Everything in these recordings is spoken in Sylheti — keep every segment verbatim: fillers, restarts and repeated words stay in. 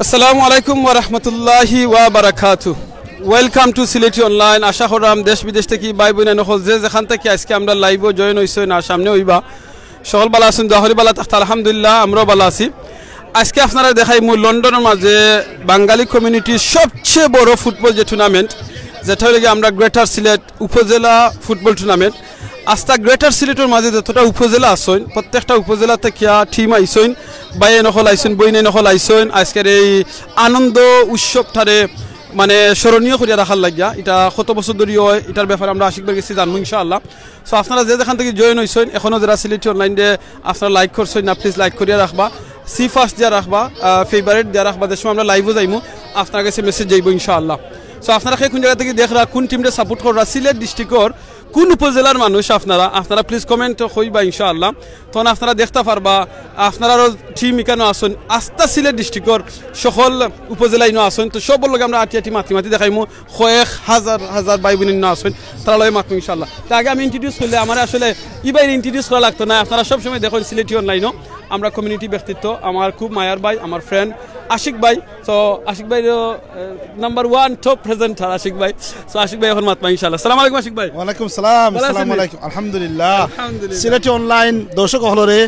আসসালামু আলাইকুম ওয়া রাহমাতুল্লাহি ওয়া বারাকাতু। Welcome to সিলেটি অনলাইন। আশা করলাম দেশ বিদেশ থাকি ভাই বইন অকল যে যেখান থাকি আজকে আমরার live-ও join অইছইন আর সামনে অইবা, সকল ভালা আছইন, দোয়া করি ভালা থাকতা। আলহামদুলিল্লাহ, আমরাও ভালা আছি। আজকে আপনারারে দেখাইমু লন্ডনর মাঝে বাঙালি community-র সবচেয়ে বড় football যে tournament, যেটা অইলোগি আমরার গ্রেটার সিলেট উপজেলা football tournament। আস্তা গ্রেটার সিলেটর মাঝে যতটা উপজেলা আছইন, প্রত্যেকটা উপজেলা থাকিয়া team আইছইন, ভাইয়াইন অকল আইছইন, বইনাইন অকল আইছইন। আজকের এই আনন্দ উৎসবটারে মানে স্মরণীয় করিয়া রাখার লাগিয়া, ইটা কত বছর ধরি অয়, ইটার ব্যাপারে আমরা আশিক ভাইর গেছে জানমু ইনশাআল্লাহ। So আপনারা যে যেখান থাকি join অইছইন, এখনো যারা সিলেটি অনলাইনরে আপনারা like করছইন না, please like করিয়া রাখবা, see first দিয়া রাখবা, আহ, favourite দিয়া রাখবা। যে সময় আমরা live-ও যাইমু, আপনারার গেছে message যাইবো ইনশাআল্লাহ। So আপনারা কে কুন জাগা থাকি দেখরা, কুন team-রে support কররা, সিলেট district-র কুন উপজেলার মানুষ আপনারা, আপনারা please comment কইবা ইনশাআল্লাহ। তখন আপনারা দেখতা পারবা, আপনারারও team ইকানো আছইন, আস্তা সিলেট district-র সকল উপজেলা ইনো আছইন। তো সবর লগে আমরা আটি আটি মাতি মাতি দেখাইমু, কয়েক হাজার হাজার ভাই বইন ইনো আছইন, তারার লগে মাতমু ইনশাআল্লাহ। তো আগে আমি introduce করলে, আমারে আসলে ই ভাইরে introduce করা লাগতো না। আপনারা সবসময় দেখইন সিলেটি অনলাইনও আমরা community ব্যক্তিত্ব, আমার খুব মায়ার ভাই, আমার friend আশিক ভাই। So আশিক ভাই তো, আহ, number one top presenter Ashiq ভাই। So আশিক ভাই অখন মাতবা ইনশাআল্লাহ। আসসালামু আলাইকুম আশিক ভাই। ওয়ালাইকুম সালাম, ভালা আছইন আসসালামু নি? আলাইকুম। আলহামদুলিল্লাহ। আলহামদুলিল্লাহ। সিলেটি অনলাইন দর্শক অকলরে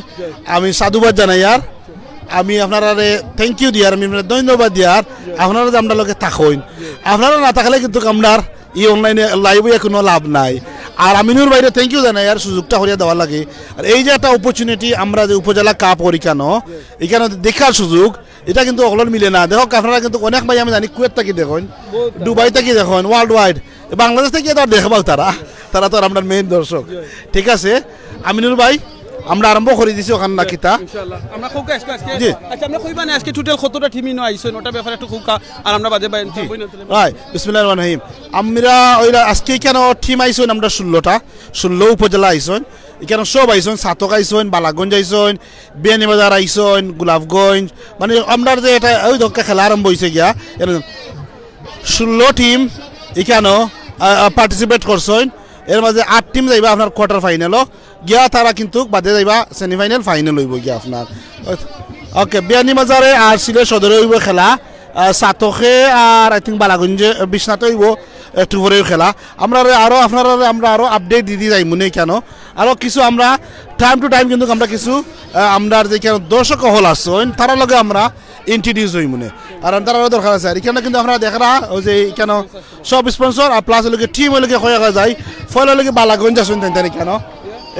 আমি সাধুবাদ জানাইয়ার, আমি আপনারারে thank you দিয়ার, আমি আপনারারে ধন্যবাদ দিয়ার, আপনারা যে আমরার লগে থাকইন। আপনারা না থাকলে কিন্তু আমরার ই online-এ live অইয়া কুনু লাভ নাই। আর আমিনুর ভাইরে thank you জানাইয়ার সুযোগটা করিয়া দেওয়ার লাগি। আর এই যে একটা opportunity, আমরা যে উপজেলা কাপ করি কেন, ইকানো দেখার সুযোগ, ইটা কিন্তু অকলর মিলে না। দেখউক্কা, আপনারা কিন্তু অনেক ভাই আমি জানি কুয়েত থাকি দেখইন, দুবাই থাকি দেখইন, world wide। বাংলাদেশ থাকি তো আর দেখবাও তারা, তারা তো আর আমরার main দর্শক। ঠিক আছে, আমিনুর ভাই, আমরা আরম্ভ করি দিছি অখান না কিতা? ইনশাআল্লাহ। আমরা কউক্কা আজকে, আজকে, জি। আচ্ছা, আমরা কইবা না আজকে total কতটা team ইনো আইছইন, ওটার ব্যাপারে একটু কউক্কা, আর আমরা বাদে ভাই, জি। ভাই, বিসমিল্লাহির রহমানির রহিম। আমরা অইলা আজকে ইকানো team আইছইন, আমরা ষোলোটা, ষোলো উপজেলা আইছইন, ইকানো সব আইছইন, ছাতক আইছইন, বালাগঞ্জ আইছইন, বিয়ানীবাজার আইছইন, গোলাপগঞ্জ, মানে আমরার যে এটা ওই ধরকে খেলা আরম্ভ অইছে গিয়া, এর ষোলো team ইকানো, আহ, আহ, participate করছইন। এর মাঝে আট team যাইবা আপনার quarter final-ও গিয়া, তারা কিন্তু বাদে যাইবা semi final, final অইবো গিয়া আপনার। OK, বিয়ানীবাজারে আর সিলেট সদরে অইবো খেলা, আহ, ছাতকে আর I think বালাগঞ্জে, আহ, বিশ্বনাথে অইবো একটু পরেউ খেলা। আমরারে আরো, আপনারারে আমরা আরো update দিতে যাইমুনে কেন, আরো কিছু আমরা time to time কিন্তু আমরা কিছু, আহ, আমরার যে কেন দর্শক অকল আছইন, তারার লগে আমরা introduce অইমুনে, কারণ তারারও দরকার আছে। আর ইকানো কিন্তু আপনারা দেখরা, ওই যে ইকানো সব sponsor আর plus অইলোগি team অইলোগি কয়া কয়া যায়, ফলে অইলোগি বালাগঞ্জ আছইন তাইন তাইন ইকানো,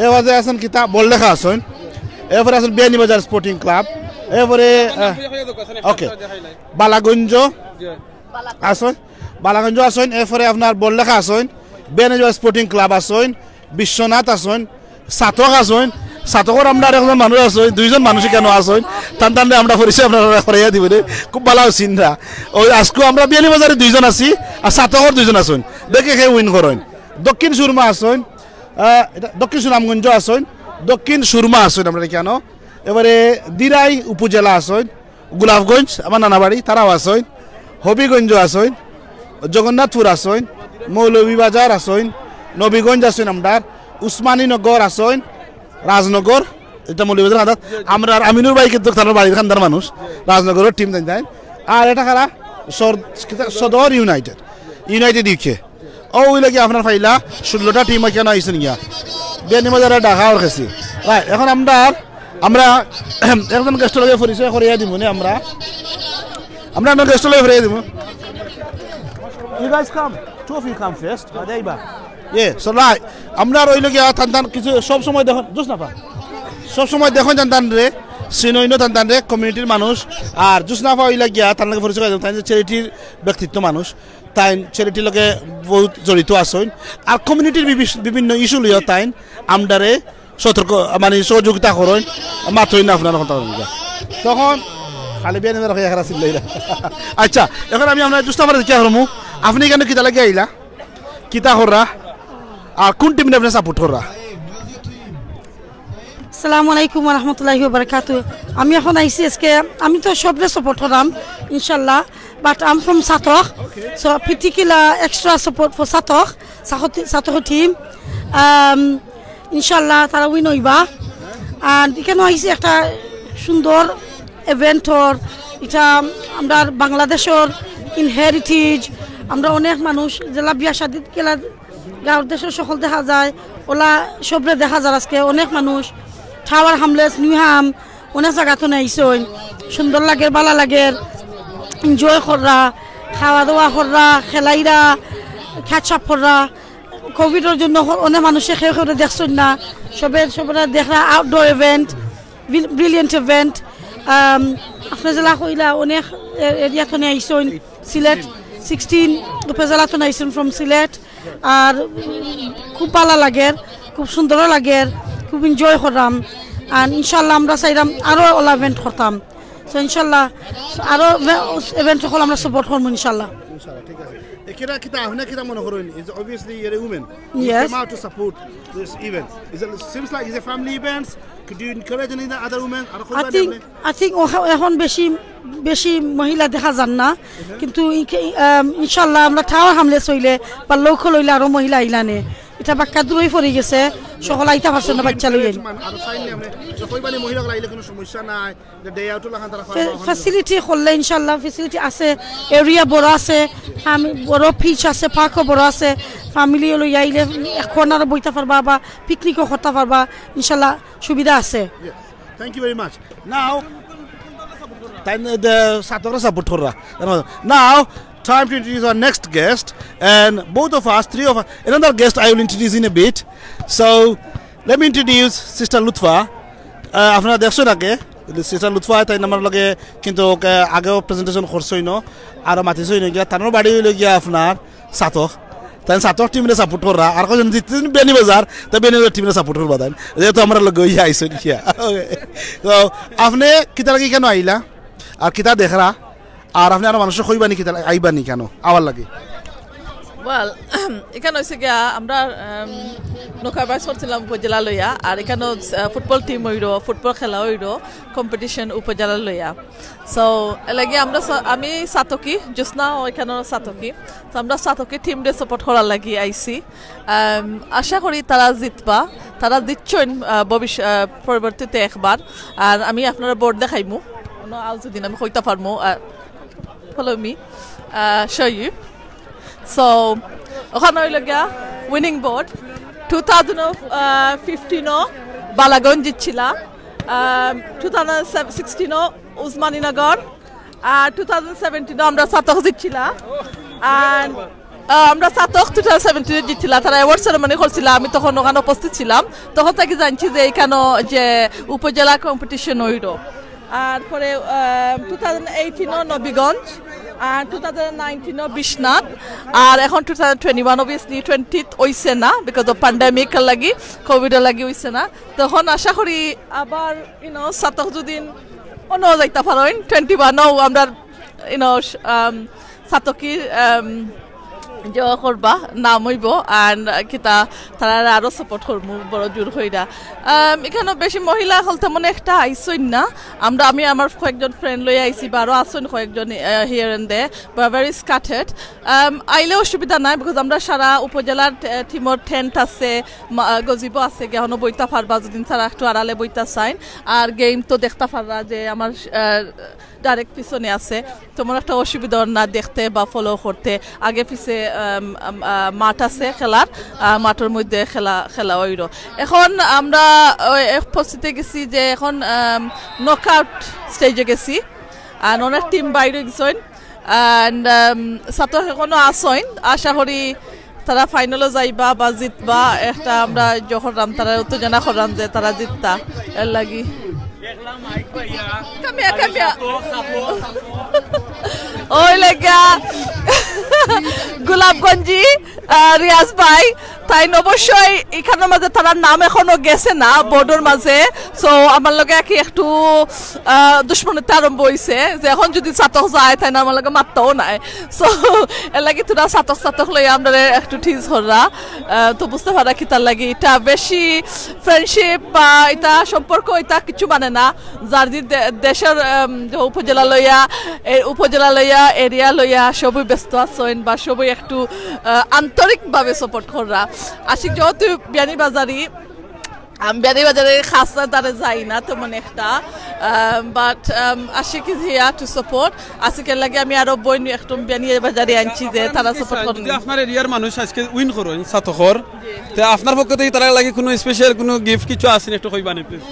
এরপরে আছইন কিতা বড়লেখা আছইন, এরপরে আছইন বিয়ানীবাজার Sporting Club, এরপরে, আহ, OK, বালাগঞ্জ আছইন, বালাগঞ্জ আছইন, এরপরে আপনার বড়লেখা আছইন, বিয়ানীবাজার Sporting Club আছইন, বিশ্বনাথ আছইন, ছাতক আছইন। ছাতকর আমরা আরেকজন মানুষ আছইন, দুইজন মানুষ ইকানো আছইন, তান তানরে আমরা পরিচয় আপনারারে করাইয়া দিমুনে, খুব ভালা চিনরা। ওই আজকে আমরা বিয়ানীবাজারে দুইজন আছি, আর ছাতকর দুইজন আছইন, দেখি কে win করইন। দক্ষিণ সুরমা আছইন, আহ, এটা দক্ষিণ সুনামগঞ্জ আছইন, দক্ষিণ সুরমা আছইন আমরার ইকানো, এরপরে দিরাই উপজেলা আছইন, গোলাপগঞ্জ আমার নানা বাড়ি, তারাও আছইন, হবিগঞ্জ আছইন, জগন্নাথপুর আছইন, মৌলভীবাজার আছইন, নবীগঞ্জ আছইন, আমরার উসমানীনগর আছইন, রাজনগর, এটা মৌলভীবাজার কান্দাত, আমরার আমিনুর ভাই কিন্তু তান বাড়ির কান্দার মানুষ, রাজনগরর team তাইন তাইন। আর এটা কারা? সর-, কিতা? সদর United, United UK। ও অইলোগি আপনার পাইলা ষোলোটা team ইকানো আইছইন গিয়া। বিয়ানীবাজারে ঢাকা ওর গেছি। Right, এখন আমরা, আমরা একজন guest-র লগে পরিচয় করাইয়া দিমুনে আমরা। আমরা একজন guest-র লগে করাইয়া দিমু। You guys come. Two of you come first. বাদে আইবা। Yeah, so right, আমরা অইলোগি আর তান তান কিছু সব সময় দেখইন, জোসনাফা। সব সময় দেখইন তান তানরে, চিনইনও তান তানরে, community-র মানুষ। আর জোসনাফা অইলা গিয়া, তান লগে পরিচয় করাই দিমু, তাইন যে charity-র ব্যক্তিত্ব মানুষ। তাইন charity-র লগে বহুত জড়িত আছইন। আর community-র বিভি-, বিভিন্ন issue লইয়া তাইন আমরারে সতর্ক, মানে, সহযোগিতা করইন, মাতইন না আপনার কথা বলতে। তখন খালি বিয়ানীবাজার অইয়া খেলা চিল্লাইরা। আচ্ছা, এখন আমি আপনার জোসনাফারে জিজ্ঞাসা করমু, আপনি ইকানো কিতা লাগি আইলা? কিতা কররা? আর কুন team-রে আপনি support কররা? আসসালামু আলাইকুম ওয়া রাহমাতুল্লাহি ওয়া বারাকাতুহু। আমি এখন আইছি আজকে, আমি তো সবরে support করাম ইনশাআল্লাহ, but I'm from Chhatak, so particular extra support for Chhatak, ছাতক, ছাতক team। Um, ইনশাআল্লাহ তারা win অইবা। আর ইকানো আইছি একটা সুন্দর event-র ইটা আমরার বাংলাদেশর ইন হেরিটেজ। আমরা অনেক মানুষ যেলা বিয়া শাদিত গেলা গাঁওর দেশর সকল দেখা যায়, ওলা সবরে দেখা যায়। আজকে অনেক মানুষ টাওয়ার হামলেস, নিউ হাম, অনেক জাগা থনে আইছইন। সুন্দর লাগের, বালা লাগের, এনজয় কররা, খাওয়া দাওয়া কররা, খেলাইরা, ক্যাচ আপ কররা। কোভিডর জন্য অনেক মানুষে কেউ কেউ দেখছইন না, সবে সবরা দেখরা। Outdoor event, brilliant event. আপনি যেলা কইলা, অনেক এরিয়া থনে আইছইন, সিলেট সিক্সটিন উপজেলা থনে আইছইন, ফ্রম সিলেট। আর খুব বালা লাগের, খুব সুন্দরও লাগের, খুব এনজয় করলাম। আর ইনশাল্লাহ আমরা চাইলাম আরো ওলা ইভেন্ট করতাম। তো ইনশাল্লাহ আরো ইভেন্ট সকল আমরা সাপোর্ট করবো ইনশাল্লাহ। ইনশাআল্লাহ, ঠিক আছে। এ, কিতা, কিতা, আপনি কিতা মনে করেন? Is obviously you're a woman. You Yes. came out to support this event. Is it, seems like it's a family event. Could you encourage any other women? R I think, I think ওখা-, এখন বেশি, বেশি মহিলা দেখা যার না, কিন্তু ইনকে-, আম, ইনশাল্লাহ আমরা টাওয়ার হামলেস অইলে বা লোকাল অইলে আরো মহিলা আইলানে। ইটা বাক্কা দূরই পড়ি গেছে, সকল আইতা পারছে না বাচ্চা লইয়া। মানে, আরো চাইলে আপনি, তো কইবানি মহিলা আইলে কোনো সমস্যা নাই, এটা ডে আউট লাখান তারা পারবা, ওখানে ফ্যাসিলিটি করলে ইনশাল্লাহ ফ্যাসিলিটি আছে, এরিয়া বড় আছে, আমি বড় পিচ আছে, পার্কও বড় আছে, ফ্যামিলি লইয়া আইলে এক কর্নারও বইতা পারবা বা পিকনিকও করতা পারবা, ইনশাল্লাহ সুবিধা আছে। Yes. Thank you very much. Now, তাই ছাত্ররা সাপোর্ট কররা। Now, time to introduce our next guest, and both of us, three of us, another guest I will introduce in a bit. So, let me introduce Sister Lutfa. আহ, আপনারা দেখছইন আগে, সিস্টার লুৎফা, তাইন আমার লগে কিন্তু, আহ, আগেও প্রেজেন্টেশন করছইন, আরো মাতিছইন গিয়া। তানর বাড়ি অইলো গিয়া আপনার ছাতক। তাইন ছাতক টিমরে সাপোর্ট কররা। আর কয়জন জিতছইন বিয়ানীবাজার, তা বিয়ানীবাজার টিমরে সাপোর্ট করবা তাইন। যেহেতু আমরার লগে অইয়া আইছইন গিয়া। তো আপনে কিতার লাগি কেনে আইলা? আর কিতা দেখরা? আর আপনে আরো মানুষরে কইবানি কিতা, আইবানি কেনে আওয়ার লাগি? Well, এখানো অইছে গিয়া আমরা, আম, নৌকা বাইস করছিলাম উপজেলা লইয়া, আর এখানো, আহ, ফুটবল টিম অইরো, ফুটবল খেলা অইরো, কম্পিটিশন উপজেলা লইয়া। So, এর লাগি আমরা স-, আমি ছাতকি, জোসনা অউ এখানো ছাতকি। So, আমরা ছাতকি টিমরে সাপোর্ট করার লাগি আইছি। আম, আশা করি তারা জিতবা, তারা জিতছইন, আহ, ভবিষ্য-, আহ, পরবর্তীতে একবার। আর আমি আপনারারে বোর্ড দেখাইমু, অনো আও যদি আমি কইতা পারমু, আহ, follow me, ah, show you. So, ওখানো অইলো গিয়া উইনিং বোর্ড। টু থাউজেন্ড ফিফটিনও বালাগঞ্জ জিতছিলা, আম, টু থাউজেন্ড সিক্সটিনও উসমানীনগর, আর টু থাউজেন্ড সেভেন্টিনও আমরা ছাতক জিতছিলা। আর, আহ, আমরা ছাতক টু থাউজেন্ড সেভেন্টিনে জিতছিলা, তারা অ্যাওয়ার্ড সেরেমনি করছিলা, আমি তখন ওখানো উপস্থিত ছিলাম। তখন থাকি জানছি যে এখানো যে উপজেলা কম্পিটিশন অইরো। আর পরে, আহ, টু থাউজেন্ড এইটিনও নবীগঞ্জ, আর টু থাউজেন্ড নাইনটিনও বিশ্বনাথ, আর এখন two thousand twenty one, obviously টোয়েন্টিত অইছে না, because of pandemic লাগি, কোভিডর লাগি অইছে না। তখন আশা করি আবার, you know, ছাতক যদি অনো যাইতা পারইন, টোয়েন্টি ওয়ানও আমরা, you know, স-, আম, ছাতকি, আম, যে করবা, নাম অইবো, and কিতা, তারারে আরো সাপোর্ট করমু, বড় জোর কইরা। আম, এখানো বেশি মহিলা অকল তেমন একটা আইছইন না। আমরা, আমি আমার কয়েকজন ফ্রেন্ড লইয়া আইছি, বা আরো আছইন কয়েকজন, আহ, here and there, but very scattered। আম, আইলে অসুবিধা নাই, because আমরা সারা উপজেলার টে-, টিমর টেন্ট আছে, মা-, গজিবো আছে, গিয়া অনো বইতা পারবা, যদি তারা একটু আড়ালে বইতা চাইন। আর গেম তো দেখতা পাররা যে আমার, আহ, ডাইরেক্ট পিছনে আছে, তেমন একটা অসুবিধা অর না দেখতে বা ফলো করতে। আগে পিছে, আম, আম, আহ, মাঠ আছে খেলার, আহ, মাঠর মধ্যে খেলা, খেলা অইরো। এখন আমরা, ওই, এক পরিস্থিতি গেছি যে এখন, আম, নকআউট স্টেজে গেছি, আর অনেক টিম বাইরে গেছইন, and, আম, ছাতক এখনো আছইন। আশা করি তারা ফাইনালো যাইবা বা জিতবা, একটা আমরা ইয়ে করলাম, তারা উত্তেজনা করলাম যে তারা জিততা, এর লাগি। Come here, come here. ওই লেগা গোলাপগঞ্জি, আহ, রিয়াজ ভাই, তাইন অবশ্যই এখানোর মাঝে তারার নাম এখনো গেছে না বোর্ডর মাঝে। So, আমার লগে আর কি একটু, আহ, দুশমনিতা আরম্ভ অইছে যে এখন যদি ছাতক যায়, তাইন আমার লগে মাততাও নায়। So, এর লাগি থুড়া ছাতক ছাতক লইয়া আমরারে একটু টিজ কররা। আহ, তো বুঝতে পাররা কিতার লাগি। ইটা বেশি ফ্রেন্ডশিপ বা ইটা সম্পর্ক, ইটা কিছু মানে না। যার যে দে-, দেশর, আম, যে উপজেলা লইয়া, এ, উপজেলা লইয়া, এরিয়া লইয়া সবই ব্যস্ত আছইন বা সবই একটু, আহ, আন্তরিকভাবে সাপোর্ট কররা। আশিক যেহেতু বিয়ানীবাজারি, আমি বিয়ানীবাজারের খাসা তারা যাই না তেমন একটা, but Ashiq is here to support. আশিকের লাগি আমি আরো বইন একদম বিয়ানীবাজারে আনছি যে তারা সাপোর্ট করবে। যদি আপনার এরিয়ার মানুষ আজকে উইন করইন সাতকর, তে আপনার পক্ষ থেকে তারার লাগি কোনো স্পেশাল কোনো গিফট কিছু আছে নি, একটু কইবা নি প্লিজ?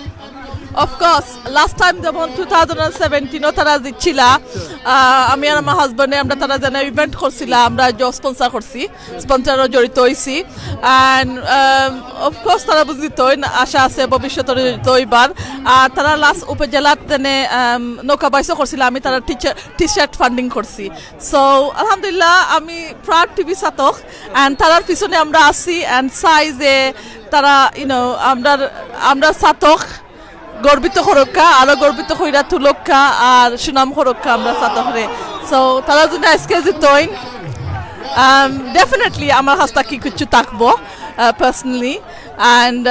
অফকোর্স, লাস্ট টাইম যেমন টু থাউজেন্ড সেভেন্টিনও তারা জিতছিলা, আহ, আমি আর আমার হাজব্যান্ডে আমরা তারা যেন ইভেন্ট করছিলাম, আমরা স্পন্সর করছি, স্পন্সরও জড়িত হইছি। অ্যান্ড অফকোর্স তারা বুঝি তো আশা আছে ভবিষ্যতে জড়িত হইবার। আর তারা লাস্ট উপজেলাত তেনে নৌকা বাইসও করছিল, আমি তারা টি শার্ট ফান্ডিং করছি। সো আলহামদুলিল্লাহ, আমি প্রাউড টু বি সাতক। অ্যান্ড তারার পিছনে আমরা আছি অ্যান্ড চাই যে তারা ইউনো আমরা আমরা সাতক গর্বিত করুক্কা, আরো গর্বিত কইরা তুলুক্কা, আর সুনাম করুক্কা আমরা সাতকরে। সো তারা যদি আজকে জিতইন, ডেফিনেটলি আমার কাছ থাকি কিছু থাকবো personally. And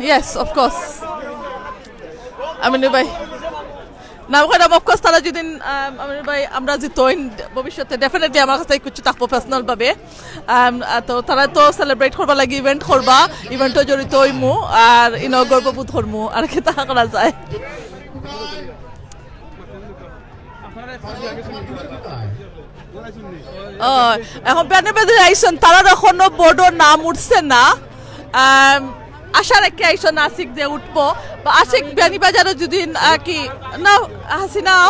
yes, of course. Aminur ভাই, না, ওখানে অফকোর্স তারা যদি আমিনুর ভাই আমরা জিতইন ভবিষ্যতে, ডেফিনেটলি আমার কাছে কিছু থাকবো পার্সোনাল ভাবে। তো তারা তো সেলিব্রেট করবা লাগি ইভেন্ট করবা, ইভেন্টও জড়িত হইমু, আর ইনো গর্ববোধ করমু, আর কিতা করা যায়। ও, এখন বিয়ানীবাজার আইছইন, তারার এখনো বোর্ডও নাম উঠছে না। আশা রাখি আইছইন আশিক যে উঠবো, বা আশিক বিয়ানীবাজারও যদি কি না, হাসিনাও,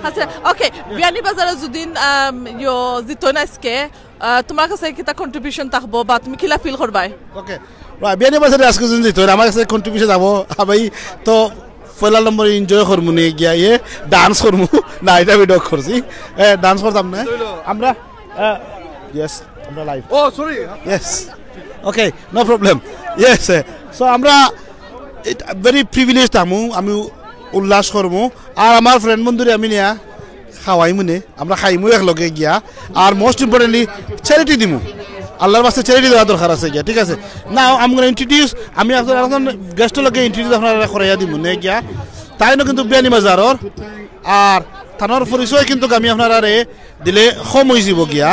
আচ্ছা, ওকে, বিয়ানীবাজারও যদি ইয়ো জিতইন আজকে, তোমার কাছে কিতা কন্ট্রিবিউশন থাকবো বা তুমি কিলা ফিল করবায়? ওকে, বিয়ানীবাজারে আজকে যদি জিতইন, আমার কাছে কন্ট্রিবিউশন যাবো, আমি তো পয়লা নম্বরে এনজয় করমু নে গিয়া, ইয়ে, ডান্স করমু। না, এটা আমি ডক করছি, ডান্স করতাম না আমরা। ইয়েস, আমরা লাইভ। ও সরি। ইয়েস, ওকে, নো প্রবলেম। ইয়েস, সো আমরা ভেরি প্রিভিলেজ থাকমু, আমি উল্লাস করমু। আর আমার ফ্রেন্ড বন্ধুরে আমি নিয়া খাওয়াইমু নে, আমরা খাইমু এক লগে গিয়া। আর মোস্ট ইম্পর্টেন্টলি চ্যারিটি দিমু, আল্লাহর ওয়াস্তে চ্যারিটি দেওয়া দরকার আছে গিয়া, ঠিক আছে? নাও আমি ইন্ট্রোডিউস, আমি আপনার একজন গেস্ট লগে ইন্ট্রোডিউস আপনারা করাইয়া দিমু নে গিয়া। তাইনও কিন্তু বিয়ানীবাজারর। আর তানর পরিচয় কিন্তু আমি আপনারারে দিলে কম হয়ে যাব গিয়া।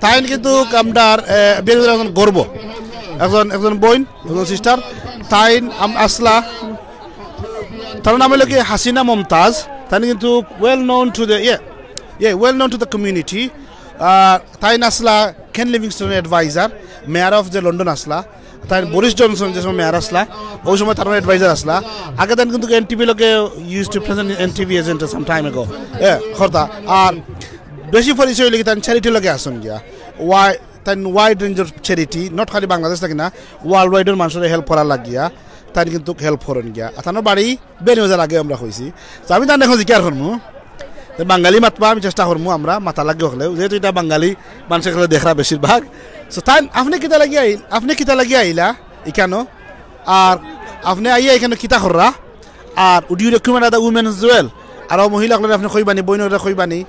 তাইন কিন্তু আমরার বিয়ানীবাজারর একজন গর্ব, একজন একজন বইন, একজন সিস্টার। তাইন আম- আসলা, তার নাম হলো কি হাসিনা মমতাজ। তাইন কিন্তু well known to the, yeah, yeah, well known to the community. তাইন আসলা কেন লিভিংস্টন অ্যাডভাইজার, মেয়ার অফ যে লন্ডন আসলা। তাইন বরিস জনসন যে সময় মেয়ার আসলা, ওই সময় তার অ্যাডভাইজার আসলা। আগে তাইন কিন্তু এনটিভি লগে use to present NTV agent some time ago. এ, খর্তা। আর বেশি পরিচয় লাগি তাইন চ্যারিটি লগে আসন গিয়া। ওয়াই তাইন ওয়াইড রেঞ্জর চ্যারিটি, নট খালি বাংলাদেশ থাকি না, ওয়ার্ল্ড ওয়াইডর মানুষের হেল্প করার লাগিয়া তাইন কিন্তু হেল্প করন গিয়া। আর তানোর বাড়ি বিয়ানীবাজার আগে আমরা কইছি। তো আমি তান এখন জিকার করমু। তো বাঙালি মাতবা আমি চেষ্টা করমু আমরা, মাতা লাগে হকলে। যেহেতু এটা বাঙালি মানুষের কাছে দেখরা বেশিরভাগ। So তাইন আপনি কিতা লাগিয়া আইল-, আপনি কিতা লাগিয়া আইলা ইকানো? আর আপনি আইয়া ইকানো কিতা কররা? আর would you recommend other women as well? আরো মহিলা হকলে আপনি কইবানি, বইনরে কইবানি,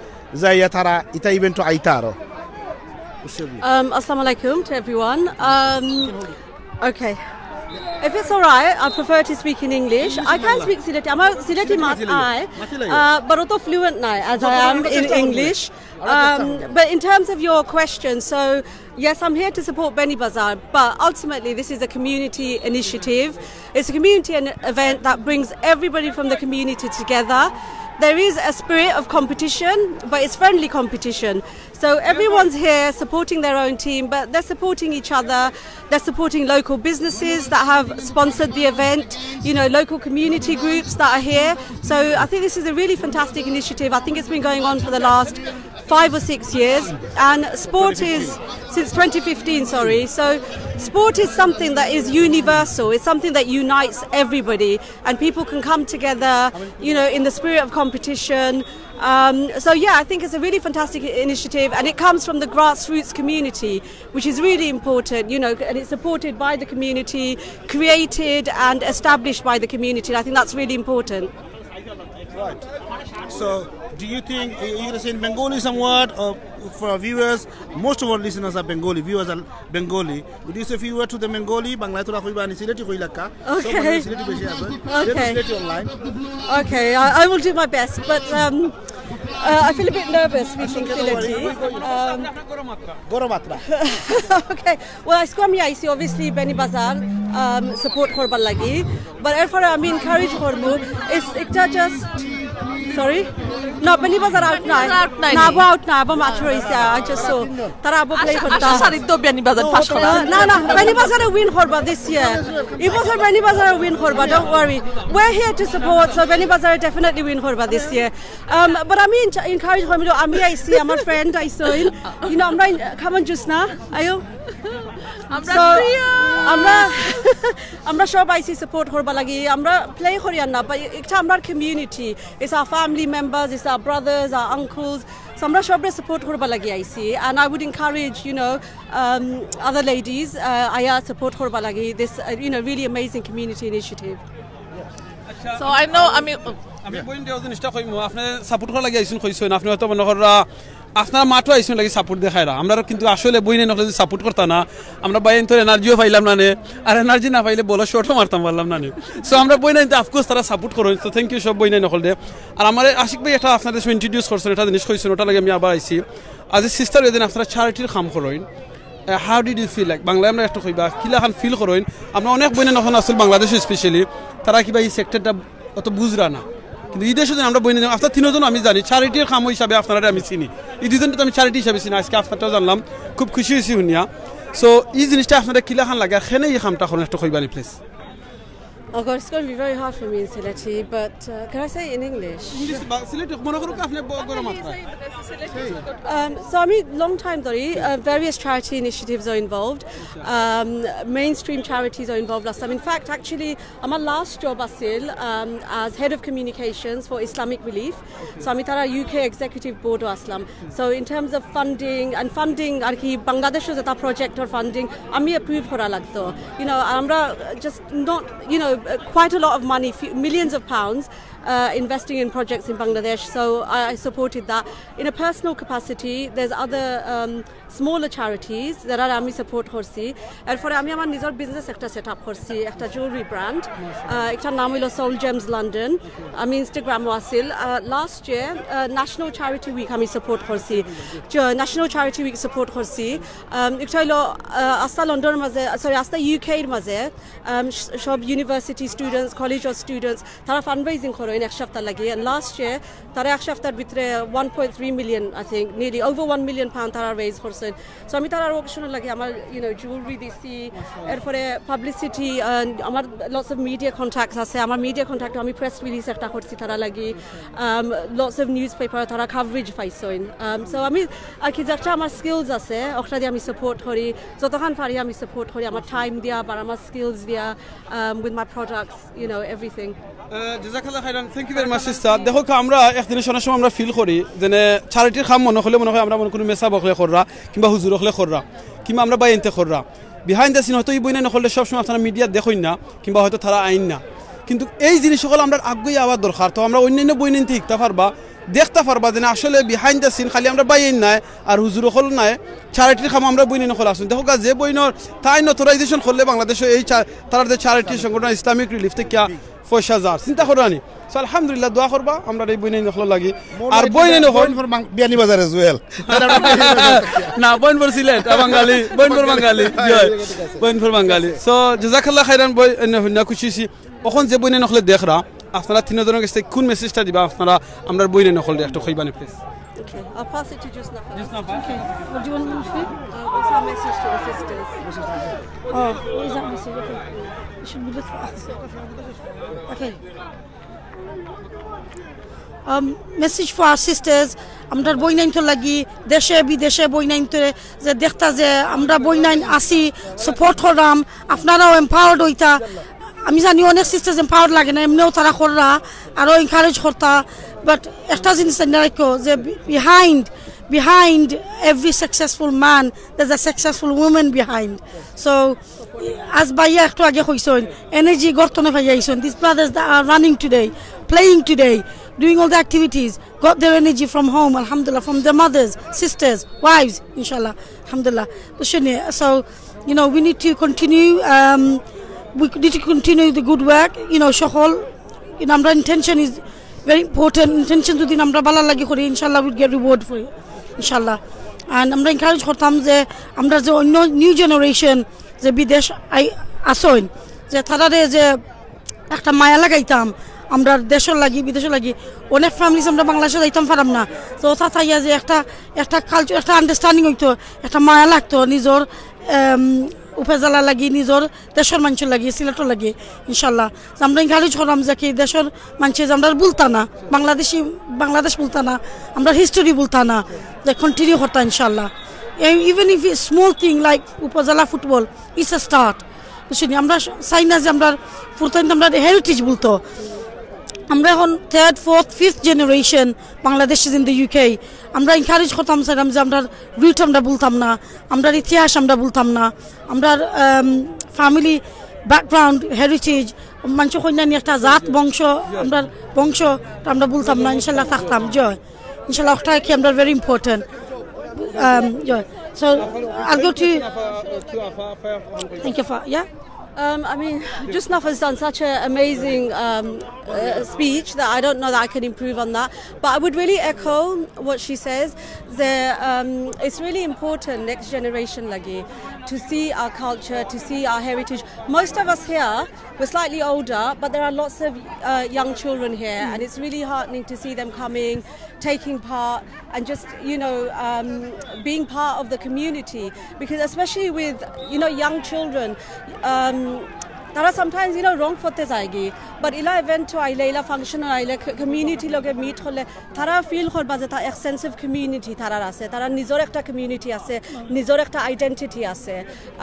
যাইয়া তারা ইতা ইভেন্ট আইতা আরো। Um, Assalamu alaikum to everyone. Um, okay. If it's all right, I prefer to speak in English. I can speak Sylheti. আমার সিলেটি মাত আয়, uh, but অত fluent নায় as I am in English. Um, but in terms of your question, so yes, I'm here to support Bianibazar, but ultimately this is a community initiative. It's a community an- event that brings everybody from the community together. There is a spirit of competition, but it's friendly competition. So everyone's here supporting their own team, but they're supporting each other. They're supporting local businesses that have sponsored the event, you know, local community groups that are here. So I think this is a really fantastic initiative. I think it's been going on for the last five or six years, and sport is, since twenty fifteen, sorry. So sport is something that is universal. It's something that unites everybody, and people can come together, you know, in the spirit of competition. Um, so yeah, I think it's a really fantastic initiative, and it comes from the grassroots community, which is really important, you know, and it's supported by the community, created and established by the community. And I think that's really important. Right. So, do you think uh, you're gonna say in Bengali some word, or for our viewers, most of our listeners are Bengali, viewers are Bengali. Would you say a few words to the Bengali? বাংলায় তোরা কইবা নি, সিলেটি কইলাক্কা। Okay. সিলেটি বেশি আছে। Okay. Sylheti online. Okay, I, I will do my best, but um, Uh, I feel a bit nervous reaching Sylheti. Um, গরম মাত্রা। Okay, well, আইজকু আমি আইছি obviously বেনি বাজার um, support করবার লাগি, but এরপরে আমি encourage করমু। It's একটা just, sorry, no, বেনি বাজার out নাই। বাজার out নাই। না, আবু out না, আবু মাত্র হইছে। I just saw তারা আবু play করতা। আশা সারিত তো বেনি বাজার পাস করা। Uh, না না, বেনি বাজারে win করবা this year। এই বছর বেনি বাজারে win করবা, don't worry, we're here to support, so বেনি বাজারে definitely win করবা this year। Um, but আমি encourage করমু, আমি আইছি, আমার friend আইছইন, you know, আমরা, come on, Jyotsna, আয়ো। আমরা So, প্রিয়। আমরা আমরা সব আইছি support করবা লাগি। আমরা play করি আর না, but একটা আমরার community, it's our family members, it's our brothers, our uncles, so আমরা সবরে support করবা লাগি আইছি। And I would encourage, you know, um, other ladies, uh, আইয়া support করবা লাগি this, uh, you know, really amazing community initiative. So I know, আমি আমি বইন দেওয়া জিনিসটা কইমু, আপনি support করা লাগি আইছইন কইছইন, আপনি হয়তো মনে কররা আপনারা মাঠও আইছইন লাগি support দেখাইরা। আমরা কিন্তু আসলে বইনাইন অকলে যদি support করতা না, আমরা বাইন তোর energy-ও পাইলাম না নে, আর energy না পাইলে বল shot-ও মারতাম পারলাম না নে। So আমরা বইনাইনতে of course তারা support করইন। So thank you সব বইনাইন অকলরে। আর আমার আশিক ভাই একটা আপনাদের introduce করছইন, একটা জিনিস কইছইন, ওটা লাগি আমি আবার আইছি। As a sister, এদিন আপনারা charity-র কাম করইন। How did you feel like? বাংলায় আমরা একটু কইবা, কিলাখান feel করইন? আমরা অনেক বইনাইন অখন আছইন বাংলাদেশো specially, তারা কিবা এই sector-টা অত বুঝরা না, কিন্তু এই দেশো যদি আমরা বইনাইন, আপনারা তিনজন আমি জানি charity-র কাম হিসাবে আপনারারে আমি চিনি, এই দুইজনরে তো আমি charity হিসাবে চিনি, আইজকে আপনারটাও জানলাম, খুব খুশি অইছি হুনিয়া। So এই জিনিসটা আপনারার কিলাখান লাগে, আর কেনে এই কামটা করইন একটু কইবা নি please? Oh God, it's going to be very hard for me in Sylheti, but uh, can I say it in English? English বা সিলেটি মনে করুক আপনি ব-, গরম মাত্রা। Um, so আমি long time ধরি uh, various charity initiatives are involved. Um, mainstream charities are involved last time. In fact, actually, আমার last job আছিল um, as head of communications for Islamic Relief. So আমি তারার U K executive board-ও Aslam. So in terms of funding and funding, আর কি বাংলাদেশো যেটা project-র funding আমি approve করা লাগতো, you know, আমরা just not, you know, quite a lot of money, few, millions of pounds uh, investing in projects in Bangladesh. So I supported that. In a personal capacity, there's other um, smaller charities that are আমি support করছি। এরপরে আমি আমার নিজর business একটা set up করছি, একটা jewellery brand। Uh, একটার নাম হইলো Soul Gems London। আমি Instagram-ও আছিল। Uh, last year uh, National Charity Week আমি support করছি, চ- National Charity Week support করছি। Um, একটা হইলো uh, আস্তা লন্ডনর মাঝে, sorry, আস্তা U K-র মাঝে um, স- সব university students, college of students, তারা fundraising করইন এক সপ্তাহ লাগি। And last year তারা এক সপ্তাহর ভিতরে one point three million, I think, nearly over one million pound তারা raise করছেন। So আমি তারার occasion-র লাগি আমার, you know, jewellery দিছি, এরপরে publicity, আহ, আমার lots of media contacts আছে, আমার media contact আমি press release একটা করছি তারা লাগি, um, lots of newspaper তারা coverage পাইছইন। Um, so আমি আর কি যেটা আমার skills আছে ওটা দিয়া আমি support করি, যতখান পারি আমি support করি, আমার time দিয়া বা আমার skills দিয়া, um, with my products, you know, everything. জাজাকাল্লাহ খাইরান, thank you very much sister। দেখো কা, আমরা এক জিনিস অনেক সময় আমরা feel করি যে charity-র কাম মনে করলে মনে হয় আমরা মনে কোনো মেসাব অকলে কররা, কিংবা হুজুর অকলে কররা, কিংবা আমরা বাইনতে কররা। Behind the scene হয়তো এই বইনাইন অকলরে সবসময় আপনারা media-ত দেখইন না, কিংবা হয়তো তারা আইন না, কিন্তু এই জিনিস অকল আমরা আগুয়াই আওয়ার দরকার। তো আমরা অন্যান্য বইনাইনতে শিখতা পারবা, দেখতা পারবা যে না আসলে behind the scene খালি আমরা বাইন নায় আর হুজুর অকল নায়, charity-র কাম আমরা বইনাইন অকল আছইন। দেখো কা, যে বইনর তাইন authorization করলে বাংলাদেশো এই চা- তারার যে charity সংগঠন Islamic Relief থেকে পয়সা যার, চিন্তা করো আনি। So আলহামদুলিল্লাহ, দোয়া করবা আমরা এই বইনাইন অকলর লাগি। আর বইনাইন অকল বইন for বাং- বিয়ানীবাজার as well। না, বইন for সিলেট, আ, বাঙালি, বইন for বাঙালি, জি অয়, বইন for বাঙালি। So জাজাকাল্লাহ খাইরান, বই এনে হুনিয়া খুশি অইছি। অখন যে বইনাইন অকলে দেখরা, আপনারা তিনজনর গেছে কোন message-টা দিবা আপনারা আমরার বইনাইন অকলরে একটু কইবা নি please? Okay, I'll pass it to Jyotsna first. What do you want me to do? Uh, what's our message to the sisters? Oh, what is that message? Okay. It should be good for us. Okay. Um, message for our sisters. আমরার বইনাইন্তর লাগি দেশে বিদেশে বইনাইন্তরে যে দেখতা যে আমরা বইনাইন আছি, support কররাম, আপনারাও empowered অইতা। আমি জানি অনেক sisters empowered লাগে না, এমনেও তারা কররা, আরো encourage করতা। But একটা জিনিস জানি রাখো যে be- behind, behind every successful man, there's a successful woman behind. So, as ভাইয়া একটু আগে কইছইন, energy গর্তনে পাইয়া আইছইন। These brothers that are running today, playing today, doing all the activities, got their energy from home, alhamdulillah, from their mothers, sisters, wives, inshallah, alhamdulillah. বুঝছইন নি? So, you know, we need to continue, um, we need to continue the good work, you know, সকল, you know, আমরার intention is Very important. Intention যদি আমরা ভালার লাগি করি, ইনশাল্লাহ we'll get reward for it, ইনশাল্লাহ। And আমরা encourage করতাম যে আমরা যে অন্য new generation যে বিদেশ আই-, আছইন, যে তারারে যে একটা মায়া লাগাইতাম আমরা দেশর লাগি, বিদেশর লাগি। অনেক families আমরা বাংলাদেশে যাইতাম পারাম না, তো ওটা থাইয়া যে একটা, একটা culture, একটা understanding হইতো, একটা মায়া লাগতো নিজর, আম, উপজেলা লাগি, নিজর দেশর মানষর লাগি, সিলেটর লাগি, ইনশাল্লাহ। তো আমরা encourage করলাম যে কি দেশর মানষে যে আমরা ভুলতা না, বাংলাদেশি, বাংলাদেশ ভুলতা না, আমরা history ভুলতা না, যে continue করতা ইনশাল্লাহ। Even if it's small thing like উপজেলা football, it's a start। বুঝছনি, আমরা চাই না যে আমরা ফুরতাইন আমরা heritage ভুলতো। আমরা এখন third, fourth, fifth generation Bangladeshi in the U K। আমরা encourage করতাম চাইলাম যে আমরা root আমরা ভুলতাম না, আমরা ইতিহাস আমরা ভুলতাম না, আমরা, আম, family background, heritage, মানষর কইন না নি একটা জাত বংশ, আমরা বংশ আমরা ভুলতাম না, ইনশাল্লাহ থাকতাম। জয়। ইনশাল্লাহ ওটা কি আমরা very important। Um, Joy. So I'll go to, thank you for, yeah. Um, I mean, Jusnaf has done such an amazing, um, uh, speech that I don't know that I can improve on that. But I would really echo what she says, that, um, it's really important next generation lagi to see our culture, to see our heritage. Most of us here, we're slightly older, but there are lots of, uh, young children here, and it's really heartening to see them coming, taking part, and just, you know, um, being part of the community. Because especially with, you know, young children, um, তারা sometimes, you know, wrong পথে যায়গি, but ইলা event আইলে, ইলা function আইলে, ক-, community লগে meet করলে, তারা feel করবা যে তা এক sense of community তারার আছে, তারার নিজর একটা community আছে, নিজর একটা identity আছে।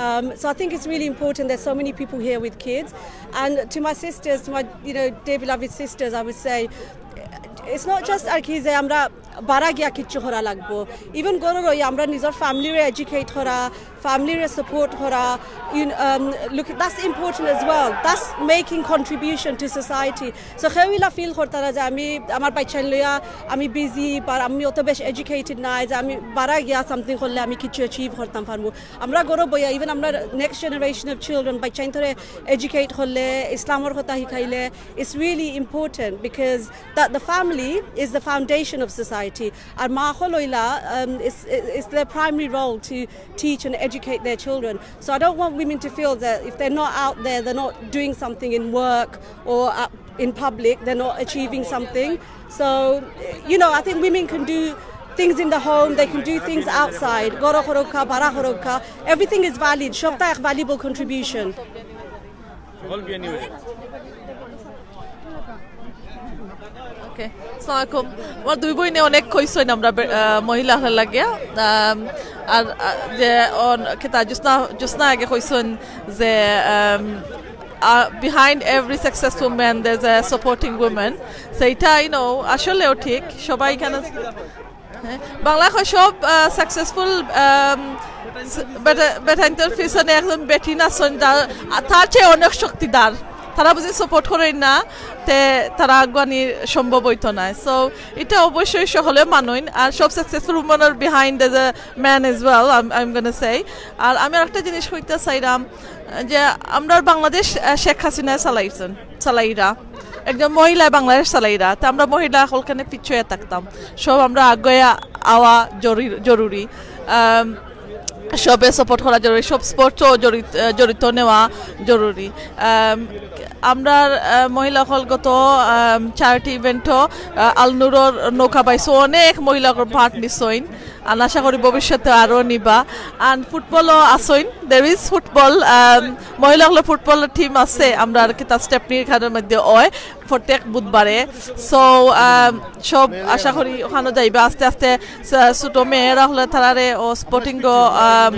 Um, so I think it's really important. There's so many people here with kids, and to my sisters, to my, you know, dear beloved sisters, I would say, it's not just আর কি যে আমরা বারা গিয়া কিচ্ছু করা লাগবো, even ঘরো রই আমরা নিজর family রে educate করা, family রে support করা, you know, um, look, that's important as well. That's making contribution to society. So কেউ ইলা feel করতা না যে আমি আমার বাচ্চাইন লইয়া আমি busy, বা আমি অত বেশ educated নাই যে আমি বারা গিয়া something করলে আমি কিছু achieve করতাম পারমু। আমরা ঘরো বইয়া, even আমরা next generation of children, বাচ্চাইন ধরে educate করলে, ইসলামর কথা শিখাইলে, it's really important because that the family is the foundation of society. আর মা অকল অইলা, um, it's, it's their primary role to teach and educate their children. So I don't want women to feel that if they're not out there, they're not doing something in work or, uh, in public, they're not achieving something. So, you know, I think women can do things in the home, they can do things outside. ঘরো করউক্কা, বারা করউক্কা, everything is valid. সবটা এক valuable contribution. Okay, আসসালামু আলাইকুম। আমার দুই বইনে অনেক কইছইন আমরা বে-, আহ, মহিলা অকলর লাগিয়া। আম, আর, আহ, যে অন-, কিতা জোসনা, জোসনা আগে কইছইন যে, আম, আহ, behind every successful man there's a supporting woman। সেইটা, you know, আসলেও ঠিক। সবাই এখানে, হ্যাঁ, বাংলা কয় সব, আহ, successful, আম, স-, বেটা-, বেটাইন্তর পিছনে একজন বেটিন আছইন, তার, তার চেয়ে অনেক শক্তিদার। তারা বুঝি support করইন না, তে তারা আগুয়ানি সম্ভব অইতো নায়। So, এটা অবশ্যই সকলে মানইন। আর সব successful women are behind as a man as well, I'm, I'm gonna say। আর আমি আরেকটা জিনিস কইতা চাইরাম যে আমরার বাংলাদেশ, আহ, শেখ হাসিনায় চালাইছইন, চালাইরা। একজন মহিলায় বাংলাদেশ চালাইরা। তে আমরা মহিলা অকল কেনে পিছইয়া থাকতাম? সব আমরা আগুয়াইয়া আওয়া জরুরি, জরুরি। আম, সবে support করা জরুরি, সব sports-ও জড়িত, আহ, জড়িত নেওয়া জরুরি। আম, আমরার, আহ, মহিলা অকল গত, আম, charity event-ও, আহ, আলনুরর নৌকা বাইছো অনেক মহিলা অকল part নিছইন। আর আশা করি ভবিষ্যতে আরও নিবা। আর football-ও আছইন, there is football, আম, মহিলা অকলর football team আছে, আমরার কিতা স্টেপনি খানর মধ্যে অয়। প্রত্যেক বুধবারে। So, আহ, সব আশা করি ওখানো যাইবা আস্তে আস্তে। স-, ছোট মেয়েরা অকলে তারারে ও sporting-ও, আম,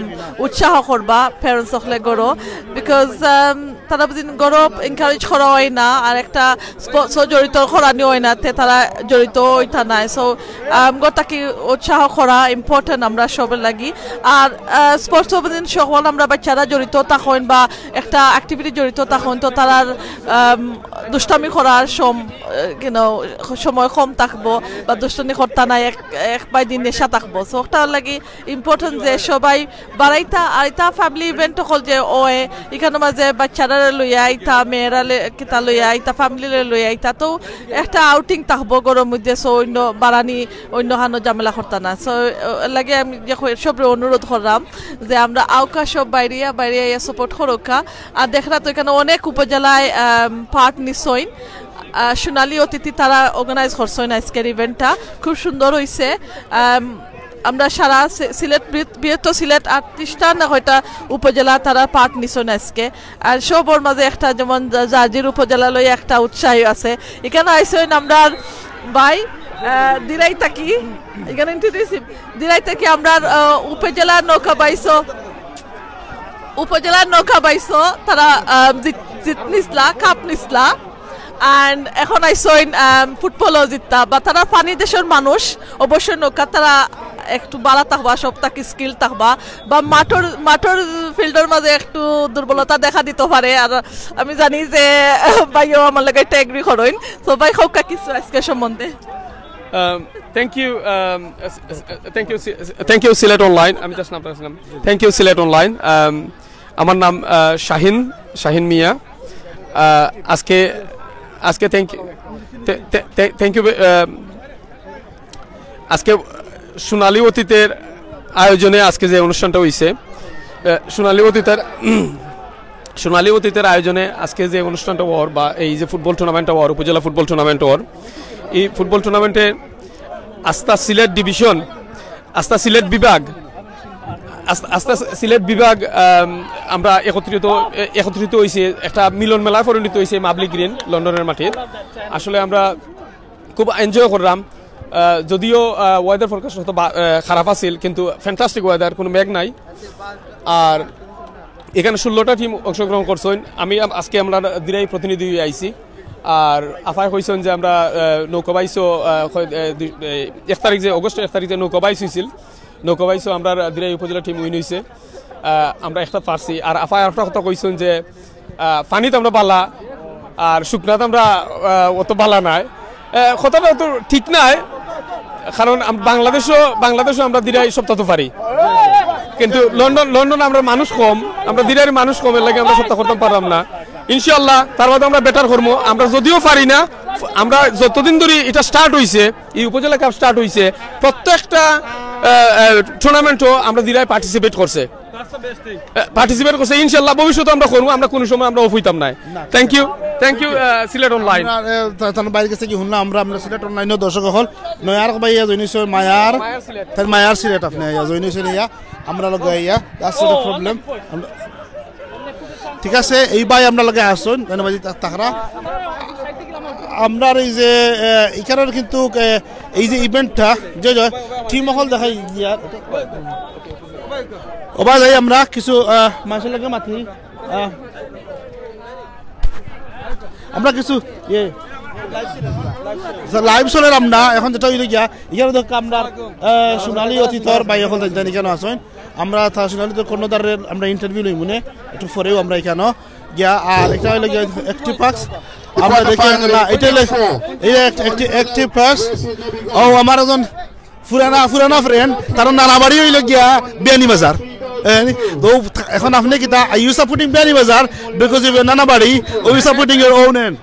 উৎসাহ করবা parents অকলে ঘরো, because, আম, তারা বুঝিন ঘরো encourage করা অয় না, আর একটা sports-ও জড়িত করানি অয় না, তে তারা জড়িত অইতা নায়। So, আম, ঘর থাকি উৎসাহ করা important আমরা সবর লাগি। আর, আহ, sports-ও বুঝিন সকল আমরা বাচ্চারা জড়িত থাকইন বা একটা activity জড়িত থাকইন, তো তারার, আম, দুষ্টামি করার সম-, আহ, you know, সময় কম থাকবো বা দুষ্টামি করতা নায়, এক, এক বাই দিন নেশা থাকবো। So, ওটার লাগি important যে সবাই বারাইতা, আর ইতা family event অকল যে অয়, ইখানর মাঝে বাচ্চারা লইয়া আইতা, মেয়েরা লে-, কিতা লইয়া আইতা, ফ্যামিলি লইয়া আইতা, তো একটা আউটিং থাকবো ঘরর মধ্যে। সো অন্য বারানি, অন্য হানো ঝামেলা করতা না। সো লাগে আমি যে কই-, সবরে অনুরোধ করলাম যে আমরা আউক্কা সব বাইরিয়া বাইরিয়া সাপোর্ট করুক্কা। আর দেখরা তো এখানো অনেক উপজেলায় পার্ট নিছইন। আহ, সোনালী অতিথি তারা অর্গানাইজ করছইন আজকের ইভেন্টটা, খুব সুন্দর হইছে। আম, আমরা সারা সি-, সিলেট বৃহৎ-, বৃহত্তর সিলেট আটত্রিশটা না কয়টা উপজেলা তারা পার্ট নিছইন আজকে। আর সবর মাঝে একটা যেমন জা-, জাজির উপজেলা লই একটা উৎসাহ আছে। এখানো আইছইন আমরার ভাই, আহ, দিরাই থাকি, এখানো ইন্ট্রোডিউস দিরাই থাকি আমরার, আহ, উপজেলা নৌকা বাইছো, উপজেলার নৌকা বাইছো, তারা, আহ, জিত-, জিত নিছলা, কাপ নিছলা। And এখন আইছইন, আম, ফুটবলও জিততা। বা তারা পানি দেশর মানুষ, অবশ্যই নৌকা তারা একটু বালা থাকবা, সব থাকি স্কিল থাকবা। বা মাঠর, মাঠর ফিল্ডর মাঝে একটু দুর্বলতা দেখা দিতো পারে। আর আমি জানি যে, ভাইও আমার লগে এটা এগ্রি করইন। তো ভাই, কউক্কা কিছু আজকে সম্বন্ধে। Um, thank you, um, uh, thank you, Si-, thank you, Sylhet Online. আমি জাস্ট নামটা শুনলাম। Thank you, Sylhet Online. Um, আমার নাম, আহ, শাহিন, শাহিন মিয়া। আহ, আজকে, আজকে থ্যাংক, থ্যাংক ইউ। আজকে সোনালী অতীতের আয়োজনে আজকে যে অনুষ্ঠানটা হইছে, আহ, সোনালী অতীতের সোনালী অতীতের আয়োজনে আজকে যে অনুষ্ঠানটা হওয়ার বা এই যে ফুটবল টুর্নামেন্টটা হওয়ার, উপজেলা ফুটবল টুর্নামেন্ট হওয়ার, এই ফুটবল টুর্নামেন্টে আস্তা সিলেট ডিভিশন, আস্তা সিলেট বিভাগ, আস্তা, আস্তা সিলেট বিভাগ, আম, আমরা একত্রিত, এ-, একত্রিত হইছি, একটা মিলন মেলায় পরিণত হইছে মাবলি গ্রিন লন্ডনের মাঠে। আসলে আমরা খুব এনজয় করলাম। আহ, যদিও, আহ, ওয়েদার ফরকাস্ট হয়তো বা-, আহ, খারাপ আছিল, কিন্তু ফ্যান্টাস্টিক ওয়েদার, কোনো মেঘ নাই। আর এখানে ষোলোটা টিম অংশগ্রহণ করছইন। আমি আম-, আজকে আমরা দিরাই প্রতিনিধি হয়ে আইছি। আর আফায় কইছইন যে আমরা, আহ, নৌকা বাইছো, আহ, কয়-, আহ, দুই-, এ, এক তারিখ যে, অগস্টের এক তারিখ যে নৌকা বাইছ হইছিল, নৌকা বাইছো আমরা দিরাই উপজেলা টিম উইন হইছে। আহ, আমরা একটা পারছি। আর আফায় আরেকটা কথা কইছইন যে, আহ, পানিত আমরা বালা, আর শুকনাত আমরা, আহ, অত বালা নাই। আহ, কথাটা তো ঠিক নাই, কারণ আম-, বাংলাদেশও, বাংলাদেশও আমরা দিরাই সপ্তাহ তো পারি, কিন্তু লন্ডন, লন্ডন আমরা মানুষ কম, আমরা দিরাই মানুষ কম, এর লাগি আমরা সপ্তাহ করতাম পারলাম না। ইনশাআল্লাহ তার বাদে আমরা বেটার করমু। আমরা যদিও পারি না, আমরা যতদিন ধরি এটা স্টার্ট হইছে, এই উপজেলা কাপ স্টার্ট হইছে, প্রত্যেকটা, আহ, আহ, টুর্নামেন্টও আমরা দিরাই পার্টিসিপেট করছে। পার্টিসিপেট করছে, ইনশাআল্লাহ ভবিষ্যতে আমরা করবো, আমরা কোনো সময় আমরা অফ হইতাম নাই। Thank you, thank you, Sylhet online. আমরা, এ, তা-, তার বাইরে গেছে কি শুনলাম, আমরা, আমরা সিলেট অনলাইনও দর্শক হল, নয়ার ভাই ইয়া জইন হইছে, মায়ার, মায়ার সিলেট। তার মায়ার সিলেট আপনি ইয়া জইন হইছে ইয়া, আমরা লগে ইয়া, that's not a problem। আমরা, ঠিক আছে, এই ভাই আমরা লগে আসুন, ধন্যবাদ তা-, তাকরা। আমরা এই যে, এ, এখানের কিন্তু, এ, এই যে ইভেন্টটা, যে, যে, টিম হল দেখাই গিয়া, ওবা যাই আমরা কিছু, আহ, মানুষের লগে মাতি, আহ, আমরা কিছু, ইয়ে, লাইভ চলের আমরা, এখন যেটা হইল গিয়া, এখানে দেখো আমরা, আহ, সোনালী অতীতর ভাই এখন জানি কেন আসুন, আমরা তা সোনালী তো কর্ণধারের আমরা ইন্টারভিউ লই মনে, একটু পরেও আমরা এখানে গিয়া, আর এটা হইল গিয়া একটি পাক্স, আমরা দেখি না, এটা হইল, এই যে একটি, একটি, একটি পাক্স, ও আমার একজন পুরানা, পুরানা ফ্রেন্ড, তার নানা বাড়ি হইল গিয়া বিয়ানীবাজার। এ, তো এখন আপনি কিতা, are you supporting Beanibazar because of your নানা বাড়ি, or you supporting your own end?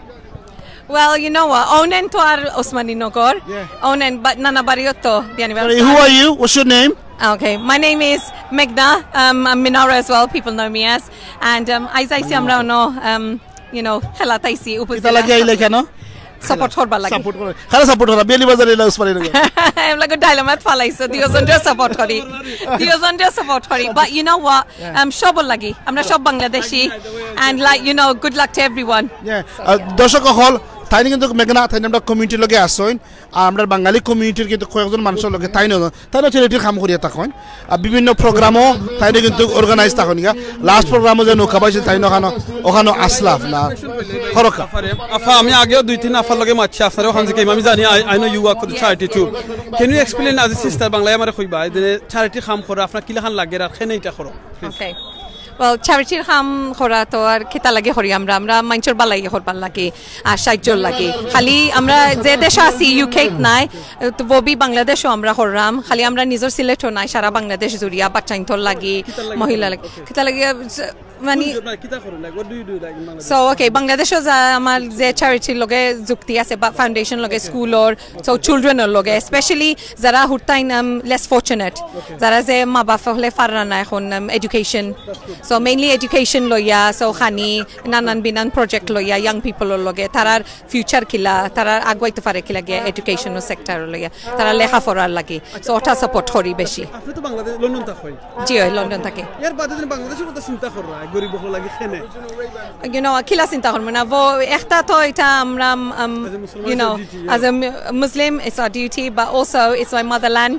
Well, you know what? Own end তো আর Osmaninagar. Yeah. Own end, but নানা বাড়িও তো Beanibazar. Sorry, who are you? What's your name? Okay, my name is Meghna. Um, I'm Minara as well. People know me as. And, um, আইজ আইছি আমরা অনো, um, you know, খেলাত আইছি, উপজেলা। কিতা লাগি আইলে কেন? সাপোর্ট করবার লাগি। সাপোর্ট করে। খালি সাপোর্ট করা, বিয়ানীবাজার এলা উসমানী নগর। এমলা করে ডায়লমাত ফালাইছো, দুইজনরে সাপোর্ট করি। দুইজনরে সাপোর্ট করি। But you know what? Yeah. Um, সবর লাগি। আমরা সব Bangladeshi. And like, you know, good luck to everyone. Yeah. আহ, দর্শক হল, তাইন কিন্তু মেঘনা, তাইন আমরা কমিউনিটির লগে আসইন। আর আমরা বাঙালি কমিউনিটির কিন্তু কয়েকজন মানুষের লগে তাইন, তাইন চ্যারিটির কাম করিয়া থাকইন। আর বিভিন্ন প্রোগ্রামও তাইন কিন্তু অর্গানাইজ থাকইন গা। লাস্ট প্রোগ্রামও যে নৌকা বাইছে তাইন ওখানো, ওখানো আসলা আপনার খরকা। আফা, আমি আগেও দুই তিন আফার লগে মাতছি, আপনারা ওখান থেকে আমি জানি, I, I know you work for the charity too. Can you explain as a sister, বাংলায় আমারে কইবা, এই যে চ্যারিটি কাম করো, আপনার কিলাখান লাগে, আর কেনে এটা করো? Okay. Well, চ্যারিটির কাম করা তো আর কিতা লাগি করি আমরা, আমরা মানষর বালাই করবার লাগি আর সাহায্যর লাগি। খালি আমরা যে দেশো আছি, ইউকে নাই, তো ববি বাংলাদেশও আমরা করলাম। খালি আমরা নিজর সিলেটও নাই, সারা বাংলাদেশ জুড়িয়া বাচ্চাইন্তর লাগি, মহিলা লাগি। কিতা লাগি, আহ, মানে না, কিতা করো, like, what do you do, like, in Bangladesh? So okay, বাংলাদেশো যা আমার যে চ্যারিটির লগে যুক্তি আছে বা ফাউন্ডেশন লগে, স্কুলর, so চিলড্রেনর লগে, স্পেশালি যারা হুরতাইন লেস ফরচুনেট, যারা যে মা বাপ হলে পাররা না এখন এডুকেশন, সো মেইনলি এডুকেশন লইয়া, সো খানি নানান বিনান প্রজেক্ট লইয়া ইয়াং পিপলর লগে, তারার ফিউচার কিলা, তারা আগুয়াইতে পারে কিলা গিয়া এডুকেশন সেক্টর লইয়া, তারা লেখাপড়ার লাগি, সো ওটা সাপোর্ট করি বেশি। আপনি তো বাংলাদেশ, লন্ডন থাকেন। জি, ওই লন্ডন থাকি। এর বাদে যদি বাংলাদেশের কথা চিন্তা কররা, গরিব হলে লাগে কেনে? You know, কিলা চিন্তা করবো না, ও একটা তো এটা আমরা, um, As a Muslim, you know, it's our duty, yeah. As a Mu- Muslim, it's our duty, but also it's my motherland.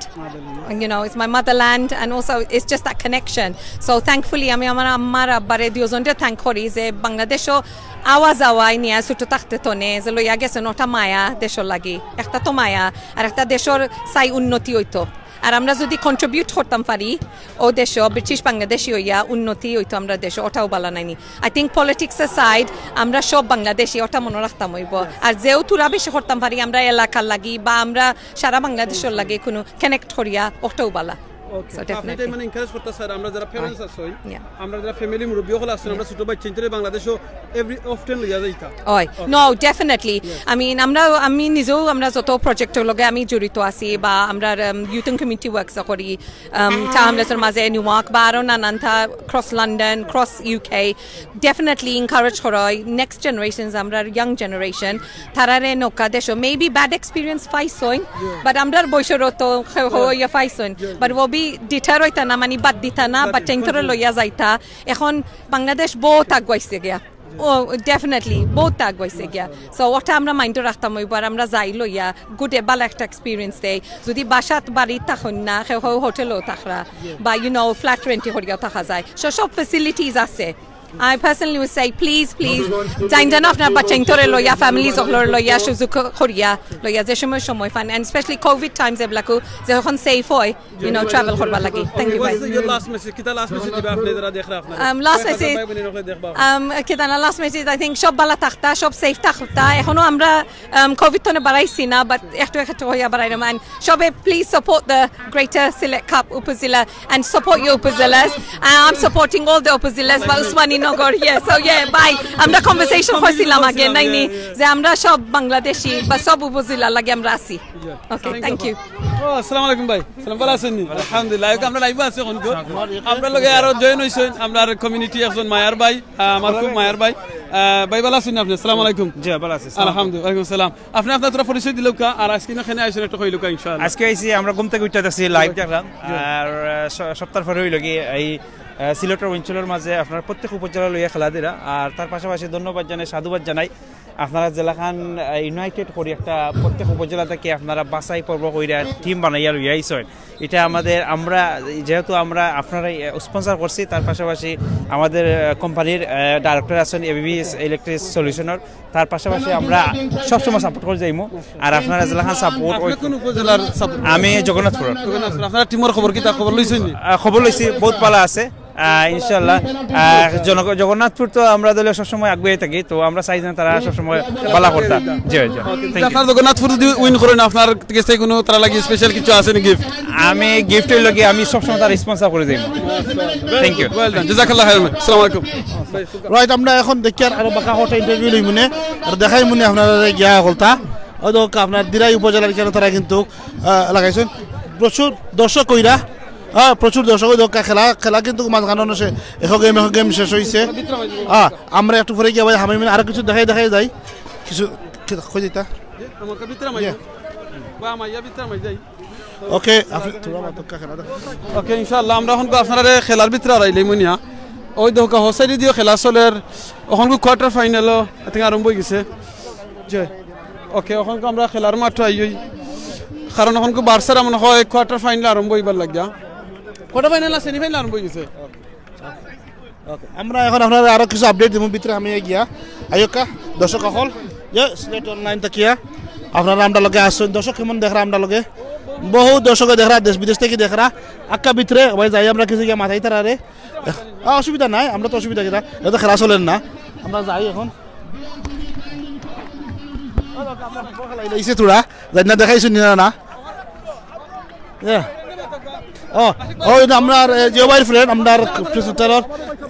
You know, it's my motherland, and also it's just that connection. So thankfully, আমি আমার আম্মার আব্বারে দুইজনরে থ্যাংক করি যে বাংলাদেশো আওয়া যাওয়াই নিয়া ছোট থাকতে তনে যে লইয়া গেছেন, ওটা মায়া দেশর লাগি, একটা তো মায়া, আর একটা দেশর চাই উন্নতি হইতো। আর আমরা যদি কন্ট্রিবিউট করতাম পারি ও দেশো, ব্রিটিশ বাংলাদেশি হইয়া উন্নতি হইতো আমরা দেশো, ওটাও বালা নাইনি। I think politics aside, আমরা সব বাংলাদেশি, ওটা মনে রাখতাম হইব। আর যেও থুরা বেশি করতাম পারি আমরা এলাকার লাগি বা আমরা সারা বাংলাদেশর লাগি কোনো কানেক্ট করিয়া, ওটাও বালা। ওকে, So আপনি definitely. তাই মানে এনকারেজ করতে স্যার, আমরা যারা প্যারেন্টস আছি, Yeah. আমরা যারা ফ্যামিলি মুরব্বী হল আছেন, আমরা ছোট বাচ্চা ইন্টারে বাংলাদেশও এভরি অফটেন লইয়া যাইতা। ওই, no, definitely. I mean, আমরা, আমি নিজেও, আমরা যত প্রজেক্টর লগে আমি জড়িত আছি বা আমরা ইউথ এন্ড কমিউনিটি ওয়ার্কস করি, um, টাউন হামলেটসর মাঝে নিউ ওয়ার্ক বা আরো নানান তা cross London, cross UK, definitely encourage করা হয় নেক্সট জেনারেশন, আমরা ইয়াং জেনারেশন, তারারে নৌকা দেশো মেবি ব্যাড এক্সপিরিয়েন্স পাইছইন, বাট আমরার বয়সেরও তো হইয়া পাইছইন, বাট ও বি ডিটার হইতা না, মানে বাদ দিতা না, বাট চেঞ্জরে লইয়া যাইতা। এখন বাংলাদেশ বহুত আগুয়াইছে গিয়া। ও, ডেফিনেটলি বহুত আগুয়াইছে গিয়া। সো ওটা আমরা মাইন্ডও রাখতাম হইব, আর আমরা যাই লইয়া গুড, ভালো একটা এক্সপিরিয়েন্স দেই। যদি বাসাত বাড়ি থাকইন না, কেউ কেউ হোটেলও থাকরা বা ইউ নো ফ্ল্যাট রেন্টে করিয়াও থাকা যায়, সো সব ফেসিলিটিস আছে। I personally would say, please, please, যাইন যেন আপনার বাচ্চাইন্তরে লইয়া, ফ্যামিলি সকলর লইয়া, সুযোগ করিয়া লইয়া, যে সময় সময় পান, and especially কোভিড টাইমস এবিলাকও যখন সেফ হয়, ইউ নো ট্রাভেল করবার লাগি। থ্যাংক ইউ ভাই। What's your last message? কিতা লাস্ট মেসেজ দিবা আপনি যারা দেখরা আপনারা? Um, last message, ভাই বোনের হকলে দেখবা। Um, কিতা না, লাস্ট মেসেজ, আই থিঙ্ক সব বালা থাকতা, সব সেফ থাকতা। এখনো আমরা কোভিড তনে বাড়াইছি না, বাট একটু একটু হইয়া বাড়াইলাম। And সবে please support the Greater Sylhet Cup উপজেলা and support your upazilas. Uh, I'm supporting all the upazilas বা Osmaninagar. Yeah, so yeah, bye. আমরা কনভারসেশন করছিলাম আগে, নাইনি, যে আমরা সব বাংলাদেশি বা সব উপজেলা লাগে আমরা আছি। ওকে, থ্যাংক ইউ। ও, আসসালামু আলাইকুম ভাই। সালাম, ভালো আছেন নি? আলহামদুলিল্লাহ। এখন আমরা লাইভে আছি এখন। আপনার লগে আরো জয়েন হইছেন, আমরার কমিউনিটি একজন মায়ার ভাই, আহ, আমার খুব মায়ার ভাই। আহ, ভাই ভালো আছেন নি আপনি? আসসালামু আলাইকুম। জি, ভালো আছি। আলহামদুলিল্লাহ, ওয়ালাইকুম আসসালাম। আপনি আপনার তোরা পরিচয় দিলউক্কা, আর আজকে না কেনে আইছেন একটু কইলউক্কা ইনশাআল্লাহ। আজকে আইছি আমরা ঘুম থাকি উঠা দেখছি লাইভ দেখলাম, আর আহ, স- সপ্তাহ পরে হইল কি এই আহ, সিলেটর অঞ্চলের মাঝে আপনার প্রত্যেক উপজেলা লইয়া খেলা দিরা, আর তার পাশাপাশি ধন্যবাদ জানাই, সাধুবাদ জানাই আপনারা যেলাখান ইউনাইটেড করি একটা প্রত্যেক উপজেলা থেকে আপনারা বাছাই পর্ব কইরা টিম বানাইয়া লইয়া আইছেন। এটা আমাদের, আমরা যেহেতু আমরা আপনারাই স্পন্সর করছি, তার পাশাপাশি আমাদের কোম্পানির ডাইরেক্টর আছেন এবিবিএস ইলেকট্রিক সলিউশনের, তার পাশাপাশি আমরা সবসময় সাপোর্ট করে যাইমু। আর আপনারা যেলাখান সাপোর্ট, আপনি কোন উপজেলার সাপোর্ট? আমি জগন্নাথপুর। আপনারা টিমর খবর কিতা, খবর লইছেন নি? আহ, খবর লইছি, বহুত ভালো আছে। আহ, ইনশাল্লাহ, আহ, জনক- জগন্নাথপুর তো আমরা দলে সবসময় আগুয়ে থাকি, তো আমরা চাই যেন তারা সবসময় ভালো করতাম। জি, জি। Thank you. আপনার জগন্নাথপুর যদি উইন করেন, আপনার কাছে কোনো তারা লাগি স্পেশাল কিছু আছে নি গিফট? আমি গিফট হইল কি, আমি সবসময় তার স্পন্সর করে দিই। Thank you. ওয়েল ডান, জাজাকাল্লাহ খাইরান। আসসালামু আলাইকুম। রাইট, আমরা এখন দেখি আর আরো বাঁকা হটা ইন্টারভিউ লই মনে আর দেখাই মনে আপনারা গিয়া হলতা। ও তো আপনার দিরাই উপজেলার কেন তারা কিন্তু আহ, লাগাইছেন প্রচুর দর্শক কইরা। হ্যাঁ, প্রচুর দর্শক ওই দক্কা খেলা খেলা কিন্তু মাঝখানে অন্য সে এখন গেম এখন গেম শেষ হইছে। হ্যাঁ, আমরা একটু পরে গিয়া ভাই হামাই আরো কিছু দেখাই দেখাই যাই কিছু। খোঁজ দিতা। আমাকে ভিতরে মাই। বা মাইয়া ভিতরে মাই যাই। ওকে, আপনি থোড়া মাতক্কা খেলা দেখো। ওকে, ইনশাআল্লাহ আমরা এখন আপনারা খেলার ভিতরে আড়াইলে মুনিয়া। ওই দেখো হোসাইডি দিও খেলা চলের। এখন কোয়ার্টার ফাইনাল আই থিঙ্ক আরম্ভ হয়ে গেছে। জি। ওকে, এখন আমরা খেলার মাঠে আই হই। কারণ এখন বার্সারা মনে হয় কোয়ার্টার ফাইনাল আরম্ভ হইবার লাগিয়া। কোয়ার্টার ফাইনাল আর সেমিফাইনাল আরম্ভ হয়ে গেছে। ওকে, আমরা এখন আপনারা আরো কিছু আপডেট দিব ভিতরে আমি গিয়া। আইয়কা দর্শক অকল, যে সিলেট অনলাইন তাকিয়া আপনারা আমরা লগে আসছেন। দর্শক কেমন দেখরা আমরা লগে? বহু দর্শকে দেখরা, দেশ বিদেশ থেকে দেখরা। আক্কা ভিতরে ভাই যাই আমরা কিছু গিয়া মাথায় তারা রে। আহ, অসুবিধা নাই, আমরা তো অসুবিধা কিনা, এটা তো খেলা চলের না। আমরা যাই এখন। ইসে তোরা যাই না, দেখাইছো নি না? না। এ, ও, ও, ইনো আমরার, এ, জিও ভাইর ফ্রেন্ড, আমরার ফ্রেন্ড টেলর,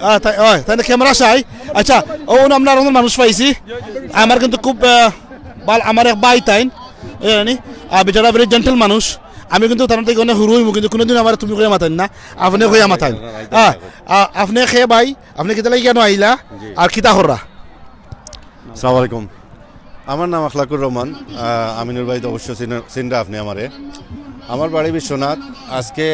আহ, তাই, ওই, তাই না, ক্যামেরা সাই। আচ্ছা, ও, ইনো আমরার অনেক মানুষ পাইছি। আমার কিন্তু খুব, আহ, ভালা, আমার এক ভাই তাইন, এ, জানি, আহ, বেচারা very gentle মানুষ। আমি কিন্তু তার থেকে অনেক হুরু হইমু, কিন্তু কোনোদিন আমার তুমি কইয়া মাতাইন না, আপনি কইয়া মাতাইন। আহ, আহ, আপনি খে ভাই, আপনি কিতা লাগি কেন আইলা? জি। আর কিতা কররা? আসসালামু আলাইকুম। আমার নাম আখলাকুর রহমান। আহ, আমিনুর ভাই তো অবশ্য চিন-, চিনরা আপনি আমারে। আমার বাড়ি বিশ্বনাথ। আজকে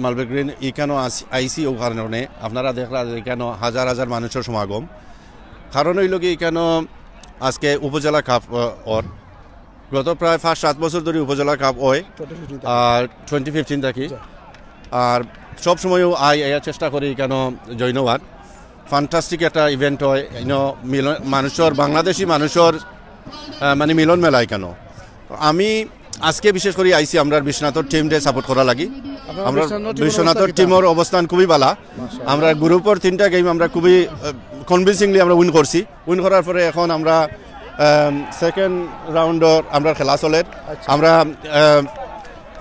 মালবেগ গ্রিন ইকানো আস-, আইছি, ও কারণে আপনারা দেখরা যে ইকানো হাজার হাজার মানুষের সমাগম। কারণ হইল কি, ইকানো আজকে উপজেলা কাপ, আহ, ওর গত প্রায় পাঁচ সাত বছর ধরে উপজেলা কাপ হয়। আর টোয়েন্টি ফিফটিন থাকি। আর সব সময়ও আই, আইয়া চেষ্টা করি ইকানো জয়েন হওয়ার। ফ্যান্টাস্টিক একটা ইভেন্ট হয়, ইনো মিলন, মানুষের, বাংলাদেশি মানুষের, আহ, মানে মিলন মেলা ইকানো। তো আমি আজকে বিশেষ করে আইছি আমরার বিশ্বনাথর টিমরে সাপোর্ট করা লাগি। আমরার বিশ্বনাথর টিমর অবস্থান খুবই ভালা। আমরা গ্রুপর তিনটা গেম আমরা খুবই, আহ, কনভিন্সিংলি আমরা উইন করছি। উইন করার পরে এখন আমরা, আম, সেকেন্ড রাউন্ডর আমরা খেলা চলের। আমরা, আহ,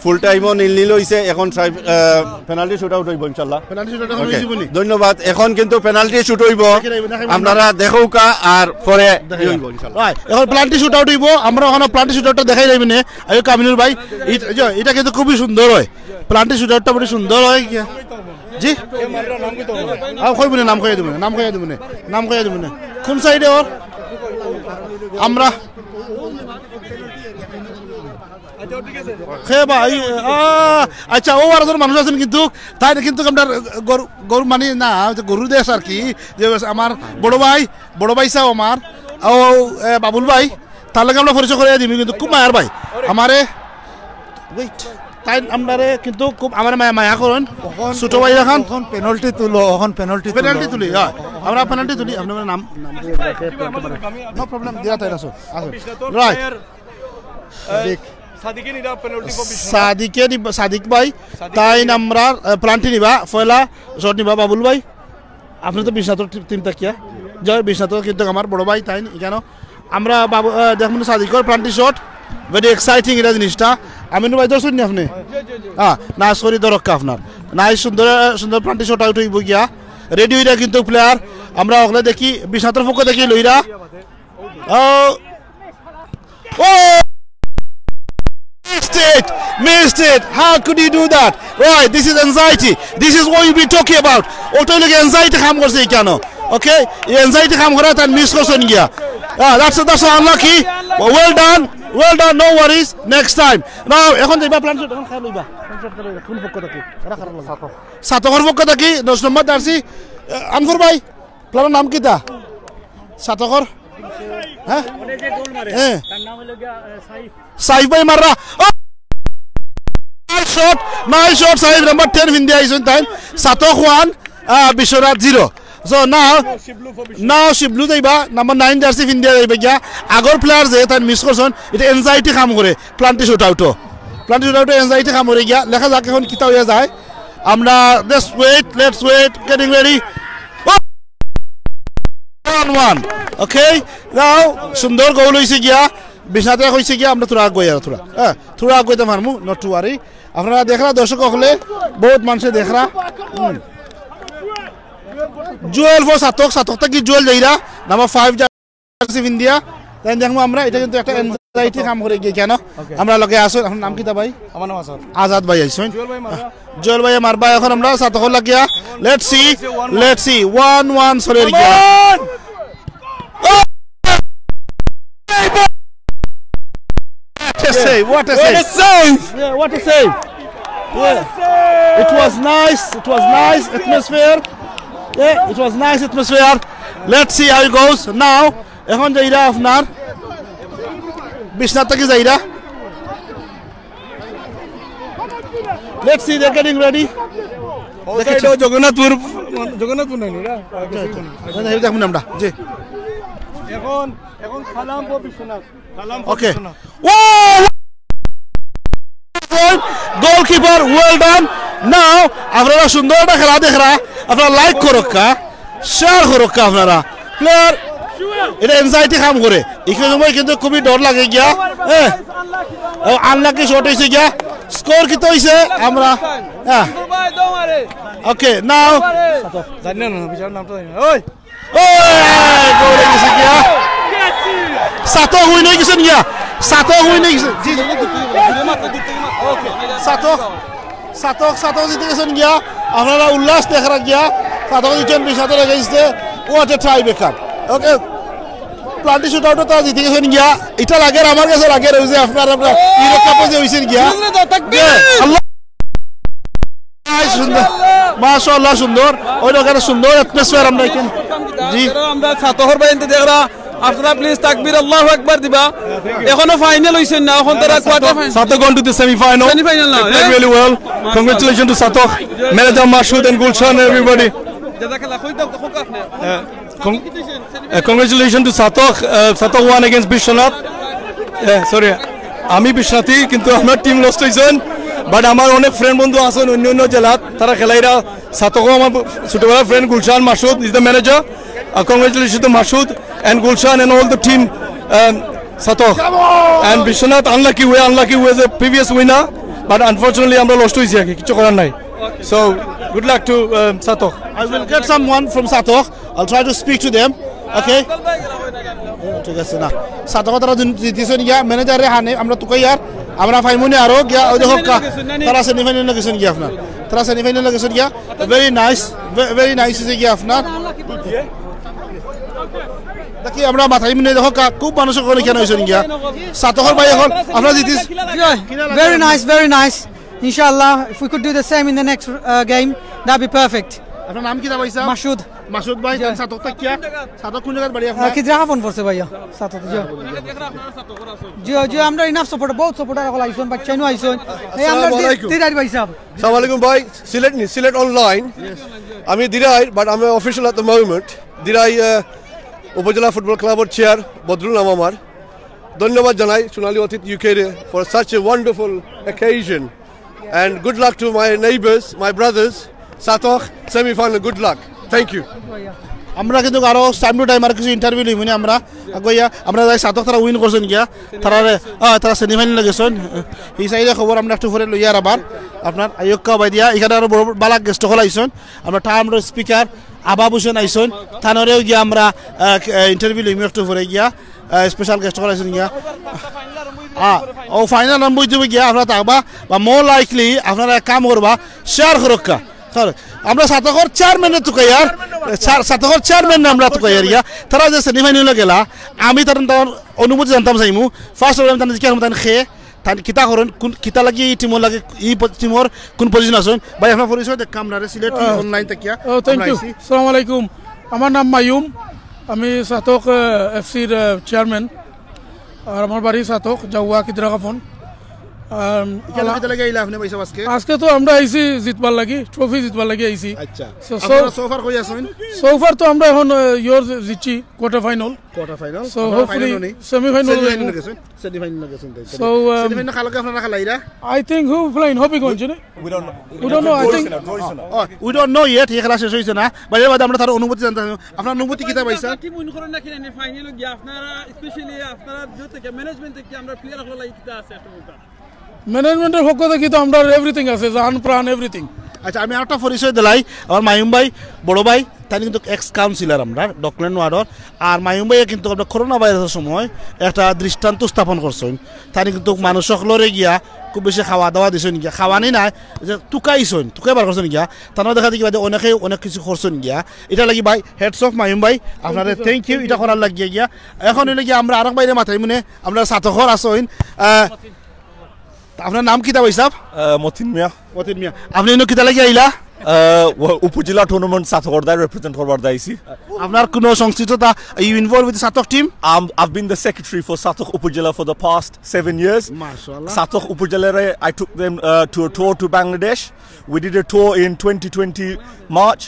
ফুল টাইমও নীল নীল হইছে, এখন ট্রাই, আহ, পেনাল্টি শুট আউট হইব ইনশাল্লাহ। পেনাল্টি শুট আউট এখন ওকে। হইব নি? ধন্যবাদ। এখন কিন্তু পেনাল্টি শুট হইব, দেখাই যাইব, দেখাই যাইব। আপনারা দেখউক্কা আর পরে দেখাই ইয়ে যাইব। হইব ইনশাল্লাহ। রাইট, এখন পেনাল্টি শুট আউট হইব, আমরা ওখানে পেনাল্টি শুট আউটটা দেখাই যাইব নে। আইও কামিনুর ভাই, ইট-, ইয়ো, ইটা কিন্তু খুবই সুন্দর হয়, পেনাল্টি শুট আউটটা বড় সুন্দর হয়। জি? আ, কইব নে, নাম কইয়া দিব নে, নাম কইয়া দিব নে, নাম কইয়া দিব নে। কোন সাইডে ওর? আমরা খে ভাই, আ, আচ্ছা, ও আর একজন মানুষ আছেন কিন্তু, তাই কিন্তু আমরা গরু, গরু মানে না, ওই যে গরুর দেশ আর কি, যে আমার বড় ভাই, বড় ভাই সাহেব আমার, ও, এ, বাবুল ভাই, তার লগে আমরা পরিচয় করিয়ে দিবি, কিন্তু খুব মায়ার ভাই। আমারে, ওয়েট, তাই আমরারে কিন্তু খুব আমারে মায়া, মায়া করেন। ছোট ভাই এখন। এখন পেনাল্টি তুলো, এখন পেনাল্টি তুলো। পেনাল্টি তুলি, হ্যাঁ। আমরা পেনাল্টি তুলি, আপনার নাম, নাম দিয়ে রাখে, নো প্রবলেম, দিয়া তাই আসো, আসো। রাইট। সাদিক। সাদিকে নিবা পেনাল্টি ফর বিশ্বনাথ। সাদিকে নিবা, সাদিক ভাই, সাদিকে তাই নিবা। আমরা, আহ, পেনাল্টি নিবা, পয়লা শট নিবা বাবুল ভাই। আপনি তো বিশ্বনাথর টি-, টিম থাকিয়া। জয় বিশ্বনাথ, কিন্তু আমার বড় ভাই তাই ইকানো। আমরা বাবু, আহ, দেখুন সাদিকর পেনাল্টি শট, ভেরি এক্সাইটিং এটা জিনিসটা। আমিনুর ভাই ধরছেন নি আপনি? হ্যাঁ, নাইস করি দরক্কা আপনার। নাইস সুন্দর, আহ, সুন্দর পেনাল্টি শট আউট হইব গিয়া। রেডি হইরা কিন্তু প্লেয়ার। আমরা ওগুলো দেখি বিশ্বনাথর পক্ষ থেকে লইরা। ও, Oh! Missed it! Missed it! How could you do that? Right, this is anxiety. This is what you be talking about. ওটাই লাগে anxiety কাম করছে ইকানো। Okay? এই anxiety কাম করা তার মিস করছেন গিয়া। Ah, that's, that's unlucky. Well done. Well done. No worries. Next time. Now, এখন যাইবা পেনাল্টি শট, এখন খেলা লইবা। পেনাল্টি শট খেলা লইবা। কোন পক্ষ থেকে? এরা খারাপ লাগে। সাতকর পক্ষ থেকে দশ নম্বর জার্সি, আহ, আনফুর ভাই। প্লেয়ারর নাম কিতা? সাতকর? হ্যাঁ? হ্যাঁ। সাইফ ভাই মাররা। ও! Nice shot, nice shot, Saif number ten ফিন্দি আইছইন তাইন। সাতক ওয়ান, আহ, Bishwanath zero. So now, now Shiblu যাইবা, নাম্বার নাইন জার্সি ফিন্দিয়া যাইবা গিয়া। আগর প্লেয়ার যে তাইন মিস করছইন, এটা anxiety কাম করে, পেনাল্টি শুট আউটও। পেনাল্টি শুট আউটও anxiety কাম করে গিয়া। দেখা যাক এখন কিতা হইয়া যায়। আমরা, let's wait, let's wait, getting ready. Oh! One one. Okay, now সুন্দর গোল হইছে গিয়া, বিশ্বনাথে হইছে গিয়া, আমরা থুড়া আগুয়াই আর থুড়া, হ্যাঁ, থুড়া আগুয়াইতে পারমু, not to worry। আপনারা দেখরা দর্শক হকলে, বহুত মানুষে দেখরা। হুম। জুয়েল ফর সাতক, সাতক থাকি জুয়েল যাইরা, নাম্বার ফাইভ জার্সি ফিন্দিয়া। তাই দেখমু আমরা, এটা কিন্তু একটা anxiety কাম করে গিয়া কেন? আমরা লগে আসুন, আপনার নাম কিতা ভাই? আমার নাম আজাদ। আজাদ ভাই আইছইন। জুয়েল ভাই মারবা। জুয়েল ভাই মারবা, এখন আমরা সাতকর লাগিয়া। Let's see, let's see, one one চলে গিয়া। Oh! What a save, what a save. What a save. Yeah, what a save. Yeah. It was nice, it was nice atmosphere. Yeah, it was nice atmosphere. Let's see how it goes now. এখন যাইরা আপনার বিশ্বনাথ থাকি যাইরা। Let's see, they're getting ready. ও সাইডে জগন্নাথপুর, জগন্নাথপুর নাই না? আচ্ছা, আচ্ছা। আচ্ছা, এই দেখুন আমরা, জি। এখন, এখন খালাম ফর বিশ্বনাথ। খালাম ফর ওকে। বিশ্বনাথ। ও! Goalkeeper, well done. Now, আপনারা সুন্দর একটা খেলা দেখরা, আপনারা like করুক্কা, share করুক্কা আপনারা। Player, এটা anxiety কাম করে। এই সময় কিন্তু খুবই ডর লাগে গিয়া, হ্যাঁ। ও, unlucky shot হইছে গিয়া। স্কোর কিতা অইছে? আমরা, হ্যাঁ। ওকে, নাও। জানি না, না, বিচার নামটা জানি না। ওই। ওই, গোল অই গেছে গিয়া। ছাতক উইন অই গেছইন গিয়া। ছাতক উইন অই গেছে। জি, জি। ছাতক, ছাতক, ছাতক জিতি গেছইন গিয়া। আপনারা উল্লাস দেখরা গিয়া। ছাতক জিতছইন বিশ্বনাথর against-এ। What a tie breaker. Okay. Plenty shoot আউটও তারা জিতি গেছইন গিয়া। ইটা লাগের, আমার কাছে লাগের, ওই যে আপনার, আপনার ইউরো কাপও যে অইছইন গিয়া। আল্লাহ। আই, সুন্দর। মাশাআল্লাহ, সুন্দর। ওই লোকের সুন্দর atmosphere আমরা এখানে। জি। আমরা ছাতকর ভাই এনতে দেখরা, আপনারা please তাকবীর আল্লাহু আকবার দিবা। এখনো ফাইনাল অইছে না, এখন তারা quarter final। Satok gone to the semi final. Semi final না, They played হ্যাঁ? Really well. Congratulations to Satok, manager Mashood and Gulshan and everybody. জাযাকাল্লাহ, কই দাও, কই আপনি? Con- uh, congratulations to Satok. Uh, Satok won against Bishwanath. Uh, sorry, আমি বিশ্বনাথি, কিন্তু আমার টিম লস্ট অইছইন। বাট আমার অনেক ফ্রেন্ড বন্ধু আছইন অন্য অন্য জেলাত, তারা খেলাইরা। ছাতকও আমার ছোটবেলার friend Gulshan Masud is the manager. Uh, congratulations to Mashood and Gulshan and all the team. Um, Satok and Bishwanath, unlucky, we unlucky, we the previous winner, but unfortunately আমরা লস্ট অইছি আর কি, কিছু করার নাই। So good luck to um, Satok. I will get someone from Satok. I'll try to speak to them. Okay? ঠিক আছে না। ছাতক তারা জিন- জিতিছইন গিয়া, ম্যানেজারে হানে আমরা তুকাইয়ার, আমরা ফাইমুনে আরো গিয়া, ওই দেখো কা-, তারা সেমিফাইনাল গেছইন গিয়া আপনার। তারা সেমিফাইনাল গেছইন গিয়া। Very nice, ve- very nice অইছে গিয়া আপনার। দেখি আমরা মাথায় মুনে দেখো কা-, খুব মানুষ অকল এখানে অইছইন গিয়া। ছাতকর ভাই অকল আপনারা জিতিছ- Very nice, very nice. Inshallah, if we could do the same in the next uh, game, that'd be perfect. আপনার নাম কিতা ভাইসাব? মাসুদ। মাসুদ ভাই, জি। ছাতক থাকিয়া? ছাতক কোন জাগাত বাড়ি আপনার? আহ, কিদ্রা কাফন পড়ছে ভাইয়া, ছাতক, জি। জি, জি, আমরা enough supporter, বহুত supporter অকল আইছইন, বাচ্চাইনও আইছইন। এই আমরা আসসালামু দি- আলাইকুম। দিরাইর ভাইসাব। আসসালামু আলাইকুম ভাই, সিলেট নি, সিলেট অনলাইন। আমি Derai, but I'm official at the moment. Derai, আহ, উপজেলা ফুটবল ক্লাবর চেয়ার বদরুল নাম আমার। ধন্যবাদ জানাই সোনালী অতীত ইউকে রে for such a wonderful occasion. And good luck to my neighbors, my brothers. Chhatak, semifinal, good luck. Thank you. আমরা কিন্তু আরো time to time আর কিছু ইন্টারভিউ লইমু নি আমরা। আগুয়াইয়া আমরা যাই ছাতক তারা উইন করছইন গিয়া। তারা রে, আহ, তারা সেমিফাইনাল গেছইন। এই সাইডে খবর আমরা একটু পরে লইয়ার আবার। আপনার আইয়ক্কা বাইদিয়া, এখানে আরো বড় বড় বালা গেস্ট অকল আইছইন। আমরা টার্ম স্পিকার আবাব হোসেন আইছইন। তানরেও গিয়া আমরা, আহ, ইন্টারভিউ লইমু একটু পরে গিয়া। আহ, স্পেশাল গেস্ট অকল আইছইন গিয়া। আহ, ও ফাইনাল আরম্ভ অইতে গিয়া আপনারা থাকবা, বা more likely আপনারা এক কাম করবা, শেয়ার করক্কা। স্যার, আমরা ছাতকর চেয়ারম্যানরে তুকাইয়ার, স্যার, ছাতকর চেয়ারম্যানরে আমরা তুকাইয়ার গিয়া। তারা যে সেমিফাইনালে গেলা, আমি তার, তার অনুভূতি জানতাম চাইমু। First of all, আমি তার জিজ্ঞাসা করমু, তান খে, তান কিতা করইন, কোন, কিতা লাগি এই টিমর লাগি, এই প-, টিমর কোন পজিশন আছইন? ভাই, আপনার পরিচয় দেখ, আমরা রে সিলেট আহ, অনলাইন থাকিয়া ও, thank আমরা you. আইছি। আসসালামু আলাইকুম, আমার নাম মায়ুম, আমি ছাতক, আহ, এফসির, আহ, চেয়ারম্যান। আর আমার বাড়ি ছাতক, জাউয়া, কিদ্রা কাফন। আম, এখানে আলা- কিতা লাগি আইলা আপনি ভাইসাব আজকে? আজকে তো আমরা আইছি জিতবার লাগি, ট্রফি জিতবার লাগি আইছি। আচ্ছা। So, so আপনারা so far কই আছইন? So far তো আমরা এখন, আহ, ইয়োর জিতছি, quarter final. Quarter final. So আপনারা hopefully ফাইনাল নি? সেমিফাইনাল সেমিফাইনাল অইবো। গেছইন? সেমিফাইনাল গেছইন তাই। So, um, সেমিফাইনাল কালকে আপনারা খেলাইরা? I think who playing Habiganj, না? We don't know. We don't know, I think. Draw অইছে না, draw অইছে না। ও, we don't know yet, এই খেলা শেষ অইছে না। বাইরে বাদে আমরা তার অনুভূতি জানতে চাই। আপনার অনুভূতি কিতা ভাইসাব? টিম উইন করেন না কিনা ফাইনালে গিয়া আপনারা, specially আপনারা যে থেকে ম্যানেজমেন্ট থেকে আমরা প্লেয়ার অকল লাগি কিতা আছে একটা বলতা? ম্যানেজমেন্টের পক্ষ থাকি তো আমরার everything আছে, জান প্রাণ everything। আচ্ছা, আমি আরেকটা পরিচয় দিলাই, আমার মায়ুম ভাই, বড় ভাই, তাইন কিন্তু এক্স কাউন্সিলর আমরার ডকল্যান্ড ওয়ার্ডর। আর মায়ুম ভাইয়ে কিন্তু আমরা করোনা ভাইরাসর সময় একটা দৃষ্টান্ত স্থাপন করছইন। তাইন কিন্তু মানুষ অকলরে গিয়া খুব বেশি খাওয়া দাওয়া দিছইন গিয়া, খাওয়ানি নায়, যে তুকাইছইন, তুকাই বার করছইন গিয়া। তানরে দেখা দেখি বাদে অনেকে অনেক কিছু করছইন গিয়া। ইটার লাগি ভাই, hats off মায়ুম ভাই, আপনারে thank you, ইটা করার লাগিয়া গিয়া। এখন অইলো গিয়া আমরা আরক বাইরে মাতাইমুনে, আমরার ছাতকর আছইন। আহ, আপনার নাম কিতা ভাইসাব? আহ, মতিন মিয়া। মতিন মিয়া। আপনি ইনো কিতা লাগি আইলা? আহ, ও-, উপজেলা টুর্নামেন্ট ছাতকর দায় রিপ্রেজেন্ট করবার দায় আইছি। আপনার কোনো সংশ্লিষ্টতা, you involved with Chhatak team? Um, I've been the secretary for Satok Upajila for the past seven years. মাশাআল্লাহ। Satok Upajila, I took them, uh, to a tour to Bangladesh. We did a tour in twenty twenty March.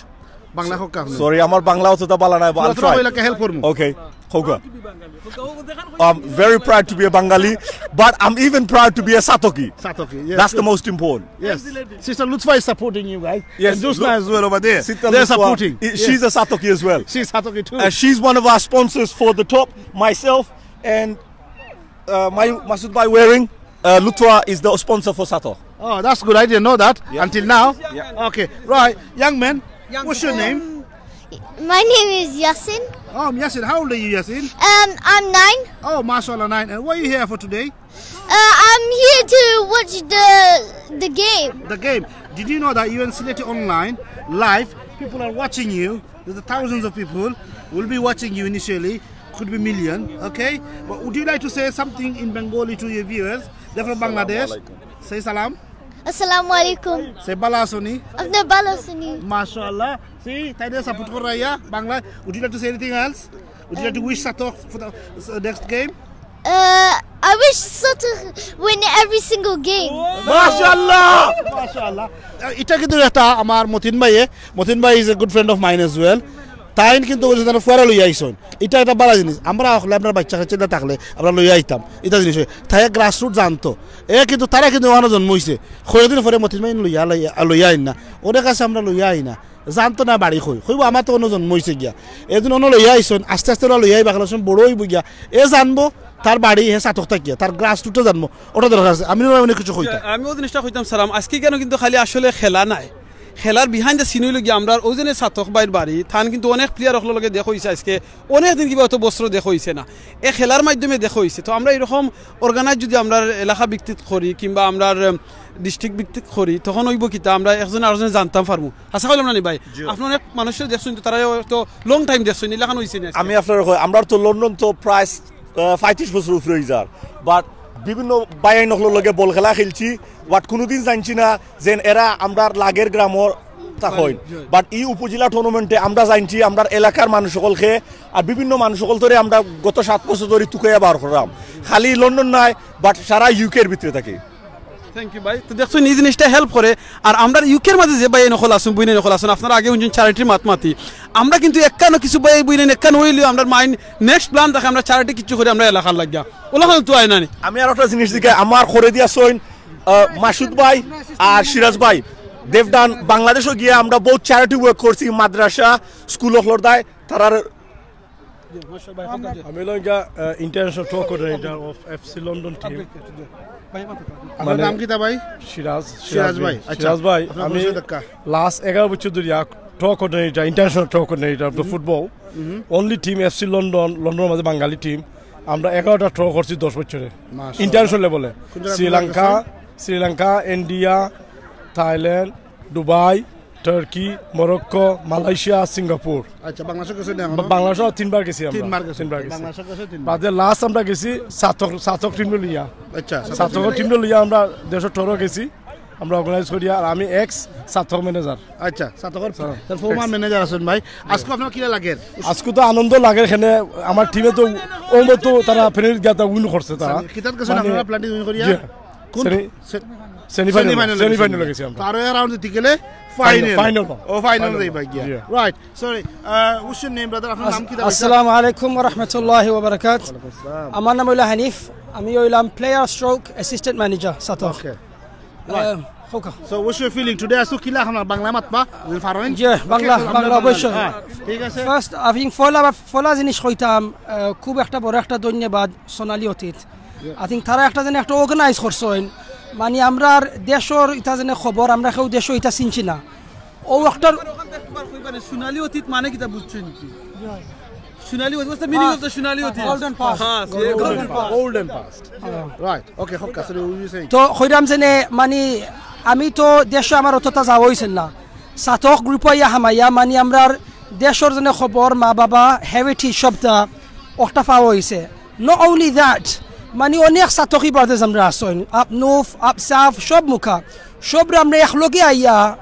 Bangla কউক্কা আপনি। Sorry, আমার বাংলা অতটা ভালা নায়, but I'll try. Help করমু। Okay, কউক্কা। I'm very proud to be a Bangali, but I'm even proud to be a Satoki. Satoki, yes. That's the most important. Yes. Sister Lutfa is supporting you guys. Yes, and Josna as well over there. They're supporting. She's a Satoki as well. She's Satoki too. Uh, she's one of our sponsors for the top. Myself and, uh, my Masud Bhai Waring, uh, Lutfa is the sponsor for Satok. Oh, that's good. I didn't know that until now. Yeah. Okay, right, young man. What's your name? My name is Yasin. Oh, I'm Yasin. How old are you, Yasin? Um, I'm nine. Oh, mashallah, nine. And what are you here for today? Uh, I'm here to watch the the game. The game. Did you know that you in Sylheti Online live? People are watching you. There's thousands of people will be watching you initially. Could be million. Okay. But would you like to say something in Bengali to your viewers? They're from Bangladesh. Say salam. Assalamu alaikum. Say ভালো আছো নি? আপনি ভালো আছেন নি? Mashallah. See, তাই দিয়ে সাপোর্ট করে রাইয়া Bangla. Would you like to say anything else? Would you like to wish Satok for the uh, next game? Uh, I wish Satok win every single game. Mashallah. Mashallah. এটা কিন্তু একটা আমার মতিন ভাইয়ে, মতিন ভাই is a good friend of mine as well. তাইন কিন্তু ওই জন্য ফুয়ারা লইয়া আইসন। এটা একটা ভালো জিনিস। আমরা হকলে আপনার বাচ্চা কাচ্চা থাকলে আমরা লইয়া আইতাম। এটা জিনিস হয়। তাই গ্রাস রুট জানতো। এ কিন্তু তারা কিন্তু ওখানে জন্ম হইছে। কয়েকদিন পরে মতিন ভাই লইয়া লইয়া আইন না। ওদের কাছে আমরা লইয়া আই না। জানতো না বাড়ি কই। কইবো আমার তো অন্য জন্ম হইছে গিয়া। এদিন অন্য লইয়া আইসন। আস্তে আস্তে ওরা লইয়া আইবা। কারণ বড় হইব গিয়া। এ জানবো তার বাড়ি হে সাতক থাকিয়া। তার গ্রাস রুটে জানবো। ওটা দরকার আছে। আমি অনেক কিছু কইতাম। আমি ও জিনিসটা কইতাম সালাম। আজকে কেন কিন্তু খালি আসলে খেলা নাই। খেলার বিহাইন্ড দ্য সিন হইল গিয়া আমরার ওজনে সাতক ভাইর বাড়ি। তান কিন্তু অনেক প্লেয়ার অকলর লগে দেখা হইছে আজকে। অনেক দিন কিবা অত বছর দেখা হইছে না। এ খেলার মাধ্যমে দেখা হইছে। তো আমরা এরকম অর্গানাইজ যদি আমরার এলাকা ভিত্তিক করি কিংবা আমরার ডিস্ট্রিক্ট ভিত্তিক করি, তখন হইব কিতা আমরা একজন আরেকজনে জানতাম পারমু। আশা করলাম না নি ভাই? আপনি অনেক মানুষের দেখছেন তো, তারা তো লং টাইম দেখছেন, এলাকান হইছে না। আমি আপনার কই, আমরা তো লন্ডন তো প্রায় আহ, পঁয়ত্রিশ বছর উপরে হয়ে যার, বাট বিভিন্ন বাইন অকলর লগে বল খেলা খেলছি, বাট কোনোদিন জানছি না যে এরা আমরার লাগের গ্রামর তা হয়। বাট এই উপজেলা টুর্নামেন্টে আমরা জানছি, আমরার এলাকার মানুষ সকলকে আর বিভিন্ন মানুষ সকল ধরে আমরা গত সাত বছর ধরে তুকাইয়া বার করলাম। খালি লন্ডন নয়, বাট সারা ইউকের ভিতরে থাকি। থ্যাংক ইউ ভাই। তো দেখছো, এই জিনিসটা হেল্প করে। আর আমরা ইউকের মাঝে যে ভাই নকল আসুন, বইনে নকল আসুন, আপনারা আগে হুনছেন চ্যারিটির মাত মাতি। আমরা কিন্তু একখানো কিছু ভাই বইনে একখানো হইলেও আমরা মাইন্ড নেক্সট প্ল্যান থাকে, আমরা চ্যারিটি কিছু করি আমরা এলাকার লাগিয়া। ওলা তো আয় না নি। আমি আর একটা জিনিস দিকে আমার করে দিয়া সইন, আহ, মাসুদ ভাই আর সিরাজ ভাই, দেবদান বাংলাদেশও গিয়ে আমরা বহুত চ্যারিটি ওয়ার্ক করছি, মাদ্রাসা, স্কুল অকলর দায়, তারার আমি হইলাম গিয়া international tour coordinator of FC London team. আপনার নাম কিতা ভাই? সিরাজ। সিরাজ ভাই, আচ্ছা। সিরাজ ভাই, আপনার আমি পরিচয় দেখা। লাস্ট এগারো বছর ধরি tour coordinator, international tour coordinator of the football. Only team FC London, লন্ডনের মাঝে বাঙালি টিম। আমরা এগারোটা ট্যুর করছি দশ বছরে, মাশাআল্লাহ। ইন্টারন্যাশনাল লেভেলে। কোন জায়গায় শ্রীলঙ্কা, গেছেন? Sri Lanka, India, Thailand, Dubai, turkey, Morocco, Malaysia, Singapore. আচ্ছা, বাংলাদেশে গেছেন না এখনো? বাংলাদেশও তিনবার গেছি আমরা। তিনবার গেছেন। তিনবার গেছি। বাংলাদেশে গেছে তিনবার। বাদে লাস্ট আমরা গেছি সাতক, সাতক টিম লইয়া। আচ্ছা, সাতক টিম লইয়া আমরা দেশর ট্যুরও গেছি, আমরা অর্গানাইজ করি। আর আমি এক্স সাতক ম্যানেজার। আচ্ছা, সাতকর তার ফর্মার ম্যানেজার আছেন ভাই। আজকে আপনার কিলা লাগে? আজকে তো আনন্দ লাগে এখানে, আমার টিমে তো ওমর তো তারা পেনাল্টি গাতা উইন করছে তারা। কিতাত গেছেন আপনারা পেনাল্টি উইন করিয়া? জি। কোন সেমি- সেমিফাইনাল সেমিফাইনাল গেছি আমরা। তার রাউন্ড জিতে গেলে ফাইনাল। ফাইনাল। ও ফাইনাল ফাইনাল। যাইবা গিয়া। জি। Right, sorry. What's your name, brother? আপনার নাম কিতা? আসসালামু আলাইকুম ওয়া রাহমাতুল্লাহি ওয়া বারাকাত। আমার নাম হইল হানিফ, আমি হইলাম প্লেয়ার স্ট্রোক অ্যাসিস্ট্যান্ট ম্যানেজার সাতক। ওকে। আহ, হোকা। So what's your feeling today? আজকে কিলা আপনার বাংলা মাতবা? যদি পারেন। জি, বাংলা, Okay, বাংলা অবশ্যই। হ্যাঁ, ঠিক আছে। ফার্স্ট, আই থিংক পয়লা, পয়লা জিনিস কইতাম, আহ, খুব একটা বড় একটা ধন্যবাদ সোনালী অতীত। আই থিংক তারা একটা যেন একটা অর্গানাইজ করছইন, মানে আমরার দেশর ইটা যেন খবর, আমরা কেউ দেশো ইটা চিনছি না। ও একটা সোনালী অতীত মানে কিতা বুঝছেন কি? সোনালী অতীত, what's the meaning of the সোনালী অতীত? Golden past. Golden past. Golden past. Right. Okay, Hoka, sorry, what were you saying? তো কইরাম যেনে মানে আমি তো দেশো আমার অতটা যাওয়া হইছে না, সাতক গ্রুপ ইয়া হামাইয়া মানে আমরার দেশর যেনে খবর, মা বাবা, হেরিটেজ সবটা একটা পাওয়া হইছে। Not only that, মানে অনেক সাতকি ব্রাদার্স আমরা আছইন, আপ নুফ, আপ সাফ, সব মুখা, সবরে আমরা একলগে আইয়া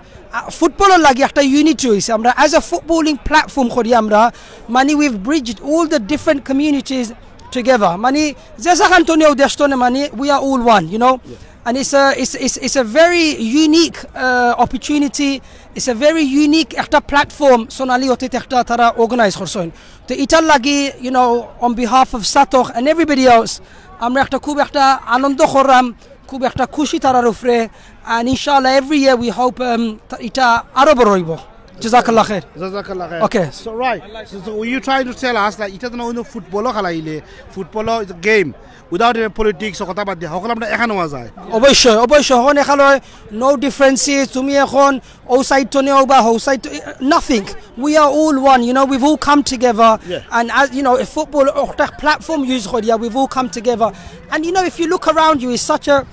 ফুটবলর লাগি একটা ইউনিটি হইছে। আমরা as a footballing platform করি আমরা মানে we've bridged all the different communities together, মানে যে যেখান তনেও দেশ তনে মানে we are all one, you know. And it's a, it's, it's, it's a very unique uh, opportunity, it's a very unique একটা প্ল্যাটফর্ম সোনালী অতীত একটা তারা অর্গানাইজ করছইন। তো ইটার লাগি, you know, on behalf of সাতক and everybody else, আমরা একটা খুব একটা আনন্দ করলাম, খুব একটা খুশি তারার উপরে। And ইনশাআল্লাহ every year we hope um, তা- ইটা আরো বড় হইব। জাযাকাল্লাহ খাইর। জাযাকাল্লাহ খাইর। Okay. So, right. So, so you trying to tell us that ইটা তো না অইলো ফুটবলও খেলাইলে, football is a game. Without any politics, কথা বাদ দিয়া, হকল আমরা এখানো যায়। অবশ্যই, অবশ্যই। এখন এখানো no differences, তুমি এখন ও সাইড তো নেও বা হো সাইড তো, nothing. We are all one, you know, we've all come together. Yeah. And as you know, if football, একটা platform use করিয়া, we've all come together. And you know, if you look around you, it's such a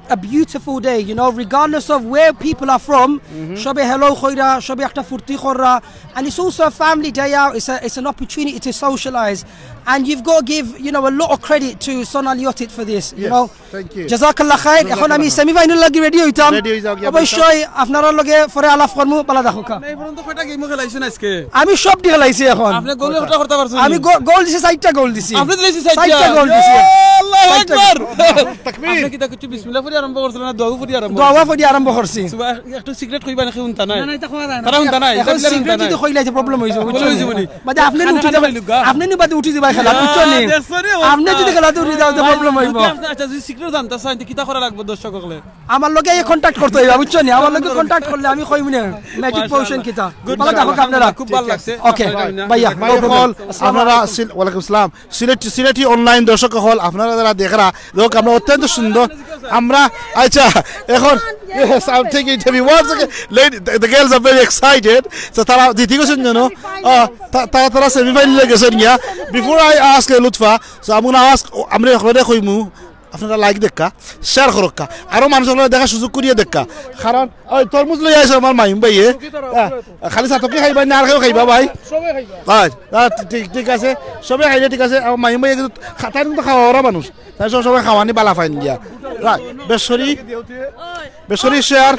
a beautiful day, you know, regardless of where people are from, সবে hello কইরা, সবে একটা ফুর্তি কররা, and it's also a family day out, it's, a, it's an opportunity to socialize, and you've got to give, you know, a lot of credit to Sonal Yotit for this, you Yes, know. Thank you. জাযাকাল্লাহ খাইর। এখন আমি সেমিফাইনাল লাগি রেডি হইতাম। Ready হই যাও গিয়া, অবশ্যই আপনারার লগে পরে আলাপ করমু, বালা থাকুক্কা। এই পর্যন্ত কয়টা গেমও খেলাইছেন আজকে? আমি সব দিয়ে খেলাইছি এখন। আপনি গোল কয়টা করতে পারছেন? আমি গো- গোল দিছি, চারটা গোল দিছি। আপনি দিলেছি চারটা? চারটা গোল দিছি। ইয়া আল্লাহু চারটা আকবার। গোল। তাকবীর। আপনি কিতা কিছু বিসমিল্লাহ পড়ি আরম্ভ করছিলেন না দোয়া পড়ি আরম্ভ? দোয়া পড়ি আরম্ভ করছি। সুবহান-, একটু সিক্রেট কইবা নাকি হুনতা নাই? না, না, এটা কওয়া যায় না। তারা হুনতা নাই, এখন এটা হুনতা সিক্রেট নাই। যদি কইলাই যে প্রবলেম হইছে, বুঝছো প্রবলেম হইছে নি? মানে? বাদে আপনি খানা উঠি খানা যাবেন, হইলুক গা। আপনি নি বাদে উঠি যাবেন খেলা, বুঝছো নি? দেখছো রে, আপনি যদি খেলা উঠি যাও তো প্রবলেম হইব। আচ্ছা, আচ্ছা, যদি সিক্রেট জানতা চাই, তো কিতা করা লাগবে দর্শক হকলে? আমার লগে এই কন্টাক্ট করতে হইবা, বুঝছো নি? আমার লগে কন্টাক্ট করলে আমি কইব না ম্যাজিক পোশন কিতা। Good ভালো থাকো মাশাআল্লাহ। আপনারা। খুব ভালো লাগছে। ওকে, আপনারা না। ভাইয়া, ভাই no problem. হকল, আপনারা সিল- ওয়ালাইকুম আসসালাম। সিলেটি সিলেটি অনলাইন দর্শক হকল, আপনারা যারা দেখরা, দেখো আমরা অত্যন্ত সুন্দর। আমরা আচ্ছা, এখন yes, I'm taking interview once again. Lady, the, the girls are very excited. So তারা জিতি গেছেন জানো? আহ, তা- তারা তারা সেমিফাইনালে গেছেন গিয়া। Before I ask Lutfa, so I'm gonna ask, আমরা হকলরে কইমু, আপনারা লাইক দেখা, শেয়ার করক্কা, আরো মানুষ হকলরে দেখার সুযোগ করিয়া দেখা। কারণ ওই তরমুজ লই আইছে আমার মাইম ভাইয়ে। হ্যাঁ, খালি ছাতকি খাইবা না, আর কেউ খাইবা ভাই? হয়, হ্যাঁ, ঠিক ঠিক আছে, সবে খাইলে ঠিক আছে। আমার মাইম ভাইয়ে কিন্তু খা- তাই কিন্তু খাওয়া ওরা মানুষ, তাই সব সময় খাওয়ানি বালা ফাইন গিয়া। রাইট, বেশ করি, বেশ করি শেয়ার,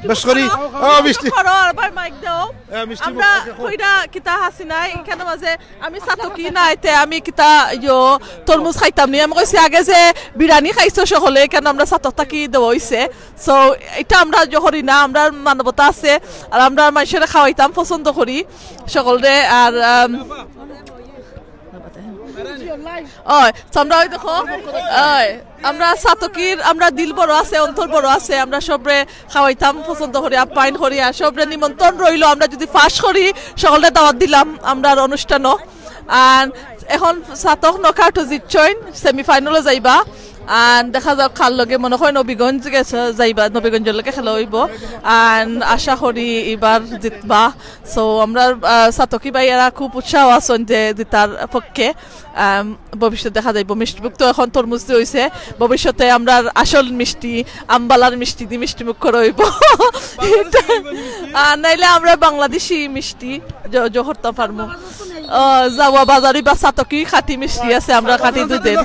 বেশ করি। ও মিষ্টি। করো, আর ভাই মাইক দাও। হ্যাঁ, মিষ্টি আমরা মুখ, ওকে, হোক। কইরা কিতা হাসি নাই, কেন মাঝে আমি ছাতকি নাই, তে আমি কিতা ইয়ো তরমুজ খাইতাম নি। আমি কইছি আগে যে বিরিয়ানি খাইছো সকলে, কেন আমরা ছাতক থাকি দেওয়া হইছে। সো এটা আমরা ইয়ো করি না, আমরা মানবতা আছে, আর আমরা মানুষের খাওয়াইতাম পছন্দ করি সকলরে। আর আম, ওই, তো আমরা ওই দেখো, ওই, আমরা ছাতকির, আমরা দিল বড় আছে, অন্তর বড় আছে, আমরা সবরে খাওয়াইতাম পছন্দ করি, আপ্যায়ন করি, আর সবরে নিমন্ত্রণ রইল। আমরা যদি পাস করি, সকলরে দাওয়াত দিলাম আমরার অনুষ্ঠানও। আর এখন ছাতক নকআউট জিতছইন, সেমিফাইনালো যাইবা। আর দেখা যাক কার লগে, মনে হয় নবীগঞ্জ গেছে, যাইবা, নবীগঞ্জর লগে খেলা হইব। আর আশা করি এবার জিতবা। সো আমরা, আহ, ছাতকি ভাইয়ারা খুব উৎসাহ আছেন যে জিতার পক্ষে। আম, ভবিষ্যতে দেখা যাইব। মিষ্টিমুখ তো এখন তরমুজ দি হইছে, ভবিষ্যতে আমরা আসল মিষ্টি, আম্বালার মিষ্টি দি মিষ্টিমুখ করা হইব। আর নাইলে আমরা বাংলাদেশি মিষ্টি জ- জ করতে পারবো। আহ, যাওয়া বাজারি বা ছাতকি খাঁটি মিষ্টি আছে, আমরা খাঁটি দুধের।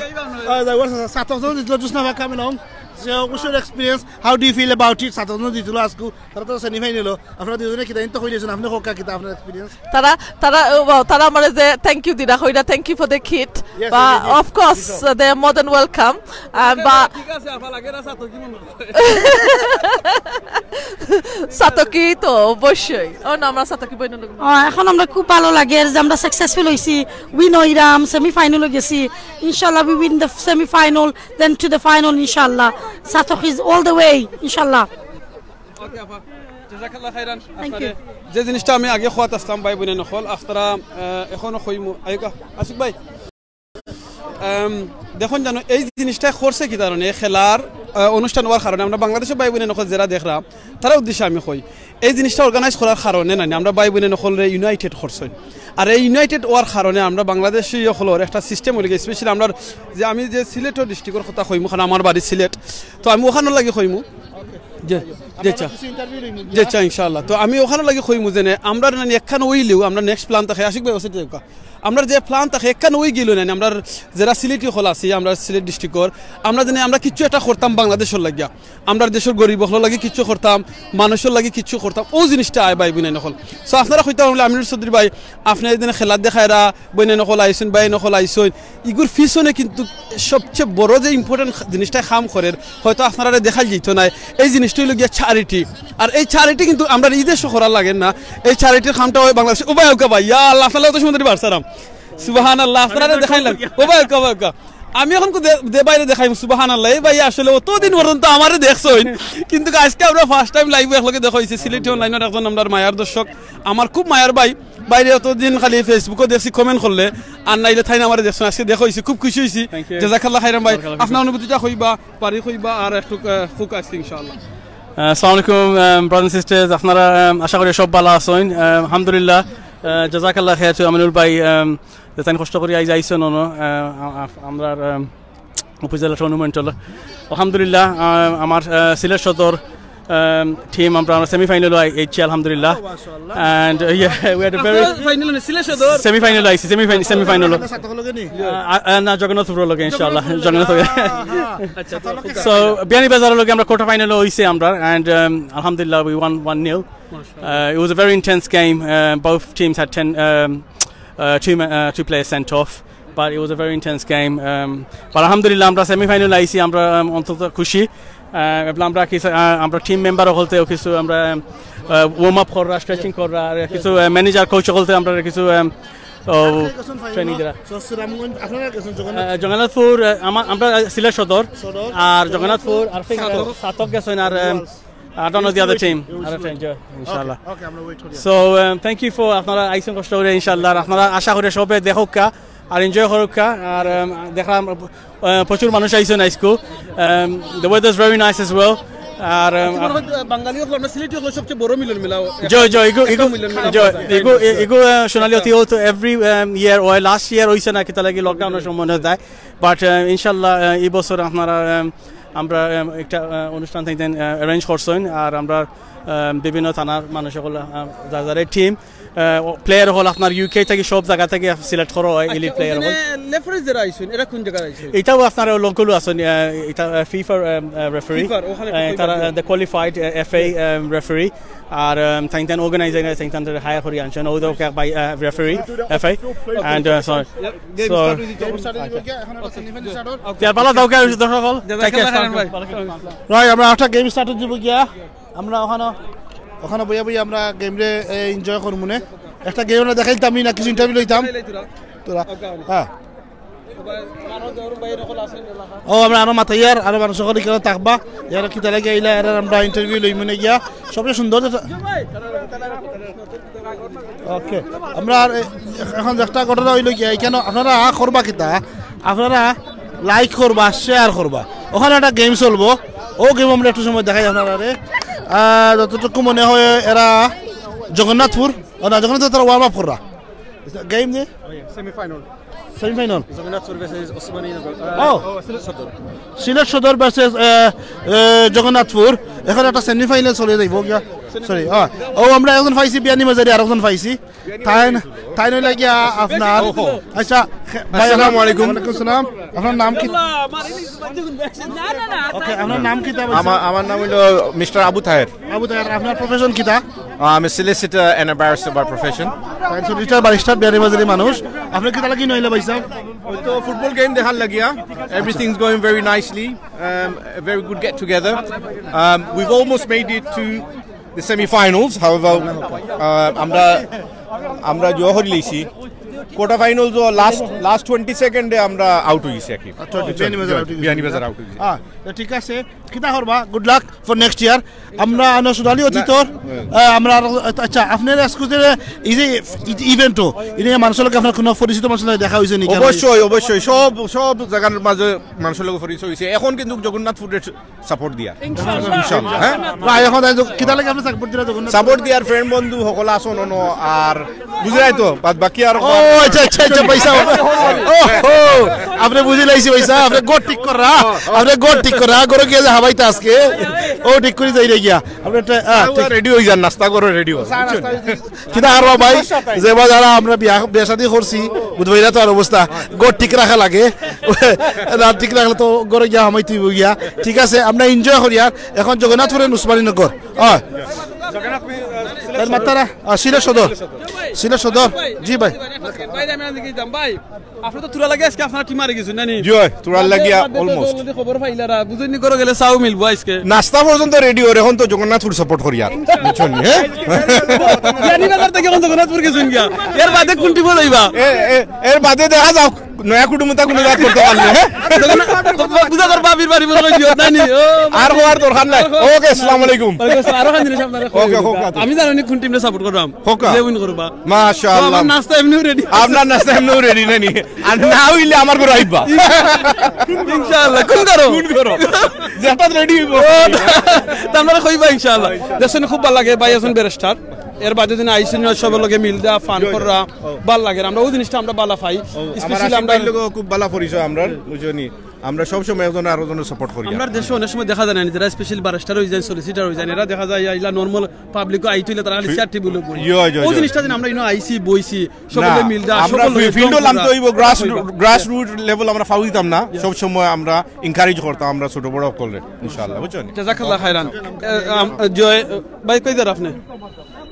ছাতক যখন দিছিল, জোসনা ভাই coming on. So, what's your experience? How do you feel about it? Chhatak যখন দিছিল আজকে, তারা তো সেমিফাইনালো। আপনারা দুজনে কিতা ইনতো কইলেছেন, আপনি হোক কিতা আপনার এক্সপিরিয়েন্স? তারা তারা ও, wow, তারা আমারে যে থ্যাংক ইউ দিরা কইরা, thank you for the kit Yes, বা yes, yes, yes. Of course they are more than welcome. বা ঠিক আছে, আপা লাগে না ছাতকি মনে হয়। ছাতকি তো অবশ্যই। ও না, আমরা ছাতকি বইন লোক। আহ, এখন আমরা খুব ভালো লাগে যে আমরা সাকসেসফুল হইছি, উইন হইরাম, সেমিফাইনালে গেছি। ইনশাআল্লাহ we win the semi final, then to the final ইনশাআল্লাহ। Chhatak is all the way ইনশাআল্লাহ। ওকে আপা, জাযাকাল্লাহ খাইরান। আপনারে যে জিনিসটা আমি আগে কওয়াত আসলাম ভাই বইন অকল, আপনারা, আহ, এখনো কইমু। আইকা, আশিক ভাই। আম, দেখুন জানো, এই জিনিসটা করছে কি কারণে, খেলার, আহ, অনুষ্ঠান হওয়ার কারণে আমরা বাংলাদেশর ভাই বইন অকল যারা দেখরা, তারা উদ্দেশ্যে আমি কই, এই জিনিসটা অর্গানাইজ করার কারণে না, আমরা ভাই বইন অকলরে ইউনাইটেড করছে। আর এই ইউনাইটেড হওয়ার কারণে আমরা বাংলাদেশি অকলর একটা সিস্টেম হইল গিয়া, স্পেশালি আমরা যে, আমি যে সিলেটর ডিস্ট্রিক্টর কথা কইমু, কারণ আমার বাড়ি সিলেট, তো আমি ওখানো লাগি কইমু। যে, যে চা, যে চা, ইনশাআল্লাহ। তো আমি ওখানো লাগি কইমু যে নে, আমরা না একখান হইলেও আমরা নেক্সট প্ল্যান থাকে, আশিক ভাই, ওসে দেখবা। আমরা যে প্ল্যান থাকে একখান হই গেল না, আমরা যারা সিলেটি অকল আছি, আমরা সিলেট ডিস্ট্রিক্টর, আমরা জানি আমরা কিচ্ছু একটা করতাম বাংলাদেশর লাগিয়া, আমরা দেশর গরিব অকলর লাগি কিচ্ছু করতাম, মানুষর লাগি কিচ্ছু করতাম, ও জিনিসটা আয় ভাই বইন অকল। সো আপনারা কইতা পারলে আমিনুর চৌধুরী ভাই, আপনি এই দিনে খেলা দেখায়রা, বইন অকল আইছইন, ভাই অকল আইছইন, ইগুর পিছনে কিন্তু সবচেয়ে বড় যে ইম্পর্টেন্ট জিনিসটা কাম করের, হয়তো আপনারা দেখাই যাইতো না, এই জিনিসটা হইল গিয়া চ্যারিটি। আর এই চ্যারিটি কিন্তু আমরা এই দেশে করার লাগে না, এই চ্যারিটির কামটা হয় বাংলাদেশে। ও ভাই, ওকে ভাই, ইয়া আল্লাহ, আপনারা অত সুন্দর বাড়ছারাম। সুবহানাল্লাহ, আপনারা দেখাইলাম। ও ভাই, ওকে ভাই, ওকে। আমি এখন কো দে-, দে বাইরে দেখাইমু, সুবহানাল্লাহ। এই ভাই আসলে অতদিন পর্যন্ত আমারে দেখছইন, কিন্তু আজকে আমরা ফার্স্ট টাইম লাইভে একলগে দেখা অইছে। সিলেটি অনলাইনর একজন আমরার মায়ার দর্শক, আমার খুব মায়ার ভাই। বাইরে অতদিন খালি ফেসবুকো দেখছি কমেন্ট করলে, আর নাইলে তাইন আমারে দেখছইন। আজকে দেখা অইছে, খুব খুশি অইছি। Thank you। জাজাকাল্লাহ খাইরান ভাই। বারাকাল্লাহ ফিকুম। আপনার অনুভূতিটা কইবা, পারি কইবা, আর একটু, আহ, খুক আজকে ইনশাআল্লাহ। আহ, আসসালামু আলাইকুম, আম, ব্রাদার এন্ড সিস্টার্স, আপনারা, আম, আশা করি সব ভালা আছইন। আম, আলহামদুলিল্লাহ, আহ, জাজাকাল্লাহ খাইর to আমিনুল ভাই, আম, যে তাইন কষ্ট করি আইজ আইছইন অনো, আহ, আ-, আ-, আমরার, আম, উপজেলা টুর্নামেন্ট অইলো। আলহামদুলিল্লাহ, আহ, আমার, আহ, সিলেট সদর, আম, টিম আমরা, আমরা সেমিফাইনালো আই-, আইছি আলহামদুলিল্লাহ। And, uh, yeah, we had a very আপনারা ফাইনাল না, সিলেট সদর? সেমিফাইনালো আইছি, সেমিফাইন-, সেমিফাইনালো। আহ, আহ, না, জগন্নাথপুরর লগে ইনশাআল্লাহ, জগন্নাথপুর। আচ্ছা, আচ্ছা। So, বিয়ানীবাজারর লগে আমরা কোয়ার্টার ফাইনালো অইছে আমরা, and, um, আলহামদুলিল্লাহ, we won one nil. Uh, it was a very intense game. Uh, both teams had ten, um, uh, two, ma- uh, two players sent off, but it was a very intense game. Um, but আলহামদুলিল্লাহ, আমরা সেমিফাইনালো আইছি, আমরা, um, অন্তত খুশি। Uh, এবং আমরা কিছু, uh, আমরা টিম মেম্বার হকলতেও কিছু আমরা, um, uh, ওয়ার্ম আপ কররা, স্ট্রেচিং কররা, আর কিছু, uh, ম্যানেজার কোচ হকলতে আমরা কিছু, um, ও, ট্রেনিং দিরা। So, শ্রীরামগঞ্জ, আপনারা গেছেন জগন্নাথ? Uh, জগন্নাথপুর, uh, আমা-, আমরা সিলেট সদর, সদর। আর জগন্নাথপুর, আর সাতক। সাতক গেছেন, আর, um, I don't know the other team. Other team, yeah, ইনশাআল্লাহ। Okay, okay, আমরা ওয়েট করি। So, um, thank you for আপনারা আইছইন কষ্ট করি ইনশাআল্লাহ। আর আপনারা আশা করি সবে দেখউক্কা আর এনজয় করউক্কা। আর, um, দেখলাম, uh, প্রচুর মানুষ আইছইন আইজকু। Um, the weather is very nice as well. আর, um, আচ্ছা, মনে হয়, আহ, বাঙালি হকল, আমরা সিলেটি হকল সবচেয়ে বড় মিলন মেলা। জয়, জয়, ইগু, একটা ইগু, মিলন মেলা জয়, পাওয়া যায়। ইগু, ই-, ইগু, আহ, সোনালী অতি হতো every, um, year, ওই লাস্ট ইয়ার অইছে না, কিতা লাগি লকডাউনর সময় না যায়। But, uh, ইনশাআল্লাহ, uh, এই বছর আপনারা, um, আমরা, um, একটা, uh, অনুষ্ঠান থাকতেন, uh, অ্যারেঞ্জ করছইন, আর আমরা, um, বিভিন্ন থানার মানুষ হকল, uh, যার যার টিম, uh, প্লেয়ার হকল আপনার ইউকে থাকি সব জায়গা থাকি সিলেক্ট করা হয়, আচ্ছা, এলিট প্লেয়ার হকল। লেফারি যারা আইছইন, এরা কোন জায়গার আইছইন? এটাও আপনার লোকালও আছেন, uh, এটা, uh, ফিফার, um, uh, রেফারি। ফিফার, ওখানে আহ, তারা, uh, the qualified, uh, FA, um, referee. আর, um, তাইন তাইন অর্গানাইজার, তাইন তাইন হায়ার করি আনছইন, ও তো বাই, uh, referee, FA. And, uh, sorry। Game So, start হয়ে যাচ্ছে। Game start হয়ে যাবে গিয়া, এখন আমরা সেমিফাইনাল স্টার্ট হওয়ার। Okay। তে আর ভালা থাকউক্কা, দর্শক হকল। জাজাকাল্লাহ খাইরান ভাই। Right, আমরা একটা গেম স্টার্ট হয়ে যাবো গিয়া। আমরা ওখানে, ওখানে বইয়া বইয়া আমরা গেমরে, এ, এনজয় করমু নে। একটা গেম আমরা দেখাইতাম না, কিছু ইন্টারভিউ লইতাম। তোরা, হ্যাঁ। ও, আমরা আরো মাতাইয়ার, আরো মানুষ হকল কেন থাকবা, এরা কিতা লাগি আইলা, এরা আমরা ইন্টারভিউ লইমু নে গিয়া। সবচেয়ে সুন্দর যেটা, ওকে, আমরা আর এ-, এখন একটা ঘটনা অইলো গিয়া, এখানে আপনারা করবা কিতা, আপনারা লাইক করবা, শেয়ার করবা, ওখানে একটা গেম চলবো, ও গেম আমরা একটু সময় দেখাই আপনারারে। আহ, যতটুকু মনে হয় এরা জগন্নাথপুর, ও না, জগন্নাথপুর তারা ওয়ার্ম আপ কররা। গেম নে? সেমিফাইনাল। সেমিফাইনাল। জগন্নাথপুর ভার্সেস ওসমানী নগর। ও। সিলেট সদর। সিলেট সদর ভার্সেস, এ, এ, জগন্নাথপুর। এখন একটা সেমিফাইনাল চলে যাইব গিয়া। সরি, হ্যাঁ। ও, আমরা একজন পাইছি বিয়ানীবাজারি, আর একজন পাইছি। তাইন, তাইন অইলা গিয়া আপনার, আচ্ছা, খে-, ভাই, আসসালামু আলাইকুম। ওয়ালাইকুম আসসালাম। আপনার নাম কি? ওকে, আপনার নাম কি তা বলছেন? আমার, আমার নাম হইল মিস্টার আবু তাহের। আবু তাহের, আপনার প্রফেশন কিতা? Uh, I'm a solicitor and a barrister by profession. তাইন সলিসিটর ব্যারিস্টার, বিয়ানীবাজারি মানুষ। আপনি কিতা লাগি নইলে ভাই সাহেব? তো ফুটবল গেম দেখার লাগিয়া, everything's going very nicely. Um, a very good get together. Um, we've almost made it to the semi-finals. However, uh, আমরা, আমরা draw করি লইছি। কোয়ার্টার ফাইনাল তো লাস্ট, লাস্ট টোয়েন্টি সেকেন্ডে আমরা আউট হইছি আর কি। আচ্ছা, বিয়ানীবাজার আউট হইছি। বিয়ানীবাজার আউট হইছি। হ্যাঁ, তো ঠিক আছে। কিতা করবা? Good luck for next year. আমরা আনো সোনালী অতীতর, আহ, আমরা আরো, আচ্ছা, আপনার এক্সকিউজে এই যে ই-, ইভেন্টও, এটা মানুষের লগে আপনার কোনো পরিচিত মানুষের লগে দেখা হইছে নি? অবশ্যই, অবশ্যই। সব, সব জায়গার মাঝে মানুষের লগে পরিচয় হইছে। এখন কিন্তু জগন্নাথ ফুডের সাপোর্ট দিয়া। ইনশাআল্লাহ। ইনশাআল্লাহ, হ্যাঁ? না, এখন তাই তো কিতা লাগে আপনি সাপোর্ট দিরা জগন্নাথ? সাপোর্ট দিয়ার ফ্রেন্ড বন্ধু সকল আছইন অনো, আর বুঝরায় তো, বাদ বাকি আর ও, আচ্ছা, আচ্ছা, আচ্ছা, পয়সা। ও, ও, আপনি বুঝি লাইছি পয়সা, আপনি গোট ঠিক কররা, আপনি গোট ঠিক কররা, গরু গিয়া যে হাবাইতা আজকে, ও ঠিক করি যাই রে গিয়া। আপনি একটা, আহ, ঠিক। রেডি হই যান, নাস্তা করো, রেডি হই। কিতা আর ভাই, যে বা যারা আমরা বিয়া, বিয়া শাদী করছি, বুঝবাইরা তো আর অবস্থা, গোট ঠিক রাখা লাগে, রাত ঠিক রাখলে তো গরু গিয়া হামাইতে হইব গিয়া। ঠিক আছে, আমরা এনজয় করি। আর এখন জগন্নাথপুরের উসমানীনগর, হ্যাঁ। এর মাত্রা, আহ, সিলেট সদর। সিলেট সদর। জি ভাই। ভাই, আমি আজকে যাম ভাই। আপনি তো তুরা লাগে আজকে আপনার টিম হারি গেছেন, না নি? জি ভাই, তুরার লাগিয়া বাদে তো almost। জলদি খবর পাইলারা, বুঝইন নি, ঘরো গেলে চাও মিলবো আজকে। নাস্তা পর্যন্ত রেডি ওর, এখন তো জগন্নাথপুর সাপোর্ট করি আর। বুঝছেন নি, হ্যাঁ? বিয়ানীবাজার থেকে এখন জগন্নাথপুর গেছেন গিয়া। এর বাদে কোন টিমে যাইবা? এ, এ, এর বাদে দেখা যাক। নয়া কুটুমতা কোনো জাত করতে পারলে, হ্যাঁ? বুঝা তোর বাবির বাড়ি মনে হয় জিয়ত নাই নি? ও, আর হওয়ার দরকার নাই। ওকে, আসসালামু আলাইকুম। ওয়ালাইকুম আসসালাম। আরো খান জিনিস আপনারা ওকে, কইবেন। ওকে, ওকে। আমি জানি নি কোন টিমরে সাপোর্ট করবাম। হোকা। যে উইন করবা। মাশাআল্লাহ। তো আমার নাস্তা এমনিও রেডি। আপনার নাস্তা এমনিও রেডি নাই নি? আর না হইলে আমার ঘরে আইবা। ইনশাআল্লাহ। কোন করো? কোন করো? যেটা রেডি হইব। ও, তা আপনারা কইবা ইনশাআল্লাহ। দেখছেন, খুব ভালা লাগে, ভাই একজন ব্যারিস্টার। এর বাদে দিন আইসিন সবার লগে মিল দেওয়া, ফান করা, ভালা লাগে। আমরা ওই জিনিসটা আমরা ভালা পাই। স্পেশালি আমরা লোক খুব ভালা পরিচয় আমরা, বুঝছো নি? আমরা সব সময় একজন আরো জনের সাপোর্ট করি। আমরা দেশে অনেক সময় দেখা যায় না, যারা স্পেশালি ব্যারিস্টার হয়ে যায়, সলিসিটার হয়ে যায়, এরা দেখা যায় ইলা নরমাল পাবলিকও আইতে হইলে তারা খালি চেয়ার টেবিলও বই। ইয়ো, ইয়ো, ওই ইয়ো। জিনিসটা দিন আমরা ইনো আইসি, বইছি, না, সকলে মিল দেওয়া, আমরা সকল লগে ফিল্ডও জয়েন লামতে করা। হইব, গ্রাস, গ্রাস রুট লেভেল আমরা ফাউল দিতাম না। ইয়েস। সব সময় আমরা এনকারেজ করতাম আমরা ছোট বড় সকলরে, ইনশাআল্লাহ, বুঝছো নি? জাযাকাল্লাহ খাইরান। এ, আম, জয়, এ, ভাই, কই যার আপনি?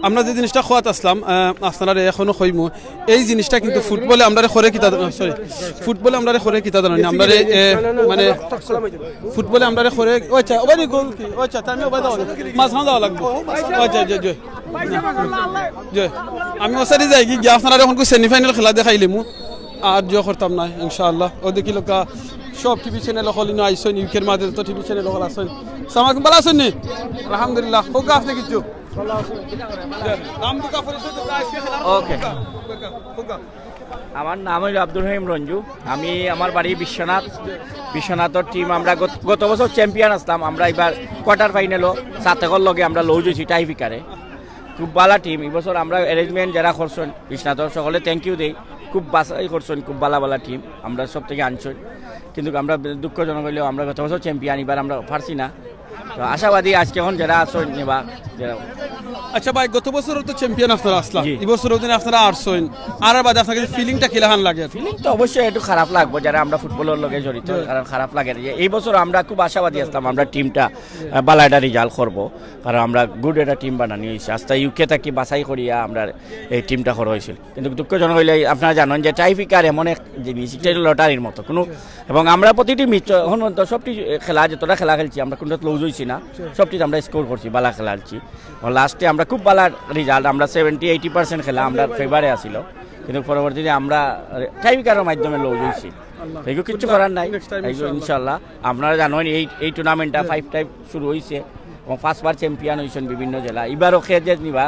আমরা যে জিনিসটা খোয়াত আসলাম, আহ, আপনারা এখনো কইমু, এই জিনিসটা কিন্তু ফুটবলে আমরা করে কিতা, সরি, ফুটবলে আমরা করে কিতা জানি, আমরা, এ, মানে, ফুটবলে আমরা করে, ও আচ্ছা, ওবারে গোল কি? ও আচ্ছা, তাই আমি ওবারে যাওয়া লাগবো। মাঝখানে যাওয়া লাগবো। ও আচ্ছা, জি, জি। জি। আমি ওসারি যাই কি, গিয়া আপনারা এখন সেমিফাইনাল খেলা দেখাইলিমু। আর জিও করতাম না, ইনশাআল্লাহ। ও দেখিলকা, সব টিভি চ্যানেল হকল ইনো আইসইন, ইউকের মাঝে তো টিভি চ্যানেল হকল আছইন। সালাম আলাইকুম, ভালা আছইন নি? আলহামদুলিল্লাহ। হোক আপনি কিছু। নাম দুকা পরিচয় দুকা, আজকে খেলার ওকে। হোক, হোক, হোক। আমার নাম হইল আব্দুর রহিম রঞ্জু। আমি, আমার বাড়ি বিশ্বনাথ। বিশ্বনাথর টিম আমরা গত, গত বছর চ্যাম্পিয়ন আসলাম। আমরা এবার কোয়ার্টার ফাইনালও সাতেকর লগে আমরা লুজ হইছি টাই ব্রেকারে। খুব ভালা টিম। এই বছর আমরা অ্যারেঞ্জমেন্ট যারা করছইন বিশ্বনাথর সকলে থ্যাংক ইউ দেই। খুব বাছাই করছইন, খুব ভালা ভালা টিম আমরা সব থেকে আনছইন। কিন্তু আমরা দুঃখজনক হইলেও আমরা গত বছর চ্যাম্পিয়ন, এবার আমরা পারছি না। তো আশাবাদী আজকে এখন যারা আছইন নেবা, যারা আচ্ছা ভাই, গত বছরও তো চ্যাম্পিয়ন আপনারা আসলা, জি। এই বছরও দিন আপনারা আরছইন, আর বাদে আপনার কাছে ফিলিংটা কিলাখান লাগে? ফিলিং তো অবশ্যই একটু খারাপ লাগবো, যারা আমরা ফুটবলের লগে জড়িত, জি। কারণ খারাপ লাগে যে এই বছর আমরা খুব আশাবাদী আসলাম, আমরা টিমটা, আহ, ভালা একটা রেজাল্ট করবো, কারণ আমরা গুড একটা টিম বানানি হইছে। আস্তা ইউকে থাকি বাছাই করিয়া আমরা এই টিমটা করা হয়েছিল, কিন্তু দুঃখজনক হইলে আপনারা জানেন যে টাই ব্রেকার এমন এক জিনিস, এটা লটারির মতো কোনো, এবং আমরা প্রতিটি ম্যাচ এখন তো সবটি খেলা, যতটা খেলা খেলছি আমরা কোনটা লুজ হইছি না, সবটিতে আমরা স্কোর করছি, ভালা খেলা খেলছি। এবং লাস্টে আমরা খুব ভালা রেজাল্ট, আমরা সেভেন্টি এইটি পার্সেন্ট খেলা আমরা ফেভারে আসিল, কিন্তু পরবর্তীতে আমরা টাই ব্রেকারের মাধ্যমে লুজ হইছি। আল্লাহ। এগুলো কিচ্ছু করার নাই। নেক্সট টাইম এগুলো ইনশাআল্লাহ। ইনশাআল্লাহ। আপনারা জানেন এই, এই টুর্নামেন্টটা হুম। ফাইভ টাইম শুরু হইছে এবং পাঁচবার চ্যাম্পিয়ন হইছেন বিভিন্ন জেলা। এবারও কে যে নিবা,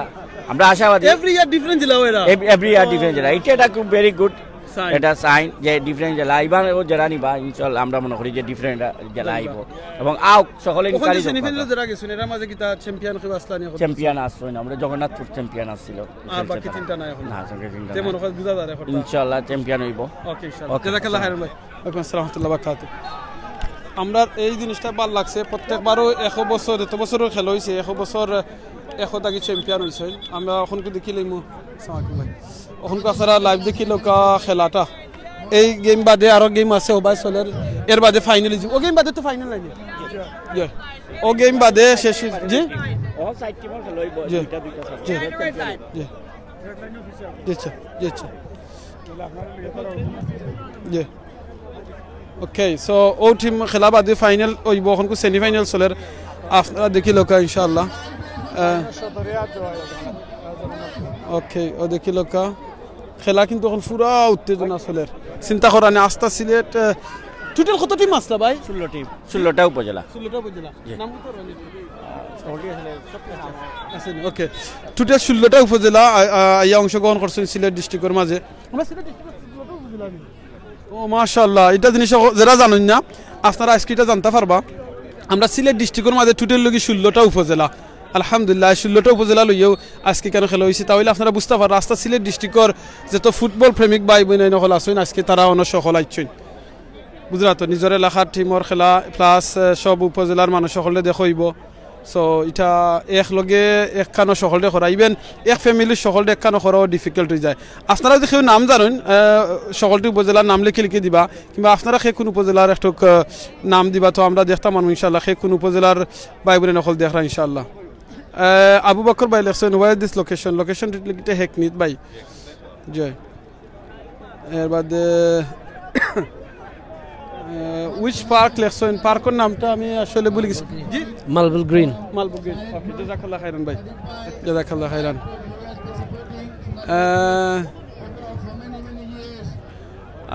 আমরা আশাবাদী। এভরি ইয়ার ডিফারেন্ট জেলা ওরা। এভ-, এভরি ইয়ার ও। ডিফারেন্ট জেলা। এটা, এটা খুব ভেরি গুড। সাইন। এটা সাইন যে ডিফারেন্ট জেলা। এবার ও জেলা নিবা, ইনশাআল্লাহ আমরা মনে করি যে ডিফারেন্ট জেলা নিবা। আইব। এবং আও, সকলে ওখানে ইনকারেজ সেমিফাইনালে করবা। যারা গেছেন, এরার মাঝে কিতা চ্যাম্পিয়ন কেউ আসলা নি এখন? চ্যাম্পিয়ন আসলো না, আমরা জগন্নাথপুর চ্যাম্পিয়ন আসছিল। আর বাকি তিনটা নাই এখন? না, বাকি তিনটা নাই। তেমন কথা বুঝা যায় এখন। ইনশাআল্লাহ চ্যাম্পিয়ন হইব। ওকে, ইনশাআল্লাহ। ওকে। জাযাকাল্লাহ খাইরান ভাই। ওয়ালাইকুম আসসালাম ওয়া রাহমাতুল্লাহি ওয়া বারাকাতুহু। আমরা এই জিনিসটা ভালা লাগছে, প্রত্যেকবারও এক বছর, এত বছরও খেলা হইছে, এক বছর, এক দাগি চ্যাম্পিয়ন হইছে। আমরা এখন কি দেখি লইমু? আসসালামু আলাইকুম ভাই। এখন কি আপনারা লাইভ দেখি লোকা খেলাটা? এই গেম বাদে আরো গেম আছে, ও ভাই চলের, এর বাদে ফাইনাল হইছে। ও গেম বাদে তো ফাইনাল নাই। জি। ও গেম বাদে শেষ হইছে। জি? ও সাইড টিমর খেলা হইব, জি। দুইটা দুইটা সাইড। জি। জি। জি, আচ্ছা। জি, আচ্ছা। জি। ওকে, সো ও টিম খেলা বাদে ফাইনাল হইব, এখন সেমিফাইনাল চলের। আপনারা দেখি লোকা ইনশাআল্লাহ। আহ, ওকে, ও দেখি লোকা। খেলা কিন্তু এখন পুরা উত্তেজনা চলের। চিন্তা করা নেই, আস্তা সিলেট, আহ, টোটাল কত টিম আসলা ভাই? ষোলো টিম, ষোলোটা উপজেলা। ষোলোটা উপজেলা। জি। নাম কি তোর? আছে নি? ওকে। টোটাল ষোলোটা উপজেলা, আ, আ, আইয়া অংশগ্রহণ করছেন সিলেট ডিস্ট্রিক্টর মাঝে। আমরা সিলেট ডিস্ট্রিক্টর ষোলোটা উপজেলা নি? ও মাশাআল্লাহ, এটা জিনিস অ-, যারা জানেন না, আপনারা আজকে এটা জানতে পারবা। আমরা সিলেট ডিস্ট্রিক্টর মাঝে টোটাল লগি ষোলোটা উপজেলা। আলহামদুলিল্লাহ, ষোলোটা উপজেলা লইয়াও আজকে কেন খেলা হইছে, তাহলে আপনারা বুঝতে পাররা, আস্তা সিলেট ডিস্ট্রিক্টর যত ফুটবল প্রেমিক ভাই বোন হকল আছেন, আজকে তারা অনেক সফল আইছেন। বুঝলা তো, নিজর এলাকার টিমর খেলা, প্লাস, আহ, সব উপজেলার মানুষ সকলরে দেখা হইব। সো, এটা এক লগে একখানো সকলরে করা, ইভেন এক ফ্যামিলির সকলরে একখানো করাও ডিফিকাল্ট হয়ে যায়। আপনারা যদি কেউ নাম জানেন, আহ, সকলটি উপজেলার নাম লিখে লিখে দিবা, কিংবা আপনারা কে কোন উপজেলার একটু, আহ, নাম দিবা, তো আমরা দেখতাম পারমু ইনশাআল্লাহ, কে কোন উপজেলার ভাই বোন সকল দেখরা ইনশাআল্লাহ। আহ, আবু বকর ভাই লেখছেন, "Where is this location?" Location লিখতে হেকনিত ভাই। জি। এর বাদে, আহ, which park লেখছেন? পার্কর নামটা আমি আসলে ভুলে গেছি। জি? মালবুল গ্রিন। মালবুল গ্রিন। ওকে, জাযাকাল্লাহ খাইরান ভাই। জাযাকাল্লাহ খাইরান।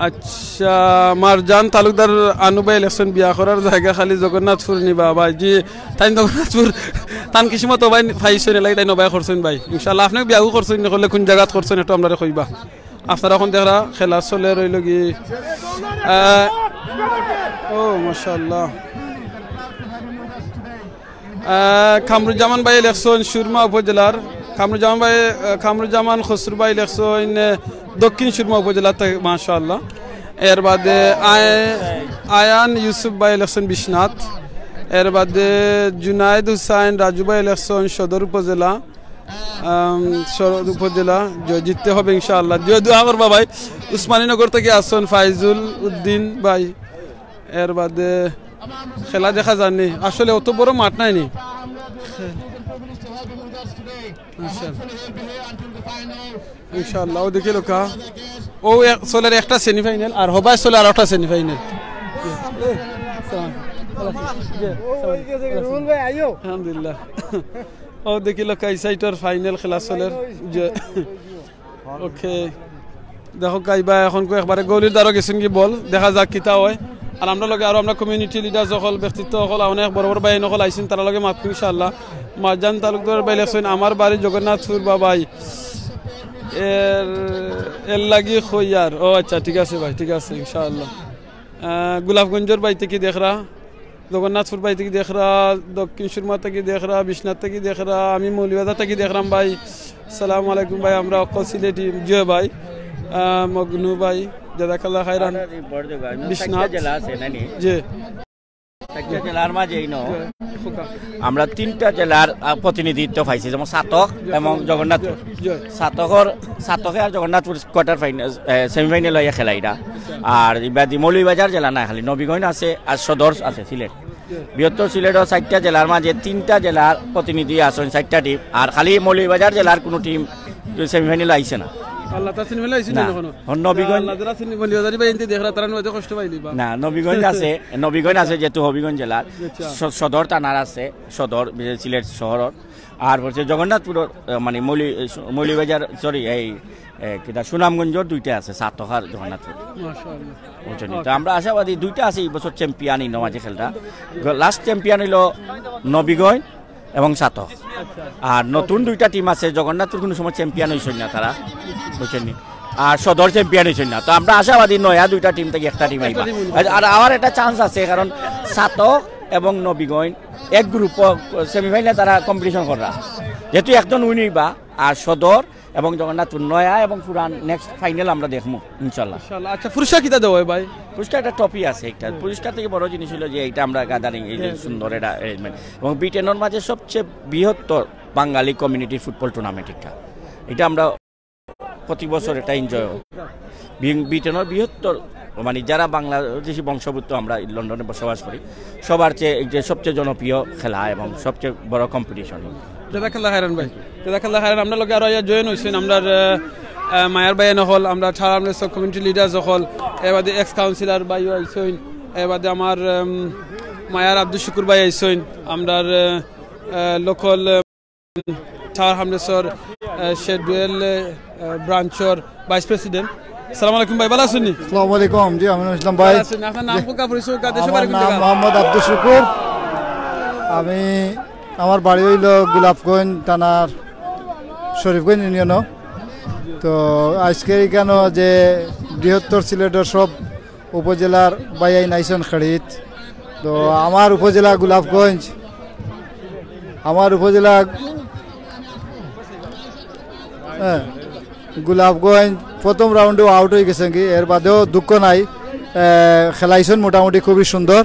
আহ, আচ্ছা, মারজান তালুকদার আনু ভাই লেখছইন, বিয়া করার জাগা খালি জগন্নাথপুর নিবা ভাই। জি, তাইন জগন্নাথপুর, তান কিসমত অবায় পাইছইন, এরলাগি তাইন অবায় করছইন ভাই। ইনশাআল্লাহ, আপনেও বিয়াও করছইন, করলে কুন জাগাত করছইন, একটু আমরারে কইবা। আপনারা অখন দেখরা খেলা চলের অইলো গি, আহ, ও মাশাআল্লাহ। আহ, কামরুজ্জামান ভাই লেখছইন সুরমা উপজেলার, কামরুজ্জামান ভাই, আহ, কামরুজ্জামান খসরু ভাই লেখছইন, আহ, দক্ষিণ সুরমা উপজেলার থাকি, মাশাআল্লাহ। এর বাদে আয়-, আয়ান ইউসুফ ভাই লেখছইন বিশ্বনাথ, এর বাদে জুনায়েদ হুসাইন রাজু ভাই লেখছইন সদর উপজেলা, আম, সদর উপজেলা। জয় জিততে হবে ইনশাআল্লাহ, জয় দোয়া করবা ভাই। উসমানীনগর থাকি আছইন ফাইজুল উদ্দিন ভাই। এর বাদে খেলা দেখা যার নি, আসলে অত বড় মাঠ নায় নি। আচ্ছা। ইনশাআল্লাহ, ও দেখিলাউক্কা। ও এক-, চলের একটা সেমিফাইনাল, আর হবায় চলের আর একটা সেমিফাইনাল। আলহামদুলিল্লাহ। ও দেখিলাউক্কা, ই সাইডর ফাইনাল খেলা চলের। যে ওকে, দেখউক্কা, ইবা অখন কো একবারে গোলির দ্বারো গেছইন গি বল, দেখা যাক কিতা অয়। আর আমরার লগে আরো আমরার কমিউনিটি লিডার অকল, ব্যক্তিত্ব অকল, অনেক বড় বড় ভাই অকল আইছইন, তারার লগে মাতমু ইনশাআল্লাহ। মারজান তালুকদার ভাই লেখছইন, "আমার বাড়ি জগন্নাথপুর বা ভাই, এর, এরলাগি কইয়ার।" ও আচ্ছা, ঠিক আছে ভাই, ঠিক আছে, ইনশাআল্লাহ। আহ, গোলাপগঞ্জর ভাই থাকি দেখরা, জগন্নাথপুর ভাই থাকি দেখরা, দক্ষিণ সুরমা থাকি দেখরা, বিশ্বনাথ থাকি দেখরা, আমি মৌলভীবাজার থাকি দেখরাম ভাই। আসসালামু আলাইকুম ভাই, আমরা অকল সিলেটি। জি ভাই, আহ, মগনু ভাই, জাজাকাল্লাহ খাইরান। বিশ্বনাথ। চাইরটা জেলা আছে, না নি? জি। চাইরটা জেলার মাঝে ইনো আমরা তিনটা জেলার, আহ, প্রতিনিধিত্ব পাইছি, যেমন ছাতক এবং জগন্নাথপুর। জি। ছাতকর, ছাতকে আর জগন্নাথপুর কোয়ার্টার ফাইনাল, আহ, সেমিফাইনাল অইয়া খেলাইরা। আর ইবাদি মৌলভীবাজার জেলা না, খালি নবীগঞ্জ আছে আর সদর আছে সিলেট। বৃহত্তর সিলেটর চাইরটা জেলার মাঝে তিনটা জেলার প্রতিনিধি আছইন, চাইরটা টিম, আর খালি মৌলভীবাজার জেলার কুনু টিম সেমিফাইনাল আইছে না। আল্লাহ, তারা সেমিফাইনাল আইছে না না। অখনো। হন নবীগঞ্জ। আল্লাহ, যারা সেমিফাইনাল মৌলভীবাজার ভাই এনতে দেখরা, তারা নয়তো কষ্ট পাইলিবা। না, নবীগঞ্জ আছে, নবীগঞ্জ আছে, যেহেতু হবিগঞ্জ জেলার, আচ্ছা। স-, সদর থানার আছে, সদর, সিলেট শহরর। আর বলছে জগন্নাথপুরর, আহ, মানে মৌলি-, মৌলভীবাজার, সরি, এই, এ, কিতা সুনামগঞ্জর দুইটা আছে, ছাতক আর জগন্নাথপুর। মাশাআল্লাহ। বুঝছইন নি? তো আমরা আশাবাদী দুইটা আছে এই বছর চ্যাম্পিয়ন ইনো মাঝে খেলটা। গ-, লাস্ট চ্যাম্পিয়ন অইলো নবীগঞ্জ এবং ছাতক। আচ্ছা। আর নতুন দুইটা টিম আছে, জগন্নাথপুর কুনু সময় চ্যাম্পিয়ন অইছইন না তারা, বুঝছইন নি? আর সদর চ্যাম্পিয়ন অইছইন না। তো আমরা আশাবাদী নয়া দুইটা টিম থাকি একটা টিম আইবা। একটা টিম অইবা। আর, আর আবার একটা চান্স আছে, কারণ ছাতক এবং নবীগঞ্জ এক গ্রুপ সেমিফাইনাল তারা কম্পিটিশন কররা, যেহেতু একজন উইন অইবা। আর সদর এবং জগন্নাথপুর নয়া এবং পুরান নেক্সট ফাইনাল আমরা দেখমু ইনশাআল্লাহ। ইনশাআল্লাহ। আচ্ছা, পুরস্কার কিতা দেওয়া অয় ভাই? পুরস্কার একটা ট্রফি আছে একটা। হুম। পুরস্কার থাকি বড় জিনিস অইলো যে এটা আমরা গ্যাদারিং, এই যে সুন্দর এটা অ্যারেঞ্জমেন্ট এবং ব্রিটেনর মাঝে সবচেয়ে বৃহত্তর বাঙালি কমিউনিটির ফুটবল টুর্নামেন্ট একটা। এটা আমরা প্রতি বছর এটা এনজয় হয়। বি-, ব্রিটেনর বৃহত্তর, মানে, যারা বাংলাদেশি বংশোদ্ভূত, আমরা লন্ডনে বসবাস করি, সবার চেয়ে, এই যে সবচেয়ে জনপ্রিয় খেলা এবং সবচেয়ে বড় কম্পিটিশন। জাজাকাল্লাহ খাইরান ভাই। জাজাকাল্লাহ খাইরান। আমরার লগে আরো আইয়া জয়েন অইছইন আমরার, আহ, আহ, মায়ার ভাই অকল, আমরার ঠার আমরার সব কমিউনিটি লিডার অকল, এর বাদে এক্স কাউন্সিলর ভাইও আইছইন, এর বাদে আমার, উম, মায়ার আব্দুল শুকুর ভাই আইছইন, আমরার, আহ, আহ, লোকাল, আহ, ঠার হামলেসর, আহ, শেডুয়েল, আহ, ব্রাঞ্চর ভাইস প্রেসিডেন্ট। আসসালামু আলাইকুম ভাই, ভালা আছইন নি? আসসালামু আলাইকুম, জি, আমি ইসলাম ভাই। ভালা আছইন নি? আপনার নাম, জি। কোকা পরিচয়, কোকা দেশে আমার বাড়ি কোন নাম জায়গা? মোহাম্মদ আব্দুল শুকুর। আমি, আমার বাড়ি অইলো গোলাপগঞ্জ থানার শরীফগঞ্জ ইউনিয়নও। তো আজকে এখানে যে বৃহত্তর সিলেটর সব উপজেলার ভাইয়াইন আইছইন খেড়িত। তো আমার উপজেলা গোলাপগঞ্জ, আমার উপজেলা, হ্যাঁ, গোলাপগঞ্জ প্রথম রাউন্ডেও আউট অইগেছইন গি, এর বাদেও দুঃখ নাই। এ, খেলাইছইন মোটামুটি খুবই সুন্দর।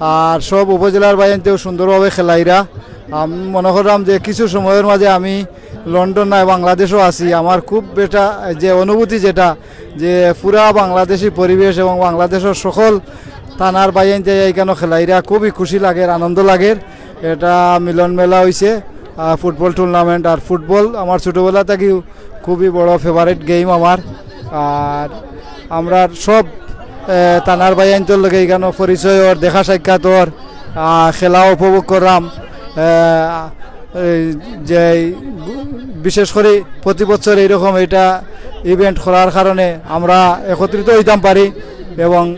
আর সব উপজেলার ভাইয়াইন্তেও সুন্দরভাবে খেলাইরা। আমি মনে করলাম যে কিছু সময়র মাঝে আমি লন্ডন নায়, বাংলাদেশও আছি। আমার খুব বেটা যে অনুভূতি যেটা, যে পুরা বাংলাদেশি পরিবেশ এবং বাংলাদেশর সকল থানার ভাইয়াইন্তে এখানে খেলাইরা খুবই খুশি লাগের, আনন্দ লাগের। এটা মিলন মেলা অইছে, আহ, ফুটবল টুর্নামেন্ট। আর ফুটবল আমার ছোটবেলা থাকি খুবই বড় ফেভারিট গেম আমার। আর আমরার সব, এ, থানার ভাইয়াইন্তর লগে এখানে পরিচয় অর, দেখা সাক্ষাৎ অর, আহ, খেলাও উপভোগ করলাম। এ, এই যে এই গু-, বিশেষ করি প্রতি বছর এইরকম এটা ইভেন্ট করার কারণে আমরা একত্রিত হইতাম পারি এবং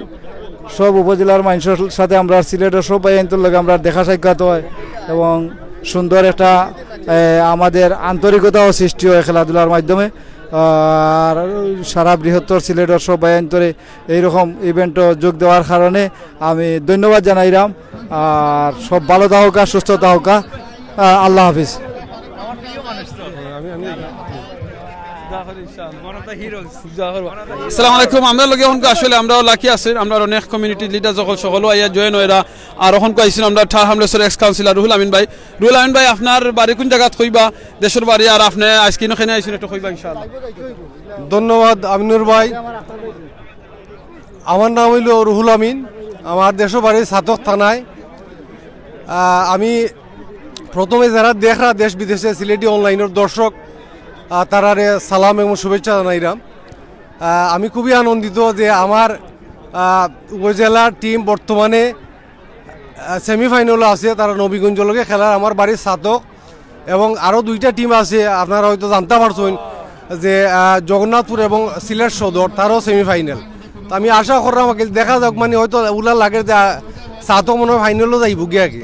সব উপজেলার মানুষের সাথে আমরা সিলেটের সব ভাইয়াইন্তর লগে আমরা দেখা সাক্ষাৎ হয় এবং সুন্দর একটা, এ, আমাদের আন্তরিকতাও সৃষ্টি হয় খেলাধুলার মাধ্যমে। আর সারা বৃহত্তর সিলেটের সব ভাইয়াইন্তরে এইরকম ইভেন্টও যোগ দেওয়ার কারণে আমি ধন্যবাদ জানাইলাম। আর সব ভালো থাকুকা, সুস্থ থাকুকা। আহ, আল্লাহ হাফিজ। আসসালামু আলাইকুম। আমরার লগে অখনকু আসলে আমরাও লাকি আছি, আমরার অনেক কমিউনিটি লিডার সকল, সকলও আইয়া জয়েন অইরা। আর অখনকু আইছইন আমরার ঠার হামলেসর এক্স কাউন্সিলর রুহুল আমিন ভাই। রুহুল আমিন ভাই, আপনার বাড়ি কুন জাগাত কইবা, দেশর বাড়ি, আর আপনে আইজকে ইনো কেনে আইছইন একটু কইবা ইনশাআল্লাহ। ধন্যবাদ আমিনুর ভাই। আমার নাম অইলো রুহুল আমিন, আমার দেশর বাড়ি ছাতক থানায়। আহ, আমি প্রথমে যারা দেখরা দেশ বিদেশে সিলেটি অনলাইনর দর্শক, আহ, তারারে সালাম এবং শুভেচ্ছা জানাইরাম। আহ, আমি খুবই আনন্দিত যে আমার, আহ, উপজেলার টিম বর্তমানে, আহ, সেমিফাইনালো আছে, তারা নবীগঞ্জর লগে খেলার। আমার বাড়ি ছাতক এবং আরও দুইটা টিম আছে, আপনারা হয়তো জানতা পারছইন যে, আহ, জগন্নাথপুর এবং সিলেট সদর, তারও সেমিফাইনাল। তো আমি আশা কররাম আকিল দেখা যাউক, মানে হয়তো উলা লাগের যে, আহ, ছাতক মনে হয় ফাইনালো যাইবোগি আর কি।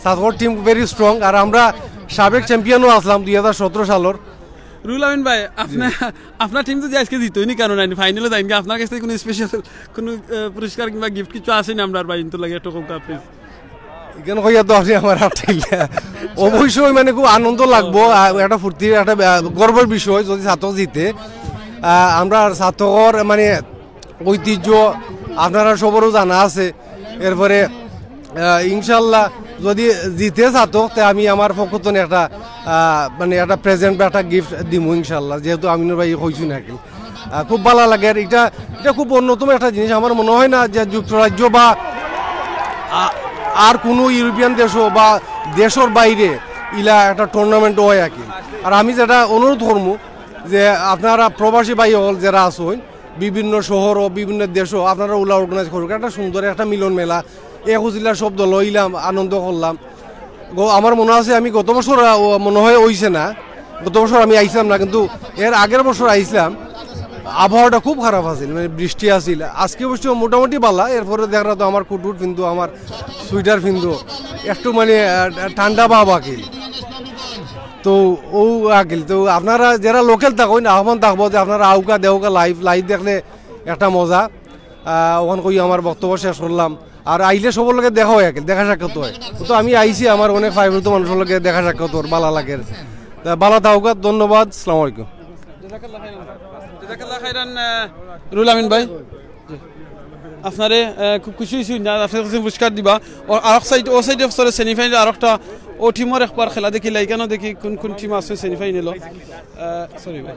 ছাতকর টিম ভেরি স্ট্রং, আর আমরা সাবেক চ্যাম্পিয়নও আছলাম দুই হাজার সতেরো সালর। রুহুল আমিন ভাই, আপনি, আপনার টিম যদি আইজকে জিতো, ইনি কেনে নাইন ফাইনালো যাইনগি, আপনার কাছ থাকি কুনু স্পেশাল কুনু, আহ, পুরস্কার কিংবা গিফট কিছু আছে নি আমরার ভাইয়াইন্তর লাগি একটু কউক্কা, প্লিজ? ইখান কইয়া তো আপনি আমার আটকাইলা। অবশ্যই মানে খুব আনন্দ লাগবো, আহ, একটা ফুর্তির, একটা, আহ, গর্বর বিষয় যদি ছাতক জিতে। আহ, আমরার ছাতকর মানে ঐতিহ্য আপনারা সবরও জানা আছে। এরপরে, আহ, ইনশাল্লাহ যদি জিতে ছাতক, তে আমি আমার পক্ষ থেকে একটা, আহ, মানে একটা প্রেজেন্ট বা একটা গিফট দিমু ইনশাল্লাহ, যেহেতু আমিনুর ভাই কইছইন আর কি। আহ, খুব ভালা লাগের। ইটা, ইটা খুব অন্যতম একটা জিনিস। আমার মনে হয় না যে যুক্তরাজ্য বা আ-, আর কুনু ইউরোপিয়ান দেশো বা দেশর বাইরে ইলা একটা টুর্নামেন্ট হয় আর কি। আর আমি যেটা অনুরোধ করমু যে আপনারা প্রবাসী ভাই অকল যেরা আছইন, বিভিন্ন শহরও, বিভিন্ন দেশও আপনারা উলা অর্গানাইজ করুক, একটা সুন্দর একটা মিলন মেলা, এক উপজেলার সব দল অইলাম, আনন্দ করলাম। গো-, আমার মনো আছে আমি গত বছর, আহ, ও মনো হয় অইছে না, গত বছর আমি আইছলাম না, কিন্তু এর আগের বছর আইছলাম। আবহাওয়াটা খুব খারাপ আছিল, মানে বৃষ্টি আছিল। আইজকে অবশ্য মোটামুটি ভালা, এরপরে দেখরা তো আমার কুটুট ফিন্দু, আমার সোয়েটার ফিন্দু, একটু মানে, আহ, ঠান্ডা ভাব আকিল। তো ও আকিল, তো আপনারা যেরা লোকাল থাকইন, আহ্বান থাকবো যে আপনারা আউক্কা দেউক্কা লাইভ, লাইভ দেখলে একটা মজা। আহ, অখান কই আমার বক্তব্য শেষ করলাম। আর আইলে সবর লগে দেখা হয় আকিল, দেখা সাক্ষাৎ হয়। তো আমি আইছি, আমার অনেক ভাই বন্ধু মানুষর লগে দেখা সাক্ষাৎ অর, ভালা লাগের। তা ভালা থাকউক্কা, ধন্যবাদ, আসসালামু আলাইকুম। জাযাকাল্লাহ খাইরান। জাযাকাল্লাহ খাইরান, আহ, রুহুল আমিন ভাই। আপনারে, আহ, খুব খুশি অইছি না, আপনার কাছে পুরস্কার দিবা। ও আরক সাইড, ও সাইডে সরে সেমিফাইনাল আরকটা, ও টিমর একবার খেলা দেখিলাই, ইখানো দেখি কুন কুন টিম আছে সেমিফাইনালো। আহ, সরি ভাই।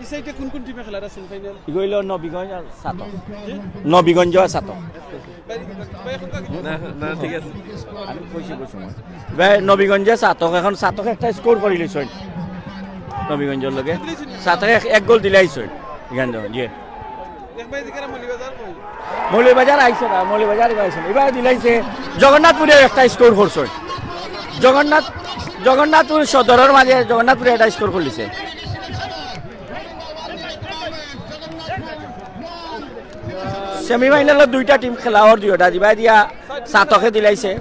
ই সাইডে কুন কুন টিমে খেলার আছে ফাইনাল? ইগু অইলো নবীগঞ্জ আর ছাতক। জি? নবীগঞ্জ আর ছাতক। ভাই, ভাই, এখন কাকে না, না, ঠিক আছে। আমি কইছি, কইছি মই। ভাই, নবীগঞ্জে ছাতক, এখন ছাতকে একটা স্কোর করিলিছইন। নবীগঞ্জর লগে। ছাতকে এক, এক গোল দিলাইছইন। ইখান দেখো, জি। এক ভাই দিকে মৌলভীবাজার কই? মৌলভীবাজার আইছে না, মৌলভীবাজার ইবার আইছে না। ইবার দিলাইছে, জগন্নাথপুরে একটা স্কোর করছইন। জগন্নাথ, জগন্নাথপুর সদরর মাঝে জগন্নাথপুরে একটা স্কোর করলিছে। সেমিফাইনালো দুইটা টিম খেলা অর, দুইটা দিবা দিয়া ছাতকে দিলাইছে।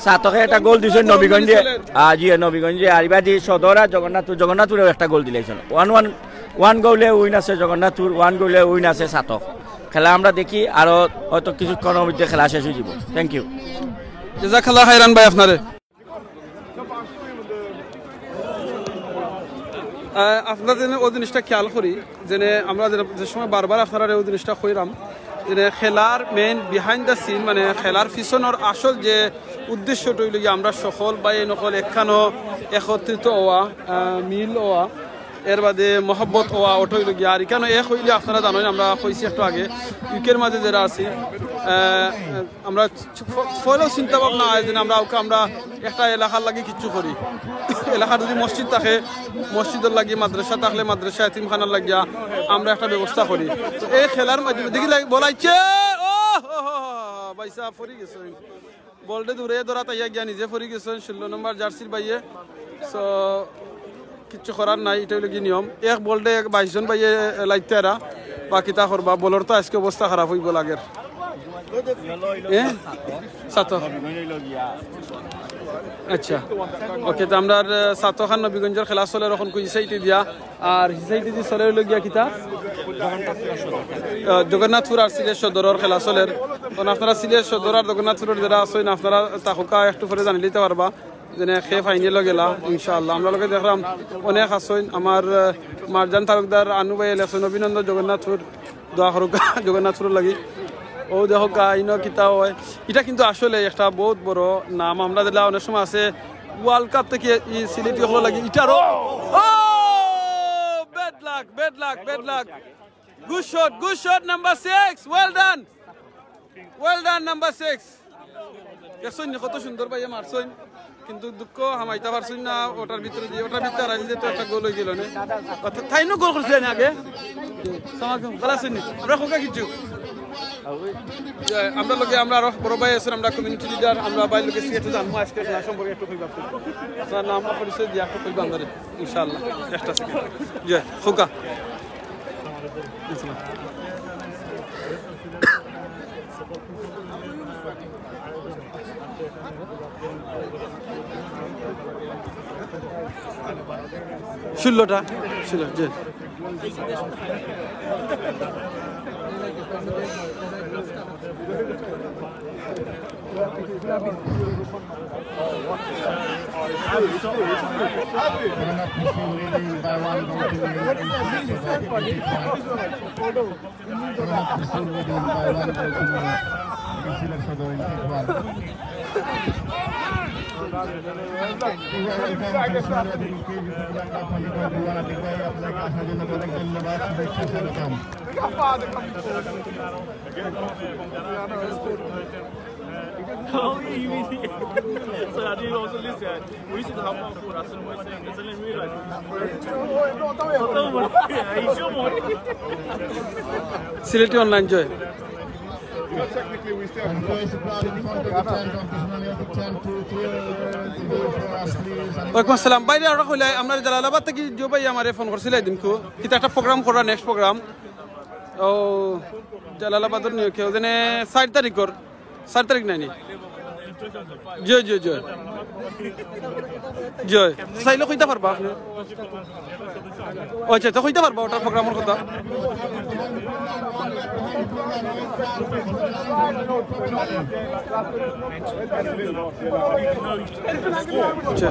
ছাতকে একটা গোল দিছে নবীগঞ্জে, আ, জি, নবীগঞ্জে। আর ইবাদি সদর আর জগন্নাথপুর, জগন্নাথপুরেও একটা গোল দিলাইছে। ওয়ান ওয়ান, ওয়ান গোলে উইন আছে জগন্নাথপুর, ওয়ান গোলে উইন আছে ছাতক। খেলা আমরা দেখি, আরো হয়তো কিছুক্ষণর মধ্যে খেলা শেষ অইযিবো। Thank you. জাযাকাল্লাহ খাইরান ভাই আপনারে। আহ, আপনারা যেন ও জিনিসটা খেয়াল করি, যেন আমরা যেন যে সময় বারবার আপনারারে ও জিনিসটা কইরাম, যেন খেলার মেইন বিহাইন্ড দ্য সিন, মানে খেলার পিছনর আসল যে উদ্দেশ্যটা অইলো গিয়া আমরা সকল ভাই নকল একখানো একত্রিত অওয়া, আহ, মিল অওয়া, এর বাদে মহব্বত অওয়া, ওটা অইলো গিয়া। আর ইখানো এক অইলে আপনারা জানইন, আমরা কইছি একটু আগে, ইউকের মাঝে যেরা আছি, আহ, আমরা প-, পয়লাউ চিন্তা ভাবনা অয় যে আমরা ওকে আমরা একটা এলাকার লাগি কিচ্ছু করি। এলাকার যদি মসজিদ থাকে, মসজিদর লাগি, মাদ্রাসা থাকলে মাদ্রাসা, এতিমখানার লাগিয়া আমরা একটা ব্যবস্থা করি। তো এই খেলার মাধ্যমে দেখি লাগ-, বল আইছে, ও হো হো হো, ভাই সাহেব পড়ি গেছে। বলটা দূরে ধরা তাইয়া গিয়া নিজে পড়ি গেছে, ষোলো নম্বর জার্সির ভাইয়ে। So, কিচ্ছু করার নাই, ইটা অইলো গি নিয়ম। এক বলডে এক বাইশ জন ভাইয়ে লাইতে আরা, বাকিতা করবা। বলর তো আইজকে অবস্থা খারাপ অইবো লাগের। এ? সাত। আচ্ছা, ওকে, তো আমরার, আহ, সাত খান নবীগঞ্জর খেলা চলের অখন কুইন সাইডে দিয়া, আর হি সাইডে দি চলের অইলো গিয়া কিতা? আহ, জগন্নাথপুর আর সিলেট সদরর খেলা চলের। অখন আপনারা সিলেট সদর আর জগন্নাথপুরর যেরা আছইন, আপনারা থাকউক্কা, একটু পরে জানিলিতা পারবা। যেনে কে ফাইনালো গেলা, ইনশাআল্লাহ। আমরা লগে দেখরাম অনেক আছইন। আমার, আহ, মারজান তালুকদার, আনু ভাইয়ে লেখছইন, অভিনন্দন জগন্নাথপুর, দোয়া করউক্কা জগন্নাথপুরর লাগি। অউ দেখউক্কা, ইনো কিতা অয়। ইটা কিন্তু আসলে একটা বউত বড় নাম। আমরা যেলা অনেক সময় আছে World Cup থাকি ই সিলেটি অকলর লাগি। ইটারও, ও! Bad luck, bad luck, bad luck. Good shot, good shot, number six. Well done. Well done, number six. দেখছইন নি কত সুন্দর ভাইয়ে মারছইন, কিন্তু দুঃখ হামাইতা পারছইন না ওটার ভিতরে দিয়া, ওটার ভিতরে হারাইলে তো একটা গোল অইগেলো নে। অর্থাৎ তাইনও গোল করছিলা নি আগে। সালাম আলাইকুম, ভালা আছইন নি? আমরা খোকা কিচ্ছু। যে আমরার লগে আমরা আরো বড় ভাই আছইন, আমরা community leader, আমরা ভাইর লগে একটু জানমু আইজকে খেলা সম্পর্কে একটু কইবা। আপনার নাম আর পরিচয় দিয়া একটু কইবা আমরারে, ইনশাআল্লাহ। একটা second। জি, খোকা। ষোলোটা, ষোলো, জি। সিলেটি online জয়। ওয়ালাইকুম আসসালাম। ভাইরে, আমরা কইলাই, আমরা জালালাবাদ থাকি জিও ভাই আমারে ফোন করছিল এদিনকু। কিতা একটা program করা, next program। ও, জালালাবাদর নিয়ে কেউ জানে চাইর তারিখর, চাইর তারিখ নায়নি? জি, জি, জি। জি, চাইলে কইতা পারবা আপনে। ও আচ্ছা, তো কইতা পারবা ওটার program-র কথা? আচ্ছা।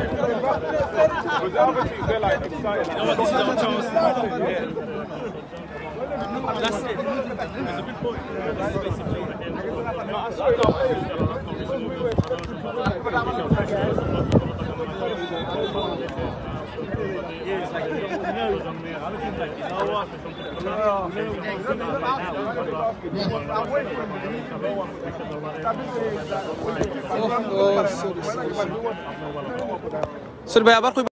Sorry ভাই, আবার কইবা।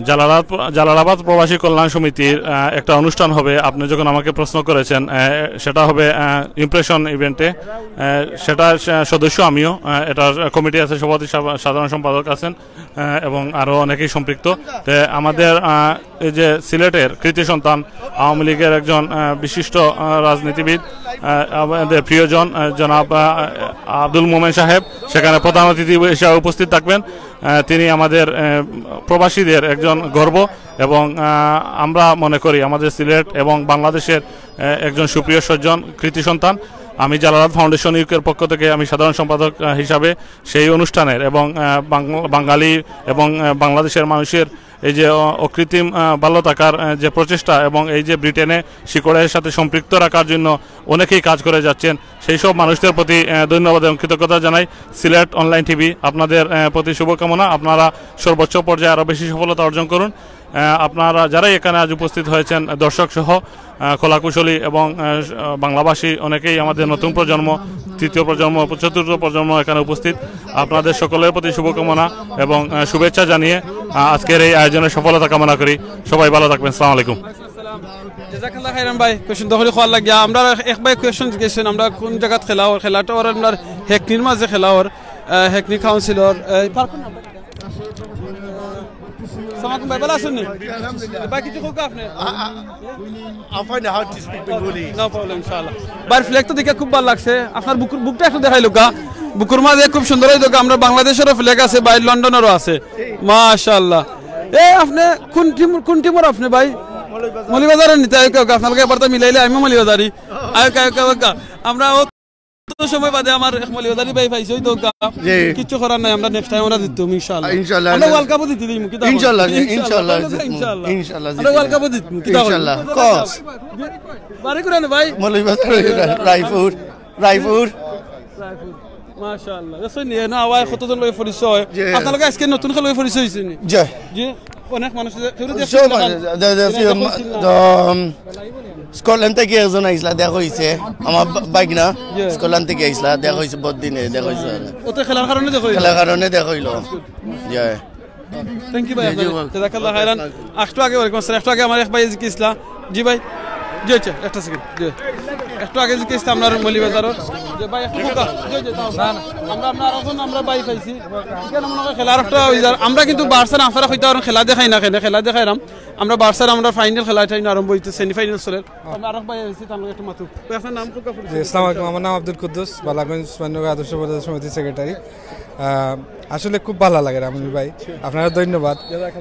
জালালাবাদ, জালালাবাদ প্রবাসী কল্যাণ সমিতির, আহ, একটা অনুষ্ঠান হবে। আপনি যখন আমাকে প্রশ্ন করেছেন, আহ, সেটা হবে, আহ, Impression event-এ। আহ, সেটার স-, সদস্য আমিও। আহ, এটার কমিটি আছে, সভাপতি, সা-, সাধারণ সম্পাদক আছেন, আহ, এবং আরও অনেকেই সম্পৃক্ত। তে আমাদের, আহ, এই যে সিলেটের কৃতি সন্তান, আওয়ামী লীগের একজন, আহ, বিশিষ্ট, আহ, রাজনীতিবিদ, আহ, আমাদের প্রিয়জন, আহ, জনাব, আহ, আব্দুল মোমেন সাহেব সেখানে প্রধান অতিথি হিসেবে উপস্থিত থাকবেন। আহ, তিনি আমাদের, আহ, প্রবাসীদের একজন গর্ব এবং, আহ, আমরা মনে করি আমাদের সিলেট এবং বাংলাদেশের, আহ, একজন সুপ্রিয় স্বজন, কৃতি সন্তান। আমি জালালাবাদ ফাউন্ডেশন ইউকের পক্ষ থেকে আমি সাধারণ সম্পাদক, আহ, হিসাবে সেই অনুষ্ঠানের এবং, আহ, বাং-, বাঙালি এবং, আহ, বাংলাদেশের মানুষের এই যে অ-, অকৃত্রিম, আহ, বাল্য থাকার, আহ, যে প্রচেষ্টা এবং এই যে ব্রিটেনে শিকড়ের সাথে সম্পৃক্ত রাখার জন্য অনেকেই কাজ করে যাচ্ছেন, সেই সব মানুষদের প্রতি, আহ, ধন্যবাদ এবং কৃতজ্ঞতা জানাই। সিলেট অনলাইন টিভি আপনাদের, আহ, প্রতি শুভকামনা। আপনারা সর্বোচ্চ পর্যায়ে আরও বেশি সফলতা অর্জন করুন। আহ, আপনারা যারাই এখানে আজ উপস্থিত হয়েছেন, দর্শক সহ, আহ, কলাকুশলী এবং, আহ, স-, আহ, বাংলাভাষী অনেকেই আমাদের নতুন প্রজন্ম, তৃতীয় প্রজন্ম, চতুর্থ প্রজন্ম এখানে উপস্থিত। আপনাদের সকলের প্রতি শুভকামনা এবং, আহ, শুভেচ্ছা জানিয়ে, আহ, আজকের এই আয়োজনের সফলতা কামনা করি। সবাই ভালো থাকবেন। আসসালামু আলাইকুম। জাযাকাল্লাহ খাইরান ভাই, question তো করি খোয়ার লাগিয়া। আমরা এক ভাই question জিজ্ঞেস করছেন, আমরা কোন জাগাত খেলা অর, খেলাটা অর আপনার হেকনির মাঝে খেলা অর। আহ, হেকনি কাউন্সিলর, আহ, পার্ক নাম? সালাম আলাইকুম ভাই, ভালা আছইন নি? ভাই, কিছু কউক্কা আপনে? I find it hard to speak Bengali. No problem, ইনশাআল্লাহ। ভাইর ফ্ল্যাগ তো দেখিয়া খুব ভালা লাগছে। আপনার বুকুর, বুকটা একটু দেখাইলউক্কা। বুকুর মাঝে খুব সুন্দর অউ দেখউক্কা, আমরার বাংলাদেশরও ফ্ল্যাগ আছে, ভাইর লন্ডনরও আছে। মাশাআল্লাহ। এ, আপনে কোন টিম, কোন টিমর আপনে ভাই? মৌলভীবাজারর নি তে? আউক্কা, আউক্কা, আপনার লগে একবার তো মিলাইলে আমিও মৌলভীবাজারি। আউক্কা, আউক্কা, আউক্কা। আমরা অত সময় বাদে আমার এক মৌলভীবাজারি ভাই পাইছি, অউ দেখউক্কা। জি। কিচ্ছু করার নাই, আমরা নেক্সট টাইম আমরা জিতমু ইনশাআল্লাহ। ইনশাআল্লাহ। আমরা ওয়ার্ল্ড কাপও জিতি দিমু, কিতা কইন? ইনশাআল্লাহ, ইনশাআল্লাহ, ইনশাআল্লাহ। ইনশাআল্লাহ। ইনশাআল্লাহ আমরা জিতমু। ওয়ার্ল্ড কাপও জিতমু, কিতা কইন? ইনশাআল্লাহ। কস। বাড়ি করে নে ভাই। মৌলভীবাজার, রায়পুর, রায়পুর। মাশাআল্লাহ। দেখছইন নি, না, আওয়ায় কতজন লগে পরিচয়। জি। আপনার লগে আজকে নতুন খেলোয়াড় পরিচয় অইছে নি? জি। জি, অনেক মানুষ আছে, কেউ দেখছে না। দে-, দে-, দে-, এরা দেখো, উম, উম, স্কটল্যান্ড থাকি একজন আইছলা, দেখা অইছে। আমার বা-, ভাগনা, জি। স্কটল্যান্ড থাকি আইছলা, দেখা অইছে, বহুত দিনে দেখা অইছে। অউ তো খেলার কারণে দেখা অইলো। খেলার কারণে দেখা অইলো। জি। Thank you ভাই, জি, জি, আপনারে। ওয়েলকাম। জাযাকাল্লাহ খাইরান। একটু আগে, ওয়ালাইকুম আসসালাম। একটু আগে আমার এক ভাইয়ে জিকাইছলা। জি ভাই। জি, আচ্ছা, একটা সেকেন্ড। জি। একটু আগে জিকাইছলা আমরার মৌলভীবাজারর। জি ভাই, একটু কউক্কা। জি, জি, তাও। না, না। আমরা, আমরা আরোজন আমরা ভাই পাইছি। ইখানো মনে অয় খেলা আরোকটা অইযার। আমরা কিন্তু বার্সার, আপনারা কইতা পারইন খেলা দেখাই না কেনে, খেলা দেখাইরাম। আমরা বার্সার, আমরা ফাইনাল খেলা, ইটা আরম্ভ অইছে, সেমিফাইনাল চলের। আমরা আরোক ভাই আইছি, তান লগে একটু মাতমু। ভাই, আপনার নাম কউক্কা? জি, আসসালামু আলাইকুম। আমার নাম আব্দুল কুদ্দুস, বালাগঞ্জ উসমাননগর আদর্শ পরিষদ সমিতির সেক্রেটারি। আহ, আসলে খুব ভালা লাগের আমির ভাই, আপনারে ধন্যবাদ।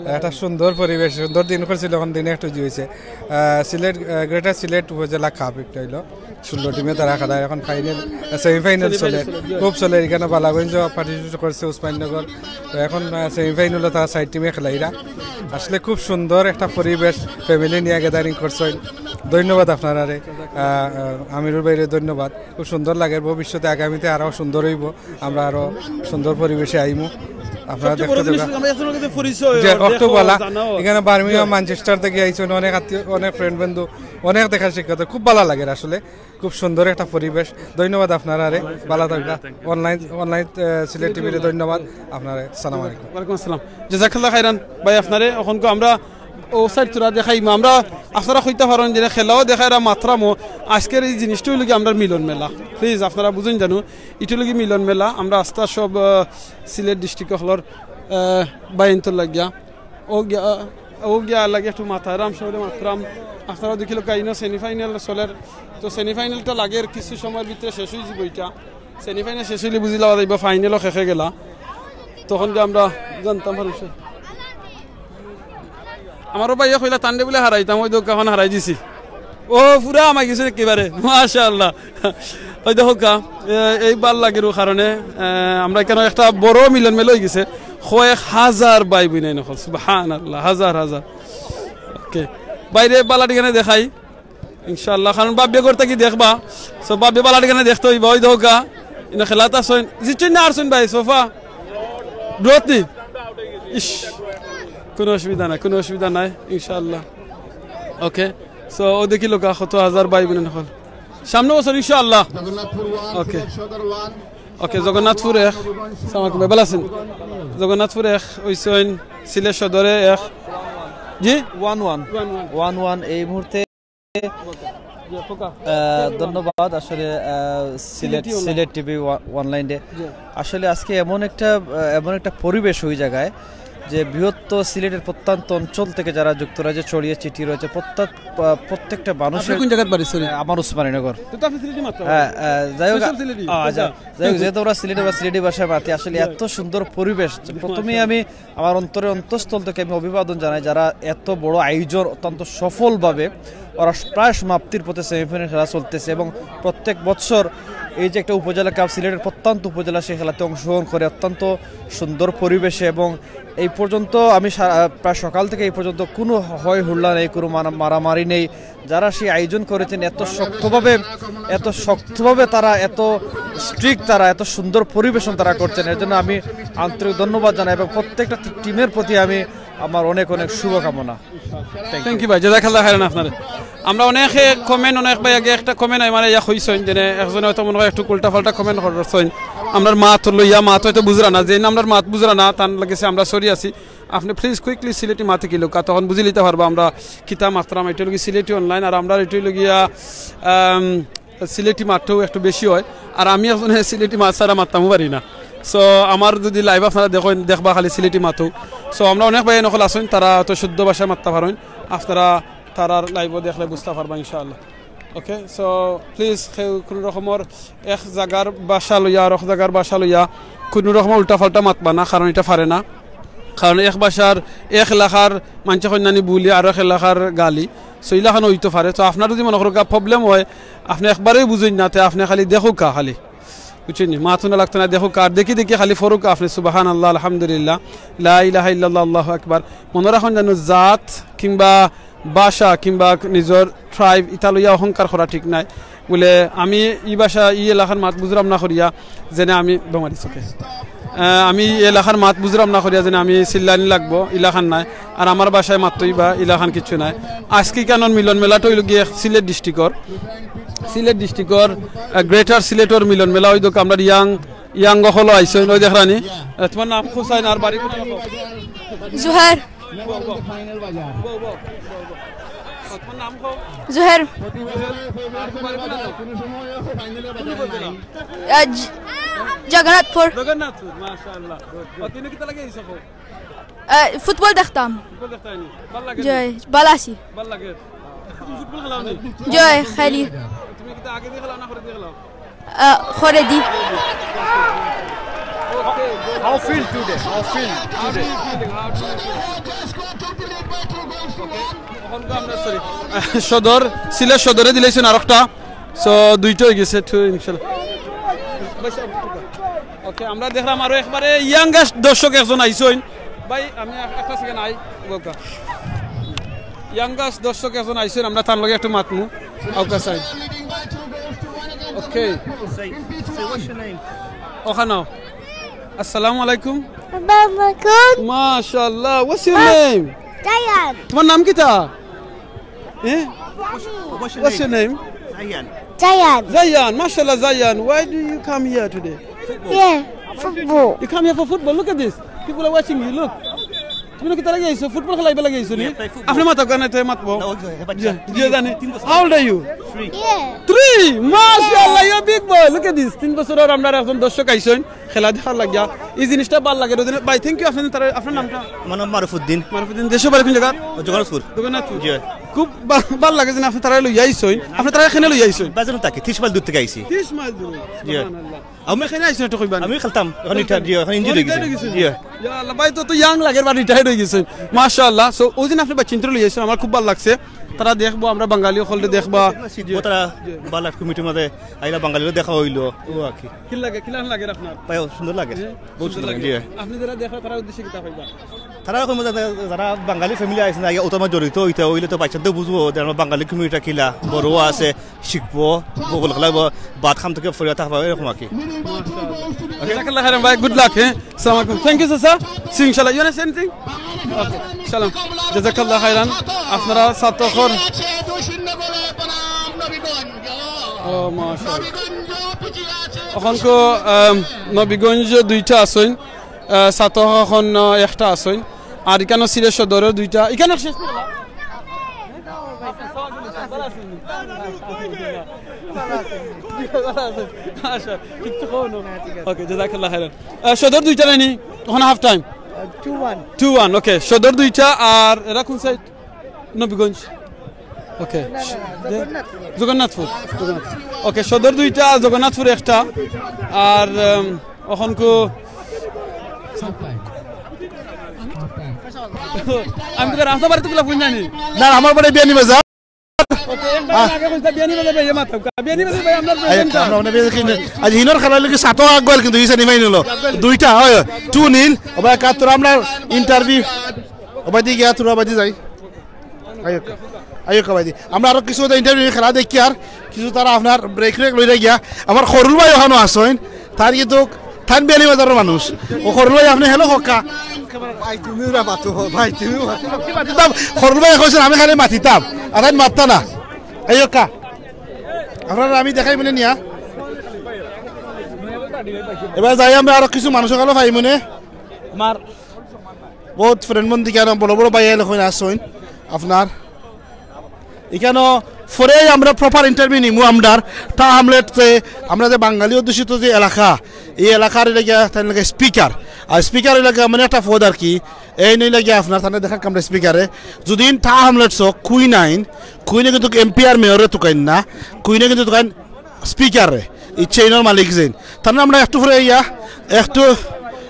একটা সুন্দর পরিবেশ, সুন্দর দিন করছিল, অখন দিনে একটু জি অইছে। আহ, সিলেট, আহ, গ্রেটার সিলেট উপজেলা কাপ একটা অইলো, ষোলো টিমে তারা খেলায়, অখন ফাইনাল, আহ, সেমিফাইনাল চলের, খুব চলের। ইখানো বালাগঞ্জ পার্টিসিপেট করছে, উসমাননগর। তো অখন, আহ, সেমিফাইনালো তারা চাইর টিমে খেলাইরা। আসলে খুব সুন্দর একটা পরিবেশ, ফ্যামিলি নিয়া গ্যাদারিং করছইন। ধন্যবাদ আপনারারে, আহ, আহ, আমিরুর ভাইরে ধন্যবাদ। খুব সুন্দর লাগের, ভবিষ্যতে আগামীতে আরো সুন্দর অইবো, আমরা আরো সুন্দর পরিবেশে আইমু। আপনারা সবচেয়ে বড় দেখতে জিনিস থাকবা। আমরা একজনের কাছে পরিচয়, যে দেখো, অক্টোবর, জানো। ইখানো বার্মিংহাম, জি। ম্যানচেস্টার থাকি আইছইন, অনেক আত্মীয়, অনেক ফ্রেন্ড বন্ধু, অনেক দেখার সাক্ষাৎ, খুব ভালা লাগের আসলে, খুব সুন্দর একটা পরিবেশ। ধন্যবাদ আপনারারে, ভালা থাকবা। অনলাইন, অনলাইন, আহ, সিলেট টিভিরে ধন্যবাদ আপনারে। সালাম আলাইকুম। ওয়ালাইকুম আসসালাম। জাযাকাল্লাহ খাইরান ভাই, আপনারে অখন কো আমরা অউ সাইড থুড়া দেখাইমু। আমরা, আপনারা কইতা পারইন যে খেলাও দেখাইরাম, মাতরামও। আজকের ই জিনিসটা অইলো গি আমরার মিলন মেলা। প্লিজ আপনারা বুঝইন জানু, ইটা অইলো গি মিলন মেলা। আমরা আস্তা সব, আহ, সিলেট ডিস্ট্রিক্ট অকলর, আহ, ভাইয়াইন্তর লাগিয়া। অউ গিয়া, অউ গিয়া লাগি একটু মাতাইরাম, সবরে মাতরাম। আপনারা দেখিলউক্কা, ইনো সেমিফাইনাল চলের। তো সেমিফাইনালটা লাগের কিছু সময়র ভিতরে শেষ অইযিবো ইটা। সেমিফাইনাল শেষ অইলে বুঝিলাও যাইবো ফাইনালও শেষ অইগেলা। তখন গিয়া আমরা জানতাম পারি। আমারও ভাইয়ে কইলা তানরে বুলে হারাইতাম, অউ দেখউক্কা অখন হারাই দিছি। ও, পুরা হামাই গেছে একেবারে, মাশাআল্লাহ। অউ দেখউক্কা, এ, এই ভালা লাগের অউ কারণে, এ, আমরা ইখানো একটা বড় মিলন মেলা অইগেছে, কয়েক হাজার ভাই বইনাইন অকল, সুবহানাল্লাহ, হাজার হাজার। ওকে, ভাইরে ভালা ঠিকানা দেখাই ইনশাআল্লাহ, কারণ ভাবিয়ে ঘর থাকি দেখবা, so ভাবিয়ে ভালা ঠিকানা দেখতে অইবা। অউ দেখউক্কা, ইনো খেলাত আছইন, জিতছইন না হারছইন ভাই, সোফা ড্রত নি? ইশ, কুনু অসুবিধা নাই, কুনু অসুবিধা নাই, ইনশাআল্লাহ। ওকে, so অউ দেখিলউক্কা কত হাজার ভাই বইনাইন অকল। সামনে বছর ইনশাআল্লাহ। ওকে। ওকে, জগন্নাথপুর এক। সালাম আলাইকুম ভাই, ভালা আছইন? জগন্নাথপুর এক অইছইন, সিলেট সদরে এক। জি? One one. One one. One one এই মুহূর্তে। আহ, ধন্যবাদ আসলে, আহ, সিলেট, সিলেটি অনলাইন। সিলেট টিভি ওয়া-, অনলাইনে। জি। আসলে আজকে এমন একটা, আহ, এমন একটা পরিবেশ অউ জাগায় যে বৃহত্তর সিলেটের প্রত্যন্ত অঞ্চল থেকে যারা যুক্তরাজ্যে ছড়িয়ে ছিটিয়ে রয়েছে, প্রত্যেক, আহ, প্রত্যেকটা মানুষের আপনি কোন জাগাত বাড়ি, সরি? আহ, আমার উসমানীনগর। তো আপনি সিলেটি মাত্র? হ্যাঁ, আহ, যাই হোক, সব সিলেটি? আহ, আচ্ছা। যাই হোক, যেহেতু আমরা সিলেটি বা সিলেটি ভাষায় মাতি, আসলে জি। এত সুন্দর পরিবেশ। প্রথমেই আমি আমার অন্তরের অন্তঃস্থল থেকে আমি অভিবাদন জানাই যারা এত বড় আয়োজন অত্যন্ত সফলভাবে, ওরা প্রায় সমাপ্তির পথে সেমিফাইনাল খেলা চলতেছে এবং প্রত্যেক বছর এই যে একটা উপজেলা কাপ, সিলেটের প্রত্যন্ত উপজেলা সেই খেলাতে অংশগ্রহণ করে অত্যন্ত সুন্দর পরিবেশে এবং এই পর্যন্ত আমি সা-, প্রায় সকাল থেকে এই পর্যন্ত কোনো হই হুল্লা নেই, কোনো মারা-, মারামারি নেই। যারা সেই আয়োজন করেছেন এত শক্তভাবে, এত শক্তভাবে তারা, এত স্ট্রিক্ট তারা, এত সুন্দর পরিবেশন তারা করছেন, এর জন্য আমি আন্তরিক ধন্যবাদ জানাই এবং প্রত্যেকটা টি-, টিমের প্রতি আমি আমার অনেক অনেক শুভকামনা। থ্যাংক ইউ ভাই, জাযাকাল্লাহ খাইরান আপনারে। আমরা অনেকে কমেন্ট, অনেক ভাই আগে একটা কমেন্ট আমার ইয়া কইছইন, যে একজনে হয়তো মনে অয় একটু উল্টা পাল্টা কমেন্ট করছইন। আমরার মাত লইয়া, মাত হয়তো বুঝরা না, যে আমরার মাত বুঝরা না, তান লাগেছে আমরা সরি আছি। আপনে প্লিজ কুইকলি সিলেটি মাতে কিতা, তখন বুঝিলিতা পারবা আমরা কিতা মাতরাম। ইটা অইলো গি সিলেটি অনলাইন, আর আমরার ইটা অইলো গিয়া, আম, সিলেটি মাতটাউ একটু বেশি অয়। আর আমি একজনে সিলেটি মাত ছাড়া মাততামও পারি না। So আমার যদি live আপনারা দেখইন, দেখবা খালি সিলেটি মাতউ। So আমরা অনেক ভাইয়াইন অকল আছইন, তারা তো শুদ্ধ ভাষায় মাততা পারইন, আপনারা তারার live-ও দেখলে বুঝতা পারবা ইনশাআল্লাহ। Okay, so please কেউ কুনু রকমর এক জাগার ভাষা লইয়া আর এক জাগার ভাষা লইয়া কুনু রকমর উল্টা-পাল্টা মাতবা না, কারণ ইটা পারে না। কারণ এক ভাষার, এক এলাকার মানষে কইন্নানি বুলি আর এক এলাকার গালি, so ইলাখান অইতো পারে। So আপনার যদি মনো করউক্কা problem অয়, আপনে একবারেউ বুঝইন না, তে আপনে খালি দেখউক্কা খালি। বুঝছইন নি? মাতউন লাগতো না, দেখউক্কা, আর দেখি দেখি খালি পড়উক্কা আপনে সুবহানাল্লাহ, আলহামদুলিল্লাহ, লা ইলাহা ইল্লাল্লাহ, আল্লাহু আকবার। মনো রাখইন যেন জাত কিংবা ভাষা কিংবা নিজর tribe ইতা লইয়া অহংকার করা ঠিক নায়। বুলে আমি ই ভাষা, ই এলাকার মাত বুঝরাম না করিয়া যেনে আমি বেমারি চোখে। আহ, আমি ই এলাকার মাত বুঝরাম না করিয়া যেনে আমি চিল্লানি লাগবো, ইলাখান নায়। আর আমার ভাষায় মাততো অইবা, ইলাখান কিচ্ছু নায়। আইজকে ইখানর মিলন মেলাটা অইলো গিয়া সিলেট district-র, সিলেট district-র, আহ, Greater সিলেটর মিলন মেলা। অউ দেখউক্কা আমরার young, young অকলও আইছইন, অউ দেখরানি। আহ, তুমার নাম হুসাইন আর বাড়ি কুনাই? জুহের। তোমার নাম কও? জুহের। আর বাড়ি কোন জায়গা? কোন উপজেলা? আহ, জ-, জগন্নাথপুর। জগন্নাথপুর, মাশাআল্লাহ। ও, তুমি কিতা লাগি আইছো কও? আহ, ফুটবল দেখতাম। ফুটবল দেখতায় নি? ভালা লাগে নি? জি, ভালা আছি। ভালা লাগে? তুমি ফুটবল খেলাও নি? জি, খেলি। তুমি কিতা আগে দি খেলাও না পরে দি খেলাও? আহ, পরে দি। How feel today? How feel today? অখন তো আমরা, sorry, সদর, সিলেট সদরে দিলাইছইন আরোকটা। So, দুইটা অই গেছে, two, ইনশাল্লাহ। Okay, আমরা দেখরাম আরো একবারে youngest দর্শক একজন আইছইন। ভাই, আমি এক-, একটা second আই, বলকা। Youngest দর্শক একজন আইছইন, আমরা তার লগে একটু মাতমু। আউক্কা চাই। Okay. Say, say, what's your name? ওখানো। আসসালামু আলাইকুম। আসসালামু আলাইকুম। মাশাআল্লাহ। What's your name? জায়ান। তোমার নাম কিতা? Eh? What's your name? Zayan. Zayan. Zayan, mashallah, Zayan. Why do you come here today? Yeah, football. You come here for football? Look at this. People are watching you. Look. তুমি কিতা লাগি আইছো? ফুটবল খেলাইবার লাগি আইছো নি? Yeah, play football. আপনে মাতউক্কা না, তে মাতবো। না, ওই যে, বাচ্চা। জি, জি, জানি। তিন বছর। How old are you? Three. Yeah. Three! Mashallah, you're a big boy. Look at this. তিন বছরর আমরার একজন দর্শক আইছইন। খেলা দেখার লাগিয়া। ই জিনিসটা ভালা লাগে। রোদিনে ভাই, thank you। আপনার, তারা, আপনার নামটা? আমার নাম মারুফুদ্দিন। মারুফুদ্দিন, দেশর বাড়ি কোন জাগাত? জগন্নাথপুর। জগন্নাথপুর। জি। খুব বা-, ভালা লাগে যে আপনে তারারে লইয়া আইছইন। আপনে তারারে কেনে লইয়া আইছইন? বাজানো থাকি, ত্রিশ মাইল দূর থাকি আইছি। ত্রিশ মাইল দূর। জি। সুবহানাল্লাহ। আমি কেনে আইছইন একটু কইবা নি? আমি খেলতাম, এখন আমি retired, জি, এখন injury অইগেছে। Retired অইগেছে। জি। ইয়া আল্লাহ, ভাই তো, তো young লাগের বা retired অইগেছে। মাশাআল্লাহ। So, অউ দিন আপনে বাচ্চাইন্তরে লইয়া আইছইন, আমার খুব ভালা লাগছে। তারা দেখবো, আমরা বাঙালি অকলরে দেখবা। শিখবো তারা, জি। বালা committee-র মাঝে আইলা বাঙালিরও দেখা অইলো, অউ আর কি। কিলা লাগে, কিলান লাগের আপনার? ভাই, সুন্দর লাগে, হ্যাঁ? বহুত সুন্দর লাগে। জি। আপনে যারা দেখরা, তারার উদ্দেশ্যে কিতা কইবা? তারা কইমু যারা, যারা বাঙালি family আইছইন, আগে অতার মাঝে জড়িত অইতা, অইলে তো বাচ্চাইন্তে বুঝবো যে আমরা বাঙালি community কিলা, বড়ও আছে, শিখবো, বল খেলাইবো, বাদ খাম থাকি ফরিয়া থাকবা, এরকম আর কি। মাশাআল্লাহ। জাযাকাল্লাহ খাইরান ভাই, good luck, হ্যাঁ? আসসালামু আলাইকুম। Thank you, sir. See you, inshallah. You wanna say anything? Okay, সালাম। জাযাকাল্লাহ খাইরান। আপনারা ছাত্র অকল। ও, মাশাআল্লাহ। অখনকু, আম, নবীগঞ্জ দুইটা আছইন, আহ, ছাত্র অখন, আহ, একটা আছইন। আর ইকানো সিলেট সদরর দুইটা। ইকানো শেষ না? আচ্ছা, কিচ্ছু কও না। না, ঠিক আছে। Okay, জাযাকাল্লাহ খাইরান। আহ, সদর দুইটা নায়নি? অখন half time? আহ, two one। Two one, okay। সদর দুইটা, আর এরা কোন side? নবীগঞ্জ। Okay। না, না, না, জগন্নাথপুর। জগন্নাথপুর। জগন্নাথপুর। Okay, সদর দুইটা, জগন্নাথপুর একটা। আর, উম, অখনকু আমি তো রাস্তা বাড়িত কুলা ফোন জানি। না, আমার বাড়ি বিয়ানীবাজার। Okay, এক বাড়ি আহ। আগে কইতা বিয়ানীবাজার ভাই, এ মাত্র। বিয়ানীবাজার ভাই, আমরা এই, presenter। আমরা, আমরা বিয়ানীবাজার কিনে। আজ হিনর খেলা লাগি সাত আগ গোল কিন্তু ই semi final অইলো। দুইটা, হয়, two nil। ওবা একাত্তর আমরা interview। ওবাদি গিয়া, তোরা ওবাদি যাই। আইও কা। আইও কা বাদি। আমরা আরো কিছু interview খেলা দেখি আর কিছু তারা আপনার break ট্রেক লইরা গিয়া। আমার খরুল ভাই অখানো আছইন। তার কিন্তু তান বিয়ানীবাজারর মানুষ। ও খরুল ভাই, আপনে hello কউক্কা। ভাই, তুমিও রা মাতো, ভাই, তুমিও মাতো। খরুল ভাই কইছইন, আমি খালি মাতিতাম, আর আমি মাততা না। এই কা। আপনারা আমি দেখাই মানে নিয়া। এবার যাই আমরা আরো কিছু মানুষ অকল পাই মানে। আমার বহুত friend বন্ধু কেন বড় বড় ভাই এলাকা আছইন আপনার। ইকানো পরে আমরা প্রপার ইন্টারভিউ নিমু। আমরার টা হামলেট যে, আমরা যে বাঙালি অধ্যুষিত যে এলাকা, এই এলাকার এলাকা তাই লাগে স্পিকার, আর স্পিকার এলাকা মানে একটা পদ আর কি। এই নই লাগে আপনার তাহলে দেখা আমরা স্পিকারে যদি টা হামলেট সো কুইন আইন, কুইনে কিন্তু এমপি আর মেয়রে তুকাইন না, কুইনে কিন্তু তুকাইন স্পিকারে, ইচ্ছে ইনর মালিক যেন। তাহলে আমরা একটু পরে ইয়া একটু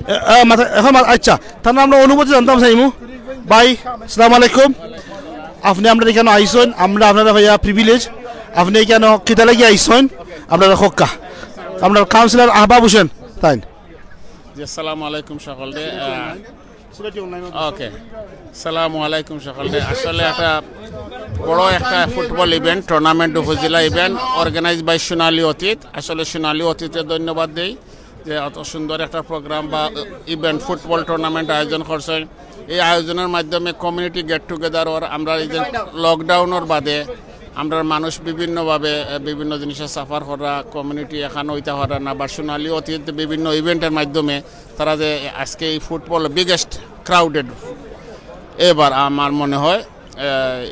এ, এ, মাথা- এখন মা- আচ্ছা, তাহলে আমরা অনুমতি জানতাম চাইমু। ভাই, আসসালামু আলাইকুম। আপনি আমরা এখানে আইসন, আমরা আপনারা ভাইয়া প্রিভিলেজ। আপনি এখানে কিতা লাগি আইসন? আপনারা হক্কা, আপনার কাউন্সিলর আহবাব হোসেন তাইন। জি, আসসালামু আলাইকুম সকলকে। ওকে, আসসালামু আলাইকুম সকলকে। আসলে একটা বড় একটা ফুটবল ইভেন্ট, টুর্নামেন্ট, উপজেলা ইভেন্ট অর্গানাইজ বাই সোনালী অতীত। আসলে সোনালী অতীতে ধন্যবাদ দেই যে অত সুন্দর একটা প্রোগ্রাম বা ইভেন্ট, ফুটবল টুর্নামেন্ট আয়োজন করছে। এই আয়োজনের মাধ্যমে কমিউনিটি গেট টুগেদার অর। আমরা এই যে লকডাউনের বাদে আমরা মানুষ বিভিন্নভাবে বিভিন্ন জিনিসের সাফার করা, কমিউনিটি এখানে হইতে পারে না, বা সোনালী অতীত বিভিন্ন ইভেন্টের মাধ্যমে তারা যে আজকে এই ফুটবল বিগেস্ট ক্রাউডেড এবার আমার মনে হয়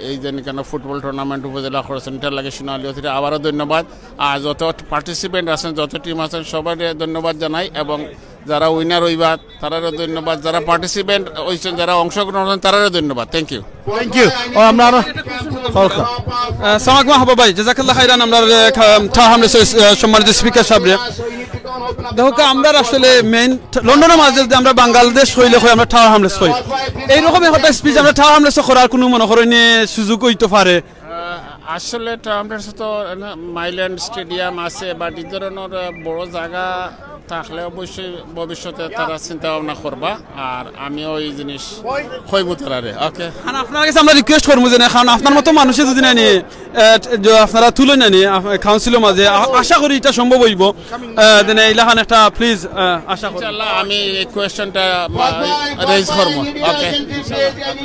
এই যে কেন ফুটবল টুর্নামেন্ট উপজেলা করেছেন, এটার লাগে সোনালী অতীতে আবারও ধন্যবাদ। আর যত পার্টিসিপেন্ট আছেন, যত টিম আছেন, সবাইকে ধন্যবাদ জানাই এবং যারা উইনার হইবা তারারও ধন্যবাদ, যারা পার্টিসিপেন্ট হইছেন, যারা অংশগ্রহণ করেন তারারও ধন্যবাদ। Thank you. Thank you. ও আপনার ওয়েলকাম। সামাক মাহবুব ভাই, জাজাকাল্লাহ খাইরান। আমরা টা হামলেস সম্মানিত স্পিকার সাহেব রে, দেখো আমরা আসলে মেইন লন্ডনের মাঝে যদি আমরা বাংলাদেশ হইলে হই, আমরা টা হামলেস হই। এইরকম একটা স্পিচ আমরা টা হামলেস করার কোনো মনে করেনি সুযোগ হইতে পারে। আসলে টা হামলেস তো মাইল্যান্ড স্টেডিয়াম আছে, বাট এই ধরনের বড় জায়গা থাকলে অবশ্যই ভবিষ্যতে তারা চিন্তা ভাবনা করবা। আর আমিও এই জিনিস কইমু তারারে। ওকে। কারণ আপনার কাছে আমরা রিকোয়েস্ট করবো যে না, কারণ আপনার মতো মানুষে যদি নানি আপনারা তুলে নানি কাউন্সিলের মাঝে, আশা করি এটা সম্ভব হইব। দেন ইলাখান একটা প্লিজ আশা করি। ইনশাআল্লাহ আমি এই কোয়েশ্চেনটা রেজ করবো। ওকে।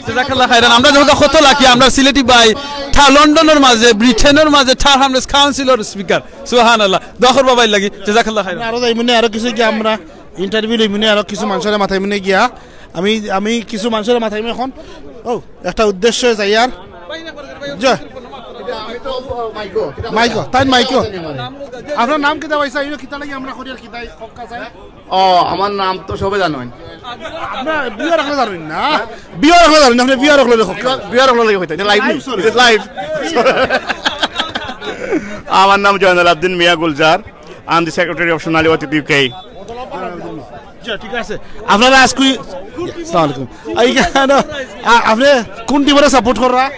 জাজাকাল্লাহ খাইরান। আমরা যখন কত লাকি, আমরা সিলেটি ভাই টা লন্ডনের মাঝে, ব্রিটেনের মাঝে টা হামলেস কাউন্সিলর স্পিকার। সুবহানাল্লাহ। দোয়া করবা ভাই লাগি। জাজাকাল্লাহ খাইরান। আরো যাইমুনে, আরো কিছু গিয়া আমরা ইন্টারভিউ লইমুনে, আরো কিছু মানুষের মাথায় মুনে গিয়া আমি আমি কিছু মানুষের মাথায় মুনে এখন ও একটা উদ্দেশ্য যাই আর জি। মাইকো, তাই মাইকো। আপনার নাম কিতা ভাই সাহেব? কিতা লাগি আমরা করি আর কিতা কক্কা চাই? ও, আমার নাম তো সবে জানেন। আপনার বিয়ার রাখলে জানেন না? বিয়ার রাখলে জানেন না, আপনি বিয়ার রাখলে দেখো। বিয়ার রাখলে লাগে হইতে, এটা লাইভ নিউজ, এটা লাইভ। আমার নাম জয়নাল আবদিন মিয়া Gulzar. I am the secretary of Sonali Otit U K. জি, ঠিক আছে। আপনারা আজকে আসসালামু আলাইকুম। এই কেন আ- আপনি কোন টিমরে সাপোর্ট কররা?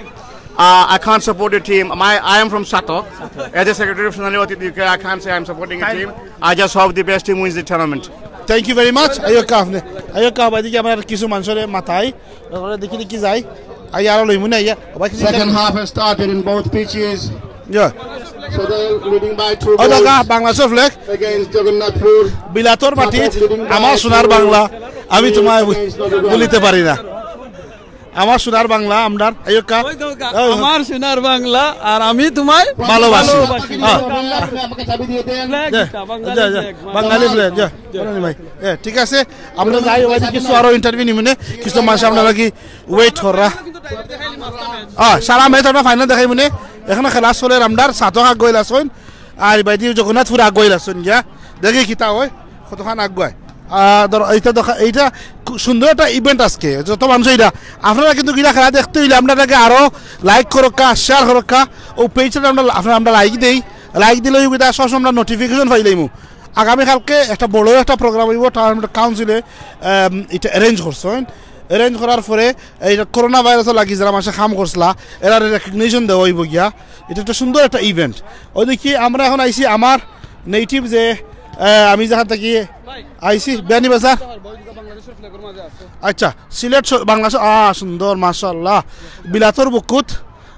Uh, I can't support a team. My, I am from Sato. As a secretary of Sonali Otit U K, I can't say I'm supporting a team. I just hope the best team wins the tournament. Thank you very much. আইয়ক্কা আপনি, আইয়ক্কা আবাদি কি আমার কিছু মানুষের মাথায় ওরা দেখি দেখি যাই। আই আরো লইমু না ইয়া। ওবা কিছু Second half has started in both pitches. G. Sadal leading by two ও দেখা goals বাংলাদেশের ফ্ল্যাগ। Against Jagannathpur. বিলাতর মাটিত আমার সোনার বাংলা, আমি তোমায় ভুলিতে পারি না। আমার সোনার বাংলা, আমরার আইয়ক্কা। ওই দেখো, ওই। আমার সোনার বাংলা আর আমি তোমায় ভালোবাসি। ভালোবাসি। হ্যাঁ। বাংলাদেশ জি, জি, জি। বাঙালি ফ্ল্যাগ, জি। বলো নি ভাই। এ, ঠিক আছে, আমরা যাই, ওই যে কিছু আরো ইন্টারভিউ নিমুনে, কিছু মানুষ আপনারা কি ওয়েট কররা। হ্যাঁ, সারা ম্যাচ আমরা ফাইনাল দেখাইমুনে। এখনো খেলা চলের, আমরার সাত আগ গইল আছইন, আর বাইদি জগন্নাথপুর আগ গইল আছইন গিয়া। দেখি কিতা হয়, কতখান আগুয়ায়। আহ, ধরো, এইটা দেখা, এইটা খুব সুন্দর একটা ইভেন্ট আজকে। যত মানুষ এইটা, আপনারা কিন্তু গিরা খেলা দেখতে হইলে আপনারাকে আরো লাইক করক্কা, শেয়ার করক্কা, ও পেজটা আমরা, আপনারা আমরা লাইক দেই, লাইক দিলে ওই সবসময় আমরা নোটিফিকেশন পাইলাইমু। আগামীকালকে একটা বড় একটা প্রোগ্রাম হইব, টাউন কাউন্সিলে, আম, এটা অ্যারেঞ্জ করছইন। অ্যারেঞ্জ করার পরে এই করোনা ভাইরাসও লাগি যারা মাসে কাম করছলা, এরা রেকগনিশন দেওয়া হইব গিয়া। এটা একটা সুন্দর একটা ইভেন্ট। ওই দেখি আমরা এখন আইছি আমার নেটিভ যে, আহ, আমি যেখান থেকে আইছি বিয়ানীবাজার। আচ্ছা, সিলেট স-, বাংলাদেশ, আহ, সুন্দর, মাশাআল্লাহ। বিলাতর বুকুত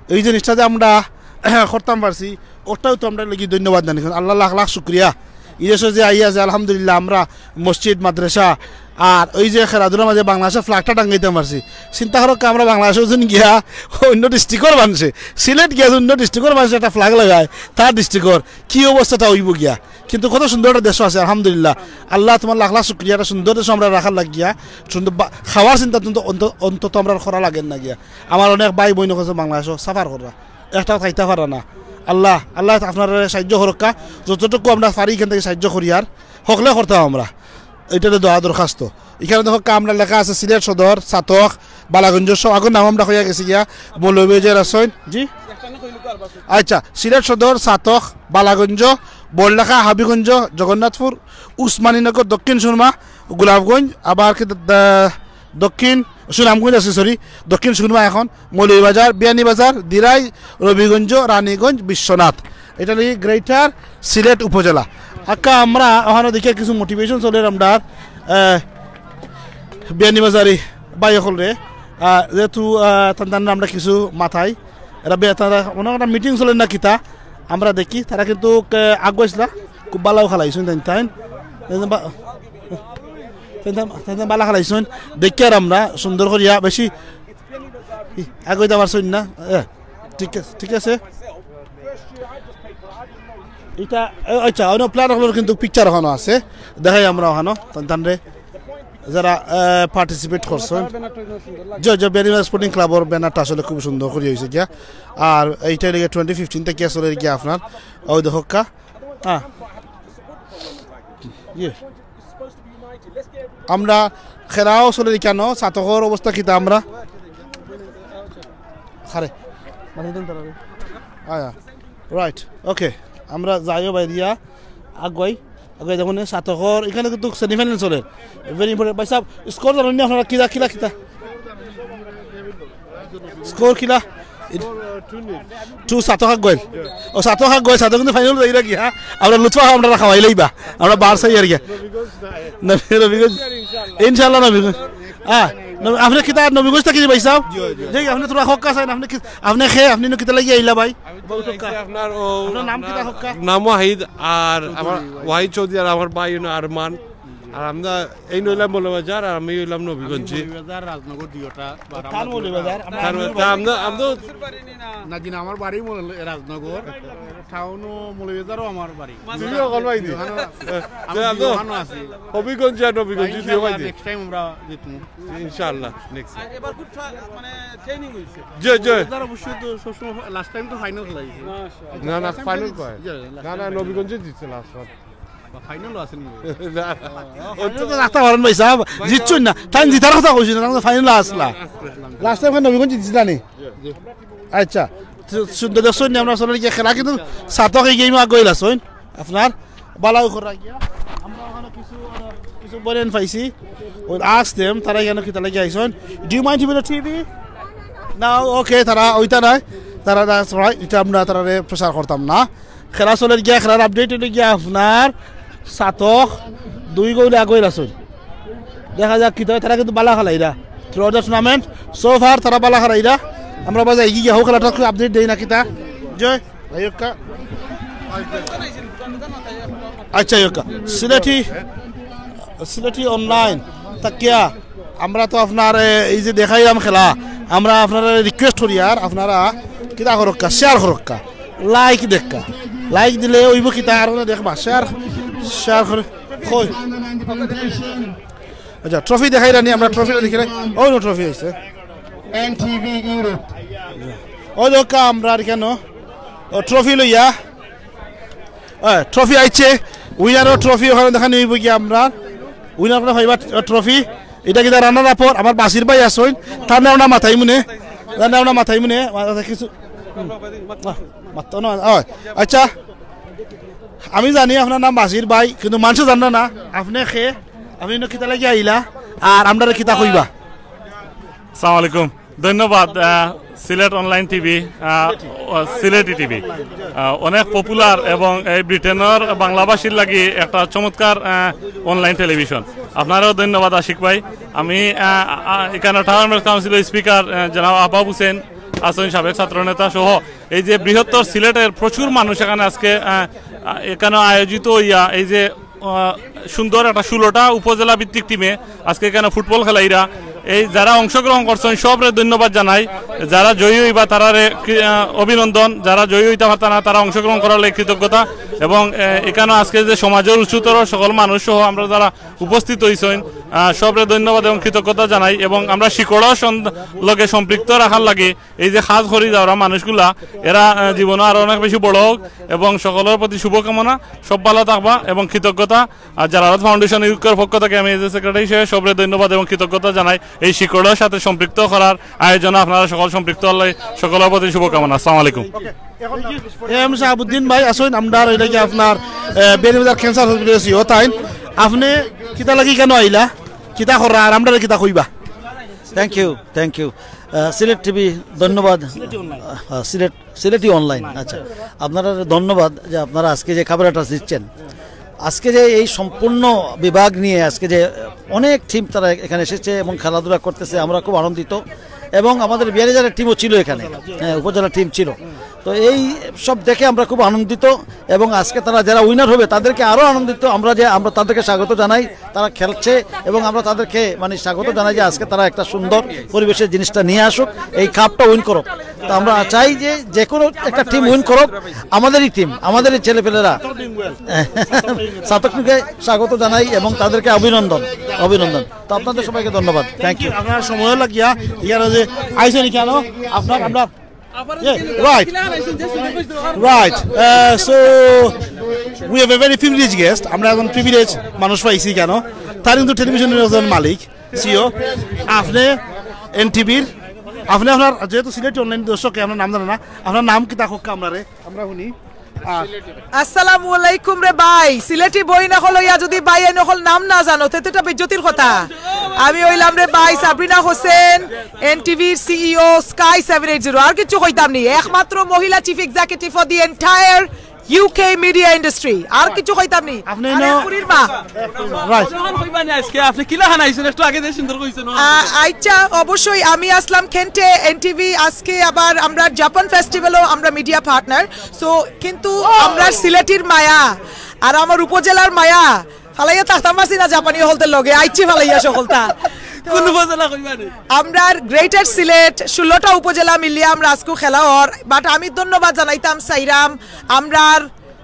এই জিনিসটা যে আমরা করতাম পারছি, ওটাও তো আমরা লাগি ধন্যবাদ জানাই। আল্লাহ লাখ লাখ শুক্রিয়া। এই দেশে যে আইয়া যে আলহামদুলিল্লাহ আমরা মসজিদ, মাদ্রাসা আর ওই যে খেলাধুলার মাঝে বাংলাদেশের ফ্ল্যাগটা টাঙ্গাইতে পারছি। চিন্তা করো কি আমরা বাংলাদেশে ওজন গিয়া অন্য ডিস্ট্রিক্টর মানুষে, সিলেট গিয়া যে অন্য ডিস্ট্রিক্টর মানুষে একটা ফ্ল্যাগ লাগায়, তার ডিস্ট্রিক্টর কি অবস্থাটা হইব গিয়া। কিন্তু কত সুন্দর একটা দেশ আছে আলহামদুলিল্লাহ। আল্লাহ তোমার লাখ লাখ শুক্রিয়া, একটা সুন্দর দেশ আমরা রাখার লাগিয়া, সুন্দর বা-, খাওয়ার চিন্তা তো অন্ত-, অন্তত আমরা করা লাগে না গিয়া। আমার অনেক ভাই বইন আছে বাংলাদেশও সাফার করা। একটাও থাকতা পারা না। আল্লাহ, আল্লাহ আপনারারে সাহায্য করউক্কা। যতটুকু আমরা পারি ইখান থাকি সাহায্য করিয়ার, হকলে করতাম আমরা। ইটা অইলো দোয়া দরখাস্ত। ইখানো দেখউক্কা, আমরার লেখা আছে সিলেট সদর, ছাতক, বালাগঞ্জ সহ। আগর নাম আমরা কইয়া গেছি গিয়া, মৌলভীবাজার আছইন। জি? আচ্ছা, সিলেট সদর, ছাতক, বালাগঞ্জ, বড়লেখা, হাবিগঞ্জ, জগন্নাথপুর, উসমানীনগর, দক্ষিণ সুরমা, গোলাপগঞ্জ, আবার কি দ-, দ-, দক্ষিণ সুনামগঞ্জ আছে, সরি, দক্ষিণ সুরমা এখন, মৌলভীবাজার, বিয়ানীবাজার, দিরাই, রবিগঞ্জ, রানীগঞ্জ, বিশ্বনাথ। ইটা অইলো গ্রেটার সিলেট উপজেলা। আক্কা আমরা অখানো দেখিয়ার কিছু মোটিভেশন চলের আমরার, আহ, বিয়ানীবাজারি ভাই অকলরে, আহ, যেহেতু, আহ, তান তান আমরা কিছু মাথায়, এরা বে-, তারা অন্য একটা মিটিং চলের না কিতা, আমরা দেখি, তারা কিন্তু, আহ, আগুয়াইছলা, খুব ভালাও খেলাইছইন তাইন তাইন। তাইন তাইন বা-, তাইন তাইন, তাইন তাইন ভালা খেলাইছইন। দেখিয়ার আমরা সুন্দর করিয়া বেশি ই, আগুয়াইতা পারছইন না। এ, ঠিক আছে, ঠিক আছে। ইটা, এ, আচ্ছা, অন্য প্লেয়ার অকলর কিন্তু পিকচার অখানো আছে। দেখাই আমরা অখানো, তান তানরে। যারা, এ, পার্টিসিপেট করছইন। জি, জি, বিয়ানীবাজার স্পোর্টিং ক্লাবর ব্যানারটা আসলে খুব সুন্দর করি অইছে গিয়া। আর ইটা অইলো গিয়া টোয়েন্টি ফিফটিন থাকি আসলে গিয়া আপনার, ওই দেখউক্কা। হ্যাঁ। ইয়ে। আমরা খেলাও চলের ইখানো, ছাতকর অবস্থা কিতা আমরা? খারে। আয়া। রাইট। ওকে। আমরা যাইও বাইরিয়া। আগুয়াই। আগুয়াই দেখুন, ছাতকর, ইখানো কিন্তু সেমিফাইনাল চলের। Very important. ভাই সাহেব, স্কোর জানইন নি আপনারা? কিলা, কিলা, কিতা? স্কোর কিলা? টু ছাতক আগুয়াইল। ও, ছাতক আগুয়াইল, ছাতক কিন্তু ফাইনাল যাইরা গিয়া। আমরা লুৎফা আমরা খাওয়াইলাইবা। আমরা বার চাইয়ার গিয়া। নবী-, রবিগঞ্জ। ইনশাআল্লাহ নবীগঞ্জ। হ্যাঁ, নবী-, আপনে কিতা নবীগঞ্জ থাকি নি ভাই সাহেব? জি, জি। জি, আপনে থুড়া হক আছে, আপনে কি, আপনে খে, আপনে ইনো কিতা লাগি আইলা ভাই? আমি তো আইছি আপনার ও, আপনার নাম কিতা হক্কা? নাম ওয়াহিদ, আর আমার ওয়াহিদ চৌধুরী, আর আমার ভাই হইলো আরমান। আর আমরা এই নইলাম মৌলভীবাজার, আর আমি হইলাম নবীগঞ্জি। মৌলভীবাজার, রাজনগর দুইটা, but কার আমরা মৌলভীবাজার? আমরা কার মৌলভীবাজার। আমরা, আমরা তো না, জি না, আমার বাড়ি মৌল-, রাজনগর, টাউনও মৌলভীবাজারও আমার বাড়ি। তুমিও কল পাই দি? ওখানে আছি। আমি তো, তো দুই ওখানে আছি। হবিগঞ্জ আর নবীগঞ্জ, দুই ইনশাআল্লাহ, ভাই দি। Next time আমরা জিতমু। ইনশাআল্লাহ, next time। আর এবার খুব ঠা-, মানে, ট্রেনিং হইছে। জি, জি। মৌলভীবাজার অবশ্য তো সবসময়, last time তো ফাইনাল খেলা হইছে। মাশাআল্লাহ। না, না, ফাইনাল কয়? জি, last না, না, time নবীগঞ্জে জিতছে last বার। বা ফাইনালও আছে নি? না, না। ও তো রাখতে পারেন ভাই সাহেব, জিতছইন না। তাই জিতার কথা কইছি না, তাই ফাইনাল আসলা। Last time নবীগঞ্জ জিতছিলা নি? জি। আচ্ছা, সু-, সুন্দর দেখছইন নি, আমরা আসলে গিয়া খেলা কিন্তু ছাতক এই গেমে আগুয়াইলা ছইন। আপনার বালা করা গিয়া। আমরা ওখানে কিছু, আহ, কিছু বলেন পাইছি। ওই ask them, তারা এখানে কিতা লাগি আইছইন? Do you mind if we TV? No, okay, তারা ওইটা নাই। তারা, that's right, ইটা আমরা তারারে প্রচার করতাম না। খেলা চলের গিয়া, খেলার আপডেট অইলো গিয়া আপনার ছাতক দুই গোলে আগুয়াইলা ছইন। দেখা যাক কিতা অয়, তারা কিন্তু বালা খেলাইরা। Throughout the tournament, so far তারা বালা খেলাইরা। আমরা বাজে এগিয়ে গিয়া হোক খেলাটা আপডেট দেই না কিতা। জয়, আইয়ক্কা। আচ্ছা, আইয়ক্কা। সিলেটি, সিলেটি অনলাইন থাকিয়া আমরা তো আপনার, এ, এই যে দেখাইলাম খেলা, আমরা আপনারারে রিকোয়েস্ট করিয়ার আপনারা কিতা করক্কা, শেয়ার করক্কা, লাইক দেখক্কা। লাইক দিলে অইবো কিতা, আরো দেখবা, শেয়ার, শেয়ার করে। কই? আচ্ছা, ট্রফি দেখাইরা নি, আমরা ট্রফি দেখিরাই। ওই নো, ট্রফি আইছে। NTV Europe. ওই দেখক্কা, আমরা আর কেন? ও, ট্রফি লইয়া। এ, ট্রফি আইছে। উইনারও ট্রফি ওখানো দেখানি অইবো গিয়া আমরা। উইনার করে পাইবা ট্রফি। ইটা কিতা রানার আপ অর, আমার বাসির ভাই আছইন। তার নাম না মাথায় মনে। তার নাম না মাথায় মনে। মাথা কিছু। মাত্র না, ওই। আচ্ছা। আমি জানি আপনার নাম বাসির ভাই, কিন্তু মানষে জানে না। আপনে খে, আপনে ইনো কিতা লাগি আইলা, আর আমরারে কিতা কইবা? আসসালামু আলাইকুম। ধন্যবাদ, আহ, সিলেট অনলাইন টিভি, আহ, ও, সিলেটি টিভি। আহ, অনেক পপুলার এবং এই ব্রিটেনর বাংলাভাষীর লাগি একটা চমৎকার, আহ, অনলাইন টেলিভিশন। আপনারেও ধন্যবাদ আশিক ভাই। আমি, আহ, আহ, এখানো টাউন কাউন্সিলর স্পিকার, আহ, জনাব আহবাব হোসেন আছইন, সাবেক ছাত্রনেতা সহ এই যে বৃহত্তর সিলেটের প্রচুর মানুষ এখানে আজকে, আহ, আহ, এখানে আয়োজিত হইয়া এই যে, আহ, সুন্দর একটা ষোলোটা উপজেলা ভিত্তিক টিমে আজকে এখানে ফুটবল খেলাইরা। এই যারা অংশগ্রহণ করছইন সবরে ধন্যবাদ জানাই। যারা জয়ী হইবা তারারে কৃ-, আহ, অভিনন্দন। যারা জয়ী হইতা পারতা না তারা অংশগ্রহণ করার লাগি কৃতজ্ঞতা। এবং, আহ, এখানে আজকে যে সমাজের উচ্চতর সকল মানুষ সহ আমরা যারা উপস্থিত হইছইন, আহ, সবরে ধন্যবাদ এবং কৃতজ্ঞতা জানাই এবং আমরা শিকড়র সন-, লগে সম্পৃক্ত রাখার লাগি এই যে কাজ করি যারা মানুষগুলা, এরা, আহ, জীবনে আরো অনেক বেশি বড় হোক এবং সকলের প্রতি শুভকামনা, সব ভালো থাকবা এবং কৃতজ্ঞতা। আর জালালত ফাউন্ডেশন ইউকের পক্ষ থেকে আমি এজ এ সেক্রেটারি হিসেবে সবরে ধন্যবাদ এবং কৃতজ্ঞতা জানাই এই শিকড়র সাথে সম্পৃক্ত করার আয়োজনে আপনারা সকল সম্পৃক্ত হলে সকলের প্রতি শুভকামনা। আসসালামু আলাইকুম। এম শাহাবুদ্দিন ভাই আছইন, আমরার ওইটা কি আপনার, আহ, বিয়ানীবাজার ক্যান্সার হসপিটাল সিও তাইন। আপনি কিতা লাগি কেন আইলা, কিতা করা আর আমরারে কিতা কইবা? Thank you, thank you. Sylhet TV, ধন্যবাদ। সিলেটি অনলাইন। আহ, সিলেট সিলেটি অনলাইন, আচ্ছা, আপনারা ধন্যবাদ যে আপনারা আজকে যে কভারেজ দিচ্ছেন। আজকে যে এই সম্পূর্ণ বিভাগ নিয়ে আজকে যে অনেক টিম তারা এখানে এসেছে এবং খেলাধুলা করতেছে, আমরা খুব আনন্দিত। এবং আমাদের বিয়ানীবাজারের টিমও ছিল এখানে, হ্যাঁ, উপজেলা টিম ছিল। তো এই সব দেখে আমরা খুব আনন্দিত এবং আজকে তারা যারা উইনার হবে তাদেরকে আরও আনন্দিত আমরা, যে আমরা তাদেরকে স্বাগত জানাই। তারা খেলছে এবং আমরা তাদেরকে মানে স্বাগত জানাই যে আজকে তারা একটা সুন্দর পরিবেশের জিনিসটা নিয়ে আসুক, এই কাপটা উইন করুক। তো আমরা চাই যে যে কোনো একটা টিম উইন করুক, আমাদেরই টিম, আমাদেরই ছেলেপেলেরা। ছাত্রকে স্বাগত জানাই এবং তাদেরকে অভিনন্দন, অভিনন্দন। তো আপনাদের সবাইকে ধন্যবাদ, থ্যাংক ইউ। আপনার সময় লাগিয়া ইয়ার যে আইসেন কেন আপনার আমরা Yeah, right. Right. Uh, so, we have a very privileged guest. আমরা একজন প্রিভিলেজ মানুষ পাইছি কেন, তার কিন্তু টেলিভিশনের একজন মালিক, সিও। আপনি এনটিভির, আপনি আপনার, যেহেতু সিলেটি অনলাইন দর্শক আপনার নাম জানে না, আপনার নাম কিতা কউক্কা আমরারে, আমরা শুনি। আহ, আসসালামু আলাইকুম রে ভাই। সিলেটি বইন অকল অইয়া যদি ভাইয়াইন অকল নাম না জানো, তে তো এটা বেইজ্জতির কথা। আমি অইলাম রে ভাই সাবরিনা হোসেন, এনটিভির CEO, sky seven eight zero. আর কিচ্ছু কইতাম নি, একমাত্র মহিলা chief executive for the entire UK media industry. আর কিচ্ছু কইতাম নি। আপনি আরে ইনো ফুরির মা। রাইট। কতক্ষণ কইবা নি আজকে? আপনি কিলা খান আইছেন? একটু আগে যে সুন্দর কইছেন। আ-, আচ্ছা, অবশ্যই আমি আসলাম খেন্টে, এনটিভি। আজকে আবার আমরা জাপান ফেস্টিভ্যালও আমরা মিডিয়া পার্টনার। সো কিন্তু আমরা সিলেটির মায়া আর আমার উপজেলার মায়া ফালাইয়া থাকতাম পারছি না জাপানি হকলতার লগে। আইছি ফালাইয়া সকলতা। কোন উপজেলা কইবা নি? আমরার গ্রেটার সিলেট ষোলোটা উপজেলা মিলিয়া আমরা আজকে খেলা অর। বাট আমি ধন্যবাদ জানাইতাম চাইরাম আমরার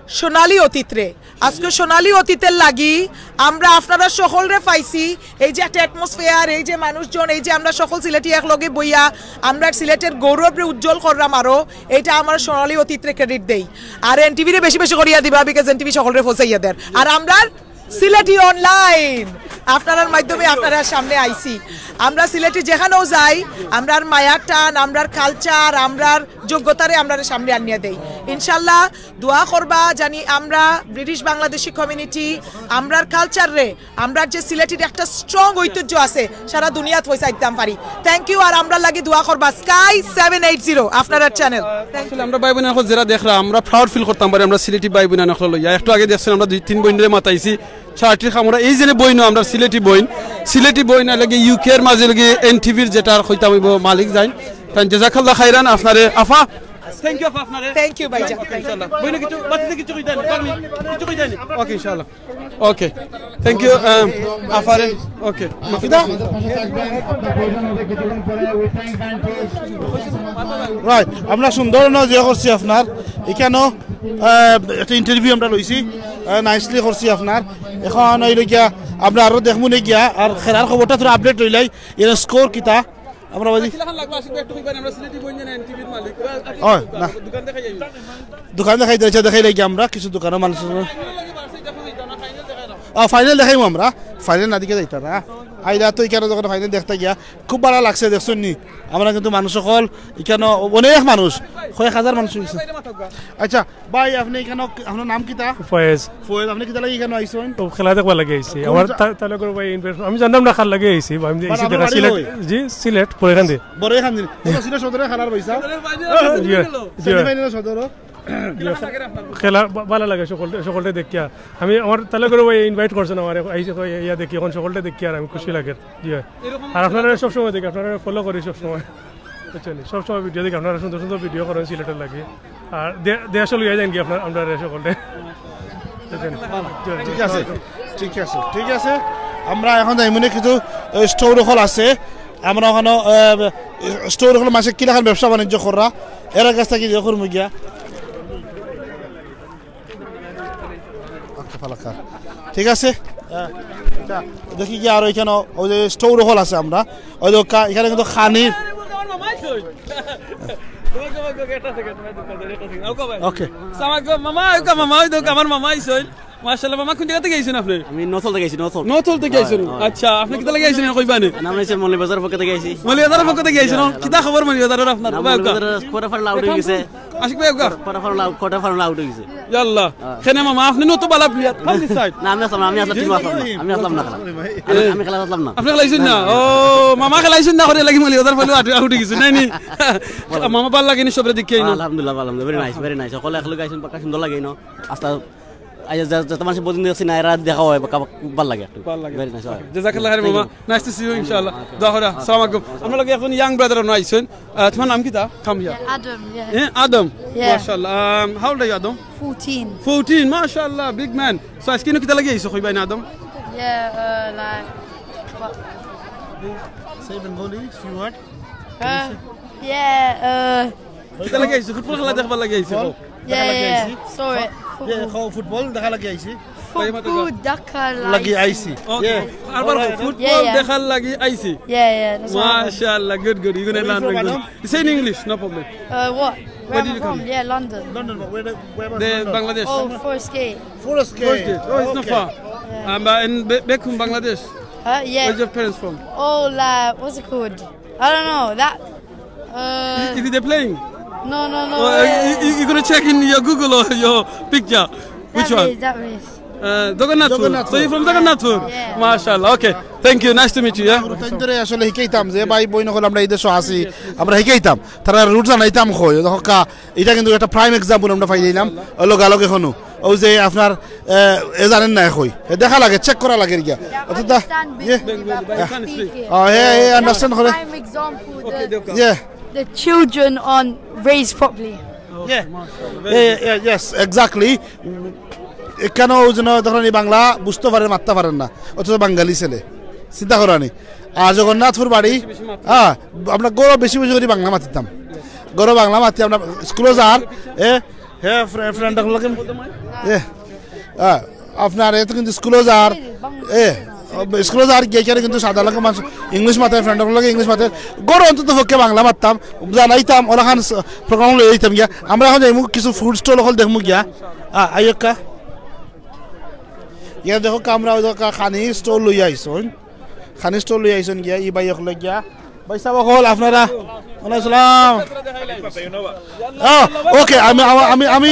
সোনালী অতীতরে। আজকে সোনালী অতীতের লাগি আমরা আপনারা সকলরে পাইছি। এই যে একটা অ্যাটমসফিয়ার, এই যে মানুষজন, এই যে আমরা সকল সিলেটি একলগে বইয়া আমরা সিলেটের গৌরবরে উজ্জ্বল করলাম আরো, এইটা আমার সোনালী অতীতরে ক্রেডিট দেই। আর এনটিভিরে বেশি বেশি করিয়া দিবা, বিকজ এনটিভি সকলরে পৌঁছাইয়া দের। আর আমরার সিলেটি অনলাইন আপনারার মাধ্যমে আপনারার সামনে আইছি। আমরা সিলেটি যেখানেও যাই, আমরার মায়ার টান, আমরার কালচার, আমরার যোগ্যতারে আমরার সামনে আনিয়া দেই। ইনশাল্লাহ দোয়া করবা জানি আমরা ব্রিটিশ বাংলাদেশি কমিউনিটি, আমরার কালচাররে, আমরার যে সিলেটির একটা স্ট্রং ঐতিহ্য আছে, সারা দুনিয়াত পৌঁছাই দিতাম পারি। Thank you. আর আমরার লাগি দোয়া করবা স্কাই সেভেন এইট জিরো, আপনারার চ্যানেল। আসলে আমরা ভাই বোন এখন যেরা দেখরা, আমরা প্রাউড ফিল করতাম পারি, আমরা সিলেটি ভাই বোন এখন লইয়া। একটু আগে দেখছেন আমরা দুই তিন বোনরে মাতাইছি, চারটির খামরা এই যে বইন, আমরা সিলেটি বইন, সিলেটি বইন লাগে ইউকের মাঝে লাগে এনটিভির যেটা আর কইতাম অইব মালিক যাইন। তাই জাজাকাল্লাহ খাইরান আপনারে আফা। থ্যাংক ইউ আফা আপনারে। থ্যাংক ইউ ভাইজান। ইনশাআল্লাহ। বইন কিছু, বাতিতে কিছু কইতা নি, পারবি? কিছু কইতা নি? ওকে, ইনশাআল্লাহ। ওকে। থ্যাংক ইউ, আম, আফারে। ওকে। কিতা? রাইট, আমরা সুন্দর না যে করছি আপনার। এখানেও, আহ, একটা ইন্টারভিউ আমরা লইছি, আহ, নাইসলি করছি আপনার। এখন অইল গিয়া আমরা আরো দেখমু নে গিয়া, আর খেলার খবরটা থুড়া আপডেট লইলাই, এর স্কোর কিতা? আমরা বাজি কিলাখান লাগবো, আশিক ভাই, একটু কইবা নি, আমরা সিলেটি বইন জানি এনটিভির মালিক। ওই, না। দোকান দেখাই যাই। দোকান দেখাই দিয়েছে, দেখাই লাগি আমরা কিছু দোকানও মানুষ আছে। ও, ফাইনাল দেখাইমু আমরা। ফাইনাল না দিকে যাইতা না। আইলা তো এখানে যখন ফাইনাল দেখতে গিয়া খুব ভালা লাগছে, দেখছইন নি? আমরা কিন্তু মানুষ সকল এখানে অনেক মানুষ, কয়েক হাজার মানুষ হইছে। আচ্ছা, ভাই, আপনি এখানে, আপনার নাম কিতা? ফয়েজ। ফয়েজ, আপনি কিতা লাগি এখানে আইছেন? তো খেলা দেখবার লাগি আইছি। কোন আমার জা- তা-, তালুকর ভাই ইনভাইট, আমি জানতাম না কার লাগি আইছি, আমি মানে আইছি আপনার দেখা বাড়ি সিলেট। কই? জি, সিলেট, পরে এখান দিয়ে। বড় এখান দিয়ে। ও, সিলেট সদরে খেলার পয়সা? জি, জি। সেমিফাইনাল সদর। জি। খেলা বা-, ভালা লাগে সকলটা, সকলটা দেখিয়া। আমি আমার তালুকর ভাই ইনভাইট করছেন আমার, আইছি তো ইয়া দেখি, এখন সকলটা দেখি আর আমি খুশি লাগে। জি। আর আপনারা সবসময় দেখি, আপনারা ফলো করি সবসময়। বুঝছেন? সবসময় ভিডিও দেখি, আপনারা সুন্দর সুন্দর ভিডিও করেন সিলেটের লাগি। আর দে-, দেশও লইয়া যাইন কি আপনার, আমরা সকলটা। বুঝছেন? ঠিক আছে, ঠিক আছে, ঠিক আছে। আমরা এখন যাইমু নে কিছু, এ, স্টোর হকল আছে। আমরা ওখানে, এ, স্টোর হকল মাসে কিলাখান ব্যবসা বাণিজ্য কররা, এরা কাছ থেকে ইয়ে করমু গিয়া। আচ্ছা, ফালাক্কা। ঠিক আছে, হ্যাঁ, আচ্ছা, দেখি কি আরো এখানে ওই যে স্টোর হল আছে আমরা, ওই যে কা-, এখানে কিন্তু খানির ওকে। সামাগো মামা, ওই মামা, ওই দেখো আমার মামা আইছইন। মাশাআল্লাহ, মামা কোন জায়গা থেকে আইছেন আপনি? আমি নথল থেকে আইছি, নথল। নথল থেকে আইছেন? হয়। আচ্ছা, আপনি কোথা থেকে আইছেন কইবানি? না, আমরা আইছি মৌলভীবাজার পক্ষ থেকে আইছি। মৌলভীবাজারের পক্ষ থেকে আইছেন? হ্যাঁ, কিতা খবর মৌলভীবাজারের আপনার? না, ভাই, মৌলভীবাজার quarter final out হয়ে গেছে। আশিক ভাই, ওকা। Quarter final out, quarter final out হয়ে গেছে। ইয়াল্লা। হ্যাঁ। কেনে মামা, আপনি নতুন বালা player। Come this side। না, আমি আসলাম না, আমি আসলাম, টিমে আসলাম না। আমি আসলাম না খেলা। আমি, আমি খেলা আসলাম না। আপনি খেলাইছেন না? না, না। ও, মামা খেলাইছেন না, করে লাগি মৌলভীবাজার ফাইল আউট, আউট হয়ে গেছে, নাই নি? মামা ভালা লাগেনি সবরে দেখিয়া আইনো? আলহামদুলিল্লাহ, ভালা, very nice, very nice। সকলে একলগে আইছেন, পাক্কা সুন্দর লাগে ইনো। আস্তা, আজ যা-, যত মানুষ প্রতিদিন দেখছি না, এরা দেখা হয়, পাক্কা খুব ভালা লাগে একটু। ভালা লাগে। Very nice, হয়। জাজাকাল্লাহ খাইর মামা। Thank you। Nice to see you, ইনশাআল্লাহ। দোয়া করি। আসসালামু আলাইকুম। আমরা লগে এখন young brother অনো আইছইন। আহ, তোমার নাম কিতা? Come here। Adam, yeah। হ্যাঁ, আদম। Yeah। মাশাআল্লাহ। Um, how old are you, Adam? Fourteen। Fourteen, মাশাআল্লাহ, big man। So, আজকে ইনো কিতা লাগি আইছো, কইবায় না, আদম? Yeah, uh, like, what? Say Bengali, few word। Uh, yeah, uh, কিতা লাগি আইছো? ফুটবল খেলা দেখবার লাগি আইছো? ফুটবল yeah, দেখা লাগি yeah, আইছি। Sorry। Yeah, ফুটবল দেখা লাগি আইছি। ফুটবল দেখা লাগি আইছি। Okay। আরবার ফুটবল yeah, yeah। দেখার লাগি আইছি। Yeah, yeah, that's what happened। মাশাআল্লাহ, good, good। You gonna learn Bengali। Say in English, no problem। Uh, what? Where am I from? Yeah, London। London, but where, where about London? Bangladesh। Oh, Forest Gate। Forest Gate। Forest Gate। Oh, it's not far। Yeah। Um, but in Be-, Bekum, Bangladesh। Huh? Yeah। Where's your parents from? Oh, like, what's it called? I don't know. That, uh, if they're playing? No, no, no, oh, uh, you, you, you're gonna check in your Google or your picture? Which one? That way, that way। Uh, Jagannathpur. Jagannathpur. So you're from Jagannathpur? Yeah। মাশাআল্লাহ। Okay। Thank you। Nice to meet you, yeah? আমরা তাইন ধরে আসলে হিকাইতাম যে ভাই বইন অকল আমরা এই দেশো আছি, আমরা হিকাইতাম। তারা রুট জানাইতাম কই। দেখো কা-, এটা কিন্তু একটা prime example আমরা পাই দিলাম। লগালগ এখনো। ও যে আপনার, আহ, এ জানেন না কই। এ দেখা লাগে, চেক করা লাগে গিয়া। অর্থাৎ দা-, understand ইয়ে। Bengali, but you can't speak it। Oh, yeah, yeah, understand করে। Prime example, the, yeah। The children aren't raised properly। Yeah। Yeah, yeah, yeah, yes, exactly। এখানেও যেন ধরেন এই বাংলা বুঝতে পারেন, মাততে পারেন না, অথচ বাঙালি ছেলে। চিন্তা করানি। আর জগন্নাথপুর বাড়ি, হ্যাঁ, আমরা গৌরব বেশি বেশি করি বাংলা মাতিতাম। গৌরব বাংলা মাতি আমরা স্কুলো যার, এ, হ্যাঁ, ফ্রে-, ফ্রেন্ড অকল লাগে, এ, হ্যাঁ, আপনার এত কিন্তু স্কুলো যার, এ, স্কুলো যার গিয়া গিয়া কিন্তু সাদা লাগে মানুষ ইংলিশ মাতে, ফ্রেন্ড অকল লাগে ইংলিশ মাতে। গৌরব অন্তত পক্ষে বাংলা মাততাম, জানাইতাম, ওলাখান স-, প্রোগ্রাম লই যাইতাম গিয়া। আমরা এখন যাইমু কিছু ফুড স্টল অকল দেখমু গিয়া। আ, আইয়ক্কা। ইয়া দেখো, আমরা ওই দেখো, খানি স্টল লই আইছইন। খানি স্টল লই আইছইন গিয়া, ই ভাই অকলে গিয়া। ভাই সাহেব অকল, আপনারা? ওয়ালাইকুম আসসালাম। Oh, okay, আমি, আমি, আমি, আমি,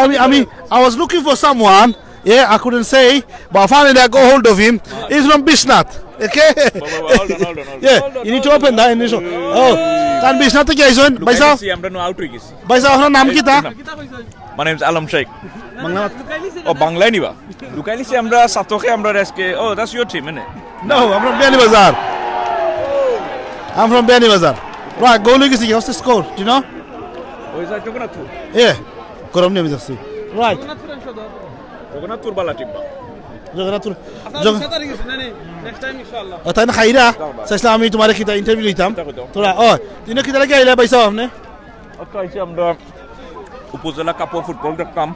আমি, আমি, I was looking for someone. Yeah, I couldn't say, but finally I got hold of him. He's from Bishnat. Okay? Wait, wait, wait, hold on, hold on, hold on। Yeah, you need to open that initial। Oh, কারণ বিশ্বনাথ থেকে আইছইন, ভাই সাহেব? ঢুকাই দিছি, আমরা নু আউট হয়ে গেছি। ভাই সাহেব, আপনার নাম কিতা? My name is আলম শেখ। বাংলা মাত-, ও, বাংলায় নিবা? ঢুকাই দিছি আমরা সাতকে, আমরা আজকে, oh, that's your team, isn't it? No, I'm from Beanibazar. I'm from Beanibazar. Right, গোল হয়ে গেছে কি? What's the score? Do you know? ওই যে জগন্নাথপুর। Yeah, গরম নিয়ে আমি যাচ্ছি। Right। জগন্নাথপুর বালা টিম বা। জগন্নাথপুর। আপনারা জগ-, বিশ হাজার গেছেন, না, নি? Next time, ইনশাআল্লাহ। ও, তাই না, খাইরা? চাইছিলাম আমি তোমারে কিতা ইন্টারভিউ নিতাম। তোরা, ও, তুমি কিতা লাগে আইলা, ভাই সাহেব, আপনি? আচ্ছা, আইছি আমরা উপজেলা কাপো ফুটবল দেখতাম।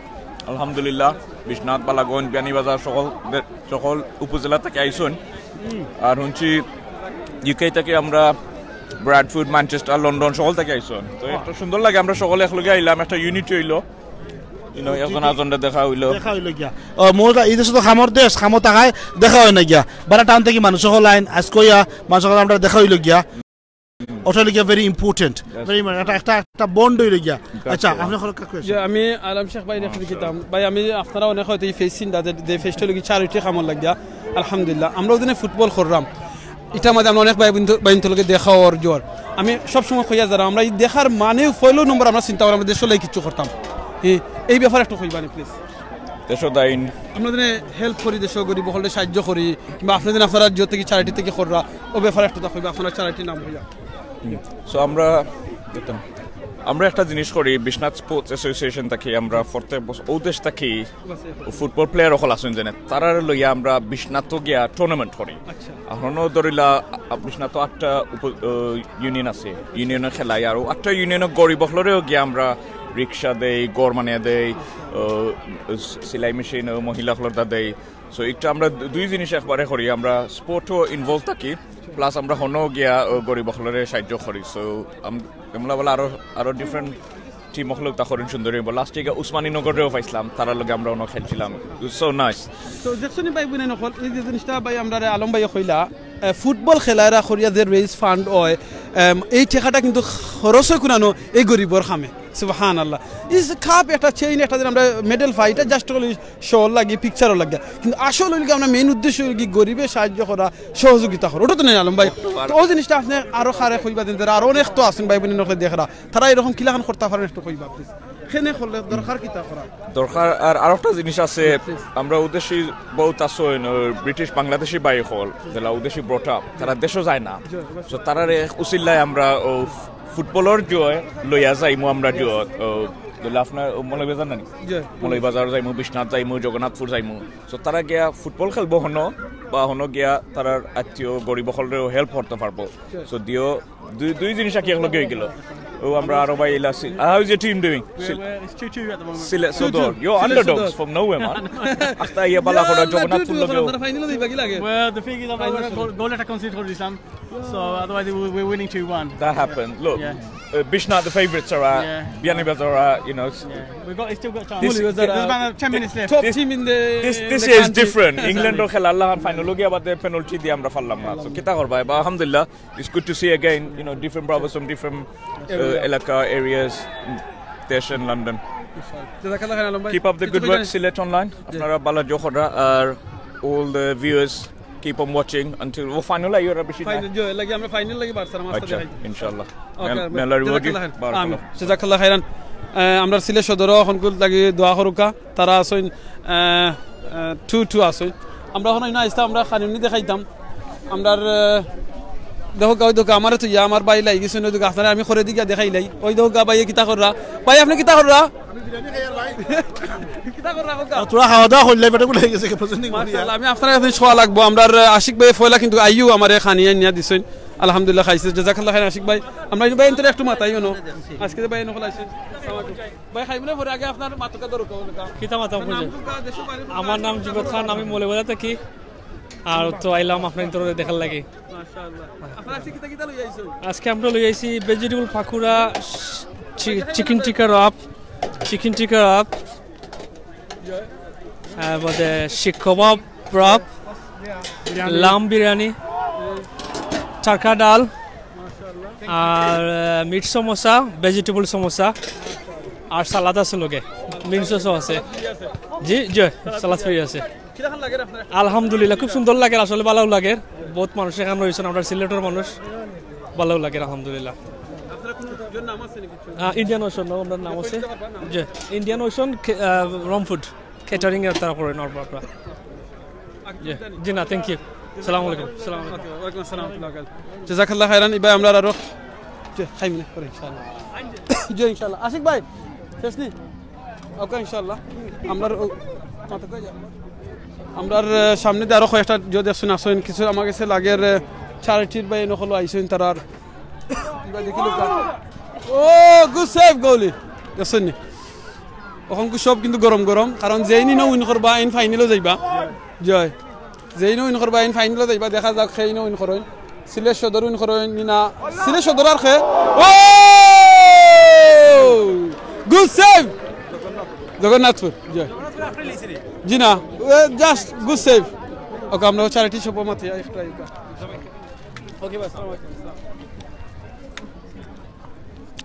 আলহামদুলিল্লাহ, বিশ্বনাথ, বালাগঞ্জ, বিয়ানীবাজার, সকল দে-, সকল উপজেলা থেকে আইছইন। আর হুনছি ইউকে থেকে আমরা ব্র্যাডফোর্ড, ম্যানচেস্টার, লন্ডন, সকল থেকে আইছইন। তো একটা সুন্দর লাগে, আমরা সকলে একলগে আইলাম, একটা ইউনিটি হইলো। You know, একজন আরেকজনরে দেখা হইলো। দেখা হইলো গিয়া। ও, মোর এই দেশে তো খামর দেশ, খামো তাকায় দেখা হয় না গিয়া। বারা টাউন থেকে মানুষ হল আইন, আজকে ইয়া, মানুষ হল আমরা দেখা হইলো গিয়া। ওটা হইলো গিয়া very important। Very important। একটা, একটা, একটা বন্ড হইলো গিয়া। আচ্ছা, আপনি হলো কাকে? যে আমি আলম শেখ ভাই রেখে দিতাম। ভাই, আমি আপনারা অনেক হয়তো এই ফেস চিন্তা যে, যে ফেসটা হইলো কি চারিটি খামর লাগিয়া। আলহামদুলিল্লাহ, আমরা ওদিনে ফুটবল করলাম। ইটার মাঝে আমরা অনেক ভাই বন্ধু, ভাই বন্ধুর লগে দেখা হওয়ার জোর। আমি সবসময় কইয়া যারা, আমরা এই দেখার মানেও পয়লো নম্বর আমরা চিন্তা করি, আমরা দেশর লাগি কিচ্ছু করতাম। এই, এই ব্যাপারে একটু কইবা নি, প্লিজ। দেশর দাইন। আমরা যেন হেল্প করি, দেশর গরিব হকলরে সাহায্য করি, কিংবা আপনি যেন আপনারা জিও থেকে চ্যারিটি থেকে কররা, ও ব্যাপারে একটু তা কইবা, আপনারা চ্যারিটির নাম হইয়া। সো আমরা, আমরা একটা জিনিস করি, বিশ্বনাথ স্পোর্টস অ্যাসোসিয়েশন থাকি, আমরা প্রত্যেক বছর ও দেশ থাকি ফুটবল প্লেয়ার হকল আছইন যেন, তারারে লইয়া আমরা বিশ্বনাথ গিয়া টুর্নামেন্ট করি। আচ্ছা। এখনো ধরিলা, আ, বিশ্বনাথ আটটা উপ-, আহ, ইউনিয়ন আছে, ইউনিয়নে খেলাই, আর আটটা ইউনিয়নে গরিব হকলরেও গিয়া আমরা রিক্সা দেই, গড় বানিয়া দেই, আহ, সিলাই মেশিন, আহ, মহিলা হকলরতা দেই। সো একটা আমরা দু- দুই জিনিস একবারে করি, আমরা স্পোর্টও ইনভলভ থাকি, প্লাস আমরা হনো গিয়া ও, গরিব অকলরে সাহায্য করি। সো এমলা বলে আরো আরো ডিফারেন্ট টিম অকল তা করেন সুন্দরী। লাস্ট উইকে উসমানীনগরেও পাইছিলাম, তারার লগে আমরা অনেক খেলছিলাম। So nice. তো দেখছনি ভাই বইন অকল, এই যে জিনিসটা ভাই আমরা আলম ভাই কইলা, ফুটবল খেলারা করিয়া যে রেইজ ফান্ড হয়, এই টেকাটা কিন্তু খরচ হয় কুনানো এই গরিবর কামে। সুবহানাল্লাহ। ইস কাপ একটা চেইন একটা দিন আমরা মেডেল পাই, এটা জাস্ট হলো শোর লাগি, পিকচারও লাগে, কিন্তু আসল হইল কি আমরা মেইন উদ্দেশ্য হইল কি গরিবের সাহায্য করা, সহযোগিতা করা, ওটা তো নেই আলম ভাই। তো ওই জিনিসটা আপনি আরো কারে কইবা দিন, যারা আরো অনেক তো আছেন ভাই বইন অকলে দেখরা, তারা এরকম কিলাখান করতে পারেন একটু কইবা প্লিজ। কেনে করলে দরকার কিতা করা? দরকার। আর আরেকটা জিনিস আছে, আমরা উদ্দেশ্যি বহুত আছে, ব্রিটিশ বাংলাদেশি ভাই অকল, যারা উদ্দেশ্যি ব্রট আপ, তারা দেশও যায় না। তো তারারে এক উসিল্লায় আমরা ও ফুটবলর জয় লইয়া যাইমু আমরা জয়। ও, ধরলে আপনার ও মৌলভীবাজার নানি? মৌলভীবাজার যাইমু, বিশ্বনাথ যাইমু, জগন্নাথপুর যাইমু। তো তারা গিয়া ফুটবল খেলবো হনো, বা হনো গিয়া তারার আত্মীয় গরিব অকলরেও হেল্প করতে পারবো। সো দিও দুই দুই জিনিস আর কি একলগে হয়ে গেল। ও আমরা আরো ভাই ইলা C- How is your team doing? We're, we're, it's two two at the moment. Sylhet সদর। You're underdogs from nowhere, man. আখতা ইয়া বালা করে জগন্নাথপুর লগে। ফাইনাল দিবা কি লাগে? Well, the thing is, I've got a goal, goal letter conceded for this time. So otherwise, we- we're winning two one. That happened. Look, Yeah. uh, Bishna, the favorites are uh, Yeah. Bianibazara, you know. It's, Yeah, we've got. It's still got chance. This- There's about ten minutes left. Top team in the This in this the year is country. Different. England ও খেলা আল্লাহ খান ফাইনাল গিয়া বাদে পেনাল্টি দিয়ে আমরা পারলাম না। So কিতা করবা? বা আলহামদুলিল্লাহ, it's good to see again, you know, different brothers from different uh, এলাকা, areas, দেশ and London. জাযাকাল্লাহ খাইরান আলম ভাই। Keep up the good work, Sylhet Online. আপনারা ভালা জোহরা আর all the viewers, keep on watching until ও ফাইনাল আইও বেশি। ফাইনাল জয় লাগি আমরা ফাইনাল লাগি বার্সার মাস্টার আচ্ছা, দেখাই। ইনশাআল্লাহ। Okay, মেলা রিওয়ার্ড জাযাকাল্লাহ খাইরান। বারাকাল্লাহ। আমিন। জাযাকাল্লাহ খাইরান। আহ, আমরা সিলেট সদর হনকুল লাগি দোয়া করুকা, তারা আছইন টু টু আছইন। আমরা হন না আইস্তা আমরা খানিনি দেখাইতাম। আমরার আহ, দেখো গাঁও দেখো আমারে তো ইয়া আমার ভাই লাগি গেছে নদী আপনারা আমি করে দিকে দেখাইলাই। ওই দেখো গা ভাইয়ে কিতা কররা? ভাই আপনি কিতা কররা? কিতা কররা? তোরা খাওয়া দাওয়া করলে পেটে গুলাই গেছে কি প্রচন্ড মাশাআল্লাহ, আমি আপনার কাছে শোয়া লাগবো। আমরার আহ, আশিক ভাই ফয়লা কিন্তু আইও আমারে খানি আনিয়া দিছইন। আলহামদুলিল্লাহ খাইছে, জাযাকাল্লাহ খাইরান আশিক ভাই। আমরা এই ভাই এনতরে একটু মাতাইও না। আজকে যে ভাই নকল আইছে। ভাই খাইবনে পরে আগে আপনার মাতকা দরকার। কিতা মাতাম খুঁজে? আমার নাম জুবেদ খান, আমি মৌলভীবাজার থাকি। আর তো আইলাম আপনার ইন্টারভিউ দেখার লাগি। মাশাআল্লাহ। আপনারা আজকে কিতা কিতা লই আইছেন? আজকে আমরা লই আইছি ভেজিটেবল পাকুড়া, চিকেন টিকা রাপ, চিকেন টিকা রাপ, তারপরে শিক কাবাব রাপ, লাম বিরিয়ানি, টাকা ডাল, আর মিট সমোসা, ভেজিটেবল সমোসা, আর সালাদ আছে লগে, মিন সসও আছে। জি জি, সালাদ ফ্রি আছে। কিরকম লাগে আপনার? আলহামদুলিল্লাহ, খুব সুন্দর লাগে, আসলে ভালো লাগে। বহুত মানুষ এখানে রয়েছেন, আমরা সিলেটের মানুষ, ভালো লাগে আলহামদুলিল্লাহ। আপনার কোনো জন্য নাম আছে নাকি? ইন্ডিয়ান ওশন, ওনার নাম আছে। জি, ইন্ডিয়ান ওশন রম ফুড ক্যাটারিং এর তারা করেন আপনারা। জি, জি না, থ্যাংক ইউ। সালাম আলাইকুম। সালাম আলাইকুম। ওয়ালাইকুম আসসালাম ওয়া রাহমাতুল্লাহি ওয়া বারাকাতুহু। জাযাকাল্লাহ খাইরান। ইবাই আমরা আরো জি, খাই মনে করে ইনশাআল্লাহ। জি ইনশাআল্লাহ। আশিক ভাই, শেষ নি? ওকে ইনশাআল্লাহ। আমরা আমরার আহ, সামনে দিয়ে আরো কয়েকটা যদি আসুন আসুন কিছু আমার কাছে লাগের চ্যারিটির ভাই নকল আইসুন তারার। ইবা দেখি লোক। ও গুড সেভ গোলি। দেখছেন নি? অখন সব কিন্তু গরম গরম, কারণ যেইনি না উইন করবা, ইন ফাইনালও যাইবা। জয়। যেইনি উইন করবা, ইন ফাইনালও যাইবা, দেখা যাক সেইনি উইন করইন। সিলেট সদর উইন করইন নি না, সিলেট সদর আর খে। ও! Good save. জগন্নাথপুর। জয়। জি না, জাস্ট গুড সেভ। ওকে, আমরা চ্যারিটি শপ মাতে একটা একটা। ওকে ভাই, আসসালামু আলাইকুম।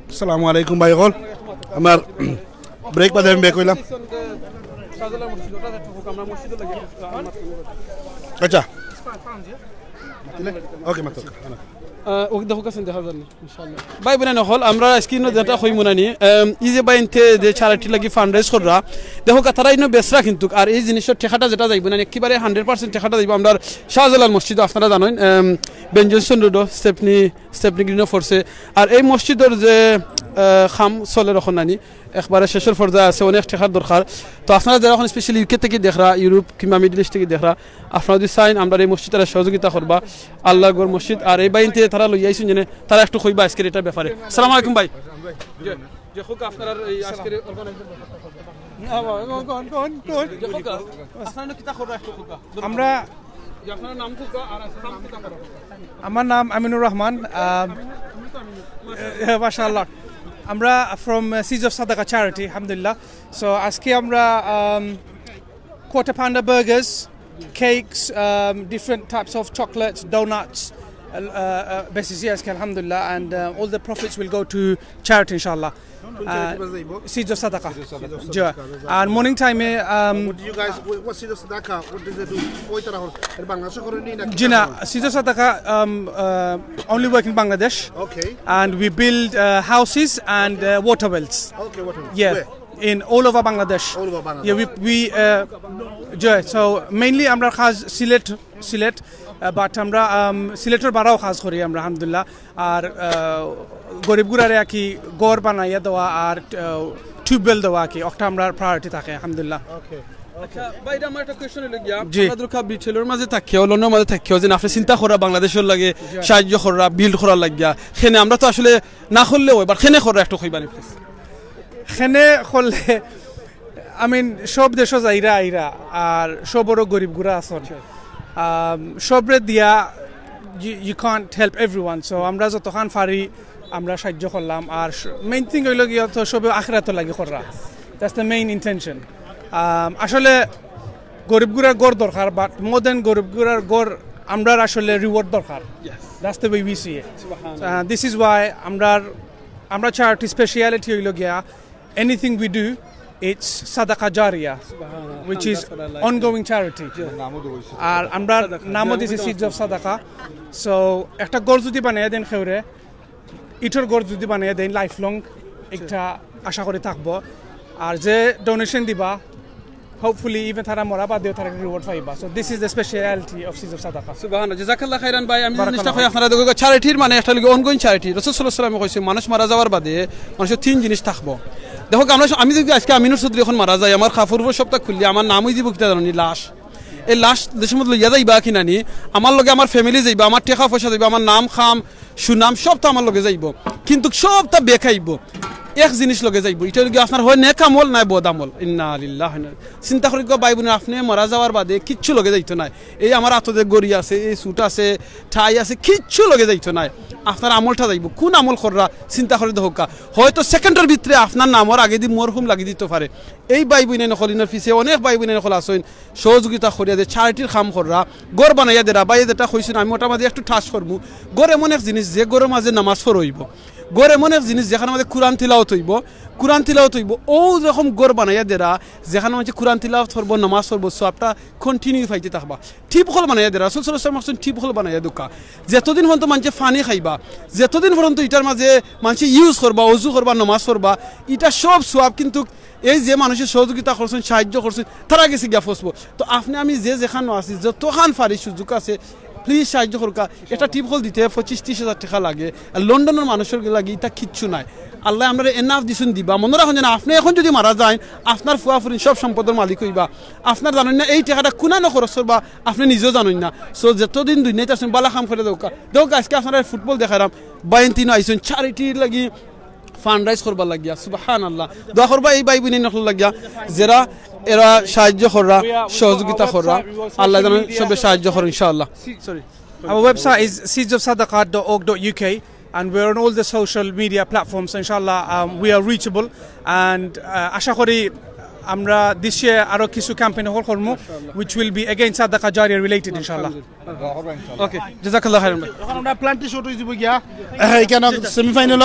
আসসালামু আলাইকুম ভাই অকল। আমার ব্রেক বাদে আমি ব্যাক হইলাম। আচ্ছা। ওকে, মাত্র। আহ, ওকে, দেখো কাছে দেখা যায়নি, ইনশাআল্লাহ। ভাই বোন অকল, আমরা স্ক্রিনও যেটা কইমু নানি, আম, এই যে ভাই ইনতে যে চ্যারিটি লাগি ফান্ড রেইজ কররা, দেখো কা তারা ইনো বেচরা কিন্তু, আর এই জিনিসের টেকাটা যেটা যাইব নানি, একেবারে হান্ড্রেড পার্সেন্ট টেকাটা যাইব আমরা শাহজালাল মসজিদ, আপনারা জানেন, আম, বেঞ্জনসন রোড, স্টেপনি, স্টেপনি গ্রিনও পড়ছে। আর এই মসজিদের যে, আহ, খাম চলে রখন নানি, একবারে শেষের পর্যায়ে আছে, অনেক টেকার দরকার। তো আপনারা যারা এখন স্পেশালি ইউকে থেকে দেখরা, ইউরোপ কিংবা মিডল ইস্ট থেকে দেখরা, আপনারা যদি চাইন, আমরা এই মসজিদ তারা সহযোগিতা করবা, আল্লাহর ঘর মসজিদ। আর এই বাইনতে তারা লইয়া আইছেন জেনে, তারা একটু কইবা আজকের এটার ব্যাপারে। সালাম আলাইকুম ভাই। যে, যে হোক আপনারা এই আজকের organizer আপনার কিতা খবর একটু কউক্কা? আমরা, আপনার নাম কউক্কা আর কাম কিতা করেন? আমার নাম আমিনুর রহমান। আহ, মাশাআল্লাহ। আমরা from Seeds of Sadaqa charity, আলহামদুলিল্লাহ। So আজকে আমরা, um, quarter pounder burgers, cakes, um, different types of chocolates, donuts, uh, uh, বেচছি আজকে, আলহামদুলিল্লাহ, and uh, all the profits will go to charity, ইনশাআল্লাহ। কোন charity বাজে যাইবো? Seeds of Sadaqah. Seeds of Sadaqah. জি। আর morning time-এ, um, What do you guys, what, what Seeds of Sadaqah, what does it do? কই তারা হল? এটা বাংলাদেশে করে নি নাকি? জি না, Seeds of Sadaqah, um, uh, only work in Bangladesh. Okay. And we build uh, houses and uh, water wells. Okay, what else? Yeah, where? In all over Bangladesh. All over Bangladesh. Yeah, we, we uh, yeah, so mainly আমরা কাজ সিলেট, Sylhet, uh, but আমরা, um, সিলেটর বারাও কাজ করি আমরা, আলহামদুলিল্লাহ। আর, আহ, গরিব গুরারে আর কি ঘর বানাইয়া দেওয়া আর, আহ, টিউবওয়েল দেওয়া আর কি, ওটা আমরা প্রায়োরিটি থাকে, আলহামদুলিল্লাহ। ওকে। আচ্ছা, ভাই, এটা আমার একটা কোয়েশ্চন হইল গিয়া, জি। আমরা ধরুন বিচেলর মাঝে থাকিও, লন্ডনর মাঝে থাকিও, যে আপনি চিন্তা করা বাংলাদেশর লাগি সাহায্য করা, বিল্ড করার লাগিয়া, এখানে আমরা তো আসলে না করলেও হয়, but এখানে করা একটু কইবানি, প্লিজ। এখানে করলে, I mean, সব দেশও যাইরা আইরা, আর সবরও গরিব গুরা আছেন। আম, সবরে দিয়া, you, you can't help everyone. So আমরা যতখান পারি আমরা সাহায্য করলাম। আর মেইন থিং হইল গিয়া তো সবে আখেরাতর লাগি কররা। That's the main intention. আম, আসলে গরিব গুরার ঘর দরকার, but more than গরিব গুরার ঘর, আমরার আসলে রিওয়ার্ড দরকার। That's the way we see it. Uh, this is why আমরার, আমরা চ্যারিটি স্পেশালিটি হইল গিয়া, anything we do, it's Sadaqa Jariyah, which is ongoing charity. আর আমরা নামও দিছি Seeds of Sadaqah. So একটা ঘর যদি বানাইয়া দেন কেউরে, ইটর ঘর যদি বানাইয়া দেন, লাইফ লং একটা আশা করি থাকবো। আর যে ডোনেশন দিবা, hopefully even তারা মরা বাদেও তারা রিওয়ার্ড পাইবা। So this is the speciality of Seeds of Sadaqah. সুবহানাল্লাহ, জাযাকাল্লাহ খাইরান ভাই। আমি যে জিনিসটা কই, আপনারা দেখো, চ্যারিটির মানে একটা লাগে অনগোয়িং চ্যারিটি। রাসূল সাল্লাল্লাহু আলাইহি ওয়াসাল্লামে কইছে, মানুষ মারা যাওয়ার বাদে মানুষের তিন জিনিস থাকবো। দেখো, আমরা, আমি যদি আজকে আমিনুর চৌধুরী এখন মারা যাই, আমার কাপড় উপর সবটা খুললে আমার নাম হইযিবো কিতা জানো নি? লাশ। এই লাশ দেশের মধ্যে লইয়া যাইবা কিনা নি? আমার লগে আমার ফ্যামিলি যাইবা, আমার টেকা পয়সা যাইবা, আমার নাম খাম সুনাম সবটা আমার লগে যাইবো, কিন্তু সবটা বেকাইবো। এক জিনিস লগে যাইবো, ইটা হইল গিয়া আপনার হয় নেক আমল, নায় বদ আমল। ইন্না লিল্লাহি ওয়া ইন্না ইলাইহি। চিন্তা করি গো ভাই বোন, আপনি মারা যাওয়ার বাদে কিচ্ছু লগে যাইতো নায়। এই আমার আতো যে ঘড়ি আছে, এই স্যুট আছে, টাই আছে, কিচ্ছু লগে যাইতো নায়। আপনার আমলটা যাইবো। কোন আমল কররা? চিন্তা করি দেখউক্কা। হয়তো সেকেন্ডর ভিতরে আপনার নামর আগেদি মরহুম লাগি দিতো পারে। এই ভাই বোন অকল, ইনোর পিছে অনেক ভাই বোন অকল আছইন, সহযোগিতা করিয়া যে চ্যারিটির কাম কররা, ঘর বানাইয়া দেরা, ভাইয়ে যেটা কইছইন, আমি ওটার মাঝে একটু টাচ করমু। ঘর এমন এক জিনিস, যে ঘরর মাঝে নামাজ পড়া অইবো, ঘর এমন এক জিনিস, যেখানর মাঝে কুরআন তিলাওয়াত অইবো, কুরআন তিলাওয়াত অইবো, অউ রকম ঘর বানাইয়া দেরা, যেখানর মাঝে কুরআন তিলাওয়াত করবো, নামাজ পড়বো, সওয়াবটা কন্টিনিউ পাইতে থাকবা। টিউব হোল বানাইয়া দেরা, রাসূল সাল্লাল্লাহু আলাইহি ওয়াসাল্লাম কইছইন টিউব হোল বানাইয়া দেউক্কা। যতদিন পর্যন্ত মানষে পানি খাইবা, যতদিন পর্যন্ত ইটার মাঝে মানষে ইউজ করবা, অজু করবা, নামাজ পড়বা, ইটা সব সওয়াব কিন্তু এই যে মানুষে সহযোগিতা করছইন, সাহায্য করছইন, তারা গেছে গিয়া পৌঁছবো। তো আপনি আমি যে যেখানো আছি, যতখান পারি সুযোগ আছে, প্লিজ সাহায্য করউক্কা। একটা টিউব হোল দিতে পঁচিশ ত্রিশ হাজার টেকা লাগে, আর লন্ডনর মানুষর লাগি ইটা কিচ্ছু নায়। আল্লায় আমরারে এনাফ দিছইন দিবা। মনো রাখইন যেন আপনি এখন যদি মারা যাইন, আপনার ফুয়া ফুরিন সব সম্পদর মালিক অইবা। আপনার জানইন না এই টেকাটা কুনানো খরচ করবা, আপনি নিজেও জানইন না। So যতদিন দুনিয়াত আছইন, বালা কাম করি দেউক্কা। দেখউক্কা, আজকে আপনারারে ফুটবল দেখাইরাম, বাইন তিনো আইছইন চ্যারিটির লাগি, ফান্ড রাইজ করবার লাগিয়া। সুবহানাল্লাহ। দোয়া করবা এই ভাই বোন অকলর লাগিয়া, যেরা এরা সাহায্য কররা, সহযোগিতা কররা। আল্লায় যেন সবে সাহায্য করইন, ইনশাআল্লাহ। Sorry. Our website is seeds of sadaqah dot org dot U K, and we're on all the social media platforms. So, inshallah, um, we are reachable, and uh, আশা করি আমরা this year আরো কিছু ক্যাম্পেইন করমু, which will be again Sadaqa Jariyah related, ইনশাআল্লাহ। ওকে, জাযাকাল্লাহ খাইরান ভাই। এখন আমরা প্লান্টি শুট অইযিবো গিয়া। এখানে semifinal,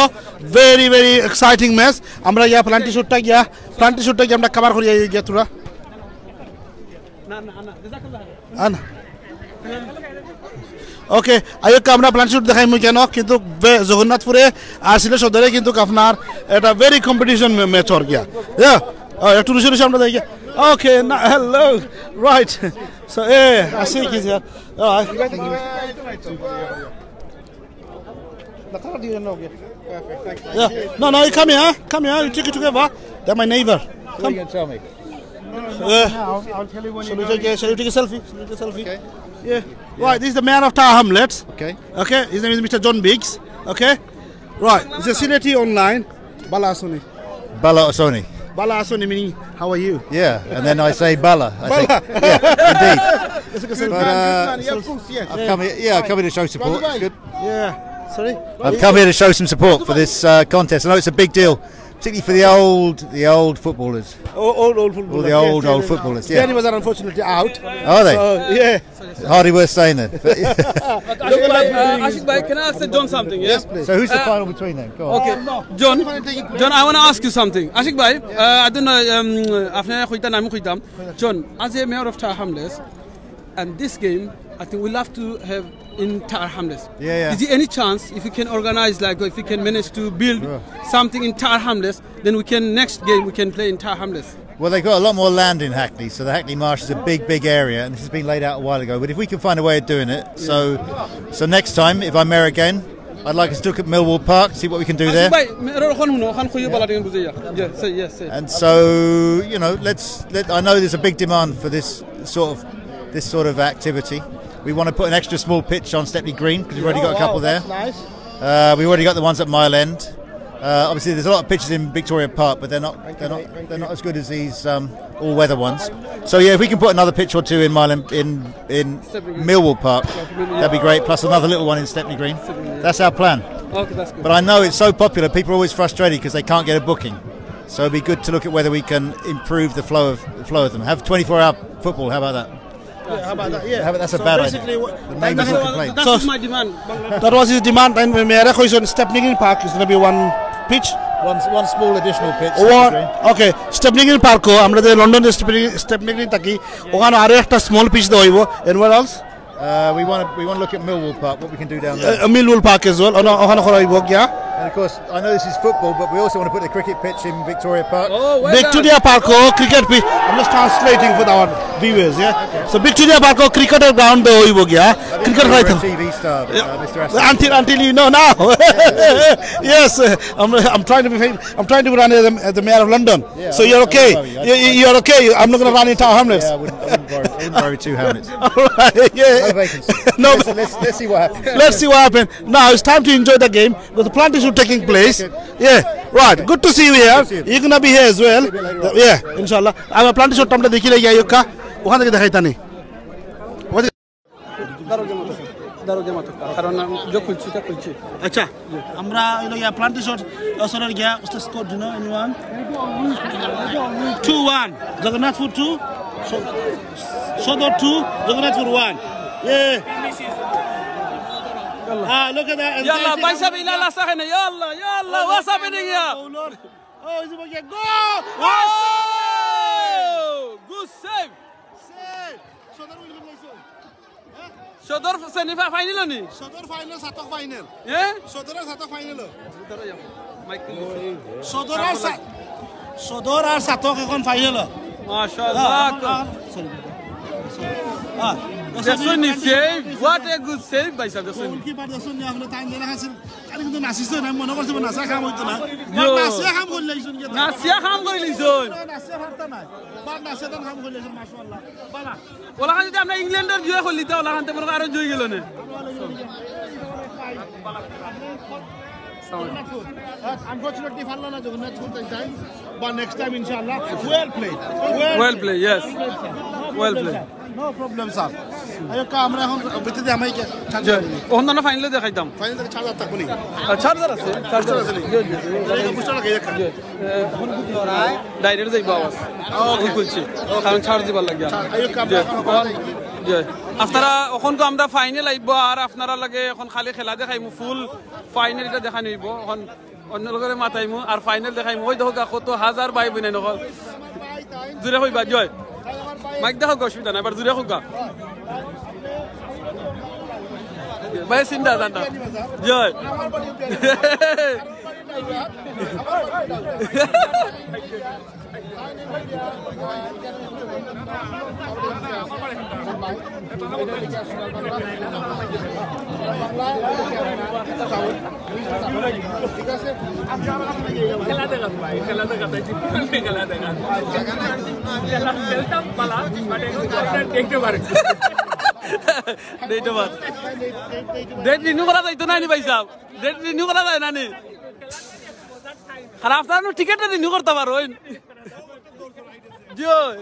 very very exciting match। আমরা গিয়া প্লান্টি শুটটা গিয়া, প্লান্টি শুটটা গিয়া আমরা কভার করি গিয়া তোরা। না, না, না, জাযাকাল্লাহ খাইরান। আ, না। ওকে, আইউক্কা আমরা প্লান্টি শুট দেখাইমু কেন, কিন্তু বে-, জগন্নাথপুরে আর সিলেট সদরে কিন্তু আপনার এটা very competition May-, match or গিয়া। Yeah? ও, একটু রুশে রুশে আমরা যাই গিয়া। ওকে, না, hello. Right. So, এ, আসি কি sir? All right. Yeah. No, no, you come here. Come here. You take it together. They're my neighbor. Come. What are you gonna tell me? Uh, I'll, I'll tell you when shall we take a, shall we take a selfie? Shall we take a selfie? Okay. Yeah. Right, this is the mayor of Tower Hamlets. Okay. Okay, his name is Mister John Biggs. Okay. Right, he's a Sileti online. বালা আছইন নি? বালা আছইন নি? Bala aso ni, meaning, how are you? Yeah, and then I say Bala. I say, yeah, indeed. But, uh, I've come here, yeah, I've come here to show support. It's good. Yeah. Sorry? I've come here to show some support for this uh, contest. I know it's a big deal, particularly for the old, the old footballers. All, all, all footballers. All the old, old footballers, yeah. Danny was unfortunately out. Are they? So, yeah. Hardly worth saying then. But, yeah. Ashik bhai, uh, Ashik bhai, can I ask John something? Yeah? Yes, please. So who's the final between then? Go on. Okay, John, John, I want to ask you something. Ashik bhai, uh, I don't know, um, আপনি কইতা না, আমি কইতাম। John, as a mayor of Tar Hamlets, and this game, I think we'll have to have in Tar Hamlets. Yeah, yeah. Is there any chance if you can organize, like, if you can manage to build something in Tar Hamlets, then we can, next game we can play in Tar Hamlets? Well, they've got a lot more land in Hackney, so the Hackney Marsh is a big, big area, and this has been laid out a while ago. But if we can find a way of doing it, so so next time, if I'm mayor again, I'd like us to look at Millwall Park, see what we can do there. ভাই, মেয়র ওখান হুনো, ওখান কইও বালা টিম বুঝাইয়া। Yeah, say yes, say. And so, you know, let's. Let, I know there's a big demand for this sort of this sort of activity. We want to put an extra small pitch on Stepney Green because we've already got a couple there. Nice. Uh, we've already got the ones at Mile End. Uh, obviously, there's a lot of pitches in Victoria Park, but they're not they're not they're not as good as these um, all-weather ones. So yeah, if we can put another pitch or two in Mile End, in in Millwall Park, that'd be great. Plus another little one in Stepney Green. That's our plan. Okay, that's good. But I know it's so popular, people are always frustrated because they can't get a booking. So it'd be good to look at whether we can improve the flow of the flow of them. Have twenty-four hour football. How about that? Yeah, how about that? Yeah. How about, that's a bad idea. The neighbours will complain. That was my demand. That was his demand, and মেয়রে কইছইন Stepney Green Park is gonna be one pitch. One, one small additional pitch. One, okay, Stepney Green Park ও আমরা যে London Stepney, Stepney Green থাকি, ওখানো আরো একটা small pitch দেওয়া অইবো। And what else? Uh, we want to we want to look at Millwall Park, what we can do down there. Uh, Millwall Park as well. ওখানো করা অইবো গিয়া। And of course, I know this is football, but we also want to put the cricket pitch in Victoria Park. Oh, well done. Victoria Park O cricket pitch. I'm just translating for our viewers, yeah? So Victoria Park ও cricket এর ground দেওয়া অইবো গিয়া। Cricket খেলাইতাম। T V star, uh, Mister Aston. Until, until you know now. Yes, uh, I'm, I'm trying to be famous. I'm trying to run as the, as the mayor of London. Yeah, so you're okay. You, you- you're okay. I'm not gonna run in Tower Hamlets. Yeah, I wouldn't, I wouldn't worry. I wouldn't worry too Hamlets. All right, yeah. No vacancy. No. Let's, let's, let's see what happens. Let's see what happens. Now it's time to enjoy the game because the plantation is taking place. Yeah, right. Good to see you here. Good to see you. You're gonna be here as well. See you a bit later on. Yeah, inshallah. আমরা plantation টা আমরা দেখি লাগি আইক্কা, ওখান থেকে দেখাইতানি। দাঁড়াও, দাঁড়াও, দাঁড়াও, কারণ আমি যে খুলছি, এটা খুলছি। আচ্ছা, আমরা অইলো গিয়া plantation, ও, sorry, গিয়া, what's the score, do you know anyone? Two one, Jagannathpur two, স-, সদর two, Jagannathpur one. Yeah. Ah, look at that. يلا، باي سبيل الله، صح هنا. يلا، يلا، what's happening here? Oh, is it a goal? Oh! Good save. Save. সদর উইন করলাইছো। সদর সেমিফাইনাল নি? সদর ফাইনাল, সাতক ফাইনাল। এ? সদর আর সাতক ফাইনাল। মাইক দিন। সদর আর সা-, সদর আর সাতক এখন ফাইনাল। মাশাআল্লাহ। হ্যাঁ, তো। হ্যাঁ, sorry। হ্যাঁ। দেখছইন নি save? What a good save, ভাই সাহেব, দেখছইন নি? গোলকিপার দেখছইন নি, আমরা টাইম দেনা আছে। আরে কিন্তু নাসিছে না, মনে করছে নাসিয়া কাম অইতো না। ইয়ো। নাসিয়া কাম করলে ইছুন কি? নাসিয়া কাম করলে ইছুন। নাসিয়া পারতা না। বাট নাসিয়া তান কাম করলে ইছুন, মাশাআল্লাহ। বালা। ওলাখান যদি আমরা ইংল্যান্ডর জয় করলি, তা ওলাখান তে মনে হয় আরো জয় গেল নে। Unfortunately, পারলা না জগন্নাথপুর তাই তাই। But next time, ইনশাআল্লাহ, well played. Well play, yes. Well play. No problem, sir. আইক্কা, আমরা এখন ভিতরে দিয়ে আমরা কি চার্জার জয়। ওখান তো ফাইনালে দেখাইতাম। ফাইনালে চার্জার থাকবো নি? আহ, চার্জার আছে, চার্জার আছে নি? জয়, জয়, জয়। এটা বুঝতে লাগে একটা। জয়। ডাইরেক্ট যাইবো আওয়াজ। ওকে। আমি খুলছি। ওকে। কারণ চার্জ দিবার লাগে। চার্জ, আইক্কা, আমরা জয়। এখন ওখানে যাই। জয়। আপনারা এখন তো আমরা ফাইনাল আইবো, আর আপনারা লাগে এখন খালি খেলা দেখাইমু, ফুল ফাইনাল এটা দেখানি অইবো। এখন অন্য লোকরে মাতাইমু আর ফাইনাল দেখাইমু। ওই দেখো গা, কত হাজার ভাই বোন নকল। জুরে কইবা, জয়। মাইক দেখো গা, অসুবিধা নাই, এবার জুরে কইবা। ভাই, চিন্তা, জানতা। জয়। খেলা দেখা ভাই, খেলা দেখা, তাই কি খেলা দেখা? খেলা খেলতাম পালা, but এখন দেখতে পারে। Date of birth। Date renew করা যাইতো না নি ভাই সাহেব? Date renew করা যায় না নি? আর আপনারা টিকিটটা renew করতা পারইন। জয়।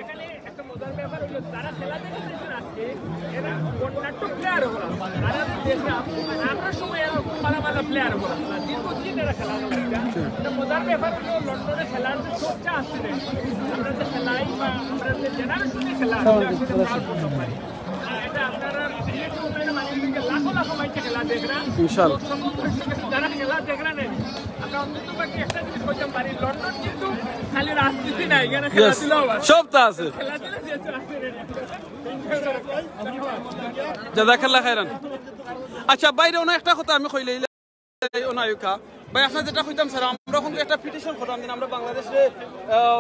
এখানে একটা মজার ব্যাপার হলো, যারা খেলা দেখতে এসেছেন আজকে, এরা বর্ণাঢ্য প্লেয়ার ওরা। আর আমি দেখলাম, আমরা সময় এরা খুব ভালো ভালো প্লেয়ার ওরা। দীর্ঘদিন এরা খেলা দেখে। একটা মজার ব্যাপার হলো, লন্ডনে খেলার যে চর্চা আছে রে, আমরা যে খেলাই বা আমরা যে জেনারেশনে খেলা, আমরা আসলে proud করতে পারি। আর এটা আপনারা সিলেটি উন্নয়নের মাঝে থেকে লাখো লাখো মাইকে খেলা দেখরা। ইনশাআল্লাহ। সকল দর্শক যারা খেলা দেখরা নেন, আমরা অন্তত বাকি একটা জিনিস বলতাম পারি, লন্ডন কিন্তু খালি রাজনীতি নাই, এখানে ইয়েস, খেলাধুলাও আছে। সব তো আছে। খেলাধুলা যেহেতু আছে রে। জাযাকাল্লাহ খাইরান। আচ্ছা, বাইরে অন্য একটা কথা আমি কইলে অনায়ুকা ভাই, আপনার যেটা কইতাম স্যার, আমরা এখন একটা পিটিশন করলাম দিন, আমরা বাংলাদেশে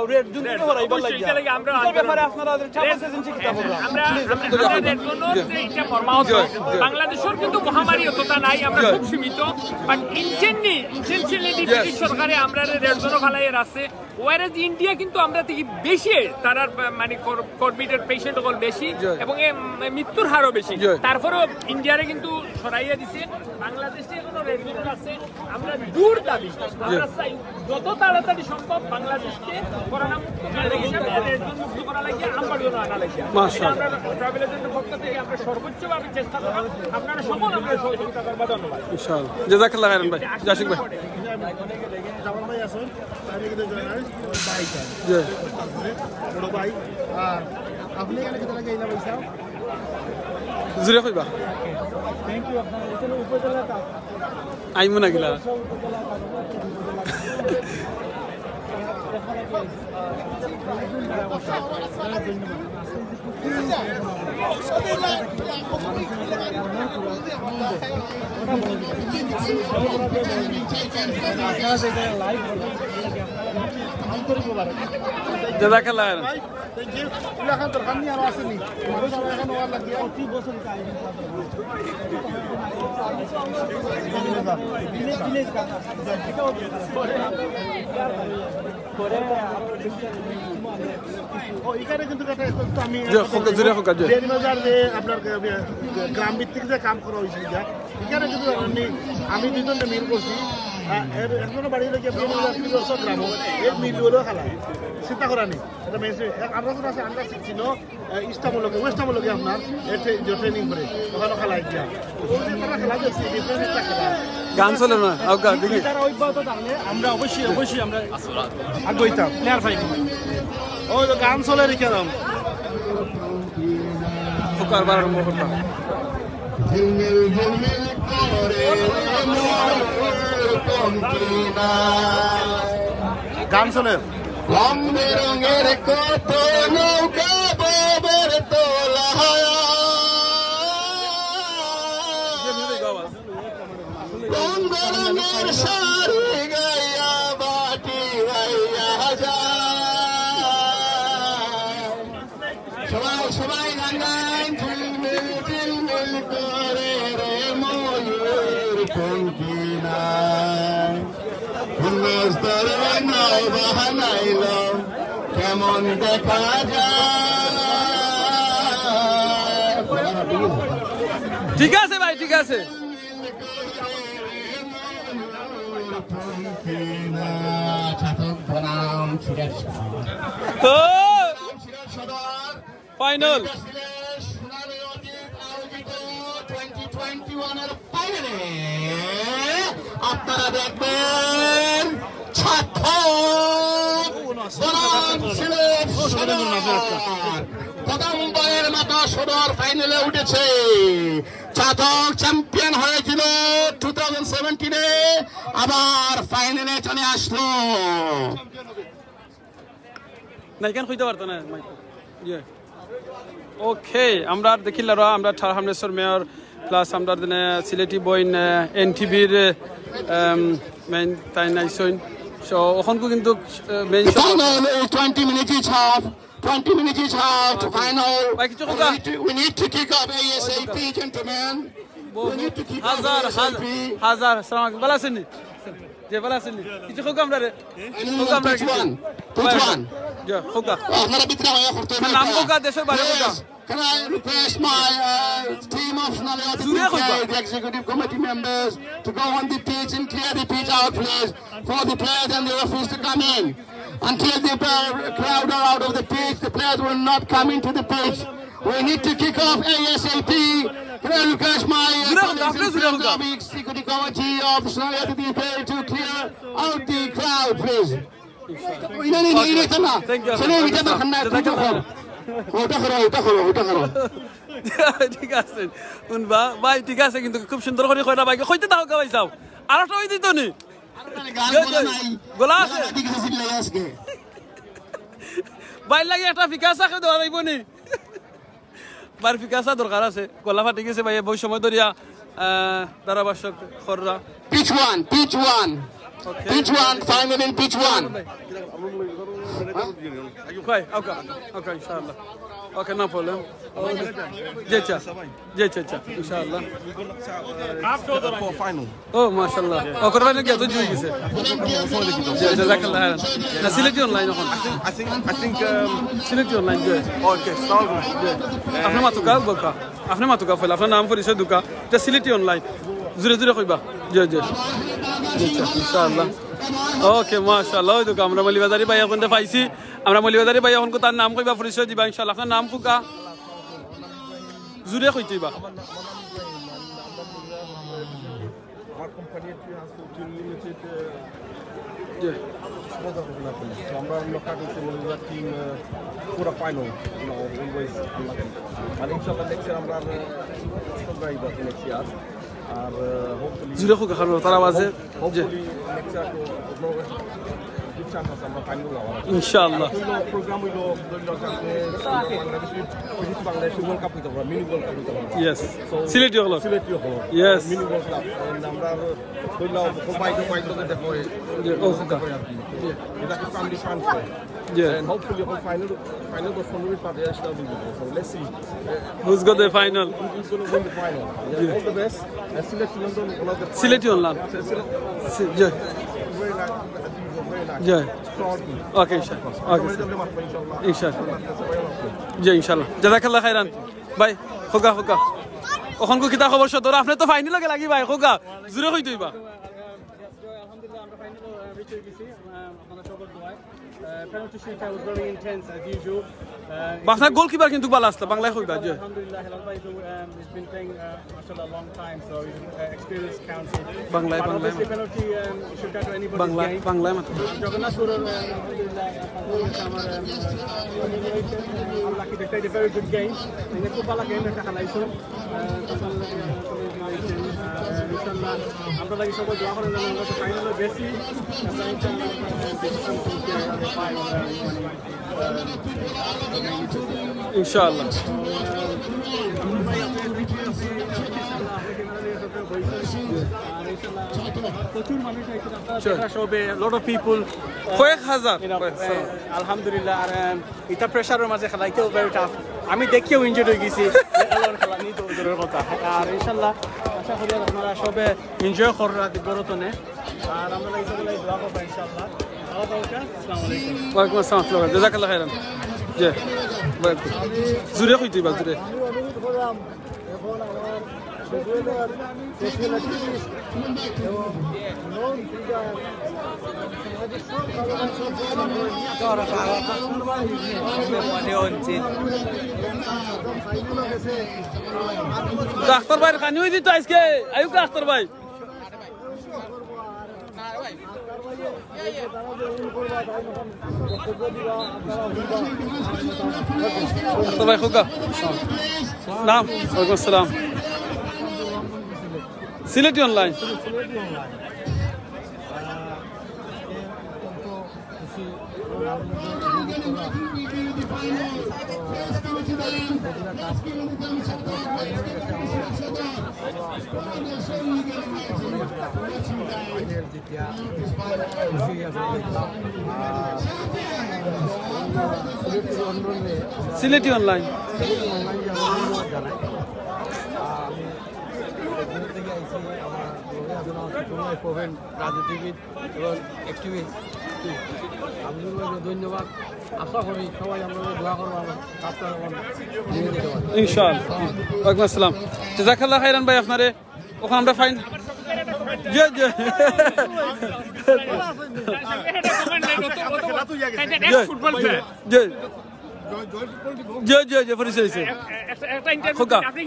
রেড জোন থেকে হরাইবার অবশ্যই, লাগিয়া। এটা লাগে আমরা এটার ব্যাপারে আপনারা যে ট্রাভেল এজেন্সি কিতা করবা? আমরা প্লিজ, আমরা একটু রেড জোন যে এটা মর্মাহত। জি, জি। বাংলাদেশের কিন্তু মহামারী অতটা নাই, আমরা জি। খুব সীমিত, বাট ইন্টেনলি ইন্টেনশনালি ইয়েস। ব্রিটিশ সরকারে আমরা রেড জোন ফালাই রাখছে। ওয়ারেজ ইন্ডিয়া কিন্তু আমরা থেকে বেশি, তারার আহ, মানে কোভিডের পেশেন্ট অকল বেশি জি। এবং এ, উম, মৃত্যুর হারও বেশি। জি। তারপরেও ইন্ডিয়ারে কিন্তু সরাইয়া দিছে। বাংলাদেশে এখনো রেড জোন আছে। আমরা জোর দাবি, আমরা চাই যত তাড়াতাড়ি সম্ভব বাংলাদেশকে করোনা মুক্ত করা লাগে, হিসাবে রেড জোন মুক্ত করা লাগে, আমরা জন্য আনা লাগে। মাশাআল্লাহ। আমরা ট্রাভেল এজেন্টের পক্ষ থেকে আমরা সর্বোচ্চভাবে চেষ্টা করব। আপনারা সকল আমরা সহযোগিতা করবা। ধন্যবাদ। ইনশাআল্লাহ। জাযাকাল্লাহ খাইরান ভাই। জাসিক ভাই। জামান ভাই আছেন, আমি কিন্তু জানাই, ভাই স্যার। জি। তারপরে বড় ভাই, আর আপনি এখানে কিতা লাগি আইলা ভাই সাহেব? জুরে কইবা। থ্যাংক ইউ, আপনার এখানে উপজেলা তা- আইমু না গিলা। জাযাকাল্লাহ খাইরান। ভাই, থ্যাংক ইউ। ইলাখান দরকার নেই, আরো আসেনি। মানুষ আরো এখন ওয়ার লাগিয়া। ও, এখানে কিন্তু একটা, একটা তো আমি জি, হোক, জুরে হোক, জি। বিয়ানীবাজার যে আপনার গ্রাম ভিত্তিক যে কাম করা হয়েছিল, এখানে কিন্তু আমি, আমি দুইজনকে মিল করছি। আহ, এর একজনের বাড়ি হলো গিয়ে বিয়ানীবাজার ফিরোজপুর গ্রাম, এর মিল হলো খালা। চিন্তা করা নেই। এটা মেইন, আমরা যখন আছে, আমরা শিখছি না। আহ, ইস্টামলকে, ওয়েস্টামলকে আপনার এ ট্রে-, যে ট্রেনিং করে, ওখানে খেলা ইতিহাস। ওই যে তারা খেলা দেখছি, ডিফারেন্ট একটা খেলা। গান চলে না, আউকা, দেখি। তারা অব্যাহত থাকলে আমরা অবশ্যই, অবশ্যই আমরা আগ্রহী হইতাম, প্লেয়ার পাই। ওই তো গান চলে রেখে দাম। ফুকার বার আরম্ভ করতাম। গান চলে। রং বেরঙের কত নৌকা বাবার তলায়। রং বেরঙের শাড়ি গাইয়া বাটি গাইয়া যায়। সবাই, সবাই গান গান। ঝিলমিল, ঝিলমিল করে রে ময়ূর পঙ্খী নাই। হিন্দুস্তানের নাও বাহানাইল, কেমন দেখা যায়। ঠিক আছে ভাই, ঠিক আছে। ছাতক বনাম সিলেট সদর। তো বনাম সিলেট সদর। ফাইনাল। সিলেট সোনালী অতীত আয়োজিত টোয়েন্টি টোয়েন্টি ওয়ান এর ফাইনালে আপনারা দেখবেন ছাতক বনাম সিলেট সদর। প্রথমবারের মতো সদর ফাইনালে উঠেছে। ছাতক চ্যাম্পিয়ন হয়েছিল টু থাউজেন্ড সেভেন্টিনে, আবার ফাইনালে চলে আসলো। না, এখান কইতে পারতো না, মাইক। ইয়ে। ওকে, আমরা আর দেখিলা রা, আমরা ঠার হামলেশ্বর মেয়র প্লাস আমরা দিনে সিলেটি বইন, আহ, এনটিভির, আহ, আম, মেইন তাই নাইছইন। So, ওখানকু কিন্তু, আহ, main shot. Final is twenty minutes each half. Twenty minutes each half to final. ভাই, কিছু কথা? We need to, we need to kick off ASAP, gentlemen. We need to kick off হাজার, হাজার, ASAP. হাজার, আসসালামু আলাইকুম। ভালো আছেন নি? যে ভালা আছইন নি? কিছু কউক্কা আমরারে। কউক্কা আমরারে কিছু। Pitch one, pitch one. জি, কউক্কা। আপনারা ভিতরে আইয়া করতে নাম কউক্কা, দেশর বাড়ি কউক্কা। Yes. Can I request my uh, team of Naliwati জুরে কউক্কা। P K, the executive committee members, to go on the pitch and clear the pitch out, please, for the players and the referees to come in. Until the uh, crowd are out of the pitch, the players will not come into the pitch. We need to kick off ASAP. Can I request my uh, জুরে কউক্কা, colleagues আপনে in জুরে কউক্কা। Islamic Security Committee of Naliwati P K to clear out the crowd, please. Inani নেই রে, চল না। Thank you. চলো, ওইটা তো খান্না, তুই তো কর। ওটা করো, ওটা করো, ওটা করো। ঠিক আছে। হুনবা, ভাই, ঠিক আছে, কিন্তু খুব সুন্দর করি কইরা ভাইকে কইতে দাও, ভাই সাহেব। আর একটা ওই দিত নি। আরে গান জি, বলা জি। নাই। গলা আছে। গলা ঠিক আছে, চিল্লাই আজকে। ভাইর লাগি একটা ফিকাসা খেয়ে দেওয়া যাইব নি? ভাইর ফিকাসা দরকার আছে। গলা ফাটি গেছে ভাই, বহুত সময় ধরিয়া, আহ, ধারাভাষ্য কররা। Pitch one, pitch one. Okay. Pitch one, final in pitch one. Okay, okay, okay, inshallah. Okay, no problem. জি আচ্ছা, জি আচ্ছা, আচ্ছা, ইনশাআল্লাহ। For final. ও মাশাআল্লাহ। ও, কোরবানি গিয়া তো জুই গেছে। জি, জাযাকাল্লাহ খাইরান। না, সিলেটি online অখন। I think, I think, I think, um, Sylheti online, জি। Okay, সালাম আলাইকুম। জি। আপনে মাতুক্কা, বউক্কা। আপনে মাতুক্কা ফয়লা, আপনার নাম পরিচয় দেউক্কা। ইটা সিলেটি online। জুরে জুরে কইবা। জি, জি। জি, আচ্ছা, ইনশাআল্লাহ। Okay, মাশাআল্লাহ। ওই দেউক্কা, আমরা মৌলভীবাজারি ভাই অখন পাইছি। আমরা মৌলভীবাজারি ভাই অখন তার নাম কইবা, পরিচয় দিবা, ইনশাআল্লাহ। আপনার নাম কউক্কা? জুরে কইতে অইবা। আমার company Tree House Hotel Limited, আহ, জি। Sponsor করতে লাগবে। তো আমরা লক্ষ্য করছি মৌলভীবাজার team, আহ, পুরা final, you know, always unlucky। মানে ইনশাআল্লাহ next year আমরা, আহ, strong আইব next year। আর, আহ, hopefully জুরে কউক্কা, কারণ তারা বাজে। Hope-, জি। Hopefully next year তো আপনার good chance আছে আমরা final যাওয়ার। ইনশাআল্লাহ। আর হইলো program হইলো, ধরুন, আপনি বাংলাদেশি, বাংলাদেশি World Cup হইতে পারে, mini World Cup হইতে পারে। Yes। So, সিলেটি অকলর। সিলেটি অকলর। Yes। Mini World Cup। And আমরা কইলাম, ও ভাই, ও ভাই, লোকে দেখো, এই জি, ও, দেখো আর কি। জি। এটা কি family fun করে। জি। And hopefully, O final, final তো পনেরো মিনিট বাদে আসলে আমি বলবো। So, let's see। Who's got the final? Who's gonna win the final? Yeah, জি। All the best। And Sylheti online, one of the Sylheti online। সি-, সিলে-, সি-, জি। Very nice। Very nice। জি। Proud। Okay, ইনশাআল্লাহ। Okay, sir। ইনশাআল্লাহ। ইনশাআল্লাহ। জি, ইনশাআল্লাহ। জাযাকাল্লাহ খাইরান। ভাই, কউক্কা, কউক্কা। অখন কিতা খবর সদর? আপনে তো final লগে লাগি ভাই, কউক্কা। জুরে কইতে অইবা। আলহামদুলিল্লাহ, আমরা final, আহ, reach হয়ে গেছি। আহ, আপনারা সকল দোয়ায়। আহ, penalty shootout was very intense as usual। আহ, আপনার goalkeeper কিন্তু ভালা আছলা, বাংলায় কইবা, জি। আলহামদুলিল্লাহ, হেলাল ভাই তো, um, he's been playing, uh, মাশাআল্লাহ, long time, so he's, uh, experience counts in। বাংলায়, but বাংলায়। Obviously penalty, um, shootout anybody's Bangla, game। বাংলায় মাতো। জগন্নাথপুরের, আহ, আলহামদুলিল্লাহ, আমার, আহ, unlucky, they played a very good game। মানে খুব ভালা game একটা খেলাইছো। আহ, ইনশাআল্লাহ, আমরা লাগি সবাই দোয়া করেন, আমরা তো final-এ গেছি। ইনশাআল্লাহ। প্রচুর মানুষ আইছে, আপনারা দেখা সবে, lot of people। কয়েক হাজার। You know, কয়েক হাজার। আলহামদুলিল্লাহ, আর, আহ, ইটা pressure-র মাঝে খেলাইতেও very tough। আমি দেখিয়াও injured হয়ে গেছি। এমন খেলা নিয়ে তো দূরের কথা। আর ইনশাআল্লাহ আশা করি আপনারা সবে enjoy কররা দিবরতনে। আর আমরা এই সবাই দোয়া করবো ইনশাআল্লাহ। ভালো থাকবেন। আসসালামু আলাইকুম। ওয়ালাইকুম আসসালাম। জাযাকাল্লাহ খাইরান। জি। জুরে কইতে অইবা, জুরে। এখন আমার schedule-এর special activities এবং non figure সামাজিক সব কারণে সব ডাক্তার ভাইর খানি হয়ে দিত আজকে। আইউক্কা ডাক্তার ভাই। ডাক্তার ভাই, কউক্কা। নাম? ওয়ালাইকুম আসসালাম। সিলেটি online। সিলেটি online। প্রবীণ রাজনীতিবিদ এবং অ্যাক্টিভিস্ট আব্দুল মজিদ, ধন্যবাদ। আশা করি সবাই আমরা দোয়া করবো, আমার কাজটা যেমন এগিয়ে যেতে পারে। ইনশাআল্লাহ। ওয়ালাইকুম আসসালাম। জাযাকাল্লাহ খাইরান ভাই, আপনারে ওখানে আমরা ফাইন। জি, জি। ফুটবল জি। জি, জি, জি, পরিচয় হয়েছে। খোকা। আপনি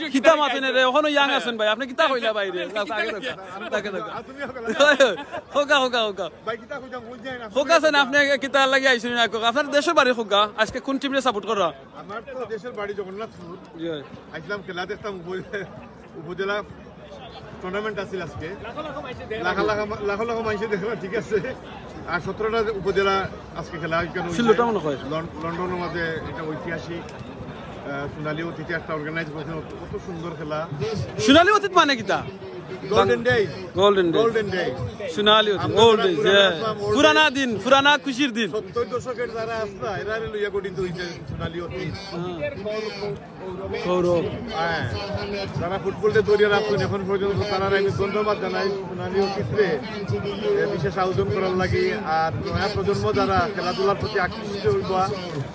ওই কিতা মাতেন রে, ওখানে ইয়াং আছেন ভাই, আপনি কিতা কইলা বাইরে? আগে থাকা, আগে থাকা। খোকা, খোকা, খোকা। খোকা আছেন, আপনি কিতা লাগি আইছেন না? খোকা, আপনার দেশের বাড়ি খোকা, আজকে কোন টিমরে সাপোর্ট করা? আমার তো দেশের বাড়ি জগন্নাথপুর। জি। আইছিলাম খেলা দেখতাম, উপজে-, উপজেলা টুর্নামেন্ট আছিল আজকে। লাখো লাখো মানুষে দেখলো, ঠিক আছে। আর সতেরোটা উপজেলা আজকে খেলা, ওইখানে ওই যে সিলেটটা মনে হয়। লন-, লন্ডনের মাঝে এটা ঐতিহাসিক, আহ, সোনালী অতীতে একটা অর্গানাইজ করছে, কত সুন্দর খেলা। সোনালী অতীত মানে কিতা? Golden days. Golden days. Golden days. সোনালী অতীত, আমরা গোল্ডেন ডেজ, পুরানা ইয়ে। আসলাম, গোল্ডেন পুরানা ডেজ। দিন, পুরানা খুশির দিন। সত্তর দশকের যারা আসলা, এরারে লইয়া গঠিত হইছে সোনালী অতীত। হ্যাঁ। গৌরব। হ্যাঁ, যারা ফুটবলটা ধরিয়া রাখছেন এখন পর্যন্ত, তারার আমি ধন্যবাদ জানাই সোনালী অতীতরে, এ, বিশেষ আয়োজন করার লাগি। আর নয়া প্রজন্ম যারা খেলাধুলার প্রতি আকৃষ্ট হইবা,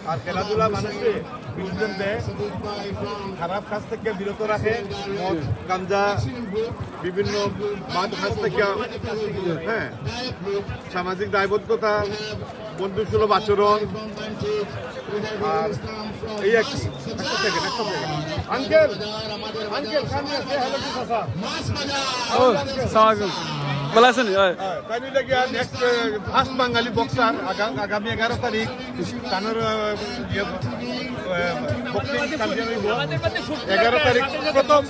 আর খেলাধুলা মানুষকে বিনোদন দেয়, খারাপ কাজ থেকে বিরত রাখে, মদ, গাঞ্জা, বিভিন্ন বাদ কাজ থেকে, হ্যাঁ, সামাজিক দায়বদ্ধতা, বন্ধু সুলভ আচরণ, আর এই এক, একটা সেকেন্ড, একটা second. Uncle, uncle, come here, say hello to চাচা। ও, সালাম আলাইকুম। ভালা আছইন? অয়। হ্যাঁ, তাই নিলে গিয়া নেক্সট, ফার্স্ট বাঙালি বক্সার, আগামী এগারো তারিখ, তানোর, আহ, ইয়ে, আহ, বক্সিং চ্যাম্পিয়ন হইব। এগারো তারিখ প্রথম, প্রথম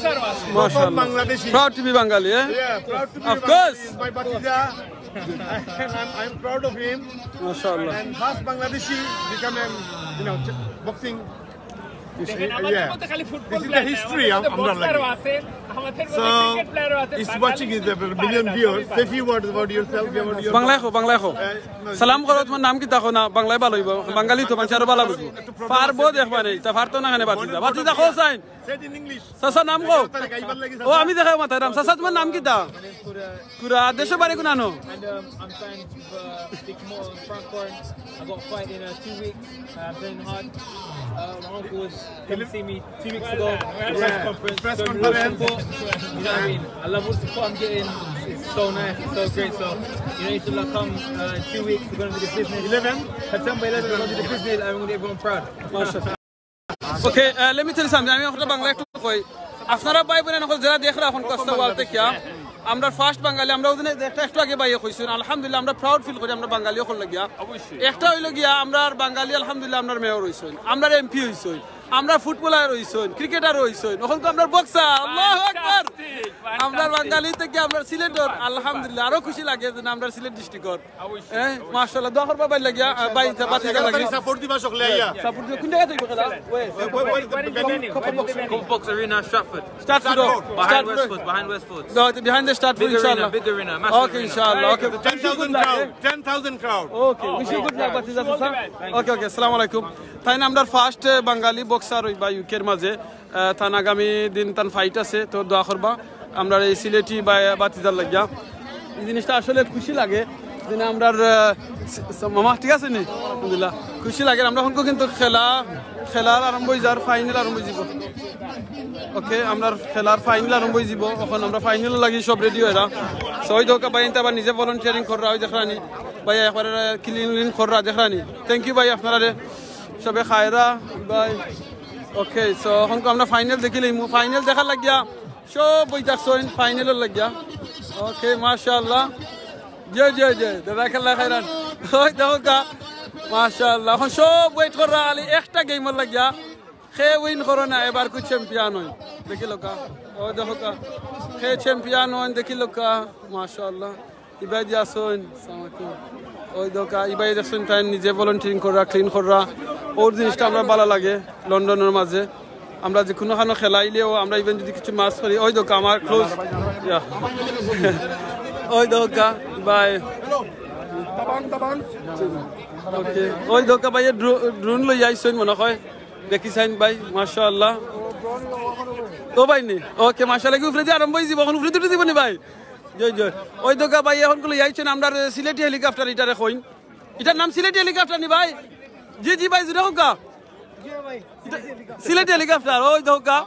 মাশাআল্লাহ। Bangladeshi. Proud to be Bangali, eh? Yeah, proud to be Of course. Bangali. Is my bhatija. And I'm, I'm proud of him. মাশাআল্লাহ। And first Bangladeshi become a, you know, ch-, boxing. You see, দেখেন, আমাদের yeah. মধ্যে খালি football This is the player না, history আমাদের of মধ্যে বক্সারও Bangali. আছে, আমাদের মধ্যে So, ক্রিকেট প্লেয়ারও আছে, he's বাঙালি watching is কিন্তু a million পারে না, viewers. সবই Say পারে। Few words about yourself, about your বাংলায় কও, বাংলায় কও। Uh, no, সালাম করো, তোমার নাম কিতা কও না, বাংলায় ভালা অইবো, বাঙালি তো মানুষ আরো ভালা বুঝবো। একটু problem পারবো আছে। দেখবা নি, তা পারতো না কেনে বাতিজা, বাতিজা কও চাইন। Say it in English. চাচা নাম কও। এগারো তারিখ আইবার লাগি ও, চাচা। আমি দেখাই মাথায় রাম। চাচা, তোমার নাম কিতা? Kuda, দেশর বাড়ি কুনানো? And, um, I'm signed for Dick Morton, front corn. I got a fight in, uh, two weeks. Uh, I'm training hard. Uh, my uncle was come to see me two weeks ago. Press conference. Press conference. You know what I mean? I love all the support I'm getting. It's so nice. It's so great. So, you know, you should, like, come, uh, in two weeks. We're gonna do the business. Eleven? September eleventh, we're gonna do the business. I'm gonna get everyone proud. মাশাআল্লাহ। Okay, uh, let me tell you something. আমি একটা বাংলা একটু কই। আপনারা ভাই বোন অকল যারা দেখরা এখন কস্তা ওয়াল থেকে, আমরা ফার্স্ট বাঙালি, আমরা ওদিনে একটা একটু আগে ভাইয়ে কইছেন, আলহামদুলিল্লাহ, আমরা proud feel করি, আমরা বাঙালি অকল লাগিয়া। একটা অইলো গিয়া, আমরা বাঙালি, আলহামদুলিল্লাহ, আমরা মেয়র অইছেন, আমরা এমপি অইছেন, আমরা ফুটবলার অইছেন, ক্রিকেটার অইছেন, অখন তো আমরা বক্সার। আল্লাহু আকবার। Fantastic, আমরা fantastic। বাঙালি থেকে আমরা সিলেটর, আলহামদুলিল্লাহ, আরো খুশি লাগে যে না, আমরা সিলেট ডিস্ট্রিক্টর। হ্যাঁ, মাশাআল্লাহ, দোয়া করবা ভাই লাগিয়া, আহ, ভাই, বাতিজা লাগি। সাপোর্ট দিবা সকলে আইয়া। সাপোর্ট দিবা। কোন জায়গা থেকে খেলা? Where, where, where is the venue? Copa Box Arena, Stratford. Stratford, Stratford. Behind Westford, behind Westford. Behind the Stratford, big arena, ইনশাআল্লাহ। Big arena, massive arena. Okay, ইনশাআল্লাহ। Okay, ten thousand crowd, ten thousand crowd. Okay, wish you good luck, বাতিজা চাচা। Okay, okay, আসসালামু আলাইকুম। তাইন আমরার ফার্স্ট, আহ, বাঙালি বক্সার অইবা ইউকের মাঝে। আহ, তান আগামী দিন তান ফাইট আছে, তো দোয়া করবা আমরার এই সিলেটি বা-, বাতিজার লাগিয়া। এই জিনিসটা আসলে খুশি লাগে। দিনে আমরার, আহ, স-, স-, মামা ঠিক আছে নি? আলহামদুলিল্লাহ। খুশি লাগে। আমরা অখন কিন্তু খেলা, খেলার আরম্ভ অই যার, ফাইনাল আরম্ভ অই যাব। Okay, আমরার খেলার ফাইনাল আরম্ভ অই যাব। অখন আমরা ফাইনাল লাগি সব রেডি অইরা। So, ওই দেখউক্কা ভাই, ইনতে আবার নিজে ভলান্টিয়ারিং কররা, ওই দেখরানি। ভাই, একবারে ক্লিন ক্লিন কররা, দেখরানি। Thank you ভাই, আপনারারে। সবে খায়রা, ভাই। Okay, so অখন আমরা ফাইনাল দেখিলাইমু। ফাইনাল দেখার লাগিয়া সব বই থাকছইন ফাইনালর লাগিয়া। Okay, মাশাআল্লাহ। জি, জি, জি, জাযাকাল্লাহ খাইরান। ওই দেখউক্কা, মাশাআল্লাহ। অখন সব ওয়েট কররা খালি একটা গেমর লাগিয়া। কে উইন করো না, এবার কু চ্যাম্পিয়ন অইন। দেখিলাউক্কা, ওই দেখউক্কা, কে চ্যাম্পিয়ন অইন, দেখিলাউক্কা, মাশাআল্লাহ। ইবায়দি আছইন, আসসালামু আলাইকুম। ওই দেখউক্কা, ইবায়দি আছইন, তাইন নিজে ভলান্টিয়ারিং কররা, ক্লিন কররা। ওর জিনিসটা আমরার ভালা লাগে, লন্ডনর মাঝে। আমরা যে কুনুখানো খেলাইলেও, আমরা even যদি কিছু মাছ করি, ওই দেখউক্কা, আমার ক্লোজ, ইয়া। ওই দেখউক্কা, ভাই। Okay, ওই দেখউক্কা, ভাই, ড্রো-, ড্রোন লইয়া আইছইন মনে হয়। দেখি চাইন ভাই, মাশাআল্লাহ। ও ভাই নি, ওকে, মাশাআল্লাহ, কি উপরেদি আরম্ভ অইযিবো, অখন উপরেদি উঠি দিবো নি ভাই? জয় জয়। ওই দেখউক্কা ভাই, অখন কইলো আইছইন আমরার সিলেটি হেলিকপ্টার, ইটারে কইন। ইটার নাম সিলেটি হেলিকপ্টার নি ভাই? জি জি ভাই, জুরে কউক্কা। সিলেটি হেলিকপ্টার, ওই দেখউক্কা।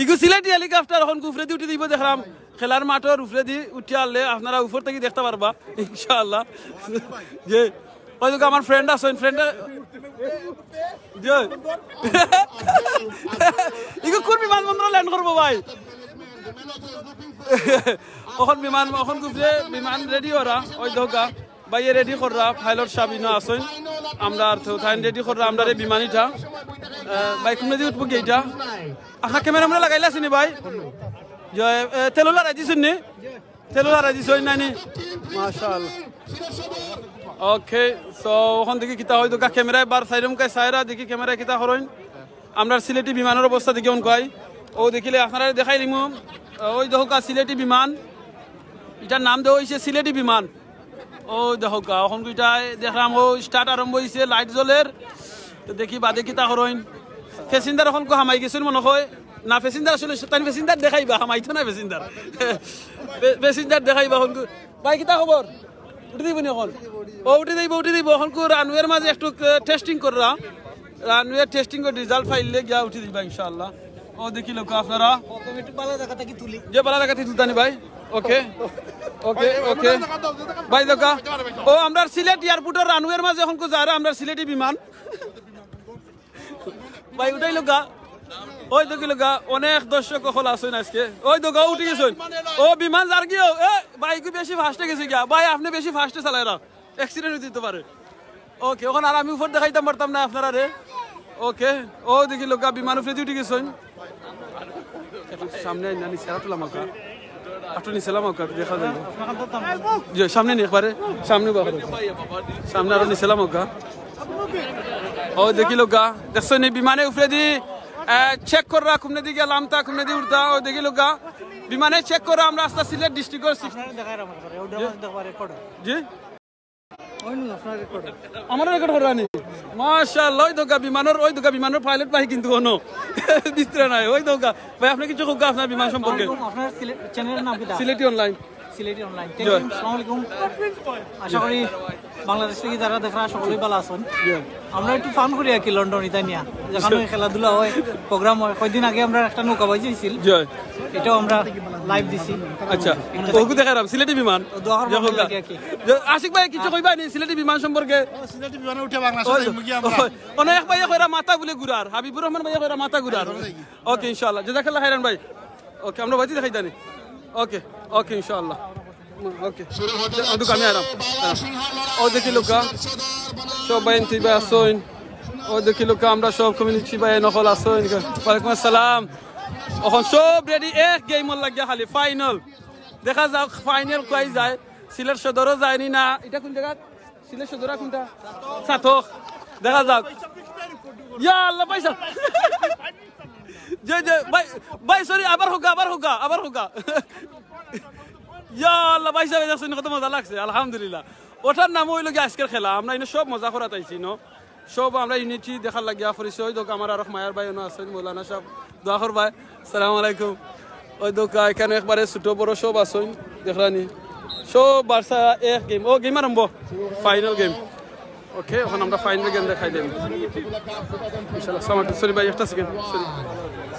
ইগু সিলেটি হেলিকপ্টার, অখন উপরেদি উঠি দিবো দেখরাম। খেলার মাঠর উপরেদি উঠি আইলে আপনারা উপর থাকি দেখতা পারবা, ইনশাআল্লাহ। যে, ওই দেখউক্কা আমার ফ্রেন্ড আছইন, ফ্রেন্ড। যে, ইগু কোন বিমানবন্দরো ল্যান্ড করবো ভাই? অখন বিমান, অখন গুজরে বিমান রেডি অরা, ওই দেখউক্কা। ভাইয়ে রেডি কররা, পাইলট সাব ইনো আছইন। আমরার তো তাইন রেডি কররা, আমরার এই বিমান ইটা। আহ, ভাই, কুনদি উঠবো গি ইটা? আপনার ক্যামেরা আমরা লাগাইলা আছইন নি ভাই? যে, এ, তেল লাগাই দিছইন নি? তেল লাগাই দিছইন নানি? মাশাআল্লাহ। ওকে, so অখন দেখি কিতা অয়, দেখউক্কা ক্যামেরায় বার সাইরমকায় সাইরা দেখি ক্যামেরায় কিতা করইন। আমরার সিলেটি বিমানর অবস্থা দেখি অন কয়। ও দেখিলে আপনারারে দেখাইলিমু। ওই দেখউক্কা সিলেটি বিমান। ইটার নাম দেওয়া অইছে সিলেটি বিমান। ও দেখউক্কা, অখন ইটায় দেখরাম, ও স্টার্ট আরম্ভ অইছে, লাইট জ্বলের। তো দেখি বাদে কিতা করইন। প্যাসেঞ্জার অখন কো হামাই গেছইন মনো অয়। না, প্যাসেঞ্জার আসলে তাইন প্যাসেঞ্জার দেখাইবা, হামাইতো না প্যাসেঞ্জার। পে-, প্যাসেঞ্জার দেখাইবা অখন কো। ভাই, কিতা খবর? উঠি দিবো নি অখন? ও, উঠি দিবো, উঠি দিবো। অখন কো রানওয়ের মাঝে একটু, আহ, টেস্টিং কররা। রানওয়ে টেস্টিং করি রেজাল্ট পাইলে গিয়া উঠি দিবা ইনশাআল্লাহ। ও দেখিলাউক্কা আপনারা। ও, তুমি একটু ভালা জাগা থাকি তুলি। যে ভালা জাগা থাকি তুলতা নি ভাই? ওকে। ওকে, ওকে। ভাই দেখউক্কা। ও, আমরার সিলেট এয়ারপোর্টর রানওয়ের মাঝে অখন কো যারা আমরার সিলেটি বিমান। ভাই, উঠাইলাউক্কা। ওই দেখিলাউক্কা, অনেক দর্শক অকল আছইন আজকে। ওই দেখউক্কা, উঠি গেছইন। ও, বিমান যারগি, ও, এ, ভাই, কি বেশি ফাস্টে গেছে গিয়া? ভাই, আপনে বেশি ফাস্টে চালাইরা। অ্যাক্সিডেন্ট অইতে পারে। ওকে, অখন আর আমি উপর দেখাইতাম পারতাম না আপনারারে। ওকে, ও দেখিলাউক্কা, বিমান উপরেদি উঠি গেছইন। একটু সামনে আইন না, নিচে আরো লামাউক্কা। একটু নিচে লামাউক্কা, দেখা যাইবো। যে সামনে নি একবারে, সামনে বার করো। সামনে আরো নিচে লামাউক্কা। ও দেখিলাউক্কা, দেখছইন নি বিমানে উপরেদি, আহ, চেক কররা, কুমনেদি গিয়া লামতা, কুমনেদি উঠতা, ও দেখিলাউক্কা। বিমানে চেক কররা, আমরা আস্তা সিলেট ডিস্ট্রিক্টর সি-, আপনারা দেখাই আমার ঘরে, ওটা আমার দেখবার রেকর্ড। জি? ওই নু, আপনার রেকর্ড। আমারও রেকর্ড কররা নি? মাশাআল্লাহ, ওই দেখউক্কা বিমানর, ওই দেখউক্কা বিমানর পাইলট ভাই কিন্তু কোনো বিস্তরা নাই। ওই দেখউক্কা। ভাই, আপনে কিছু কউক্কা আপনার বিমান সম্পর্কে। আসসালামু আলাইকুম, আপনার সিলে-, চ্যানেলের নাম কিতা? সিলেটি অনলাইন। সিলেটি অনলাইন। Thank you, জি। আসসালামু আলাইকুম। আশা করি বাংলাদেশ থাকি যারা দেখরা সকলেই ভালা আছইন। জি। আমরা একটু ফান করি আর কি লন্ডন ইতা নিয়া। যেখানে খেলাধুলা হয়, প্রোগ্রাম হয়। কয়দিন আগে আমরা একটা নৌকাবাজি অইছিল। জি। এটাও আমরা লাইভ দিছি। আচ্ছা। ওগু দেখাইরাম, সিলেটি বিমান। দোয়া করবা দেখউক্কা। লাগে আর কি। যে আশিক ভাই, কিছু কইবা নি সিলেটি বিমান সম্পর্কে? ও, সিলেটি বিমানে উঠে বাংলাদেশে ওই, যাইমু গিয়া আমরা। ওই, অনেক ভাইয়ে কইরা মাথা বুলে ঘুরার, হাবিবুর রহমান ভাইয়ে কইরা মাথা ঘুরার। ওকে, ইনশাআল্লাহ। জাযাকাল্লাহ খাইরান ভাই। ওকে, আমরা বাজি দেখাইতানি। ওকে, ওকে, ইনশাআল্লাহ। ওকে। আদুক আমি আরাম। আরাম। ও দেখিলাউক্কা। সব ভাই এনতে ভাই আছইন। ও দেখিলাউক্কা, আমরা সব কমিউনিটি ভাই অকল আছইন। ওয়ালাইকুম আসসালাম। অখন সব রেডি, এক গেমর লাগিয়া খালি ফাইনাল। দেখা যাউক ফাইনাল কই যায়। সিলেট সদরও যায়নি না। ইটা কোন জাগা? সিলেট সদর আর কোনটা? ছাতক। দেখা যাউক। ইয়া আল্লাহ, পয়সা। যে, যে, ভাই, ভাই, sorry, আবার কউক্কা, আবার কউক্কা, আবার কউক্কা। ইয়া আল্লাহ, ভাই সাহেব, দেখছইন নি কত মজা লাগছে, আলহামদুলিল্লাহ। ওটার নাম অইলো গিয়া আজকের খেলা, আমরা ইনো সব মজা করাত আইছি, ইনো সব আমরা ইউনিটি দেখার লাগিয়া পরিচয়। ওই দেখউক্কা, আমার আরক মায়ার ভাই অনো আছইন, মৌলানা সাহেব, দোয়া করবায়। সালাম আলাইকুম। ওই দেখউক্কা, ইখানো একবারে ছোট বড় সব আছইন, দেখরা নি? সব বার্সা এক গেম, ও গেম আরম্ভ, ফাইনাল গেম। ওকে, অখন আমরা ফাইনাল গেম দেখাইলাম। ইনশাআল্লাহ, সালাম আলাইকুম। Sorry ভাই, একটা সেকেন্ড, sorry।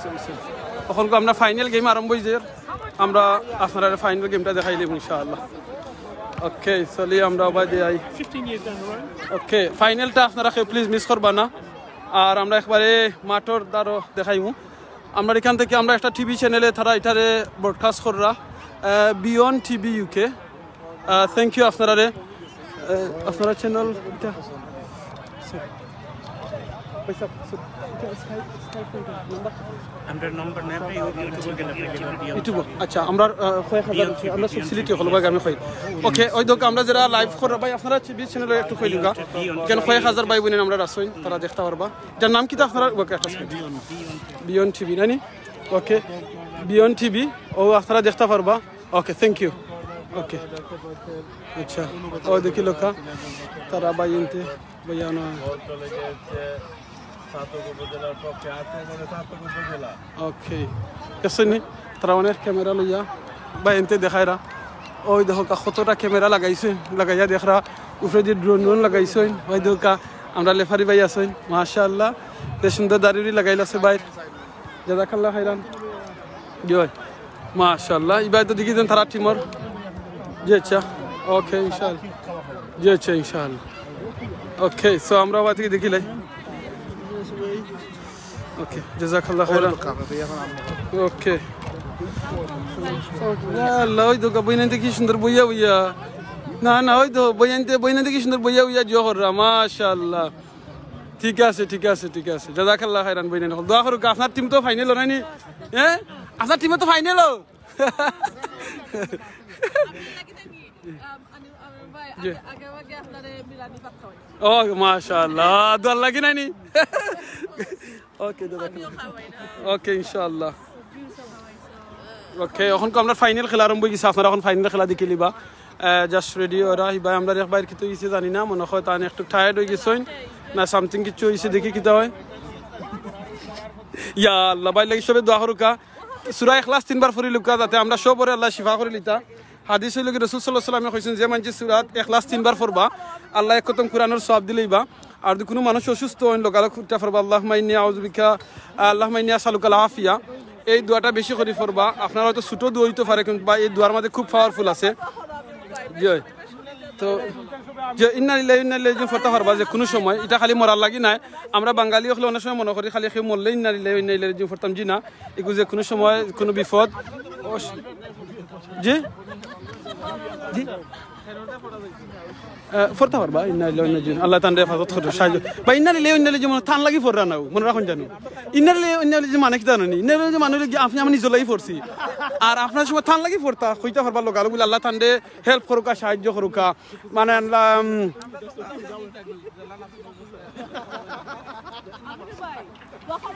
Sorry, sorry। অখন আমরা ফাইনাল গেম আরম্ভ অইযার, আমরা আপনারারে ফাইনাল গেমটা দেখাইলাম ইনশাআল্লাহ। ওকে, চলি আমরা আবার যাই। ওকে, ফাইনালটা আপনারা কেউ প্লিজ মিস করবা না। আর আমরা একবারে মাঠর দ্বারো দেখাইমু। আমরা ইখান থাকি আমরা একটা টিভি চ্যানেলে তারা ইটারে ব্রডকাস্ট কররা, আহ, বিয়ন্ড টিভি ইউকে। আহ, thank you আপনারারে। আহ, আপনারা চ্যানেল ইটা। আমরার নম্বর নাই, ইউটিউব, আচ্ছা, আমরা, আহ, কয়েক হাজার, আমরা সব সিলেটি অকল, ভাই, আমি কই। ওকে, ওই দেখউক্কা, আমরা যেরা লাইভ কররা, ভাই, আপনারা টিভি চ্যানেলে একটু কইলিবা, কেন কয়েক হাজার ভাই বইন আমরা আছইন, তারা দেখতা পারবা। ইটার নাম কিতা আপনারা? ওকে, একটা সেকেন্ড। বিয়ন্ড টিভি, নানি? ওকে, বিয়ন্ড টিভি, ও আপনারা দেখতা পারবা। ওকে, thank you। ওকে, আচ্ছা, ও দেখিলাউক্কা, তারা ভাই এনতে, ভাইয়া না। ছাতক উপজেলার পক্ষে আক্রমণে ছাতক উপজেলা। ওকে, দেখছইন নি? তারা অনেক ক্যামেরা লইয়া বা এনতে দেখাইরা। ওই দেখো কা-, কতটা ক্যামেরা লাগাইছে, লাগাইয়া দেখরা। উপরে যে ড্রোন ড্রোন লাগাইছইন, ওই দেখো কা-, আমরা লেফারি ভাই আছইন, মাশাআল্লাহ, যে সুন্দর দাড়ি লাগাইল আছে ভাই। জাজাকাল্লাহ খাইরান। জি ভাই, মাশাআল্লাহ। ইবাই তো দেখি দেন তারা টিমর। জি আচ্ছা, ওকে ইনশাআল্লাহ। জি আচ্ছা ইনশাআল্লাহ। ওকে, সো আমরা ওবা থাকি দেখিলাই। ওকে, জাজাকাল্লাহ খাইরান। ওকে। ইয়া আল্লাহ, ওই তো বইনাইন্তে কি সুন্দর বইয়া বইয়া। না না, ওই তো বইনাইন্তে, বইনাইন্তে কি সুন্দর বইয়া বইয়া জোহররা, মাশাআল্লাহ। ঠিক আছে, ঠিক আছে, ঠিক আছে। জাজাকাল্লাহ খাইরান বইনাইন। দোয়া করুক, আপনার টিম তো ফাইনাল নাইনি? হ্যাঁ, আপনার টিমে তো ফাইনাল। জি। ও মাশাআল্লাহ, দোয়া লাগি নাইনি? ওকে, দাদা। ওকে, ইনশাআল্লাহ। ওকে, এখন তো আমরা ফাইনাল খেলা আরম্ভ হয়ে গেছে, আপনারা এখন ফাইনাল খেলা দেখি লিবা। জাস্ট রেডি ওরা, হিবাই আমরা এক বাইর কিতা হইছে জানি না, মনে হয় তান একটু টায়ার্ড হয়ে গেছইন না সামথিং কিছু হইছে, দেখি কিতা হয়। ইয়া আল্লাহ, ভাই লাগি সবে দোয়া করুকা। সূরা ইখলাস তিনবার পড়ি লুকা, যাতে আমরা সবরে আল্লাহ শিফা করে লিতা। হাদিস হইল কি, রাসূল সাল্লাল্লাহু আলাইহি ওয়াসাল্লামে কইছেন, যে মানষে সূরা ইখলাস তিনবার পড়বা, আল্লাহ এক খতম কোরআনের সওয়াব দিলাইবা। আর যদি কোনো মানুষ অসুস্থ হইন, লগালগ উঠতে পারবা, আল্লাহুম্মা ইন্নী আউযু বিকা, আল্লাহুম্মা ইন্নী আসআলুকাল আফিয়া, এই দোয়াটা বেশি করে পড়বা। আপনারা হয়তো ছোট দোয়া হইতে পারে, কিন্তু বা এই দোয়ার মধ্যে খুব পাওয়ারফুল আছে। জি হয়। তো যে ইন্না লিল্লাহি ওয়া ইন্না ইলাইহি রাজিউন পড়তে পারবা যে কোনো সময়, এটা খালি মরার লাগি নাই। আমরা বাঙালি হকলে অনেক সময় মনে করি খালি কেউ মরলে ইন্না লিল্লাহি ওয়া ইন্না ইলাইহি রাজিউন পড়তাম, জি না, এগু যে কোনো সময় কোনো বিপদ, অস-, জি, জি। আহ, পড়তে পারবা, ইন্না লিল্লাহি ওয়া ইন্না ইলাইহি রাজিউন। আল্লাহ তানরে হেফাজত করো, সাহায্য। বা ইন্না লিল্লাহি ওয়া ইন্না ইলাইহি রাজিউন, তান লাগি পড়রা না, মনে রাখুন জানো। ইন্না লিল্লাহি ওয়া ইন্না ইলাইহি রাজিউন মানে কি জানো নি? ইন্না লিল্লাহি ওয়া ইন্না ইলাইহি রাজিউন মানে হইলো যে আপনি আমার নিজর লাগি পড়ছি। আর আপনার সময় তান লাগি পড়তা, কইতে পারবা, লগালগ বলে আল্লাহ তানরে হেল্প করুকা, সাহায্য করুকা। মানে আল্লাহ, উম,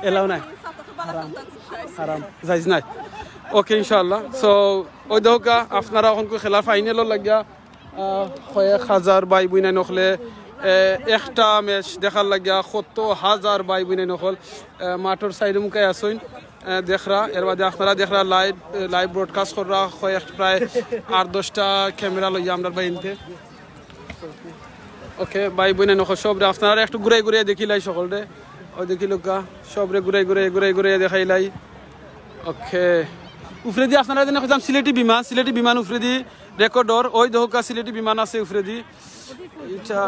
এলাও নাই। হারাম, হারাম, জায়েজ নাই। ওকে, ইনশাআল্লাহ। So, ওই দেখো কা, আপনারা এখন কই খেলা ফাইনালর লাগিয়া, আহ, কয়েক হাজার ভাই বইনাইন হকলে, এ, একটা ম্যাচ দেখার লাগিয়া কত হাজার ভাই বইনাইন হকল, এ, মাঠর সাইড মুখাই আছইন, এ, দেখরা। এর বাদে আপনারা দেখরা লাইভ, এ, লাইভ ব্রডকাস্ট কররা কয়েক প্রায় আট দশটা ক্যামেরা লইয়া আমরা ভাই ইনতে। ওকে, ভাই বইনাইন হকল সবরে আপনারা একটু ঘুরাই ঘুরাই দেখিলাই সকলরে। ওই দেখিলুকা, সবরে ঘুরাই ঘুরাই, ঘুরাই ঘুরাই দেখাইলাই। ওকে। উপরেদি আপনারা যেন কইতাম সিলেটি বিমান, সিলেটি বিমান উপরেদি রেকর্ডর, ওই দেখো কা সিলেটি বিমান আছে উপরেদি। ইটা,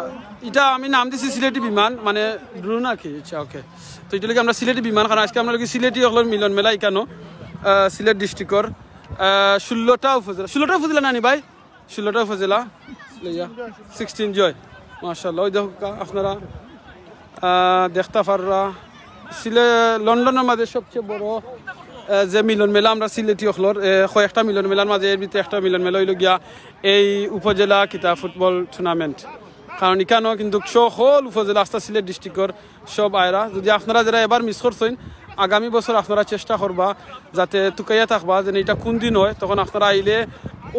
ইটা আমি নাম দিছি সিলেটি বিমান, মানে ড্রোন আর কি। আচ্ছা, ওকে। তো ইটা লাগি আমরা সিলেটি বিমান, কারণ আজকে আমরা লাগি সিলেটি হকলর মিলন মেলা ইকানো, আহ, সিলেট ডিস্ট্রিক্টর, আহ, ষোলোটা উপজেলা, ষোলোটা উপজেলা নানি ভাই? ষোলোটা উপজেলা লইয়া, সিক্সটিন জয়। মাশাআল্লাহ, ওই দেখো কা-, আপনারা, আহ, দেখতা পাররা, সিলে-, লন্ডনর মাঝে সবচেয়ে বড়, আহ, যে মিলন মেলা আমরা সিলেটি হকলর, এ, কয়েকটা মিলন মেলার মাঝে এর ভিতরে একটা মিলন মেলা হইল গিয়া এই উপজেলা কিতা ফুটবল টুর্নামেন্ট। কারণ ইকানো কিন্তু সকল উপজেলা আস্তা সিলেট ডিস্ট্রিক্টর সব আয়রা। যদি আপনারা যারা এবার মিস করছইন, আগামী বছর আপনারা চেষ্টা করবা যাতে তুকাইয়া থাকবা, যেন এটা কোন দিন হয়, তখন আপনারা আইলে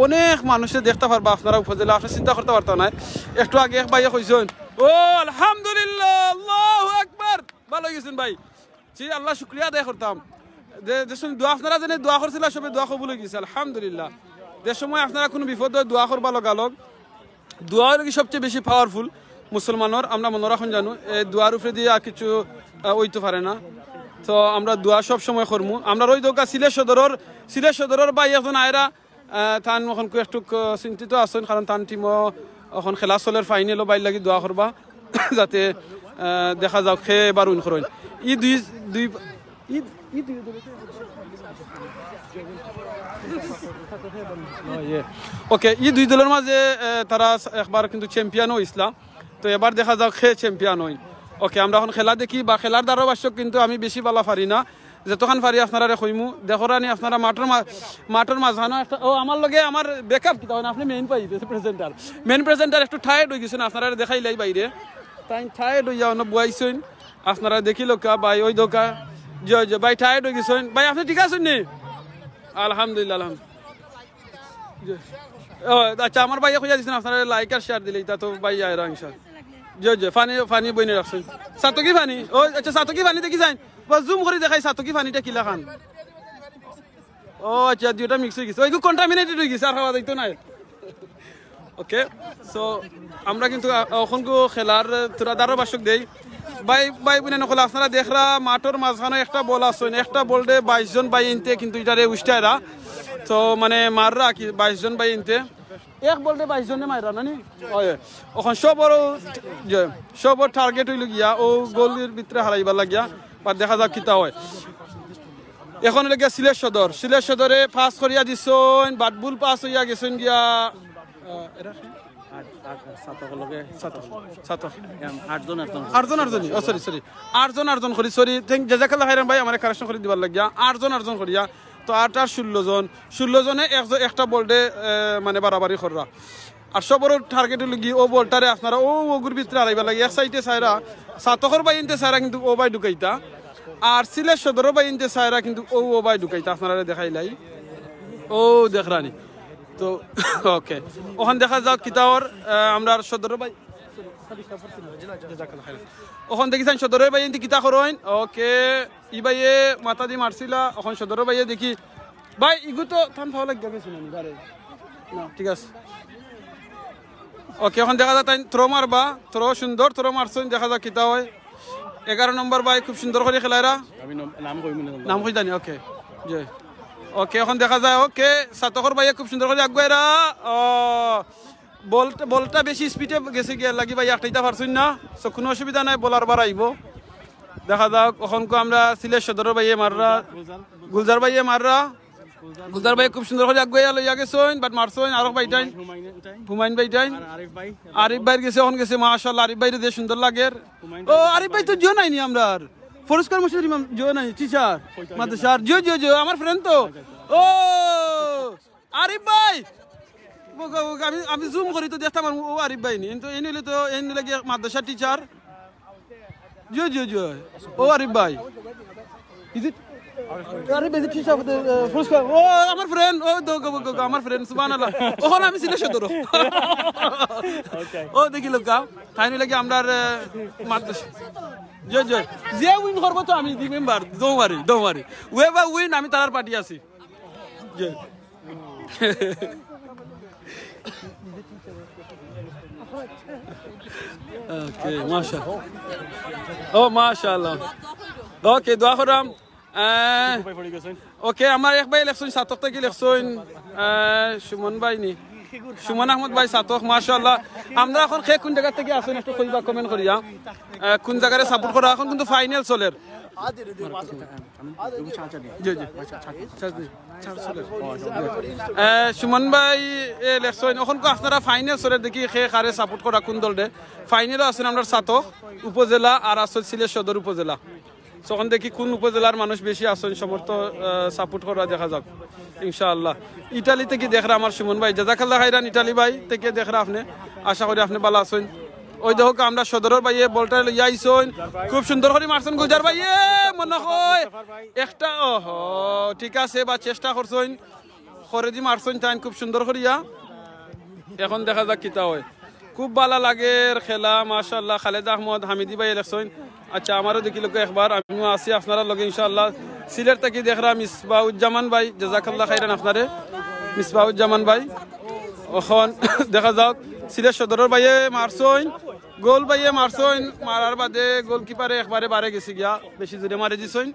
অনেক মানুষে দেখতে পারবা। আপনারা উপজেলা, আপনি চিন্তা করতে পারতা নাই। একটু আগে এক ভাইয়ে কইছইন, "ও আলহামদুলিল্লাহ, আল্লাহু আকবার।" ভালো হয়ে গেছেন ভাই। জি, আল্লাহ শুক্রিয়া আদায় করতাম। যে, যে সময় দোয়া আপনারা যেন দোয়া করছিলা, সবে দোয়া কবুল হয়ে গেছে, আলহামদুলিল্লাহ। যে সময় আপনারা কোনো বিপদ হয়, দোয়া করবা লগালগ। দোয়া হইল কি সবচেয়ে বেশি পাওয়ারফুল মুসলমানর, আমরা মনে রাখুন জানো, এই দোয়ার উপরে দিয়ে আর কিছু, আহ, হইতে পারে না। তো আমরা দোয়া সব সময় করমু। আমরা ওই দোকা সিলেট সদরর, সিলেট সদরর ভাই এখন আয়রা, আহ, তান এখন একটু ক-, চিন্তিত আছেন, কারণ তান টিমও এখন খেলা চলের ফাইনালও বাইর লাগি দোয়া করবা। যাতে, আহ, দেখা যাক কে এবার উইন করেন। ই দুই, দুই, ই, ই দুই দলে তো ও, ইয়ে। ওকে, ই দুই দলের মাঝে, আহ, তারা একবার কিন্তু চ্যাম্পিয়ন হইছিলা। তো এবার দেখা যাক কে চ্যাম্পিয়ন হইন। ওকে, আমরা এখন খেলা দেখি বা খেলার ধারাভাষ্য কিন্তু আমি বেশি বালা পারি না। যতক্ষণ পারি আপনারারে কইমু, দেখো রানি আপনারা মাঠর মা-, মাঠর মাঝখানো একটা, ও, আমার লগে আমার ব্যাকআপ কিতা হয় না, আপনি মেইন পাই, প্রেজেন্টার। মেইন প্রেজেন্টার একটু টায়ার্ড হয়ে গেছেন, আপনারা দেখাইলাই বাইরে। তাই টায়ার্ড হইয়া অন্য বয়াইছইন, আপনারা দেখিলকা, ভাই, ওই দোকা, জি, ওই যে, ভাই, টায়ার্ড হয়ে গেছইন। ভাই, আপনি ঠিক আছেন নি? আলহামদুলিল্লাহ, আলহামদুলিল্লাহ। জি। ও, আচ্ছা, আমার ভাইয়ে কইয়া দিছেন, আপনারা লাইক আর শেয়ার দিলে, এটা তো ভাই আয়রা ইনশাআল্লাহ। জি, জি, পানি, পানি বইনে রাখছইন। সাতকি পানি? ও আচ্ছা, সাতকি পানি দেখি যাইন। বা জুম করি দেখাই সাতকি পানিটা কিলাখান। ও আচ্ছা, দুইটা মিক্স অই গেছে। ওইগু কন্টামিনেটেড অই গেছে, আর খাওয়া যাইতো নায়। ওকে, সো আমরা কিন্তু, আ, অখনকু খেলার থুড়া ধারাভাষ্য দেই। ভাই, ভাই, বইন অকল, আপনারা দেখরা মাঠর মাঝখানো একটা বল আছইন, একটা বলরে বাইশ জন ভাইয়াইন্তে কিন্তু ইটারে উষ্টাইরা। তো মানে মাররা কি বাইশ জন ভাইয়াইন্তে। এক বলরে বাইশ জনে মাররা না নি? ওই, অখন সবর, যে, সবর টার্গেট অইলো গিয়া ও গোলির ভিতরে হারাইবার লাগিয়া। বা দেখা যাক কিতা অয়। অখন অইলো গিয়া সিলেট সদর, সিলেট সদরে পাস করিয়া দিছইন, বাট ভুল পাস অইয়া গেছইন গিয়া। আহ, এরা কি? আট, আট, সাতক লগে সাতক। সাতক। এম, আটজন, আটজন। আটজন, আটজনই। ও, সরি, সরি। আটজন, আটজন করি, সরি। Thank, জাজাকাল্লাহ খাইরান ভাই, আমারে কারেকশন করি দিবার লাগিয়া। আটজন, আটজন করিয়া। তো আট আর ষোলো জন। ষোলো জনে এক জ-, একটা বলরে, এ, মানে বাড়াবাড়ি কররা। আর সবর টার্গেট অইলো গি, ও বলটারে আপনারা ও অগুর ভিতরে হারাইবার লাগি। এক সাইডে চাইরা, সাতকর ভাইয়াইন্তে চাইরা কিন্তু ও বায় ঢুকাইতা। আর সিলেট সদরর ভাইয়াইন্তে চাইরা কিন্তু ও, ও বায় ঢুকাইতা। আপনারারে দেখাইলাই। ও দেখরানি। তো, ওকে। অখন দেখা যাক কিতা অর, আহ, আমরার সদরর ভাই। অখন দেখি চাইন সদরর ভাইয়াইন্তে কিতা করইন। ওকে, ই ভাইয়ে মাথা দি মারছিলা, অখন সদরর ভাইয়ে দেখি। ভাই, ইগু তো তান পাও লাগিয়া গেছে না নি, বারে? না, ঠিক আছে। ওকে, অখন দেখা যাক তাইন থ্রো মারবা, থ্রো সুন্দর, থ্রো মারছইন, দেখা যাক কিতা অয়। এগারো নম্বর ভাই খুব সুন্দর করি খেলাইরা। আমি নম-, নাম কইমু না। নাম কইতা নি, ওকে। জি। ওকে, অখন দেখা যায়, ওকে, সাতকর ভাইয়ে খুব সুন্দর করি আগুয়াইরা। ও, বলটা, বলটা বেশি স্পিডে গেছে গিয়া লাগি ভাই আটকাইতা পারছইন না। So, কুনু অসুবিধা নাই, বল আরবার আইবো। দেখা যাক, অখনকু আমরা সিলেট সদরর ভাইয়ে মাররা, গুলজার ভাইয়ে মাররা। গুলজার ভাইয়ে খুব সুন্দর করি আগুয়াইয়া লইয়া গেছইন, but মারছইন আরক ভাইটাইন, হুমায়ুন ভাইটাইন। আরিফ ভাইর গেছে, অখন গেছে, মাশাআল্লাহ, আরিফ ভাইরে যে সুন্দর লাগের। ও, আরিফ ভাই তো জিও নাই নি আমরার। ফরুজ খান মসজিদর ইমাম জিও নাই, টিচার। মাদ্রাসার। জিও, জিও, জিও, আমার ফ্রেন্ড তো। ও, আরিফ ভাই। ও, ও, ও, আমি, আমি জুম করি তো দেখতাম আর ও আরিফ ভাই নি। কিন্তু এই নিলে তো, এই নিলে গিয়া মাদ্রাসা টিচার। জিও, জিও, জিও। ও আরিফ ভাই। Is it? আরিফ ভাই, teacher of the, uh, first class। ও, আমার ফ্রেন্ড। ও, দো, গো, গো, গো, আমার ফ্রেন্ড। সুবহানাল্লাহ। অখন আমি সিলেট সদর। ওকে। ও, দেখি লোকা। তাই নিলে কি আমরার, আহ, মাদ্রাসা। জিও, জিও। যে উইন করবো তো আমি, remember, don't worry, don't worry। Whoever win, আমি তারার পার্টি আছি। জি। ওকে, মাশাআল্লাহ। ও, মাশাআল্লাহ। ওকে, দোয়া করলাম। আহ, ওকে, আমার এক ভাই লেখছইন, সাতক থাকি লেখছইন, আহ, সুমন ভাই নি? সুমন আহমদ ভাই সাতক, মাশাআল্লাহ। আমরা অখন কে কুন জাগা থাকি আছইন, একটু কইবা কমেন্ট করিয়া। আহ, কুন জাগারে সাপোর্ট করা, অখন কিন্তু ফাইনাল চলের। জি, জি। আহ, সুমন ভাই, এ, লেখছইন, অখনকু আপনারা ফাইনাল চলের, দেখি কে কারে সাপোর্ট করা, কুন দলরে। ফাইনালো আছইন আমরার সাতক উপজেলা আর আছইন সিলেট সদর উপজেলা। So, অখন দেখি কুন উপজেলার মানুষ বেশি আছইন, সমর্থ, আহ, সাপোর্ট করা দেখা যাক, ইনশাআল্লাহ। ইটালি থাকি দেখরা আমার সুমন ভাই, জাজাকাল্লাহ খাইরান, ইটালি ভাই থাকি দেখরা আপনে, আশা করি আপনে ভালা আছইন। ওই দেখউক্কা, আমরার সদরর ভাইয়ে বলটা লইয়া আইছইন, খুব সুন্দর করি মারছইন গুলজার ভাইয়ে, মনে হয় একটা, ওহো, ঠিক আছে, বা চেষ্টা করছইন, করেদি মারছইন তাইন খুব সুন্দর করিয়া। অখন দেখা যাক কিতা অয়। খুব ভালা লাগের খেলা, মাশাআল্লাহ। খালেদ আহমদ হামিদি ভাই লেখছইন। আচ্ছা, আমারও দেখি লোক একবার, আমিও আছি আপনারার লগে ইনশাআল্লাহ। সিলেট থাকি দেখরা মিসবাউজ্জামান ভাই, জাজাকাল্লাহ খাইরান আপনারে, মিসবাউজ্জামান ভাই। অখন দেখা যাক, সিলেট সদরর ভাইয়ে মারছইন, গোল ভাইয়ে মারছইন, মারার বাদে গোলকিপারে একবারে বারে গেছে গিয়া, বেশি জোরে মারি দিছইন।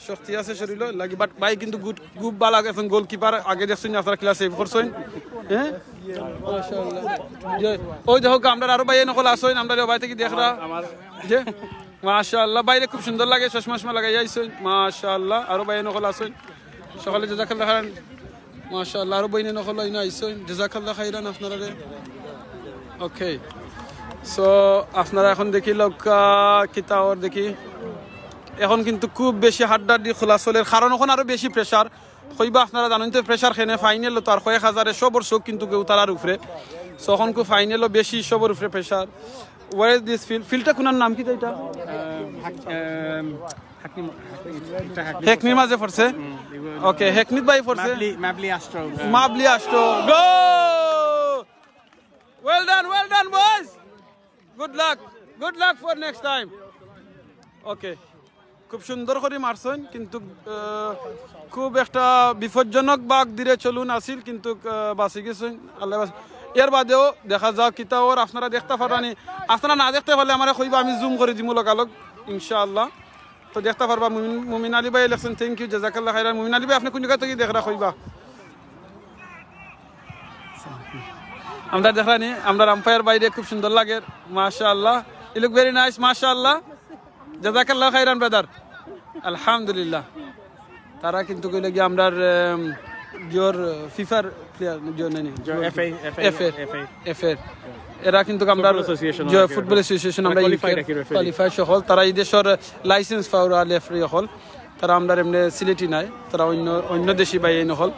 শক্তি আছে শরীরও লাগি, but ভাই কিন্তু গুড, খুব ভালা। অখন গোলকিপার আগে দেখছইন আপনারা, কিলা সেভ করছইন, হ্যাঁ? মাশাআল্লাহ। যে, ওই দেখউক্কা, আমরার আরো ভাই অকল আছইন, আমরার ভাই থাকি দেখরা। আমার যে, মাশাআল্লাহ, ভাইরে খুব সুন্দর লাগে, চশমা চশমা লাগাই আইছইন, মাশাআল্লাহ, আরো ভাই অকল আছইন। সকলে জাজাকাল্লাহ খাইরান। মাশাআল্লাহ, আরো বইন অকল ইনো আইছইন। জাজাকাল্লাহ খাইরান আপনারারে। ওকে। So, আপনারা অখন দেখি লোক, আহ, কিতা অর দেখি। অখন কিন্তু খুব বেশি হাড্ডাহাড্ডি খেলা চলের, কারণ অখন আরো বেশি প্রেশার। কইবা আপনারা জানইন তো প্রেশার কেনে, ফাইনাল তো আর কয়েক হাজারে সবর চউখ কিন্তু কেউ তারার উপরে। So, অখন খুব ফাইনালও বেশি সবর উপরে pressure. Where is this field? ফিল্ডটা কুনার নাম কিতা ইটা? আহ, হাক-, আহ, হাকনি মা-, হাকনি, এটা হাকনি। হেকনির মাঝে পড়ছে? হুম, এগুলো ওকে, হেকনিত ভাই পড়ছে? মাবলি, মাবলি আষ্ট্রো, আহ, মাবলি আষ্ট্রো। Go! Well done, well done, boys! Good luck. Good luck for next time. ওকে, খুব সুন্দর করি মারছইন, কিন্তু আহ, খুব একটা বিপজ্জনক বাঘ ধীরে চলুন আছিল, কিন্তু আহ, বাঁচি গেছইন, আল্লাহ বাঁচ-, এর বাদেও দেখা যাক কিতা অর, আপনারা দেখতা পাররানি। আপনারা না দেখতা পারলে আমারে কইবা, আমি জুম করি দিমু লগালগ ইনশাআল্লাহ। তো দেখতা পারবা মুমিন, মুমিন আলী ভাই লেখছইন, thank you, জাজাকাল্লাহ খাইরান। মুমিন আলী ভাই, আপনে কুন জাগা থাকি দেখরা কইবা? আমরা দেখরানি, আমরার umpire ভাইরে খুব সুন্দর লাগের, মাশাআল্লাহ। You look very nice, মাশাআল্লাহ। জাজাকাল্লাহ খাইরান, brother। আলহামদুলিল্লাহ। তারা কিন্তু কইলে গিয়া আমরার, এম, জিওর ফিফার player, জিও নাই নি। Jio FA, FA, FA, FA. FA. এরা কিন্তু আমরার ফুটবল অ্যাসোসিয়েশন জিও আর কি ফুটবল ওরা। অ্যাসোসিয়েশন, তারা আমরা qualified ইউকের আর কি referee। Qualified সকল। তারা এই দেশর license পাওয়া referee সকল। তারা আমরার এমনে সিলেটি নায়, তারা অন্য, অন্য দেশি ভাই এই নকল।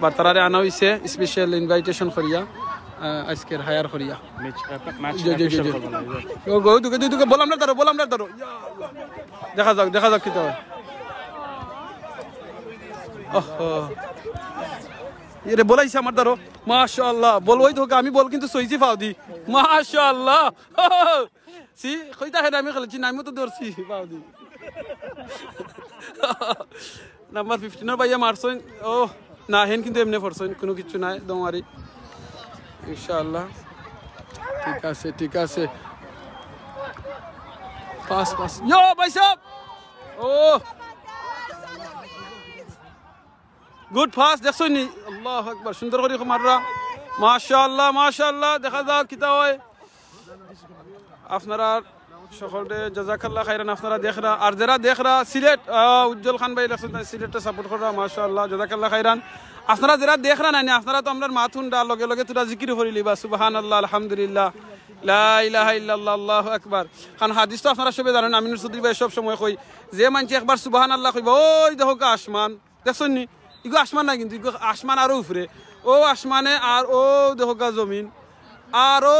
বা তারারে আনা অইছে special invitation করিয়া, আহ, আজকের hire করিয়া। ম্যাচ, আহ, ম্যাচ জি, জি, জি, official জি। করবো না, জি। ও গো, দুকে, দুকে, বল আমরার ধরো, বল আমরার ধরো। ইয়া আল্লাহ। দেখা যাক, দেখা যাক কিতা অয়। ওহো। এরে বল আইছে আমার ধরো। মাশাআল্লাহ। বল ওই দেখো, আমি বল কিন্তু ছইছি পাও দি। মাশাআল্লাহ। সি, কইতা হেন আমি খেলছি না, আমিও তো ধরছি পাও দি। নাম্বার ফিফটিনর ভাইয়া মারছইন। ও, না, হেন কিন্তু এমনে পড়ছইন, কুনু কিচ্ছু নাই, don't worry। ইনশাআল্লাহ। ঠিক আছে, ঠিক আছে। Pass, pass. ইয়ো, ভাই সাহেব। ও। Good pass, দেখছইন নি? আল্লাহু আকবার, সুন্দর করি মাররা। মাশাআল্লাহ, মাশাআল্লাহ, দেখা যাক কিতা অয়। আপনারা সকলরে জাজাকাল্লাহ খাইরান, আপনারা দেখরা, আর যেরা দেখরা সিলেট, আহ, উজ্জ্বল খান ভাই লেখছইন, তাই সিলেটরে support কররা, মাশাআল্লাহ, জাজাকাল্লাহ খাইরান। আপনারা যেরা দেখরা নানি, আপনারা তো আমরার মাত হুনরা, লগে লগে থুড়া জিকির করিলিবা, সুবহানাল্লাহ, আলহামদুলিল্লাহ, লা ইলাহা ইল্লাল্লাহ, আল্লাহু আকবার। কারণ হাদিস তো আপনারা সবে জানইন, আমিনুর চৌধুরী ভাই সব সময় কই, যে মানষে একবার সুবহানাল্লাহ কইবা, ওই দেখো কা আসমান, দেখছইন নি? ইগু আসমান না কিন্তু, ইগু আসমান আরো উপরে। ও আসমানে আর ও দেখো গা জমিন। আর ও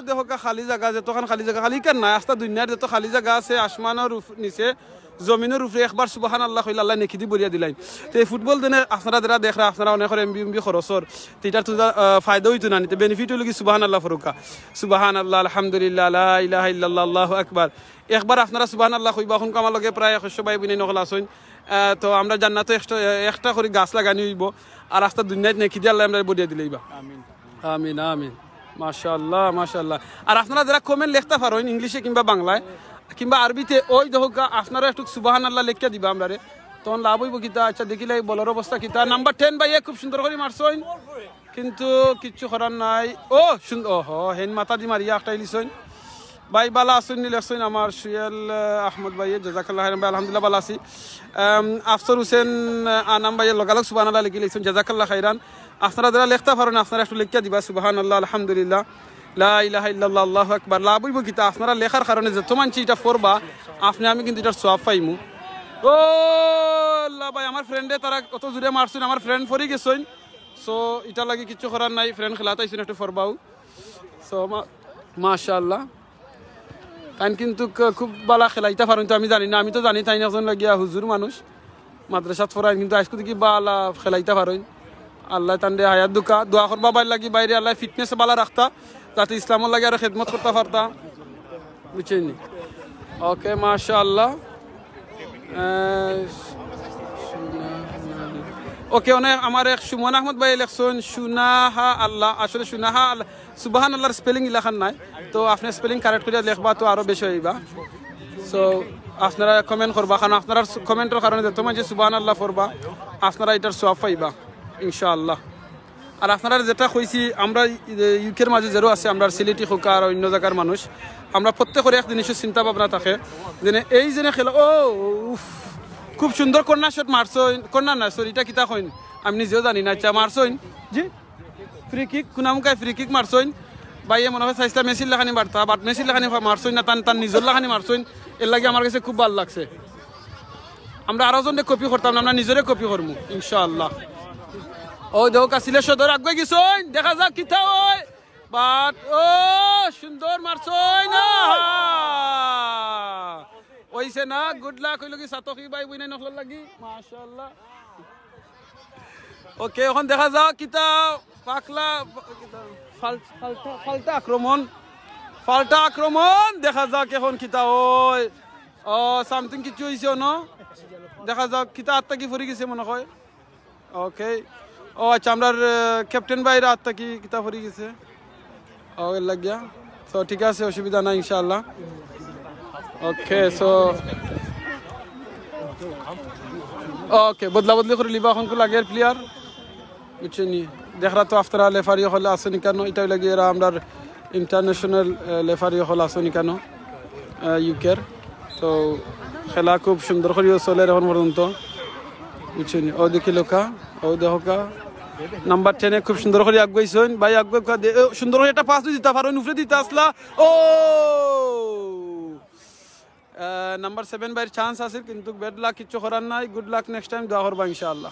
দেখো গা খালি জাগা, যতখান খালি জাগা, খালি ইখান নায়, আস্তা দুনিয়ার যত খালি জাগা আছে, আসমানর উপ-, নিচে, জমিনর উপরে একবার সুবহানাল্লাহ কইলে আল্লায় নেকি দি ভরিয়া দিলাইন। তে এই ফুটবল দেনে আপনারা যেরা দেখরা, আপনারা অনেকর এমবি এমবি খরচর, তে ইটার তো, আহ, ফায়দা অইতো না নি, তে benefit অইলো কি সুবহানাল্লাহ পড়উক্কা। সুবহানাল্লাহ, আলহামদুলিল্লাহ, লা ইলাহা ইল্লাল্লাহ, আল্লাহু আকবার। একবার আপনারা সুবহানাল্লাহ কইবা, অখন আমার লগে প্রায় একশো ভাই বইনাইন অকল আছইন। আহ, তো আমরা জান্নাতো একটা, একটা করি গাছ লাগানি অইবো, আর আস্তা দুনিয়াত নেকি দি আল্লায় আমরারে ভরিয়া দিলাইবা। আমিন। আমিন, আমিন। মাশাআল্লাহ, মাশাআল্লাহ। আর আপনারা যেরা comment লেখতা পারইন ইংলিশে কিংবা বাংলায় কিংবা আরবিতে, ওই দেখো গা, আপনারা একটু সুবহানাল্লাহ লেখিয়া দিবা আমরারে। তখন লাভ অইবো কিতা? আচ্ছা, দেখিলাই বলর অবস্থা কিতা। নাম্বার টেন ভাইয়ে খুব সুন্দর করি মারছইন, কিন্তু কিচ্ছু করার নাই। ও সুন্দর, ওহো, হেন মাথা দি মারিয়া একটা ইলিছইন। ভাই, বালা আছইন নি? লেখছইন আমার সুয়েল, আহ, আহমদ ভাইয়ে, জাজাকাল্লাহ খাইরান ভাই, আলহামদুলিল্লাহ, বালা আছি। আম, আফসর হোসেন, আহ, আনাম ভাইয়ে লগালগ সুবহানাল্লাহ লেখি লেখছইন, জাজাকাল্লাহ খাইরান। আপনারা যেরা লেখতা পারইন, আপনারা একটু লেখিয়া দিবা, সুবহানাল্লাহ, আলহামদুলিল্লাহ, লা ইলাহা ইল্লাল্লাহ, আল্লাহু আকবার। লাভ অইবো কিতা? আপনারা লেখার কারণে যত মানষে ইটা পড়বা, আপনে আমি কিন্তু ইটার সওয়াব পাইমু। ও আল্লাহ ভাই, আমার ফ্রেন্ডে তারা অত জোরে মারছইন, আমার ফ্রেন্ড পড়ি গেছইন। So, ইটার লাগি কিচ্ছু করার নাই, ফ্রেন্ড খেলাত আইছইন, একটু পড়বাও। So, মা-, মাশাআল্লাহ। তাইন কিন্তু ক-, খুব বালা খেলাইতা পারইন, তো আমি জানি না, আমি তো জানি তাইন একজন লাগিয়া হুজুর মানুষ, মাদ্রাসাত পড়াইন, কিন্তু আইজকু দেখি বালা খেলাইতা পারইন। আল্লায় তানরে হায়াত দেউক্কা, দোয়া করবা ভাইর লাগি, ভাইরে আল্লায় fitness বালা রাখতা, যাতে ইসলামর লাগি আরো খেদমত করতা পারতা, বুঝছইন নি? ওকে, মাশাআল্লাহ। আহ, ওকে, অনে আমার এক সুমন আহমদ ভাইয়ে লেখছইন সুনাহা আল্লাহ, আসলে সুনাহা আল্লাহ, সুবহানাল্লাহর spelling ইলাখান নায়, তো আপনে spelling correct করিয়া লেখবা তো আরো বেশি অইবা। So, আপনারা comment করবা, কারণ আপনারার সু-, commentর কারণে যত মানষে সুবহানাল্লাহ পড়বা, আপনারা ইটার সওয়াব পাইবা ইনশাআল্লাহ। আর আপনারারে যেটা কইছি, আমরা ই-, ইউকের মাঝে যেরা আছে, আমরার সিলেটি কউক্কা আর অইন্য জাগার মানুষ, আমরা প্রত্যেকর এক জিনিসর চিন্তা ভাবনা থাকে, যেনে এই যেনে খেলা, ও, উফ, খুব সুন্দর corner shot মারছইন, corner না, sorry, ইটা কিতা কইন, আমি নিজেও জানি না, আচ্ছা, মারছইন, জি, free kick, কুনামুকায় free kick মারছইন। ভাইয়ে মনে অয় চাইছলা মেসির লাখানি মারতা, but মেসির লাখানি মারছইন না, তান, তান নিজর লাখানি মারছইন। এর লাগি আমার কাছে খুব ভালা লাগছে। আমরা আরো জনরে copy করতাম না, আমরা নিজরে copy করমু, ইনশাআল্লাহ। ও দেখো, কাছিলের সদর আগুয়াই গেছইন, দেখা যাক কিতা অয়। But, ও, সুন্দর মারছইন, আহা! অইছে না, good luck অইলো কি সাতকি ভাই বইনাইন অকলর লাগি, মাশাআল্লাহ। ওকে, অখন দেখা যাক কিতা পাকলা, কিতা ফাল-, ফালতা, ফালতা আক্রমণ। পাল্টা আক্রমণ, দেখা যাক এখন কিতা অয়। ও, সামথিং কিছু অইছে অনো, দেখা যাক। কিতা আত্তা কি পড়ি গেছে মনে হয়। ওকে। ও আচ্ছা, আমরার ক্যাপ্টেন ভাইর আত্তা কি কিতা পড়ি গেছে। ও, এর লাগিয়া। তো ঠিক আছে, অসুবিধা নাই ইনশাআল্লাহ। ওকে, সো ওকে, বদলা বদলি করি লিবা অখনকু লাগের প্লেয়ার। বুঝছইন নি? দেখরা তো আপনারা লেফারি অকল আছইন কেনো, ইটা অইলো গিয়া এরা আমরার ইন্টারন্যাশনাল লেফারি অকল আছইন কেনো, ইউকের। তো খেলা খুব সুন্দর করিও চলের অখন পর্যন্ত। বুঝছইন নি? ও দেখিলাউক্কা, ও দেখউক্কা। নাম্বার টেনে খুব সুন্দর করি আগুয়াইছইন। ভাই আগুয়াউক্কা দে-, ও, সুন্দর করি একটা পাস দিতা পারইন, উপরে দিতা আছলা। ও! নাম্বার সেভেন ভাইর চান্স আছিল, কিন্তু ব্যাড লাক, কিচ্ছু করার নাই। গুড লাক, নেক্সট টাইম দোয়া করবা ইনশাআল্লাহ।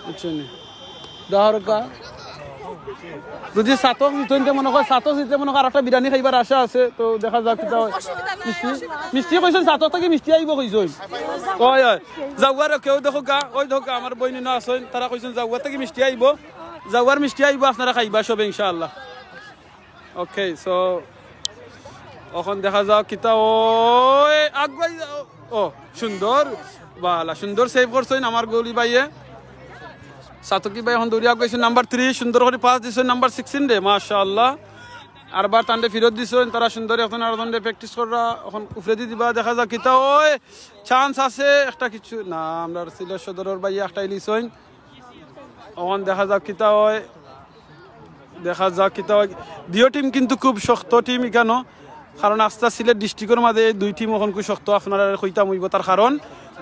বুঝছইন নি? দোয়া করউক্কা। যদি ছাতক জিতইন তে মনে কয়, ছাতক জিতলে মনে কয় আরেকটা বিরিয়ানি খাইবার আশা আছে, তো দেখা যাক কিতা অয়। মিষ্টি, মিষ্টি কইছইন, ছাতক থাকি মিষ্টি আইবো কইছইন। অয়, অয়। যাওয়ার কেউ দেখউক্কা, ওই দেখউক্কা, আমার বইন ইনো আছইন, তারা কইছইন যাওয়ার থাকি মিষ্টি আইবো, যাওয়ার মিষ্টি আইবো, আপনারা খাইবা সবে ইনশাআল্লাহ। ওকে, সো অখন দেখা যাক কিতা অয়, আগুয়াই যাও। ও, সুন্দর, বালা, সুন্দর সেভ করছইন আমার গোলি ভাইয়ে। ছাতকি ভাই অখন দৌড়ি আগুয়াইছইন নাম্বার থ্রি, সুন্দর করি পাস দিছইন নাম্বার সিক্সটিন রে, মাশাআল্লাহ। আরবার তানরে ফিরত দিছইন, তারা সুন্দর একজন আরজনরে প্র্যাকটিস কররা, অখন উপরেদি দিবা, দেখা যাক কিতা অয়, চান্স আছে, একটা কিছু না, আমরার সিলেট সদরর ভাইয়ে একটা ইলিছইন। অখন দেখা যাক কিতা অয়, দেখা যাক কিতা অয়। দুইও টিম কিন্তু খুব শক্ত টিম ইখানো, কারণ আস্তা সিলেট ডিস্ট্রিক্টর মাঝে এই দুই টিম অখন খুব শক্ত, আপনারারে কইতাম অইবো তার কারণ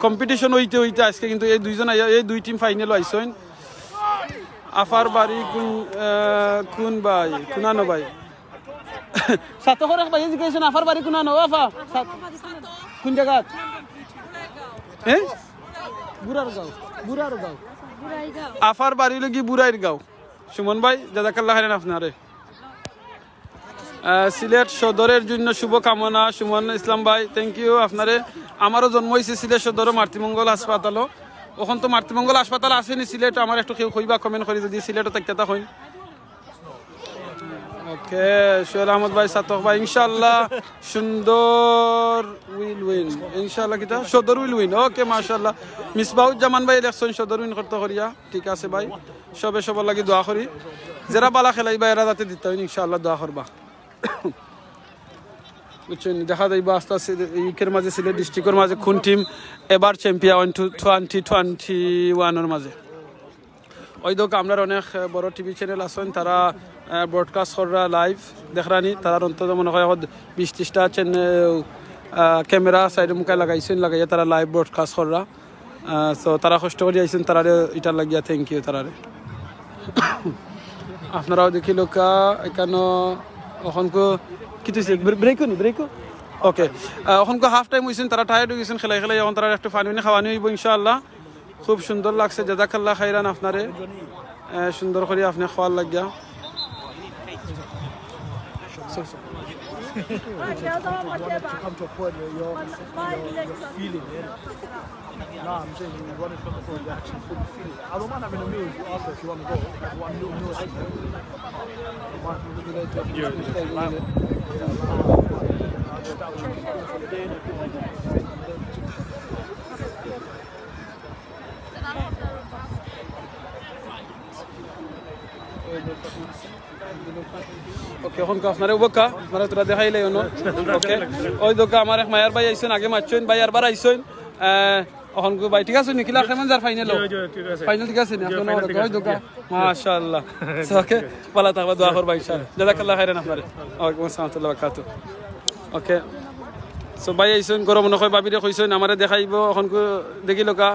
কম্পিটিশন অইতে অইতে আজকে কিন্তু এই দুইজন আইয়া, এই দুই টিম ফাইনালো আইছইন। আফার বাড়ি কুন, আহ, কুন ভাই, কুনানো ভাই? ছাতকর এক ভাইয়ে জিকাইছইন, আফার বাড়ি কুনানো, ও আফা? সাত-, কুন জাগাত? হ্যাঁ? বুড়ারগাঁও, বুড়ারগাঁও। আফার বাড়ি অইলো গি বুড়াইরগাঁও। সুমন ভাই, জাযাকাল্লাহ খাইরান আপনারে। আহ, সিলেট সদরের জন্য শুভকামনা, সুমন ইসলাম ভাই, থ্যাংক ইউ আপনারে। আমারও জন্ম অইছে সিলেট সদরও মাতৃমঙ্গল হাসপাতালও। অখন তো মাতৃমঙ্গল হাসপাতাল আছেনি সিলেট, আমার একটু কেউ কইবা কমেন্ট করি যদি সিলেটও থাকতে তা কইন। ওকে, সোহেল আহমদ ভাই, ছাতক ভাই, ইনশাআল্লাহ সুন্দর উইল উইন। ইনশাআল্লাহ কিতা? সদর উইল উইন। ওকে, মাশাআল্লাহ। মিসবাহুজ্জামান ভাই লেখছইন সদর উইন করতো করিয়া। ঠিক আছে ভাই, সবে সবার লাগি দোয়া করি। যেরা বালা খেলাইবা এরা যাতে দিতা অইন, ইনশাআল্লাহ দোয়া করবা। বুঝছইন, দেখা যাইবো আস্তে আস্তে ইউকের মাঝে সিলেট ডিস্ট্রিক্টর মাঝে কোন টিম এবার চ্যাম্পিয়ন টু টোয়েন্টি টোয়েন্টি ওয়ানর মাঝে। ওই দেখো, আমরার অনেক, আহ, বড় টিভি চ্যানেল আছইন, তারা, আহ, ব্রডকাস্ট কররা লাইভ দেখরানি, তারার অন্তত মনে হয় এখন বিশ ত্রিশটা চ্যানেল, আহ, ক্যামেরা সাইডে মুখায় লাগাইছইন, লাগাইয়া তারা লাইভ ব্রডকাস্ট কররা। আহ, so তারা কষ্ট করি আইছইন, তারারে ইটার লাগিয়া থ্যাংক ইউ তারারে। আপনারাও দেখিলাউক্কা, ইখানো অখনকু কি তুইছে? ব্রে-, ব্রেকও নি, ব্রেকও? ওকে। আহ, অখনকু হাফ টাইম অইছইন, তারা টায়ার্ড অই গেছইন খেলাই খেলাই, অখন তারারে একটু পানি উনি খাওয়ানি অইবো ইনশাআল্লাহ। খুব সুন্দর লাগছে, জাযাকাল্লাহ খাইরান আপনারে। আহ, সুন্দর করি আপনে খাওয়ার লাগিয়া। Come to a point where you're, you're, you're feeling it. No, I'm saying you run it from the point you're actually fully feeling it. I don't mind having a meal with you after if you wanna go. Have one little meal or something. Don't mind if we do that. Yeah, yeah. I'll just, I'll just ওকে, অখনকু আপনারে উবাকা, আপনারে তোরা দেখাইলে অনো। ওকে, ওই দেখো, আমার এক মায়ার ভাই আইছইন, আগে মাতছইন, ভাই আরবার আইছইন। আহ, অখনকু ভাই, ঠিক আছে নি? কিলা কেমন যার ফাইনাল? জি, জি, ঠিক আছে। ফাইনাল ঠিক আছে নি? জি, আপনার ফাইনাল ঠিক ওই আছে। দেখো, জি। মাশাআল্লাহ। So, ওকে, ভালা থাকবা, দোয়া করবা ইনশাআল্লাহ। জাযাকাল্লাহ খাইরান আপনারে। ওয়ালাইকুম আসসালাম ওয়া রাহমাতুল্লাহি ওয়া বারাকাতুহু। ওকে। So, ভাই আইছইন, গরম মনে হয় ভাবিরে কইছইন, আমারে দেখাইবো, অখনকু দেখিলাউক্কা।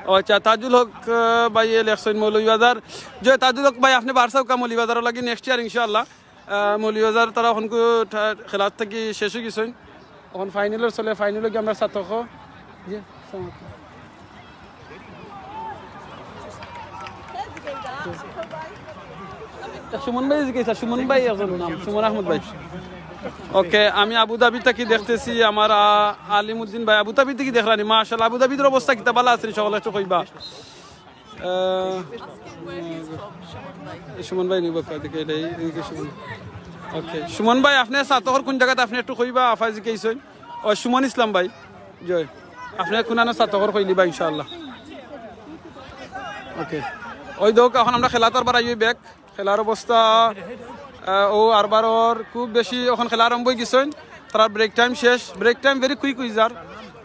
ও আচ্ছা, তাজুল হক, আহ, ভাই এ লেখছইন মৌলভীবাজার। যে তাজুল হক ভাই, আপনে বারছা উক্কা মৌলভীবাজারর লাগি নেক্সট ইয়ার ইনশাআল্লাহ। আহ, মৌলভীবাজার তারা অখনকু ঠা-, খেলার থাকি শেষ অই গেছইন। অখন ফাইনালর চলে, ফাইনালো গিয়া আমরা ছাতক। জি, আসসালামু আলাইকুম। সুমন ভাই জিজ্ঞেস, সুমন ভাই একজন নাম, সুমন আহমদ ভাই। ওকে, আমি আবুধাবি থাকি দেখতেছি আমার, আ, আলিমুদ্দিন ভাই। আবুধাবি থাকি দেখরানি, মাশাআল্লাহ। আবুধাবির অবস্থা কিতা, ভালা আছইন সকলে? একটু কইবা। আহ, সুমন ভাই নিব কাদিকে, এটাই, এদিকে সুমন। ওকে, সুমন ভাই, আপনে ছাতকর কুন জাগাত, আপনে একটু কইবা, আফায় জিকাইছইন। ও, সুমন ইসলাম ভাই, জয়। আপনে কুনানো ছাতকর কইলিবা ইনশাআল্লাহ। ওকে, ওই দেখউক্কা, অখন আমরা খেলাত আরবার আইবো back। খেলার অবস্থা, আহ, ও আরবার ওর খুব বেশি, অখন খেলা আরম্ভ অই গেছইন। তারার break time শেষ, break time very quick অই যার,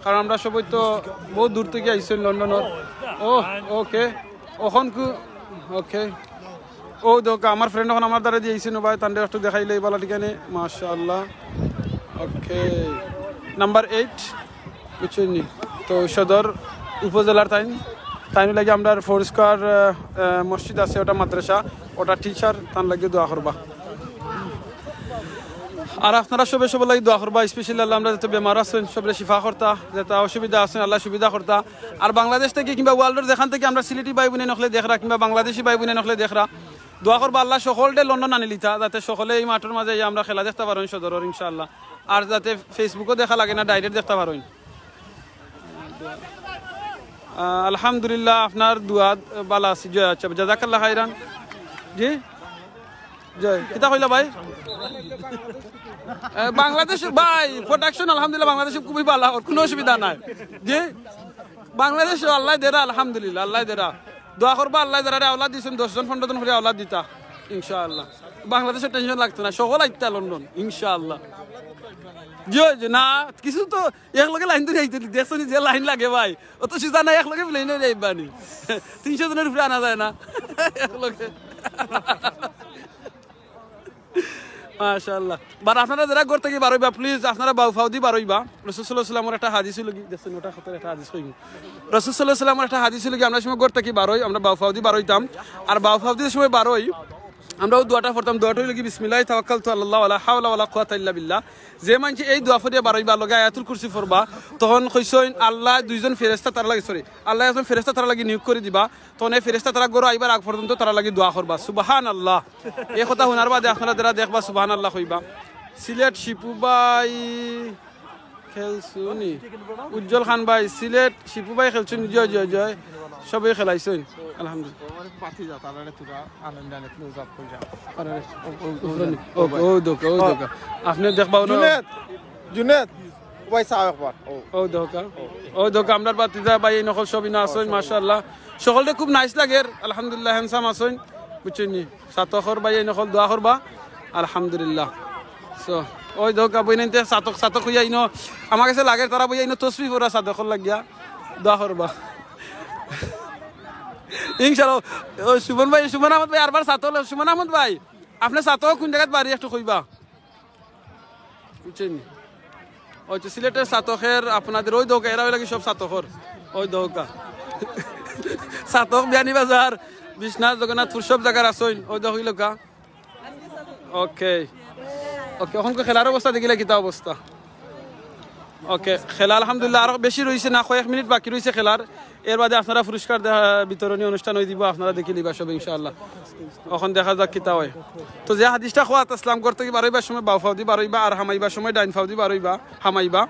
কারণ আমরা সবাই তো বহুত দূর থাকি আইছইন লন্ডনর। ও, ওকে, অখন কু, ওকে। ও দেখউক্কা, আমার friend অখন আমার দ্বারা দিয়া আইছইন, ও ভাই, তানরে একটু দেখাইলে এই বালা ঠিকানে, মাশাআল্লাহ। ওকে, নাম্বার এইট, বুঝছইন নি? তো সদর উপজেলার তাইন, তাইন লাগি আমরার ফোর স্কোয়ার, আহ, আহ, মসজিদ আছে, ওটা মাদ্রাসা, ওটা টিচার, তান লাগি দোয়া করবা। আর আপনারা সবে সবার লাগি দোয়া করবা, specially আল্লাহ আমরা যত বেমার আছইন, সবরে শিফা করতা, যেটা অসুবিধা আছইন আল্লাহ সুবিধা করতা। আর বাংলাদেশ থাকি কিংবা ওয়ার্ল্ডর যেখান থাকি আমরা সিলেটি ভাই বোন অকলে দেখরা কিংবা বাংলাদেশি ভাই বোন অকলে দেখরা, দোয়া করবা আল্লাহ সকলরে লন্ডন আনিলিতা, যাতে সকলে এই মাঠর মাঝে আইয়া আমরা খেলা দেখতা পারইন সদরর ইনশাআল্লাহ। আর যাতে Facebook-ও দেখা লাগে না, direct দেখতা পারইন। আহ, আলহামদুলিল্লাহ, আপনার দোয়াত বালা আছি। জি, আচ্ছা, জাজাকাল্লাহ খাইরান। জি, জি, কিতা কইলা ভাই? আহ, বাংলাদেশ ভাই, production আলহামদুলিল্লাহ বাংলাদেশে খুবই বালা, ওর কুনু অসুবিধা নাই। জি, বাংলাদেশো আল্লায় দেরা, আলহামদুলিল্লাহ, আল্লায় দেরা। দোয়া করবা, আল্লায় দেরা রে আওলাদ দিছইন, দশ জন পনেরো জন করি আওলাদ দিতা, ইনশাআল্লাহ। বাংলাদেশর tension লাগতো না, সকল আইতা লন্ডন, ইনশাআল্লাহ। জি, জি, না, কিছু তো এক লগে লাইন ধরি আইতে, দেখছো নি যে লাইন লাগে ভাই, অত সিধা না, এক লগে প্লেনে যাইবা নি, তিনশো জনের উপরে আনা যায় না এক লগে। মাশাআল্লাহ। But আপনারা যারা ঘর থাকি বারইবা, please আপনারা বাউ ফাউদি বারইবা। রাসূল সাল্লাল্লাহু আলাইহি ওয়াসাল্লামর একটা হাদিস অইলো গি, দেখছেন, ওটা কত একটা হাদিস কইবো। রাসূল সাল্লাল্লাহু আলাইহি ওয়াসাল্লামর একটা হাদিস অইলো গি, আমরা সময় ঘর থাকি বারই, আমরা বাউ ফাউদি বারইতাম। আর বাউ ফাউদি সময় বারই, আমরা ও দোয়াটা পড়তাম, দোয়াটা অইলো গি, "বিসমিল্লাহি তাওয়াক্কালতু আলাল্লাহ ওয়ালা হাওলা ওয়ালা কুওয়াতা ইল্লা বিল্লাহ।" যে মানষে এই দোয়া পড়িয়া বারইবা, লগে আয়াতুল কুরসি পড়বা, তখন কইছইন আল্লায় দুইজন ফেরেশতা তারা লাগি, sorry, আল্লায় একজন ফেরেশতা তারা লাগি নিয়োগ করি দিবা। তখন এই ফেরেশতা তারা ঘরো আইবার আগ পর্যন্ত তারা লাগি দোয়া করবা। সুবহানাল্লাহ। এই কথা হুনার বাদে আপনারা যারা দেখবা সুবহানাল্লাহ কইবা। সিলেট শিপু ভাই খেলছইন নি? উজ্জ্বল খান ভাই, সিলেট শিপু ভাই খেলছইন নি? জয়, জয়, জয়। সবে খেলাইছইন। আলহামদুলিল্লাহ। ও, ও দেখউক্কা, ও দেখউক্কা। আপনে দেখবা, ও না? জুনেদ, জুনেদ, ভাই চাও একবার। ও। ও দেখউক্কা। ও দেখউক্কা, আমরার ভাতিজা ভাই, এই নকল সবই না আছইন, মাশাআল্লাহ। সকলরে খুব nice লাগের, আলহামদুলিল্লাহ, handsome আছইন, বুঝছইন নি? ছাতকর ভাই, এই নকল দোয়া করবা, আলহামদুলিল্লাহ। So, ওই দেখউক্কা, বইনাইন্তে ছাতক, ছাতক অইয়া ইনো, আমার গেছে লাগের, তারা বইয়া ইনো তসবি পড়া ছাতকর লাগিয়া দোয়া করবা। ইনশাআল্লাহ, ও সুমন ভাই, সুমন আহমদ ভাই, আরবার ছাতক, সুমন আহমদ ভাই, আপনে ছাতক কুন জাগাত বাড়ি একটু কইবা? বুঝছইন নি? ওই তো সিলেটের ছাতকের আপনাদের ওই দেখউক্কা, এরা অইলা গি সব ছাতকর। ওই দেখউক্কা। ছাতক, বিয়ানীবাজার, বিশ্বনাথ, জগন্নাথপুর সব জাগার আছইন। ওই দেখউক্কা। ওকে। ওকে, অখন খেলার অবস্থা দেখিলা কিতা অবস্থা? ওকে, খেলা আলহামদুলিল্লাহ আরো বেশি রইছে না, কয়েক মিনিট বাকি রইছে খেলার। এর বাদে আপনারা পুরস্কার দেয়া, বিতরণী অনুষ্ঠান অই দিবো, আপনারা দেখিলিবা সব ইনশাআল্লাহ। অখন দেখা যাক কিতা অয়। তো যে হাদিসটা কওয়াত আছলাম, ঘর থাকি বারইবার সময় বাউ ফাউদি বারইবা, আর হামাইবার সময় ডাইন ফাউদি বারইবা, হামাইবা।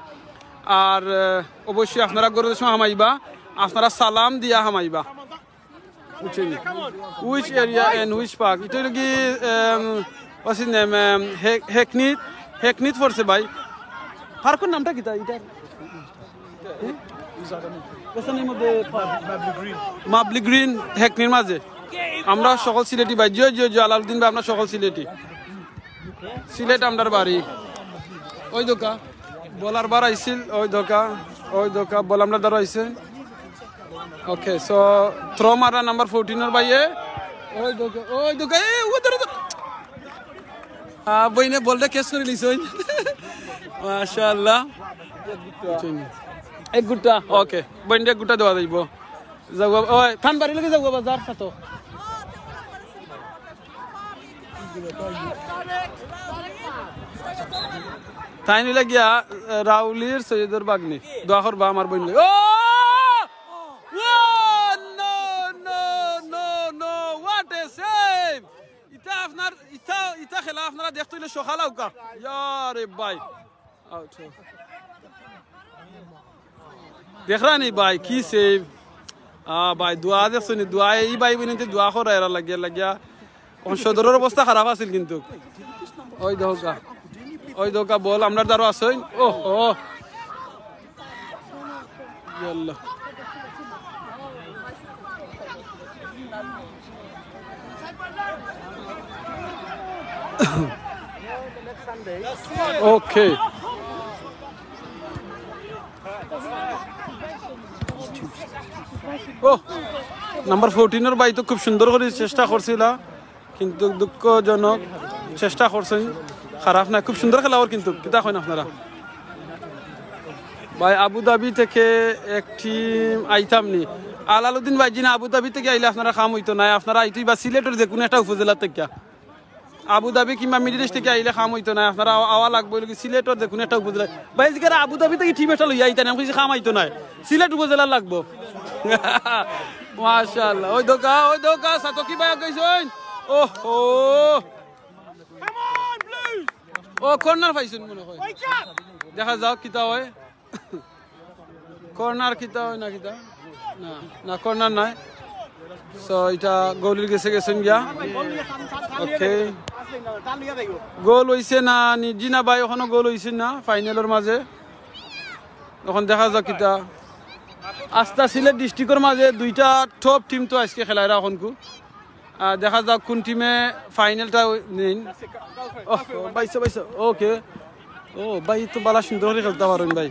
আর, আহ, অবশ্যই আপনারা ঘরো যে সময় হামাইবা, আপনারা সালাম দিয়া হামাইবা। বুঝছইন নি? Which area and which park? ইটা অইলো গি, আম, what's his name? আম, হে-, হেকনিত, হেকনিত পড়ছে ভাই। পার্কর নামটা কিতা ইটার? What's the name of the park? মাবলি গ্রিন, হেকনির মাঝে। আমরা সকল সিলেটি ভাই, জিও, জিও, জিও, আলাউদ্দিন ভাই, আমরা সকল সিলেটি। সিলেট আমরার বাড়ি। ওই দেখউক্কা, বল আরবার আইছিল, ওই দেখউক্কা, ওই দেখউক্কা, বল আমরার দ্বারা আইছে। ওকে, so, থ্রো মারা নাম্বার ফোরটিনর ভাইয়ে। ওই দেখউক্কা, ওই দেখউক্কা, এ, ও ধরো, ধরো। আহ, বইনে বলটা catch করি লিছইন। মাশাআল্লাহ। এক গুটা, ওকে। বইনে এক গুটা দেওয়া যাইবো। যাও, ওই, থান বাড়ি লাগি যাও, বাবা, যার সাথে। তাইন অইলা গিয়া, আহ, রাউলির সৈয়দর বাগনি। দোয়া করবা আমার বইন লাগি। ও! ও! No, no, no, no! What a save! ইতা আপনার, ইতা, ইতা খেলা আপনারা দেখতে অইলে সকাল আউক্কা। ইয়া রে ভাই। Out. দেখরা নি ভাই, কি save? আহ, ভাই, দোয়া দেখছো নি? দোয়া, এই ভাই বইনাইন্তে দোয়া কররা এরার লাগিয়া, লাগিয়া। অখন সদরর অবস্থা খারাপ আছিল কিন্তু। ওই দেখো গা, ওই দেখো গা, বল আমরার দ্বারো আছইন। ও ও, ইয়াল্লা। ওকে। ও, নাম্বার ফোরটিনর ভাই তো খুব সুন্দর করি চেষ্টা করছিলা, কিন্তু দুঃখজনক, চেষ্টা করছইন, খারাপ না, খুব সুন্দর খেলা অর। কিন্তু কিতা কইন আপনারা? ভাই, আবুধাবি থেকে এক টিম আইতাম নি। আলালুদ্দিন ভাই, জি না, আবুধাবি থেকে আইলে আপনারা কাম অইতো নায়, আপনারা আইতো ইবা সিলেটর যে কোনো একটা উপজেলা থেকে। আবুধাবি কিংবা মিডল ইস্ট থেকে আইলে কাম অইতো নায়, আপনারা আওয়া, আওয়া লাগবো অইলো কি সিলেটর যে কোনো একটা উপজেলা। ভাই, আজকে আবুধাবি থেকে টিম একটা লইয়া আইতা নায়, আমি কইছি কাম অইতো নায়, সিলেট উপজেলা লাগবো। মাশাআল্লাহ, ওই দেখো গা, ওই দেখো গা, সাতকি ভাই কইছইন। ওহো, ও কর্নার পাইছইন মনে হয়, দেখা যাউক কিতা অয়। কর্নার কিতা অয় না কিতা? না, না, কর্নার নায়। সো ইটা গোলির গেছে গেছইন গিয়া। ওকে, গোল অইছে না নি? জি না ভাই, অখনো গোল অইছে না ফাইনালর মাঝে। অখন দেখা যাউক কিতা। আস্তা সিলেট ডিস্ট্রিক্টর মাঝে দুইটা টপ টিম তো আজকে খেলাইরা অখনকু। আহ, দেখা যাউক কোন টিমে ফাইনালটা নেইন। ওহ, বাইশো, বাইশো, ওকে। ও ভাই, তো বালা সুন্দর করি খেলতা পারইন ভাই।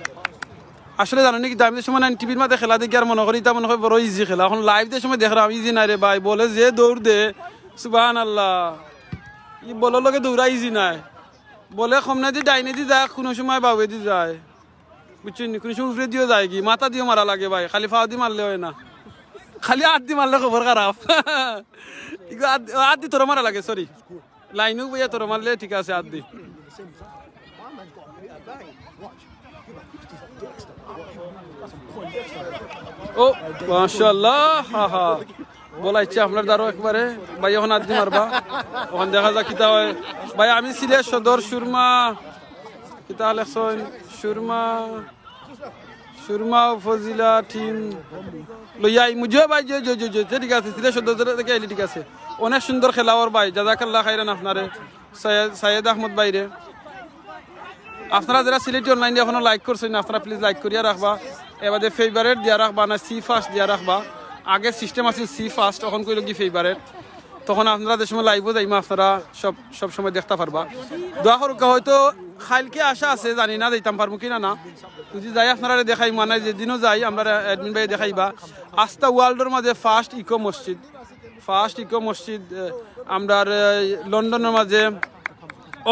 আসলে জানো নি কিতা, আমি যে সময় নাইন টিভির মাঝে খেলা দেখি আর মনে করি ইতা মনে হয় বড় ইজি খেলা। অখন লাইভ যে সময় দেখরাম, ইজি নায় রে ভাই, বলে যে দৌড় দে, সুবহানাল্লাহ। ই বলর লগে দৌড়া ইজি নায়। বলে কমনেদি ডাইনেদি যায়, কোনো সময় বাউয়েদি যায়। বুঝছইন নি? কোনো সময় উপরেদিও যায় কি, মাথা দিও মারা লাগে ভাই, খালি পাওদি মারলে অয় না, খালি আতদি মারলে খবর খারাপ। ইগু আত, আতদি থ্রো মারা লাগে, সরি। লাইনও বইয়া থ্রো মারলে ঠিক আছে, আতদি। ও, মাশাআল্লাহ, হা হা। বল আইছে আপনার দ্বারো একবারে। ভাই, অখন আতদি মারবা। অখন দেখা যাউক কিতা অয়। ভাই, আমি সিলেট সদর সুরমা, কিতা লেখছইন? সুরমা, সুরমা উপজেলা টিম লইয়া আইমু। জি ভাই, জি, জি, জি, জি, জি, ঠিক আছে, সিলেট সদর থেকে আইলে ঠিক আছে। অনেক সুন্দর খেলা অর ভাই, জাজাকাল্লাহ খাইরান আপনারে, সৈয়দ, সৈয়দ আহমদ ভাইরে। আপনারা যেরা সিলেটি অনলাইনে অখনো লাইক করছইন না, আপনারা প্লিজ লাইক করিয়া রাখবা। এবাদে ফেভারিট দিয়া রাখবা, না সি ফার্স্ট দিয়া রাখবা। আগে সিস্টেম আছিল সি ফার্স্ট, অখন কইলো কি ফেভারিট। তখন আপনারা যে সময় লাইভও যাইমু, আপনারা সব, সব সময় দেখতা পারবা। দোয়া করুক্কা, হয়তো কাইলকে আশা আছে, জানি না যাইতাম পারমু কি না, না। যদি যাই আপনারারে দেখাইমু, মানে যেদিনও যাই আমরারে অ্যাডমিন ভাইয়ে দেখাইবা। আস্তা ওয়ার্ল্ডর মাঝে ফার্স্ট ইকো মসজিদ, ফার্স্ট ইকো মসজিদ, আহ, আমরার, আহ, লন্ডনর মাঝে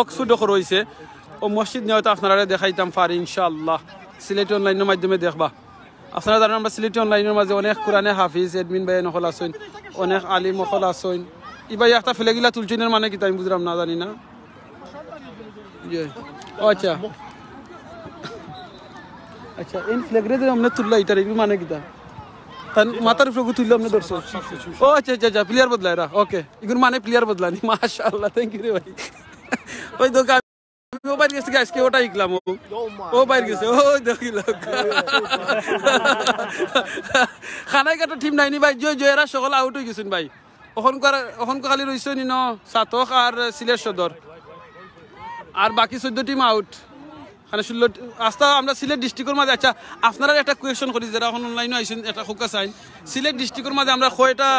অক্সফোর্ডো অইছে। ও মসজিদ নিয়া হয়তো আপনারারে দেখাইতাম পারি ইনশাআল্লাহ। সিলেটি অনলাইনর মাধ্যমে দেখবা। আপনারা জানইন, আমরা সিলেটি অনলাইনর মাঝে অনেক কোরআনে হাফিজ, অ্যাডমিন ভাইয়াইন অকল আছইন, অনেক আলিম অকল আছইন। ই ভাইয়ে একটা ফ্ল্যাগ ইলা তুলছইন, এর মানে কিতা আমি বুঝরাম না, জানি না। ইয়ে। ও আচ্ছা। আচ্ছা, এই ফ্ল্যাগরে যে আপনে তুললা, ইটার ইগুর মানে কিতা? তান মাথার উপরে তুললে আপনে ধরছো? ও আচ্ছা, আচ্ছা, আচ্ছা, প্লেয়ার বদলায় এরা। ওকে, ইগুর মানে প্লেয়ার বদলানি। মাশাআল্লাহ, থ্যাংক ইউ রে ভাই। ওই দোকান ও বাইর গেছে, আজকে ওটা ইকলাম। ও, ও বাইর গেছে, ও দেখিল। খানাইঘাটর টিম নাইনি ভাই, জয় জয়, এরা সকল আউট অই গেছইন ভাই। অখন কর, অখন খালি রইছইন ইনো সাতক আর সিলেট সদর, আর বাকি চৌদ্দ টিম আউট। মানে ষোলো টি-, আস্তা আমরা সিলেট ডিস্ট্রিক্টর মাঝে, আচ্ছা, আপনারারে একটা কোয়েশ্চন করি, যেরা অখন অনলাইনো আইছইন, একটা কউক্কা চাইন, সিলেট ডিস্ট্রিক্টর মাঝে আমরা কয়টা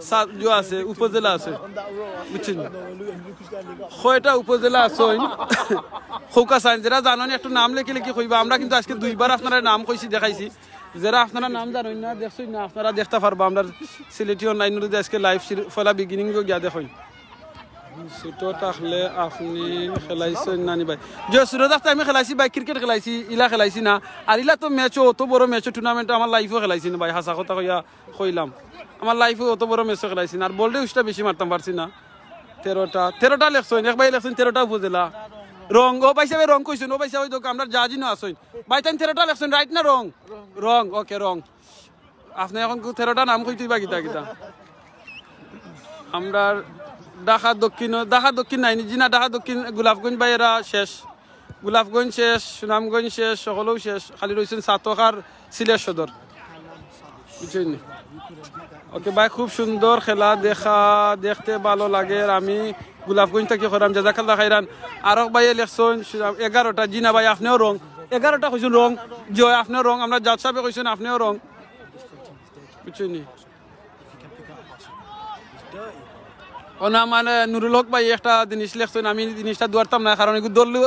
সা-, ইয়ে আছে, উপজেলা আছে, বুঝছইন? কয়টা উপজেলা আছইন? কউক্কা চাইন, যেরা জানইন একটু নাম লেখি লেখি কইবা। আমরা কিন্তু আজকে দুইবার আপনারার নাম কইছি, দেখাইছি। যেরা আপনারা নাম জানইন না, দেখছইন না, আপনারা দেখতা পারবা। আমরা সিলেটি অনলাইনো যদি আজকে লাইভ সিরি-, ফয়লা বিগিনিংও গিয়া দেখইন। ছোট থাকলে আপনি খেলাইছইন নানি ভাই? যে ছোট থাকতে আমি খেলাইছি ভাই, ক্রিকেট খেলাইছি, ইলা খেলাইছি না। আর ইলা তো ম্যাচও, অত বড় ম্যাচও, টুর্নামেন্টও আমার লাইফও খেলাইছি না ভাই, হাছা কথা কইয়া কইলাম। আমার লাইফও অত বড় ম্যাচও খেলাইছি না। আর বলরে উষ্টা বেশি মারতাম পারছি না। তেরোটা, তেরোটা লেখছইন, এক ভাই লেখছইন তেরোটা উপজেলা। রং, ও ভাইসাবে রং কইছইন, ও ভাইসাব ওই দোকান, আমরা জাজিনো আছইন। ভাই, তাইন তেরোটা লেখছইন, রাইট না রং? রং, ওকে, রং। আপনে অখন কু-, তেরোটা নাম কইতে অইবা কিতা কিতা? আমরার ঢাকা দক্ষিণ, ঢাকা দক্ষিণ নাইনি, জি না, ঢাকা দক্ষিণ, গোলাপগঞ্জ ভাই এরা শেষ, গোলাপগঞ্জ শেষ, সুনামগঞ্জ শেষ, সকলেও শেষ, খালি রইছইন সাতক আর সিলেট সদর। বুঝছইন নি? ওকে ভাই, খুব সুন্দর খেলা দেখা, দেখতে ভালো লাগে। আর আমি গোলাপগঞ্জ থাকি কইরাম, জাজাকাল্লাহ খাইরান। আরক ভাইয়ে লেখছইন এগারোটা। জি না ভাই, আপনেও wrong। এগারোটা কইছইন wrong। জি অয়, আপনেও wrong। আমরার জাজ সাবে কইছইন আপনেও wrong। বুঝছইন নি? অনা মানে নুরুল হক ভাই একটা জিনিস লেখছইন, আমি জিনিসটা ধরতাম না, কারণ এগু ধরলে,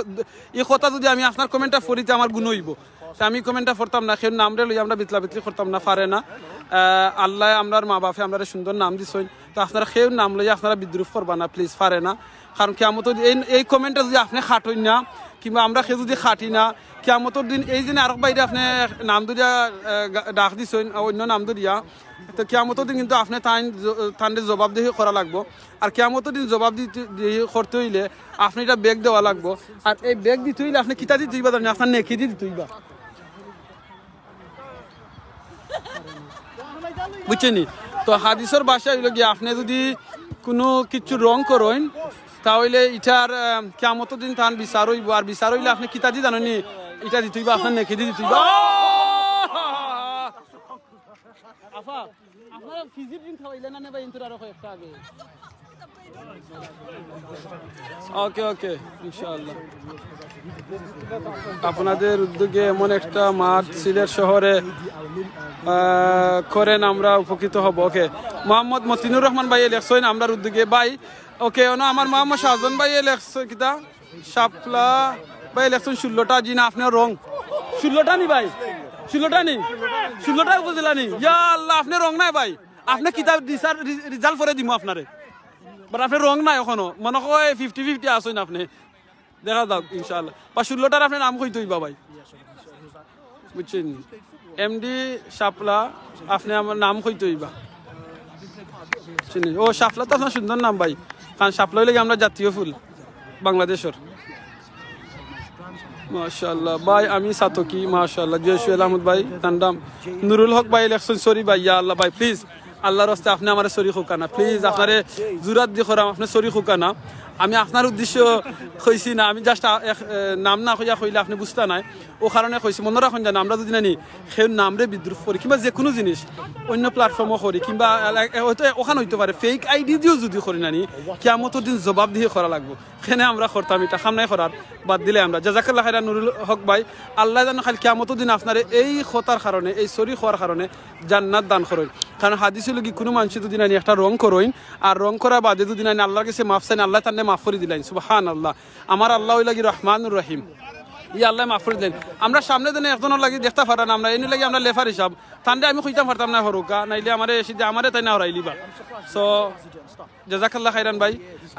ই কথা যুদি আমি আপনার comment-টা পড়ি তে আমার গুনা অইবো। তে আমি comment-টা পড়তাম না, কেউর নামরে লইয়া আমরা বিতলা বিতলি করতাম না, পারে না। আহ, আল্লায় আমরার মা বাপে আমরারে সুন্দর নাম দিছইন, তো আপনারা কেউর নাম লইয়া আপনারা বিদ্রুপ করবা না, please, পারে না। কারণ কিয়ামতর দিন এই, এই comment-টা যুদি আপনে কাটইন না, কিংবা আমরা কেউ যুদি কাটি না, কিয়ামতর দিন এই যে আরক ভাইরে আপনে নাম ধরিয়া, আহ, গা-, ডাক দিছইন, অইন্য নাম ধরিয়া, তো কিয়ামতর দিন কিন্তু আপনে তাইন জ-, তানরে জবাবদিহি করা লাগবো। আর কিয়ামতর দিন জবাবদিহি করতে অইলে আপনে ইটা back দেওয়া লাগবো। আর এই back দিতে অইলে আপনে কিতা দিতে অইবা জানইন? আপনার নেকি দি দিতে অইবা। বুঝছইন নি? তো হাদিসর ভাষা অইলো গিয়া, আপনে যুদি কুনু কিচ্ছু wrong করইন, তা অইলে ইটার, আহ, কিয়ামতর দিন তান বিচার অইবো। আর বিচার অইলে আপনে কিতা দি জানইন নি? ইটা দিতে অইবা, আপনার নেকি দি দিতে অইবা। আফা, আপনারা ফিজি ড্রিঙ্ক খাওয়াইলা না নে ভাই, ইন্তর আরো কয়েকটা আগে। ওকে, ওকে, ইনশাআল্লাহ। আপনাদের উদ্যোগে এমন একটা মাঠ সিলেট শহরে, আহ, করেন, আমরা উপকৃত হব। ওকে, মোহাম্মদ মতিনুর রহমান ভাইয়ে লেখছইন আমরার উদ্যোগে ভাই। ওকে, অনো আমার মোহাম্মদ শাহজান ভাইয়ে লেখছইন কিতা? শাপলা ভাইয়ে লেখছইন ষোলোটা, জি না, আপনেও wrong। ষোলোটা নি ভাই? ষোলোটা নি? ষোলোটা উপজেলা নি? ইয়া আল্লাহ, আপনে wrong নায় ভাই। আপনে কিতা দিছইন, রি-, result পরে দিমু আপনারে। But আপনে wrong নায় অখনো। মনো কয় fifty fifty আছইন আপনে। দেখা যাউক ইনশাআল্লাহ। বা ষোলোটার আপনে নাম কইতে অইবা ভাই। বুঝছইন নি? এমডি শাপলা, আপনে আমার নাম কইতে অইবা। বুঝছইন নি? ও, শাপলা তো আপনার সুন্দর নাম ভাই, কারণ শাপলা অইলো গি আমরার জাতীয় ফুল বাংলাদেশর। মাশাআল্লাহ ভাই, আমি সাতকি, মাশাআল্লাহ। জয় সোহেল আহমদ ভাই, তান্ডাম। নুরুল হক ভাই লেখছইন, sorry ভাই, ইয়া আল্লাহ ভাই, please, আল্লাহর ওয়াস্তে আপনে আমারে sorry কউক্কা না, please, আপনারে জুরাত দি কইরাম, আপনে sorry কউক্কা না। আমি আপনার উদ্দেশ্য কইছি না, আমি just আ-, এক, এ, নাম না কইয়া কইলে আপনে বুঝতা নায়। ও কারণে কইছি, মনো রাখইন যেন আমরা যুদি নানি কেউর নামরে বিদ্রুপ করি কিংবা যে কুনু জিনিস অইন্য platform-ও করি কিংবা এলা-, এ, হয়তো অখান অইতো পারে, fake আইডি দিও যুদি করি নানি, কিয়ামতর দিন জবাবদিহি করা লাগবো। কেনে আমরা করতাম ইটা, কাম নাই করার, বাদ দিলে আমরা। জাজাকাল্লাহ খাইরান নুরুল হক ভাই, আল্লায় যেন কাইল কিয়ামতর দিন আপনারে এই কথার কারণে, এই sorry কওয়ার কারণে জান্নাত দান করইন। কারণ হাদিস অইলো গি, কুনু মানষে যুদি নানি একটা wrong করইন, আর wrong করার বাদে যুদি নানি আল্লাহর গেছে মাফ চাইন, আল্লায় তানরে মাফ করি দিলাইন। সুবহানাল্লাহ। আমার আল্লাহ অইলা গি রহমানুর রহিম। ই আল্লায় মাফ করি দিলাইন। আমরা সামনে যেন একজনর লাগি দেখতা পাররা না, আমরা এনর লাগি আমরা লেফারি সাব। তানরে আমি কইতাম পারতাম না হরুকা, নাইলে আমারে এসে যে আমারে তাইন না হরাইলিবা। So, জাজাকাল্লাহ খাইরান ভাই।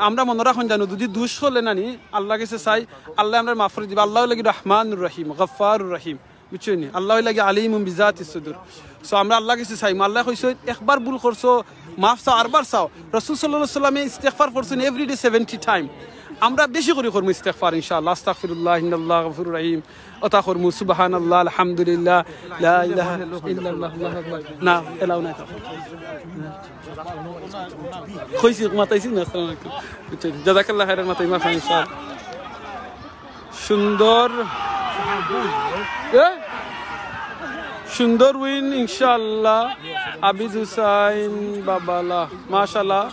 আমরা মনো রাখইন জানো, যুদি দুষ করলে নানি আল্লাহর গেছে চাই, আল্লায় আমরারে মাফ করি দিবা। আল্লাহ অইলা গি রহমানুর রহিম, গফফারুর রহিম, বুঝছইন নি? আল্লাহ অইলা গি আলিমুম বিজাতিস সুদুর। So আমরা আল্লাহর গেছে চাইমু। আল্লায় কইছইন, একবার ভুল করছো, মাফ চাও, আরবার চাও। রাসূল সাল্লাল্লাহু আলাইহি ওয়াসাল্লামে ইস্তেগফার করছইন every day seventy time। আমরা বেশি করি করমু ইস্তেগফার ইনশাআল্লাহ। আস্তাগফিরুল্লাহ, ইন্নাল্লাহ গফুরুর রহিম। অতা করমু, সুবহানাল্লাহ, আলহামদুলিল্লাহ, লা ইলাহা ইল্লাল্লাহ, আল্লাহু আকবার। না, এলাও না। কইছি, মাতাইছি না, আসসালামু আলাইকুম। জাজাকাল্লাহ খাইরান, মাতাইমু ইনশাআল্লাহ। সুন্দর। এ? সুন্দর win ইনশাআল্লাহ। আবিদ হুসাইন বাবালা, মাশাআল্লাহ।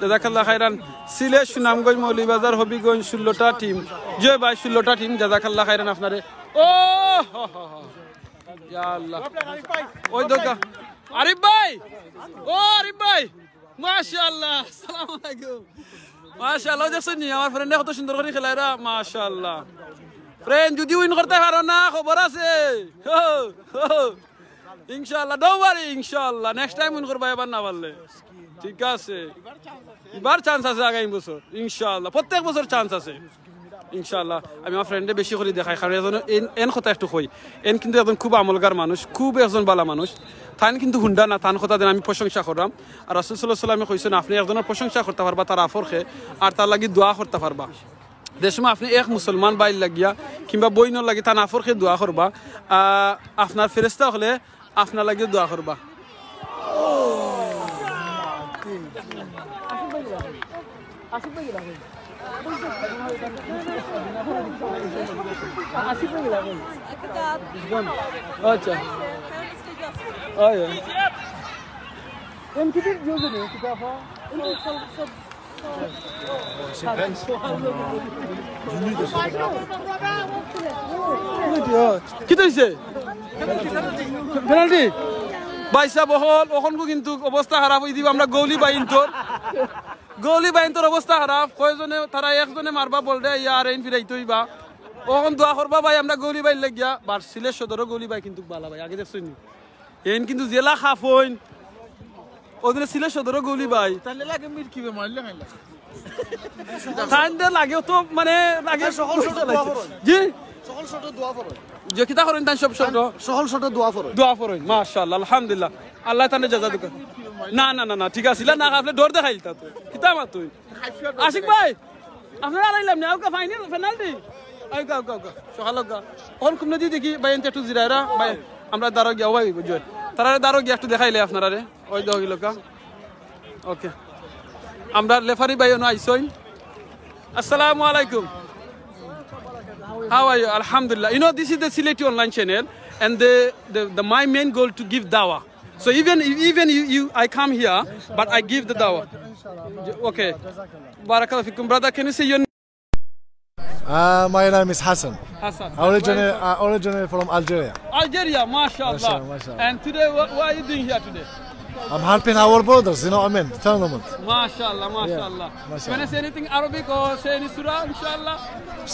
জাজাকাল্লাহ খাইরান। সিলেট, সুনামগঞ্জ, মৌলভীবাজার, হবিগঞ্জ, ষোলোটা team। জয় ভাই, ষোলোটা team। জাজাকাল্লাহ খাইরান আপনারে। ও হো হো হো। ইয়া আল্লাহ। ওই দোকা। আরিফ ভাই। ও আরিফ ভাই। মাশাআল্লাহ, আসসালামু আলাইকুম। মাশাআল্লাহ, দেখছইন নি, আমার friend-এ কত সুন্দর করি খেলাইরা, মাশাআল্লাহ। Friend, যুদি win করতে পারো না, খবর আছে। হো, হো। ইনশাআল্লাহ, don't worry, ইনশাআল্লাহ, next time win করবা, এবার না পারলে। ঠিক আছে, এবার chance আছে আগামী বছর, ইনশাআল্লাহ, প্রত্যেক বছর chance আছে। ইনশাআল্লাহ, আমি আমার friend-এ বেশি করি দেখাই, কারণ এজন এন, এন কথা একটু কই, এন কিন্তু একজন খুব আমলগার মানুষ, খুব একজন বালা মানুষ। তাইন কিন্তু হুন্ডা না, তান কথা দেন আমি প্রশংসা করলাম। আর রাসূল সাল্লাল্লাহু আলাইহি ওয়াসাল্লামে কইছইন, আপনে একজনর প্রশংসা করতা পারবা, তার আফরকে, আর তার লাগি দোয়া করতা পারবা। যে সময় আপনে এক মুসলমান ভাইর লাগিয়া কিংবা বইনর লাগি তান আফরকে দোয়া করবা, আহ, আপনার ফেরেশতা অকলে আপনার লাগিও দোয়া করবা। আচ্ছা। অয়, অয়। এমটিভির ভিউজ নেই, কিতা আপা? কিতা অইছে? পেনাল্টি? ভাই সাহেব, অখন, অখনকু কিন্তু অবস্থা খারাপ অই দিবা আমরা গৌলি বাইন্তর। গৌলি বাইন্তর অবস্থা খারাপ। কয়জনে, তারা একজনে মারবা বলরে, ইয়া আর এইন ফিরাইতে অইবা। অখন দোয়া করবা ভাই আমরা গৌলি বাইর লাগিয়া। বাট সিলেট সদরও গৌলি বাই কিন্তু বালা ভাই, আগে দেখছইন নি? এইন কিন্তু জেলা খাফইন। ওদিনে সিলেট সদরও গৌলি বাই। তাইলে লাগে মির কি বে মারলে খাইলা। তাইন দে লাগে তো মানে লাগে। সকল শটে দোয়া করো। জি? সকল শটে দোয়া করো। যে কিতা করইন তাইন সব শট? সকল শটে দোয়া করো। দোয়া করইন, মাশাআল্লাহ, আলহামদুলিল্লাহ। আল্লাহ তানে জাযা দুকা। না, না, না, না, ঠিক আছে। না, আপনি ডর দেখাইলতা তো। কিতা মাত তুই? আশিক ভাই, আপনারা আড়াইলাম না, আউকা ফাইনাল, পেনাল্টি। আউকা, আউকা, আউকা। সকাল আউকা। অখন কুমনে দি দেখি, ভাই, এনতে একটু জিরাইরা, ভাই, আমরা দাঁড়াও গিয়া, ভাই, বুঝো। তারারে দাঁড়াও গিয়া একটু দেখাইলে আপনারারে। ওই দেখো গিলকা। ওকে। আমরা লেফারি ভাই অনো আইছইন। আসসালামু আলাইকুম। How are you? Alhamdulillah. You know, this is the Sylheti online channel, and the, the, the my main goal to give dawah. So even, even you, you, I come here, but I give the dawah. Okay. Barakallahu fikum, brother. Can you say your name? Uh, my name is Hassan. Hassan. Originally, uh, originally from Algeria. Algeria, mashallah. Mashallah, mashallah. And today, what, what are you doing here today? I'm helping our brothers, you know, I mean, tournament. Mashallah, mashallah. Mashallah. You wanna say anything Arabic or say any surah, inshallah?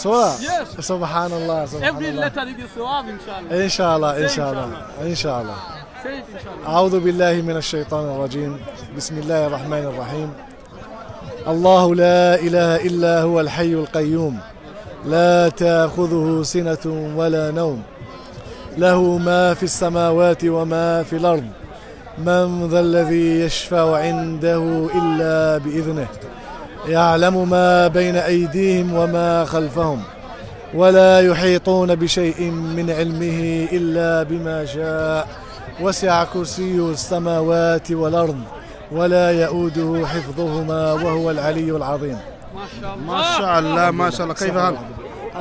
Surah? Yes. Subhanallah, subhanallah. Every letter is a surah, inshallah. Inshallah, Say inshallah. Inshallah. Say it, inshallah. أعوذ بالله من الشيطان الرجيم. بسم الله الرحمن الرحيم. الله لا إله إلا هو الحي القيوم. لا تأخذه سنة ولا نوم. له ما في السماوات وما في الأرض. من ذا الذي يشفع عنده إلا بإذنه. يعلم ما بين أيديهم وما خلفهم. ولا يحيطون بشيء من علمه إلا بما شاء. وسع كرسيه السماوات والأرض. ولا يؤوده حفظهما وهو العلي العظيم. Mashallah. Mashallah, mashallah. كيف حالك؟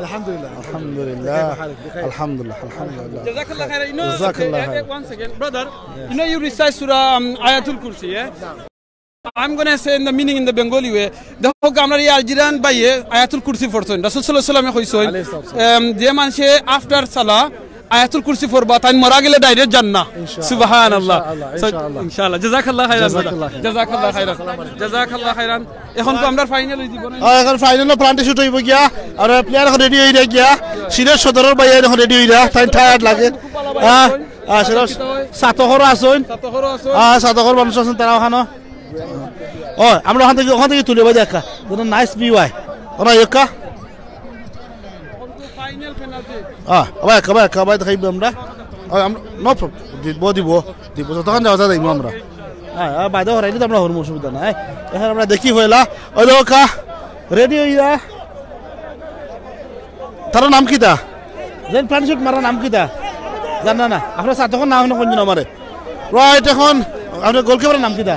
الحمد لله. الحمد لله. كيف حالك؟ بخير. الحمد لله، الحمد لله. Jazakallah khairan. You know, Jazakallah uh, khairan. Once again, brother, you know, you recite Surah um, Ayatul Kursi, yeah? I'm gonna say in the meaning in the Bengali way. দেখো, আমরা এই আলজেরিয়ান ভাইয়ে আয়াতুল কুরসি পড়ছইন। রাসূল সাল্লাল্লাহু আলাইহি ওয়াসাল্লামে কইছইন, um, যে মানষে after সালা আয়াতুল কুরসি পড়বা, তাইন মরা গেলে direct জান্নাহ। সুবহানাল্লাহ। ইনশাআল্লাহ, So, ইনশাআল্লাহ। ইনশাআল্লাহ। জাযাকাল্লাহ খাইরান। জাযাকাল্লাহ খাইরান। জাযাকাল্লাহ খাইরান। জাযাকাল্লাহ খাইরান। এখন তো আমরা ফাইনাল অই দিব না? আর এখন ফাইনাল প্লান্টে শুট অইব গিয়া। আর প্লেয়ার এখন রেডি অইরা গিয়া। সিলেট সদরর ভাই এখন রেডি অইরা। তাইন টায়ার্ড লাগে। হ্যাঁ, হ্যাঁ, সিলেট ছাতকরও আছইন। ছাতকরও আছইন। হ্যাঁ, ছাতকর মানুষ আছইন, তারা ওখানো। ও, আমরা ওখান থাকি, ওখান থাকি তুলি ভাই দেখা। কোনো নাইস ভিউ আয়। ওরা একা। Final penalty. আহ, আবার একা, আবার একা, আবার দেখাইব আমরা। আহ, আমরা, no problem। দিব, দিব, দিব। যতক্ষণ যাওয়া যায়, যাইব আমরা। হ্যাঁ, হ্যাঁ, বাইরে হরাইলে তো আমরা হরমু, অসুবিধা নাই। এখন আমরা দেখি হইলা। ওই দেখো কা, রেডি হইয়া। তার নাম কিতা? যেন প্লান্টে শুট মারার নাম কিতা? জানা না। আপনার ছাতকর নাম এখনো কোনদিন আমারে। রাইট, এখন আপনার গোলকিপারের নাম কিতা?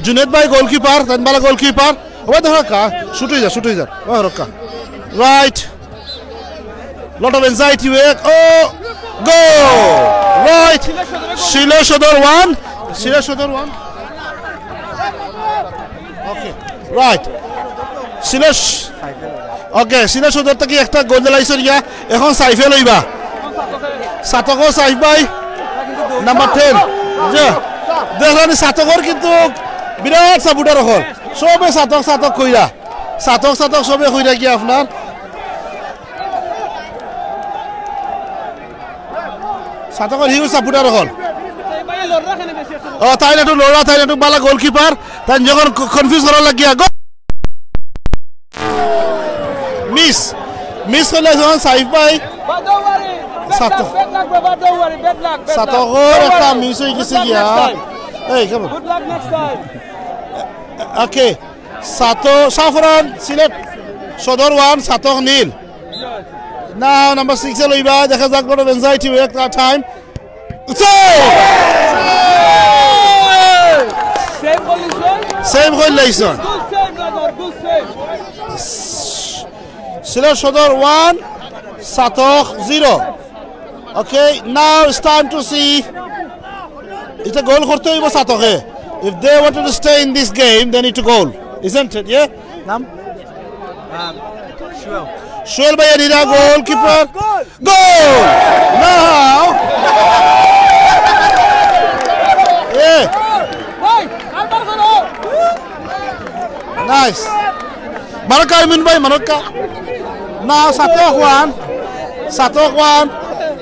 জুনেদ ভাই গোলকিপার, তাইন বালা গোলকিপার। ওই দেখো কা, শুট অই যা, শুট অই যা। ওই দেখো কা। Right. Lot of anxiety work. Oh, goal! Right. Sylhet সদর ওয়ান। সিলেট সদর ওয়ান। ওকে। রাইট। সিলেট। ওকে, সিলেট সদর থাকি একটা গোল দিলাইছইন গিয়া। এখন সাইফে লইবা। ছাতকর সাইফ ভাই। Number ten. যে। দেখলাম ছাতকর কিন্তু বিরাট সাপোর্টার অকল। সবে ছাতক, ছাতক কইরা। ছাতক, ছাতক সবে কইরা গিয়া আপনার। ছাতকর হিউজ সাপোর্টার অকল। ও, তাইন একটু লড়রা, তাইন একটু বালা গোলকিপার, তাইন যখন ক-, কনফিউজ করার লাগিয়া গো-, মিস, মিস করলে যখন সাইফ ভাই, ছাতক-, ছাতকর একটা মিস অই গেছে গিয়া। এই, কেমন? ওকে। ছাতক, সাফরান, সিলেট সদর ওয়ান, ছাতক নীল। Now number six এ লইবা, দেখা যাক, বড় বেঞ্জাই টিম একটা টাইম। সেভ! সেভ করলি, সেভ। সেভ করলাইছইন। Good save, brother, good save. Sylhet সদর one, Chhatak zero. Okay, now it's time to see এটা গোল করতে হইব সাতকে। If they wanted to stay in this game, they need to goal, isn't it? Yeah? নাম? সোহেল ভাই, এরা গোলকিপার। গোল! Now! Yeah! Nice! মারক্কা, ইমন ভাই, মারক্কা। Now সাতক ওয়ান, সাতক ওয়ান,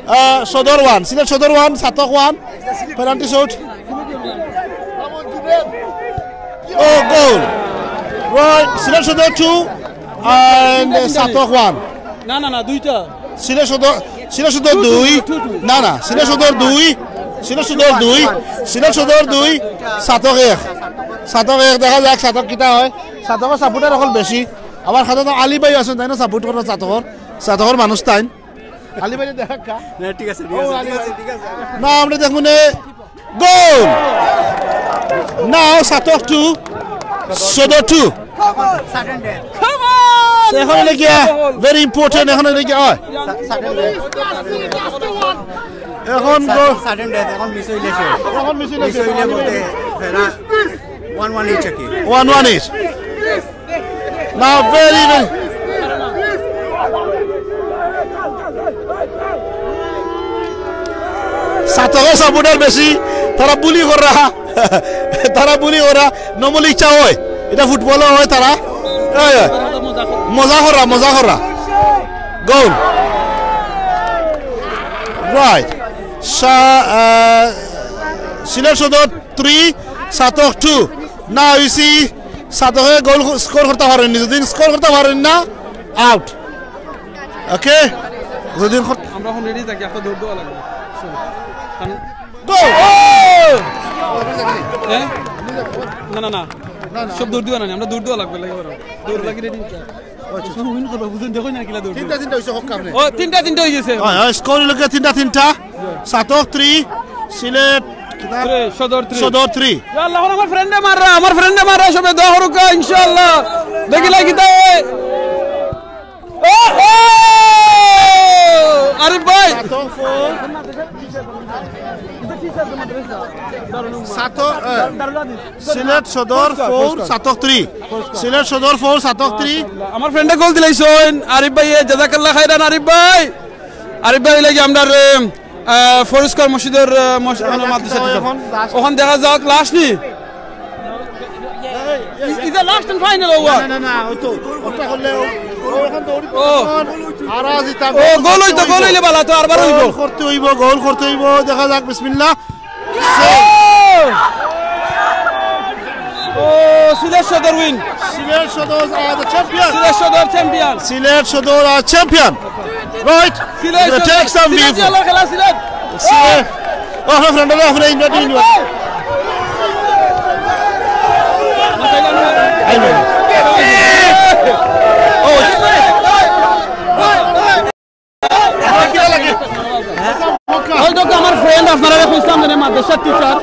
আহ, সদর ওয়ান, সিলেট সদর ওয়ান, সাতক one. Penalty shoot. Oh, goal! Right, Sylhet সদর টু and, uh, সাতক ওয়ান। না, না, না, দুইটা। সিলেট সদর, সিলেট সদর দুই। না, না, সিলেট সদর দুই, সিলেট সদর দুই, সিলেট সদর দুই, সাতক এক। সাতক এক, দেখা যাক সাতক কিতা হয়। সাতকর সাপোর্টার অকল বেশি। আমার সাথে তো আলী ভাই আছইন, তাইন সাপোর্ট কররা সাতকর, সাতকর মানুষ তাইন। আলী ভাই দেখা কা? না, ঠিক আছে, ঠিক আছে, ঠিক আছে, ঠিক আছে। না, আমরা দেখমু নে। গোল! Now সাতক টু, সদর টু। এখন অইলো গিয়া very important, এখন অইলো গিয়া, অয়। এখন গোল। Sudden death, এখন মিস অইলে শেষ। এখন মিস অইলে মিস অইলে শেষ। বলতে ফেরা one one each আর কি। One one each. Now very, very. সাতকর সাপোর্টার বেশি, তারা বুলি কররা, তারা বুলি কররা, normally ইচ্ছা হয়, এটা ফুটবলও হয়, তারা অয়, অয়। মজা কররা, মজা কররা। গোল। Right. সা-, আহ, সিলেট সদর থ্রি, সাতক টু। না অইছে, সাতকে গোল স্কোর করতা পারইন নি, যদি স্কোর করতা পারইন না, আউট। ওকে, যদি কর- আমরা এখন রেডি থাকি, একটা দৌড় দেওয়া লাগবে। গোল! এ? না, না, না, সব দৌড় দিবা না, আমরা দৌড় দেওয়া লাগবে, লাগে বড়। দৌড় লাগি রেডি। উইন করবা, বুঝুন, দেখো না কিলা দৌড়। তিনটা তিনটা অইছে, হক কামে। ও, তিনটা তিনটা অই গেছে। হ্যাঁ, হ্যাঁ, স্কোর অইলো গিয়া তিনটা তিনটা। সাতক থ্রি, সিলেট কিতা? থ্রি, সদর থ্রি। সদর থ্রি। ইয়া আল্লাহ, আমার ফ্রেন্ডে মাররা, আমার ফ্রেন্ডে মাররা, সবে দোয়া করুক্কা, ইনশাআল্লাহ। দেখি লাগি তাই। ও, ও! আরিফ ভাই। সাতক ফোর। সাতক, এ, সিলেট সদর ফোর, সাতক থ্রি। সিলেট সদর ফোর, সাতক থ্রি। আমার ফ্রেন্ডে গোল দিলাইছইন, আরিফ ভাই, জাযাকাল্লাহ খাইরান, আরিফ ভাই। আরিফ ভাই, অইলো গি আমরার, এ, আহ, ফরিদ স্কয়ার মসজিদর, আহ, মস-, মানে মাদ্রাসা teacher। এখন last। ওখান দেখা যাক, last নি? Is the last and final over? না, না, না, ওই তো, ওটা করলে ও, ও এখন দৌড়ি ও। আর আজ ইতা ও, গোল অইতো, গোল অইলে বালা তো, আরবার অইবো। গোল করতে অইবো, গোল করতে অইবো, দেখা যাক, বিসমিল্লাহ। ও! ও, সিলেট সদর win। সিলেট সদর are the champion। সিলেট সদর champion। সিলেট সদর are champion। Right? Sylhet Take some Sylhet view. জেলার খেলা সিলেট। সিলেট। ও, আপনার ফ্রেন্ডরা, আপনার ইনভাইট দিন। আইন। ও। ওই দেখো আমার ফ্রেন্ড, আপনারা খুঁজতাম জানে মাদ্রাসার টিচার।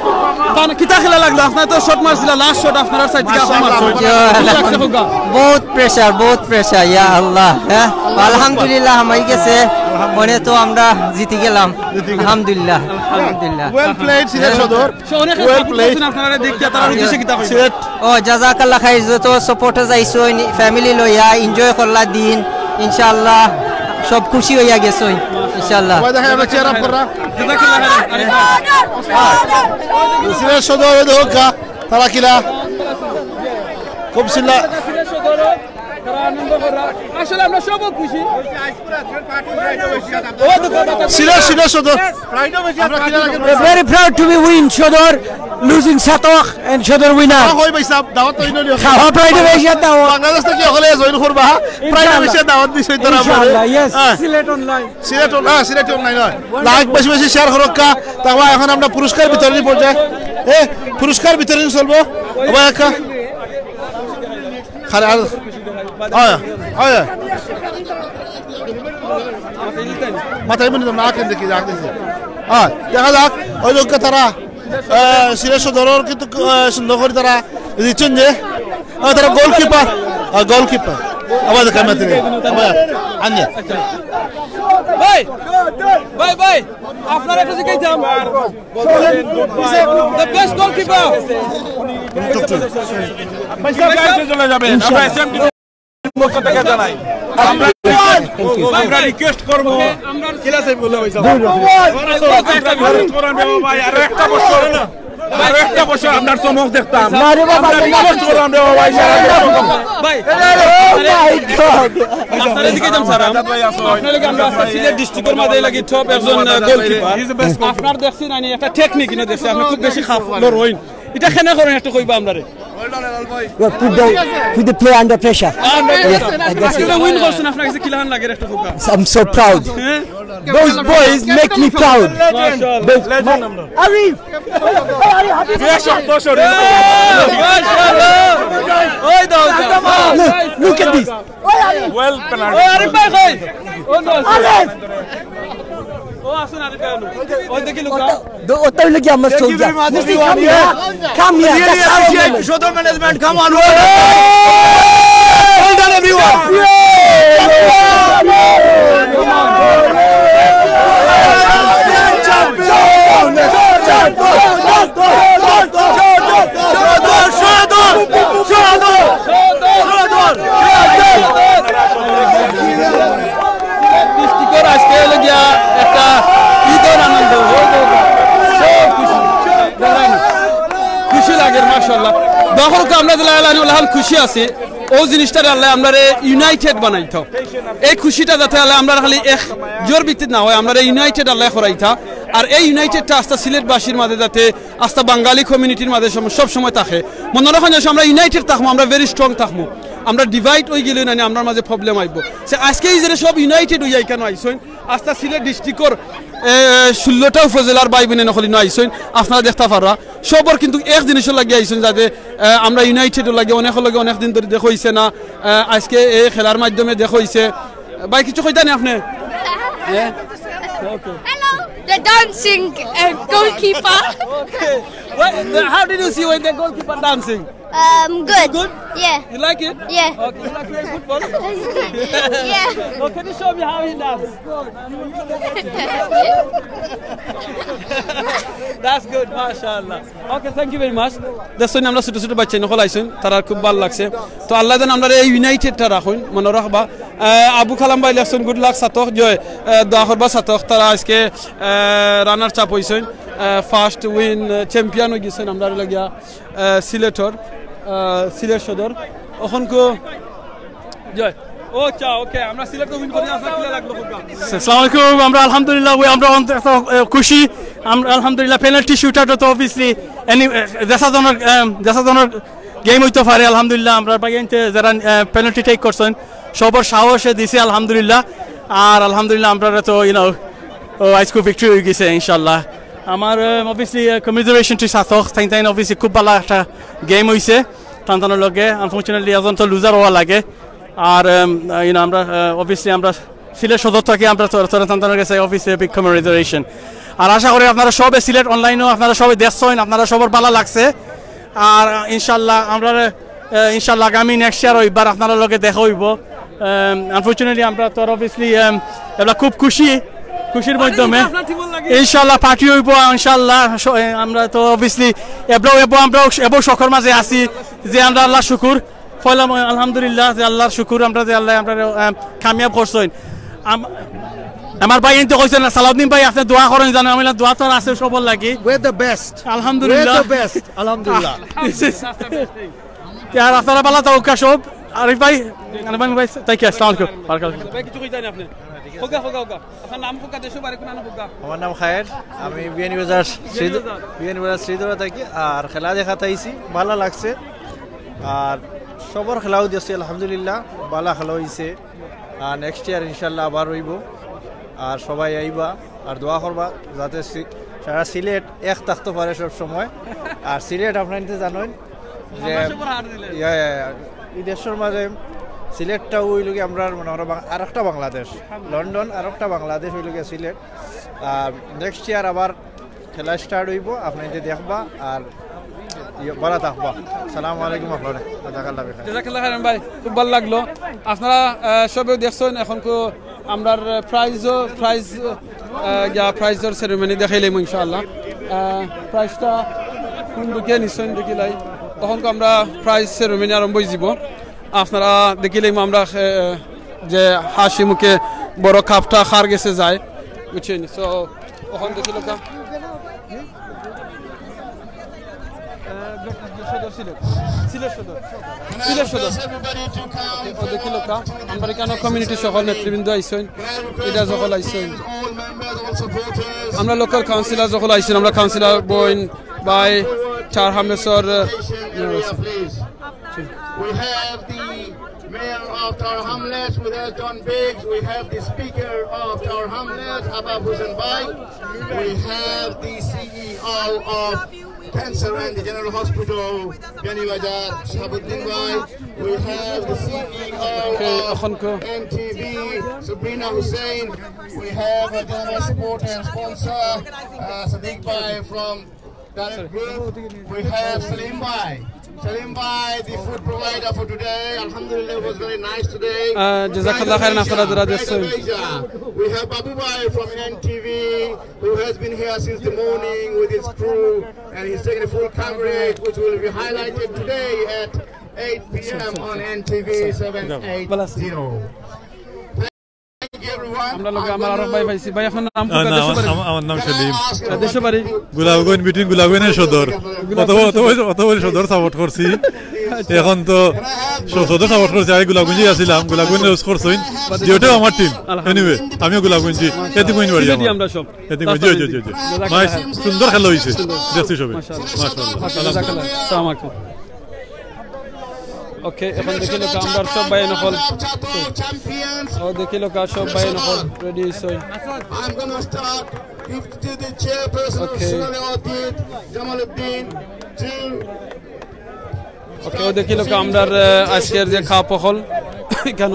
তান কিতা খেলা লাগলো? আপনারা তো শট মারছিলা, লাস্ট শট আপনারা সাইড থেকে আপনি মারছেন। মাশাআল্লাহ। কিতা লাগছে কউক্কা? বহুত প্রেশার, বহুত প্রেশার, ইয়া আল্লাহ। হ্যাঁ, আলহামদুলিল্লাহ, হামাই গেছে। মনে তো আমরা জিতি গেলাম। জিতি গেলাম। আলহামদুলিল্লাহ, আলহামদুলিল্লাহ। Well played, সিলেট সদর। সে অনেকে Well সাপোর্ট played. করছেন আপনারা, দেখিয়া তারা উদ্দেশ্যে কিতা কইবা? সিলেট। ও, জাযাকাল্লাহ খাইর, যত সাপোর্টার আইছইন, ফ্যামিলি লইয়া এনজয় করলা দিন, ইনশাআল্লাহ সব খুশি অইয়া গেছইন, ইনশাআল্লাহ। ওই দেখেন, আমরা cheer up কররা। জাযাকাল্লাহ খাইরান। সিলেট সদর, ওই দেখো গা, তারা কিলা। খুব চিল্লা। তারা আনন্দ কররা। আসলে আমরা সব খুশি। সিলেট, সিলেট সদর। আমরা কিলা লাগে? Very proud to be win সদর, losing সাতক and সদর winner। হ্যাঁ, হয় ভাই সাহেব, দাওয়াত তো অইলো। খাওয়া প্রাইডে বেশি দাওয়াত। বাংলাদেশ থাকি হকলে জয়েন করবা, হ্যাঁ? প্রাইডে ইনশাআল্লাহ। বেশি দাওয়াত দিছইন তারা ইনশাআল্লাহ, আমারে। Yes, হ্যাঁ। সিলেট online। সিলেট on-, হ্যাঁ, সিলেট online, হ্যাঁ। Like বেশি বেশি share করুক্কা। তারপর এখন আমরা পুরস্কার বিতরণী পর্যায়ে। এ, পুরস্কার বিতরণী চলবো। ওবা একা। খালি আর, হয়, হয়। মাথায় মনে হয় না, আঁকেন দেখি, আঁকেন দেখি। হ্যাঁ, দেখা যাক, ওই লোককে তারা, আহ, সিলেট সদরর কিন্তু, আহ, সুন্দর করে তারা জিতছেন যে, আহ, তারা গোলকিপার, আহ, গোলকিপার। আবার দেখা মাথায় নেই। আবার, আনিয়া। ভাই, ভাই, ভাই। আপনারা একটু জিজ্ঞাসা, the best goalkeeper। চলে যাবেন। আমরা এসএমটি পক্ষ থেকে জানাই। আমরা, আমরা রিকোয়েস্ট করবো। একটা রিকোয়েস্ট করান দেবো ভাই, আরো একটা বছর, আরো একটা বছর আপনার চমক দেখতাম। না রে বাবা, আমরা রিকোয়েস্ট করান দেবো ভাই, সারা দেশে। ভাই, আপনারা এদিকে যান স্যার। আপনারা কি আমরা আজকে সিলেট ডিস্ট্রিক্টর মাঝে লাগি টপ একজন গোলকিপার। আপনার দেখছি না নি, একটা টেকনিক ইনো দেখছি, আপনি খুব বেশি খাপ লড়ইন। এটা কেনে করেন একটু কইবা আমরারে। Well, put the, put the player under pressure. Yes, I guess it. আসলে উইন করছেন, আপনার কাছে কিলান লাগে একটু কইবা। I'm so proud. হ্যাঁ? Those boys make me proud. মাশাআল্লাহ। Legend আমরা। Arif! Hey, Arif, happy birthday! মাশাআল্লাহ। ওই দাও, দাও। Look, look at this. ওই আরিফ। Well, penalty. ওই আরিফ ভাই কই? ও না। আরিফ! ও আসুন আরিফ ভাই, আসুন। ওই দেখি লুকা। ওটা, ওটা হইলো কি আমার soldier. Come here, come here. Really appreciate Shodor management. Come on, well done, everyone. ডিস্ট্রিক্টর আজকে হইলো গিয়া একটা ঈদর আনন্দ, সব খুশি, দেখেন, খুশি লাগে, মাশাআল্লাহ। দেখো, আমরা যে লাগাইলাম, ওলাখান খুশি আছি, ও জিনিসটারে আল্লাহ আমরারে ইউনাইটেড বানাইতো। এই খুশিটা যাতে আল্লাহ আমরা খালি এক জোর ভিত্তিত না হয়, আমরারে ইউনাইটেড আল্লাহ করাইতা। আর এই ইউনাইটেডটা আস্তা সিলেটবাসীর মাঝে যাতে আস্তা বাঙালি কমিউনিটির মাঝে সম-, সব সময় থাকে। মনে রাখেন যে আমরা ইউনাইটেড থাকবো, আমরা ভেরি স্ট্রং থাকবো। আমরা ডিভাইড হয়ে গেলে না, আমরার মাঝে প্রবলেম আইবো। সে আজকে এই যে সব ইউনাইটেড হইয়া এখানে আইসইন, আস্তা সিলেট ডিস্ট্রিক্টর, এ, ষোলোটা উপজেলার ভাই বোনে নকল ইনো আইসইন, আপনারা দেখতা পাররা। সবর কিন্তু এক জিনিসর লাগি আইসইন, যাতে, এ, আমরা ইউনাইটেডর লাগি অনেক লগে অনেক দিন ধরে দেখা হইছে না। এ, আজকে এই খেলার মাধ্যমে দেখা হইছে। ভাই, কিছু কইতা নি আপনি? হ্যাঁ? Hello, the dancing, uh, goalkeeper. Okay. What, how did you see when the goalkeeper dancing? Um, good. Good? Yeah. You like it? Yeah. Okay, you like playing football? Yeah. Oh, can you show me how he does? That's good, mashallah. Okay, thank you very much. দেখছইন, আমরা ছোট ছোট বাচ্চা নকল আইছইন, তারা খুব ভালো লাগছে। তো আল্লাহ যেন আমরা এই ইউনাইটেডটা রাখইন, মনে রাখবা। আহ, আবু কালাম ভাই লেখছইন, গুড লাক সাতক, জয়, আহ, দোয়া করবা সাতক, তারা আজকে, আহ, রানার্স আপ হইছইন, আহ, ফার্স্ট উইন, আহ, চ্যাম্পিয়ন হয়ে গেছেন আমরা লাগিয়া। আহ, সিলেটর, আহ, সিলেট সদর। অখন কো-, জয়। ও আচ্ছা, ওকে, আমরা সিলেট তো উইন করি, আসলে কিলা লাগলো খুব? আসসালামু আলাইকুম, আমরা আলহামদুলিল্লাহ, ওই আমরা অন্ত-, এত, আহ, খুশি। আমরা আলহামদুলিল্লাহ, পেনাল্টি শুট আউট তো অবভিয়াসলি এনি, আহ, যেসা ধরনের, আহ, যেসা ধরনের গেম হইতে পারে, আলহামদুলিল্লাহ, আমরা ভাই আনতে যারা, আহ, পেনাল্টি টেক করছেন, সবর সাহসে দিছে, আলহামদুলিল্লাহ। আর আলহামদুলিল্লাহ, আমরা তো, ইউ নো, ও, আজকে ভিক্টরি হয়ে গেছে, ইনশাল্লাহ। আমার, আহ, অবভিয়াসলি, আহ, কমিউনিকেশন টিম সাথক, তাইন তাইন অবভিয়াসলি খুব ভালো একটা গেম হইছে, তান তানোর লগে। আনফরচুনেটলি, এখন তো লুজার হওয়া লাগে। আর, আম, আহ, ইউ নো, আমরা, আহ, অবভিয়াসলি আমরা সিলেট সদর থাকি, আমরা তোর, তোর তান তানোর গেছে অবভিয়াসলি বিগ কমিউনিকেশন। আর আশা করি আপনারা সবে সিলেট অনলাইনও আপনারা সবে দেখছেন, আপনারা সবার ভালো লাগছে। আর, আহ, ইনশাল্লাহ আমরা, আহ, ইনশাল্লাহ আগামী নেক্সট ইয়ার ওইবার আপনারা লগে দেখা হইব। আনফরচুনেটলি আমরা তো অবভিয়াসলি, আম, এবলা খুব খুশি, খুশির মাধ্যমে। আপনার টিমর লাগে? ইনশাল্লাহ পার্টি হইব, ইনশাল্লাহ। স-, এ, আমরা তো অবভিয়াসলি এবলাও, এবো আমরাও, এবো শখর মাঝে আছি যে আমরা আল্লাহর শুকুর। পয়লা ম-, আলহামদুলিল্লাহ যে আল্লাহর শুকুর আমরা যে আল্লাহ আমরা, আম, কামিয়াব করছইন। আম-, আমার ভাই এনতে কইছেন না, সালাউদ্দিন ভাই, আপনি দোয়া করেন, জানেন, আমি বললাম, দোয়া তো আর আছে সবর লাগি। We're the best. আলহামদুলিল্লাহ। We're the best. আলহামদুলিল্লাহ। আর আপনারা ভালো থাকুক সব। আরিফ ভাই, আরিফ ভাই, thank you, আসসালামু আলাইকুম। বারাকাতুহু। ভাই, কিছু কইতা নি আপনি? হোগা, হোগা, হোগা। আপনার নাম হোগা, দেশো বাড়ি কোন হোগা? আমার নাম খায়ের, আমি বিয়ানীবাজার শ্রীধ-, বিয়ানীবাজার শ্রীধরা থাকি। আর খেলা দেখাত আইছি, ভালা লাগছে। আর সবর খেলাও দেখছি, আলহামদুলিল্লাহ, ভালা খেলা হইছে। আর নেক্সট ইয়ার ইনশাল্লাহ আবার হইব। আর সবাই আইবা, আর দোয়া করবা যাতে সি-, সারা সিলেট এক থাকতে পারে সব সময়। আর সিলেট আপনারা নিতে জানেন যে, ইয়া, ইয়া, ইয়া, এই দেশের মাঝে সিলেটটাও হইল কি আমরা মনে করো বাং-, আরেকটা বাংলাদেশ, লন্ডন আরেকটা বাংলাদেশ হইল গিয়া সিলেট। আর নেক্সট ইয়ার আবার খেলা স্টার্ট হইব, আপনারা নিতে দেখবা আর ইয়ে, ভালা থাকবা। সালামু আলাইকুম আপনারা, জাজাকাল্লাহ খাইরান। জাজাকাল্লাহ খাইরান ভাই, খুব ভালো লাগলো। আপনারা, আহ, সবেও দেখছেন, এখন কো-, আমরার প্রাইজও প্রাইজ গিয়া প্রাইজর সেরেমনি দেখাইলাম ইনশাআল্লাহ। প্রাইজটা কোন দিকে নিশ্চয় দেখিলাই। তখন আমরা প্রাইজ সেরেমনি আরম্ভ হয়ে যাব। আপনারা দেখিলাম আমরা আহ, যে হাসি মুখে বড় কাপটা কার গেছে যায়, বুঝছেন? সো ওখান দেখিল কা সদর সিলেট, সিলেট সদর, সিলেট সদর। ওকে, ও দেখিল কা আমেরিকান কমিউনিটি সকল নেতৃবৃন্দ আইসইন, লিডার সকল আইসইন, আমরা লোকাল কাউন্সিলর সকল আইসইন, আমরা কাউন্সিলর বইন ভাই চার হামলেসর We have the Mayor of Tower Hamlets with us, John Biggs. We have the Speaker of Tower Hamlets, Abab Hussain Bhai. We have the C E O of Cancer and the General Hospital, Bianibazar, Shahabuddin Bhai. We have the C E O of N T V, Sabrina Hussain. We have a general supporter and sponsor, uh, Sadiq Bhai from Direct Group. We have Salim Bhai. Salim Bhai, the food provider for today. Alhamdulillah, it was very nice today. জাযাকাল্লাহ খাইরান, আপনারা যারা দেখছেন। We have Babu Bhai from N T V, who has been here since the morning with his crew, and he's taking a full coverage, which will be highlighted today at eight p.m. on N T V seven eight zero. আমরা লগে আমার আরো ভাই পাইছি। ভাই, আপনার নাম? আমার নাম সেলিম। দেশে বাড়ি? গোলাপগঞ্জ, বিটুইন গোলাপগঞ্জ আর সদর। অত বড় সদর সাপোর্ট করছি। এখন তো সদর সাপোর্ট করছি। আমি গোলাপগঞ্জে আছিলাম, গোলাপগঞ্জ রোজ করছইন। যেটাও আমার টিম। এনিওয়ে, আমিও গোলাপগঞ্জি। এতিমগঞ্জ বাড়ি। আমরা সব এতিমগঞ্জ। জি, জি, জি, জি। সুন্দর খেলা হইছে, দেখছি সবে। মাশাআল্লাহ। আসসালামু আলাইকুম। ওকে, এখন দেখিল কা আমরার সব ভাই নকল। ও দেখিল কা সব ভাই নকল রেডি হইছে। I'm gonna start. Give to the chairperson, okay. Sonali Atit, Jamaluddin, to ওকে, ও দেখিল কা আমরার আজকের যে কাপ হকল কেন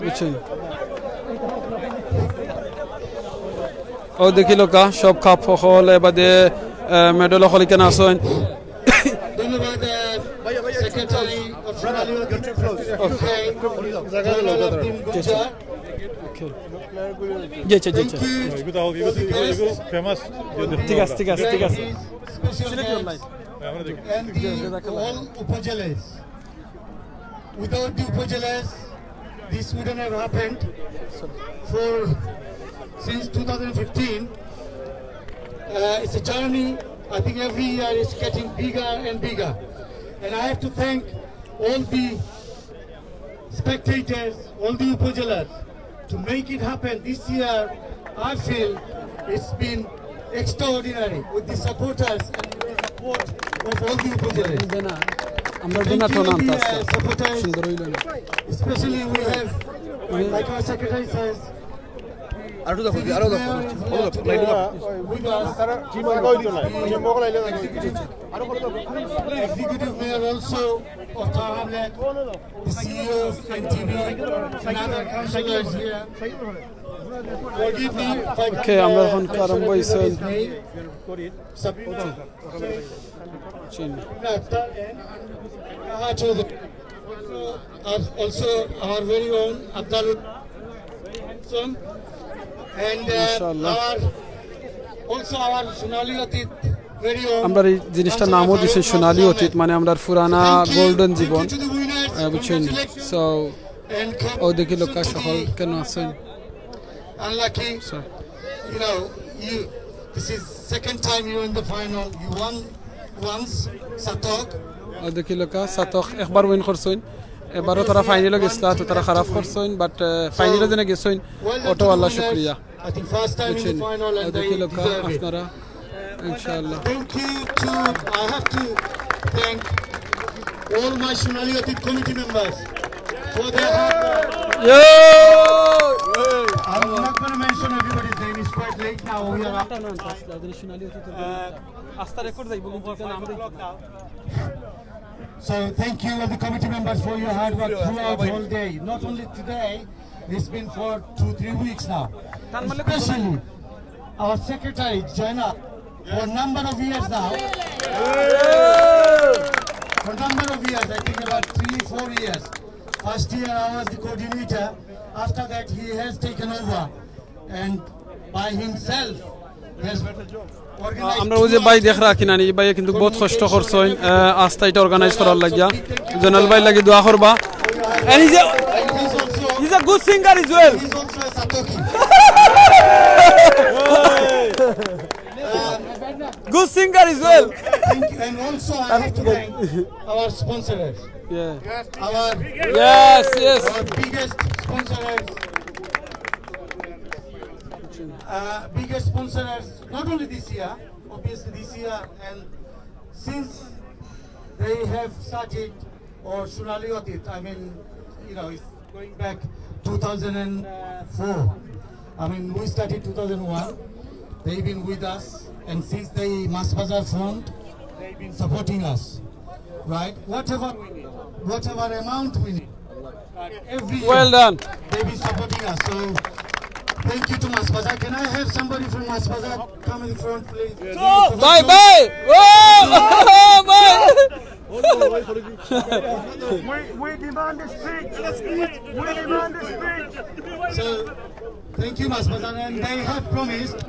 বুঝছেন? ও দেখিল কা সব কাপ হকল এবাদে মেডেল হকল কেন আছইন। ঠিক আছে, ঠিক আছে, ঠিক আছে। Without the Upajalas, this wouldn't have happened. For since two thousand fifteen, uh, it's a journey. I think every year it's getting bigger and bigger. And I have to thank all the spectators, all the Upajalas, to make it happen this year. I feel it's been extraordinary with the supporters and with the support of all the Upajalas. Especially we have, like our secretary says, আরো দেখো, আরো দেখো। Executive Mayor also of Tower Hamlet, the C E O of N T V, and other councillors here. Forgive me if I can't pronounce his name. Sab- Chowdhury. Also, also our very own Abdul Handsome and uh, our, also our Sonali Atit. আমরা এই জিনিসটার নামও দিছি সোনালী অতীত, মানে আমরা পুরানা গোল্ডেন জীবন, বুঝছেন? সো ও দেখিল কা সকল কেন আছইন। Unlucky. You know, you, this is second time you're in the final. You won once, Satok. ও দেখিল কা সাতক একবার উইন করছইন, এবারও তারা ফাইনালো গেছলা, তো তারা খারাপ করছইন, বাট ফাইনালো যেন গেছইন, ওটাও আল্লাহ শুক্রিয়া। I think first time in the final and they deserve it. আপনারা ইনশাআল্লাহ। Thank you to, I have to thank all my Sonali Atit committee members for their hard work. I'm not going to mention everybody's name, it's quite late now. We are up. আস্তা রেকর্ড যাইব, কিন্তু আমরা So thank you all the committee members for your hard work throughout the whole day. Not only today, it's been for two, three weeks now. Especially our secretary, Jaina, for a number of years now. For a number of years, I think about three, four years. First year I was the coordinator, After that, he has taken over and by himself has organized আমরার অউ যে ভাই দেখরা কিনা নি, ই ভাইয়ে কিন্তু বউত কষ্ট করছইন, আহ, আস্তা ইটা organize করার লাগিয়া। জয়নাল ভাইর লাগি দোয়া করবা। And he's a, he's a good singer as well. He's also a Satoki. Good singer as well. Thank you. And also, I have to thank our sponsors. Yeah. Our, yes, yes, our biggest sponsors. Uh, biggest sponsors, not only this year, obviously this year, and since they have started, or Sonali Otit, I mean, you know, it's going back two thousand four. I mean, we started two thousand one. They've been with us, and since they Mas Bazar formed, they've been supporting us, right? Whatever we need, whatever amount we need, every year, well done, they've been supporting us. So, thank you to Mas Bazar. Can I have somebody from Mas Bazar come in front, please? Bye bye. Whoa! Bye. We, we demand the speech. We demand the speech. So, thank you, Mas Bazar. And they have promised,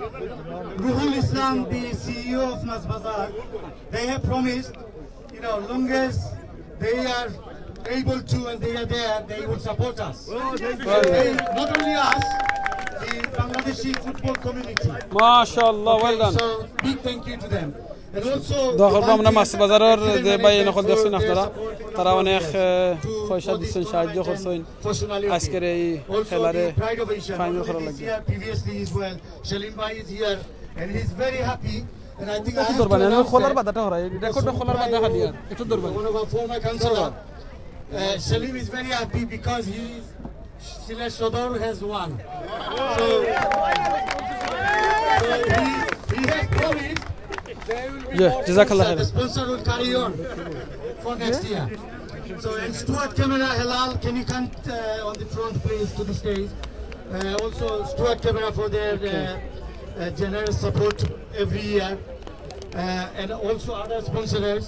Ruhul Islam, the C E O of Mas Bazar, they have promised, you know, long as they are able to and they are there, they will support us. They, not only us, the Bangladeshi football community. MashaAllah, well done. So, big thank you to them. দোয়া করবা আমরা মাছ বাজারর যে ভাই অকল দেখছইন আপনারা, তারা অনেক, আহ, পয়সা দিছইন, সাহায্য করছইন আজকের এই খেলারে final করার লাগি। Previously as well, Shalim bhai is here and he's very happy. And I think I have to announce খোলার বাদাটা হরাই, record খোলার বাদা খালি আর একটু দরবার। One of our former councillor, uh, Shalim is very happy because he is Sylhet Sodor has won. So, so he, he has promised there will be more sponsors. The sponsor will carry on for next year. So, and Stuart Camera Halal, can you come, uh, on the front, please, to the stage? Uh, also, Stuart Camera for their, uh, uh, generous support every year. Uh, and also other sponsors.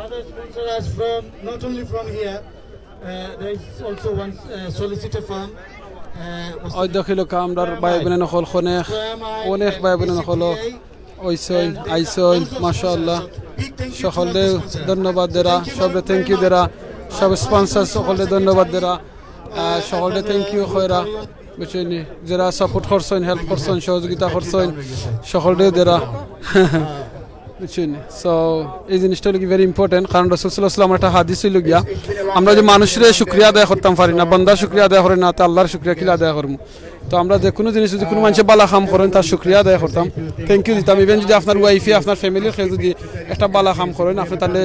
Other sponsors from, not only from here, uh, there is also one, uh, solicitor firm, uh, অউ দেখিলাউক্কা আমরার ভাই বোন অকল, অনেক, অনেক ভাই বোন অকল অইছইন, আইছইন, মাশাআল্লাহ। সকলরে ধন্যবাদ দেরা, সবরে thank you দেরা, সব sponsors সকলরে ধন্যবাদ দেরা। আহ, সকলরে thank you কইরা, বুঝছইন নি? যেরা support করছইন, help করছইন, সহযোগিতা করছইন, সকলরে দেরা, বুঝছইন নি? So, এই জিনিসটা অইলো কি very important, কারণ রাসূল সাল্লাল্লাহু আলাইহি ওয়াসাল্লামর একটা হাদিস অইলো গিয়া, আমরা যে মানুষরে শুকরিয়া আদায় করতাম পারি না, বান্দার শুকরিয়া আদায় করে না, তে আল্লাহর শুকরিয়া কিলা আদায় করমু? তো আমরা যেকুনু জিনিস যুদি কুনু মানষে ভালা কাম করইন, তার শুকরিয়া আদায় করতাম, thank you দিতাম। Even যুদি আপনার wife এ, আপনার family র কেউ যুদি একটা ভালা কাম করইন, আপনে তাইলে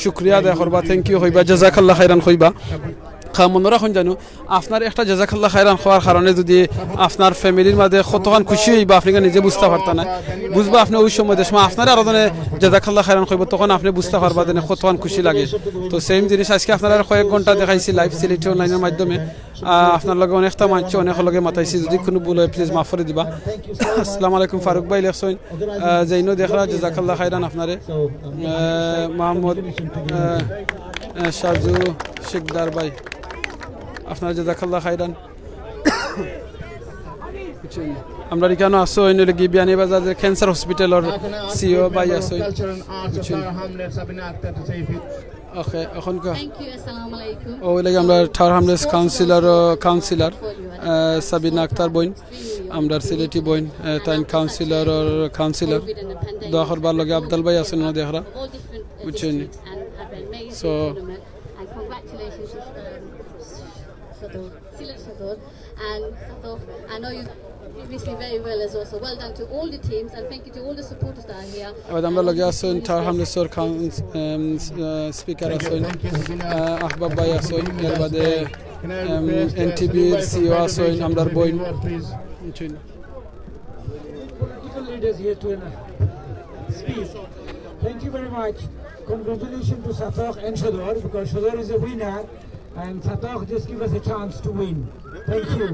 শুকরিয়া আদায় করবা, thank you কইবা, জাযাকাল্লাহ খাইরান কইবা। কারণ মনো রাখইন জানু, আপনার একটা জাযাকাল্লাহ খাইরান কওয়ার কারণে যুদি আপনার family র মাঝে কতখান খুশি অইবা, আপনে নিজে বুঝতা পারতা নায়। বুঝবা আপনে অউ সময়, যে সময় আপনারে আরো জনে জাযাকাল্লাহ খাইরান কইবো, তখন আপনে বুঝতা পারবা যে কতখান খুশি লাগে। তো same জিনিস আজকে আপনারারে কয়েক ঘন্টা দেখাইছি live সিলেটি online র মাধ্যমে। আহ, আপনার লগে অনেকটা মাতছি, অনেক লগে মাতাইছি, যুদি কুনু ভুল অয় please মাফ করি দিবা। আসসালামু আলাইকুম, ফারুক ভাই লেখছইন, আহ, যেইন দেখরা, জাযাকাল্লাহ খাইরান আপনারে। আহ, মোহাম্মদ, আহ, আহ, শাজু শিকদার ভাই, আপনারে জাযাকাল্লাহ খাইরান। বুঝছইন? আমরার ইখানো আছইন অইলো গি বিয়ানীবাজার যে cancer hospital র C E O ভাই আছইন। বুঝছইন? Okay, অখন ক-, Thank you, আসসালামু আলাইকুম। অউ লাগি আমরা Tower Hamlets councillor, councillor, আহ, সাবিনা আক্তার বইন, আমরার সিলেটি বইন, আহ, তাইন councillor, councillor। দোয়া করবার লগে আফজাল ভাই আছইন, অনো দেখরা। বুঝছইন নি? So, and congratulations, um, Sador, Sylhet Sador, and Sador, I know you previously very well as well, so well done to all the teams, and thank you to all the supporters that are here. এবার আমরার লগে আছইন Tower Hamlets র কাউন্স-, এম, স-, আহ, speaker আছইন, আহ, আহবাব ভাই আছইন, এর বাদে, এম, N T B র C E O আছইন, আমরার বইন। Political leaders here to speak. Thank you very much. Congratulations to Satok and Shodor, because Shodor is a winner. And Satok just give us a chance to win. Thank you.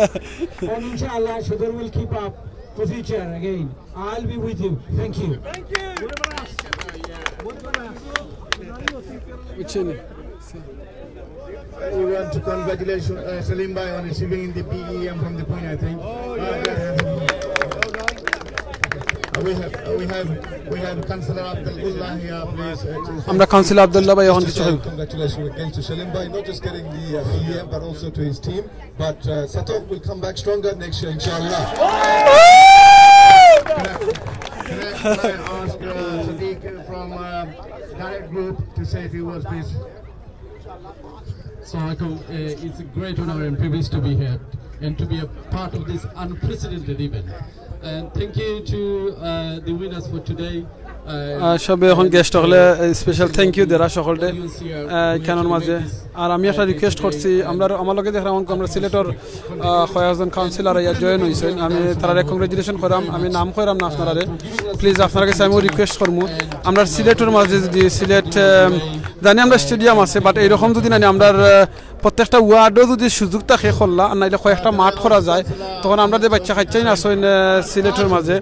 And, and inshallah, Shodor will keep up for future again. I'll be with you. Thank you. বুঝছইন নি? We want to congratulate uh, Salim Bhai on receiving the P E M from the Queen, I think. Uh, uh, we have, uh, we have, we have Councillor Abdullah here, please. Uh, to আমরা কাউন্সিলর আব্দুল্লাহ ভাই এখন কিছু কইব। Congratulations again to Salim Bhai, not just getting the uh, P E M, but also to his team. But uh, Satov will come back stronger next year, inshallah. Can I, can I, can I ask uh, Sadiq from uh, Direct Group to say a few words, please? So I come, uh, it's a great honor and privilege to be here and to be a part of this unprecedented event. And thank you to uh, the winners for today. আহ, সবে এখন গেস্ট হকলে special thank you দেরা সকলরে আহ, এখানোর মাঝে। আর আমি একটা রিকোয়েস্ট করছি, আমরা আমার লগে দেখলাম এখন আমরা সিলেটর আহ, কয়েকজন কাউন্সিলর ইয়া জয়েন হইছেন, আমি তারারে কংগ্রেচুলেশন করাম। আমি নাম কইরাম না আপনারারে, প্লিজ আপনার কাছে আমি রিকোয়েস্ট করমু, আমরা সিলেটর মাঝে যদি সিলেট আহ, জানি আমরা স্টেডিয়াম আছে, বাট এইরকম যদি নানি আমরা আহ, প্রত্যেকটা ওয়ার্ডও যদি সুযোগ থাকে খোলা, আর নাইলে কয়েকটা মাঠ করা যায়, তখন আমরা যে বাচ্চা কাচ্চাইন আছইন আহ, সিলেটর মাঝে,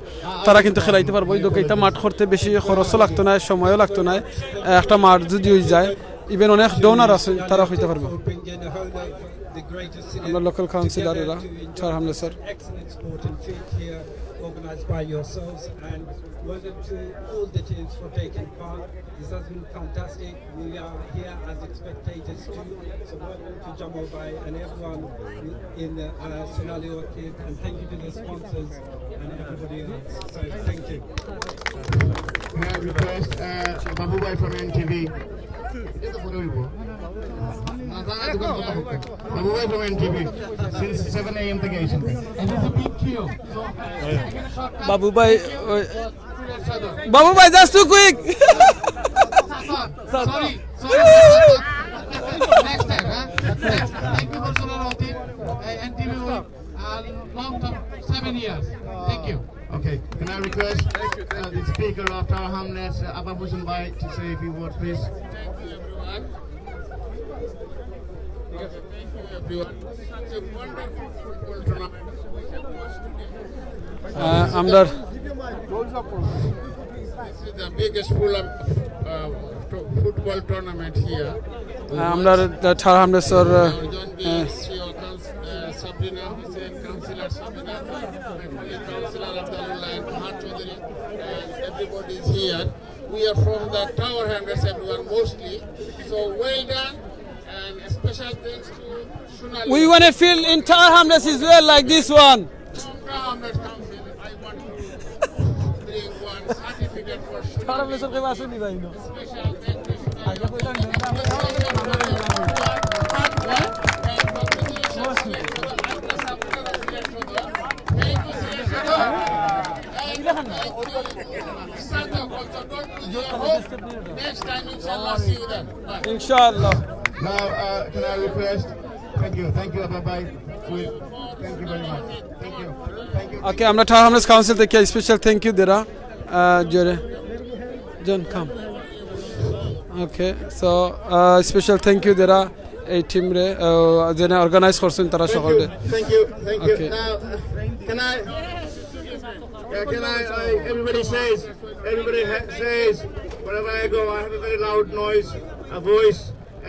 তারা কিন্তু খেলাইতে পারবো। এই দোকানটা মাঠ করতে বেশি খরচও লাগতো না, সময়ও লাগতো না। আহ, একটা মাঠ যদি হয়ে যায়, ইভেন অনেক ডোনার আছে, তারা হইতে পারবো। আমরা লোকাল কাউন্সিলর এরা, চার হামলে sir. Excellent sport and treat here, organized by yourselves, and welcome to all the teams for taking part. This has been fantastic. We are here as spectators too. So welcome to Jamal Bhai and everyone in uh, Sonali Orchid, and thank you to the sponsors and everybody else. So thank you. Can I request uh, Babu Bhai from N T V? Babu Bhai from N T V. Since seven A M থেকে এসেছে। It is a big queue. So, বাবু ভাই, ওই, বাবু ভাই, just too quick. Sorry, sorry. Next time, huh? Next time. Thank you for Sonali Orchid. Uh, N T V will, uh, long term, seven years. Thank you. Okay, can I request uh, the speaker of Tower Hamlets, uh, Abba Hussain Bhai, to say a few words, please? Thank you, everyone. Thank you, everyone. Such a wonderful football tournament. আহ, আমরা This is the biggest full of, uh, to- football tournament here. আহ, আমরা ঠার হামলে স্যার, আহ, Our joint হ্যাঁ। B S C O council, uh, Sabrina Hussain, Councillor Sabrina, my colleague Councillor Abdullah and Ahmad Chaudhary, and everybody is here. We are from the Tower Hamlets, everyone mostly. So well done, and a special thanks to Shunali. We want to feel in Tower Hamlets as well, like this one. From Tower Hamlets Council, I want to bring one certificate for Shunali. Special thanks to Shunali. Next time, inshallah, see you then. Bye. Inshallah. Now, uh, can I request? Thank you, thank you, Abba Bhai. We- Thank you very much. Thank you. Thank you. Okay, আমরা ঠার hamlets council থেকে special thank you দেরা। আহ, জোরে। John, come. Okay, so uh, special thank you দেরা এই টিমরে, আহ, যেনে অর্গানাইজ করছইন তারা সকলরে। Thank you, thank you. Okay. Now, uh, can I? Uh, can I? I, everybody says, everybody ha- says, wherever I go, I have a very loud noise, a voice,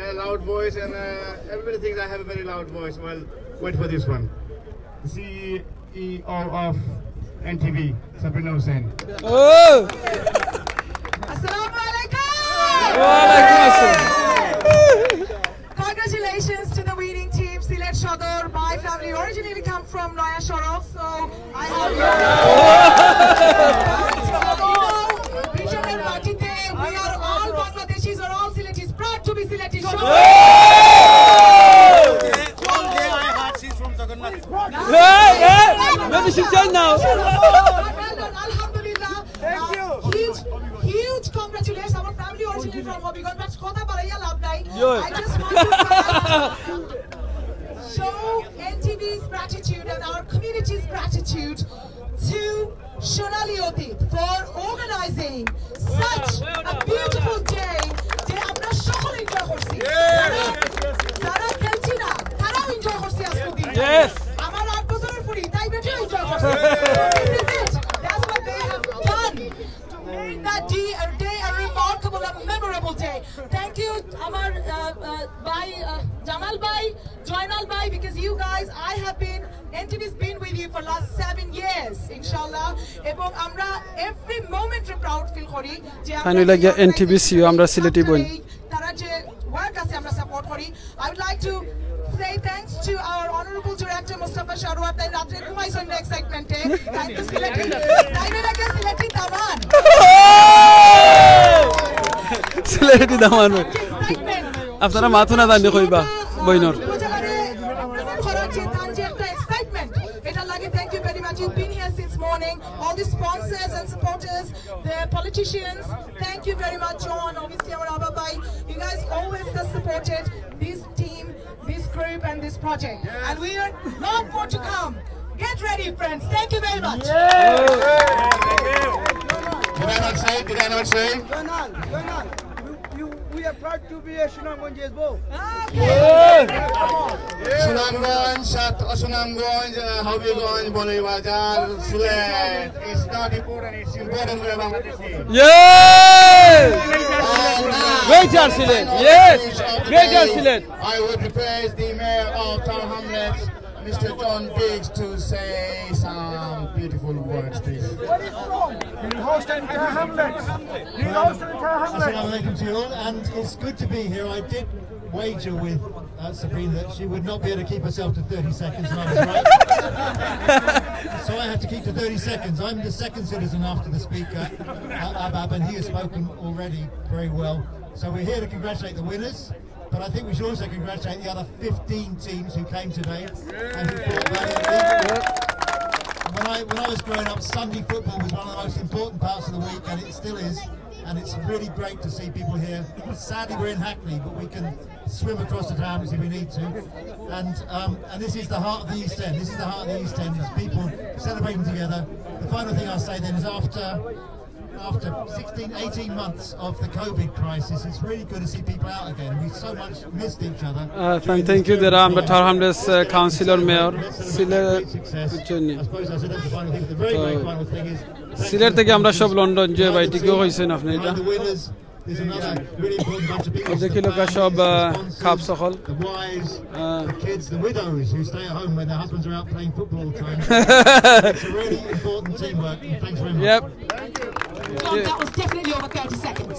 a loud voice, and uh, everybody thinks I have a very loud voice. Well, wait for this one. C E O of N T V, Sabrina Hussain. Oh! Assalamu alaikum! Wa alaikum assalam. Congratulations to the winning team, Sylhet Shodor. My family originally come from Noya Shorok, so I have, you know, regional party te, we are all Bangladeshis, are all Sylhetis, proud to be Sylhetis. Hey, hey, maybe she joined now. Well done, alhamdulillah. Thank you. Uh, huge, huge congratulations. Our family originally from Hobbyganj, but কথা বাড়াইয়া লাভ নাই. I just want to show N T V's gratitude and our community's gratitude to Shonali Otit for organizing such a beautiful day যে আমরা সকলে এনজয় করছি। যারা, যারা খেলছি না, তারাও এনজয় করছি আজকের দিন। Yes. আমার আট বছরের ফুড়ি, তাই বেটিও এনজয় করছে। This is it. That's what they have done. Make that day a, day a remarkable, a memorable day. Thank you, আমার, uh, uh, Jamal bhai, Joynal bhai, because you guys, I have been, N T V's been with you for last seven years, inshallah. এবং আমরা every moment-এ proud feel করি যে আমরা তাইন অইলা গিয়া N T V CEO, আমরা সিলেটি বইন। তারা যে work আছে আমরা support করি। I would like to say thanks to our honorable director Mustafa Sarwar. তাইন রাত্রে ঘুমাইছইন না excitement-এ। তাইন তো সিলেটি, তাইন অইলা গিয়া সিলেটি দামান। সিলেটি দামান। Excitement। আপনারা মাতো না জানি কইবা, বইনর। উপজেলারে represent করার যে তান যে একটা excitement, এটার লাগি thank you very much. You've been here since morning. All the sponsors and supporters, the politicians, thank you very much, John. Obviously, our Abba Bhai. You guys always have supported this team, this group, and this project. And we are long more to come. Get ready, friends. Thank you very much. Did I not say? Did I not say? Donald, Donald, you, you, we are proud to be a Sunamganj as well. Okay. Sunamganj, Sat, Sunamganj, uh, Habibganj, Maulibajar, Sylhet. It's not important, it's important for Bangladesh. Yes! And, uh, Great job, Sylhet. Yes! Great job, Sylhet. I would request the mayor of Tar Hamlets, Mister John Biggs, to say some beautiful words, please. Where is from? He hosted Tar Hamlets. He hosted Tar Hamlets. Assalamu alaikum to you all, and it's good to be here. I did wager with uh, Sabrina that she would not be able to keep herself to thirty seconds, and I was right. So I have to keep to thirty seconds. I'm the second citizen after the speaker, uh, Abab, and he has spoken already very well. So we're here to congratulate the winners, but I think we should also congratulate the other fifteen teams who came today and who fought valiantly. And when I, when I was growing up, Sunday football was one of the most important parts of the week, and it still is. And it's really great to see people here. Sadly, we're in Hackney, but we can swim across the Thames if we need to. And um, and this is the heart of the East End. This is the heart of the East End. It's people celebrating together. The final thing I'll say then is after after sixteen, eighteen months of the COVID crisis, it's really good to see people out again. We so much missed each other. Ah, thank you, যারা আমরা ঠার হামলেটস, আহ, councillor mayor Sylhet বুঝছইন নি? I suppose I said that's the final thing. The very, very final thing is Sylhet থেকে আমরা সব লন্ডন যে ভাই ঠিকও কইছইন আপনি এটা। The winners. There's another really important bunch of people. দেখি লোকা সব, আহ, কাপ সকল। The wives, Uh, the kids, the widows who stay at home when their husbands are out playing football all the time. It's a really important teamwork, and thanks very much. Yep. John, that was definitely over thirty seconds.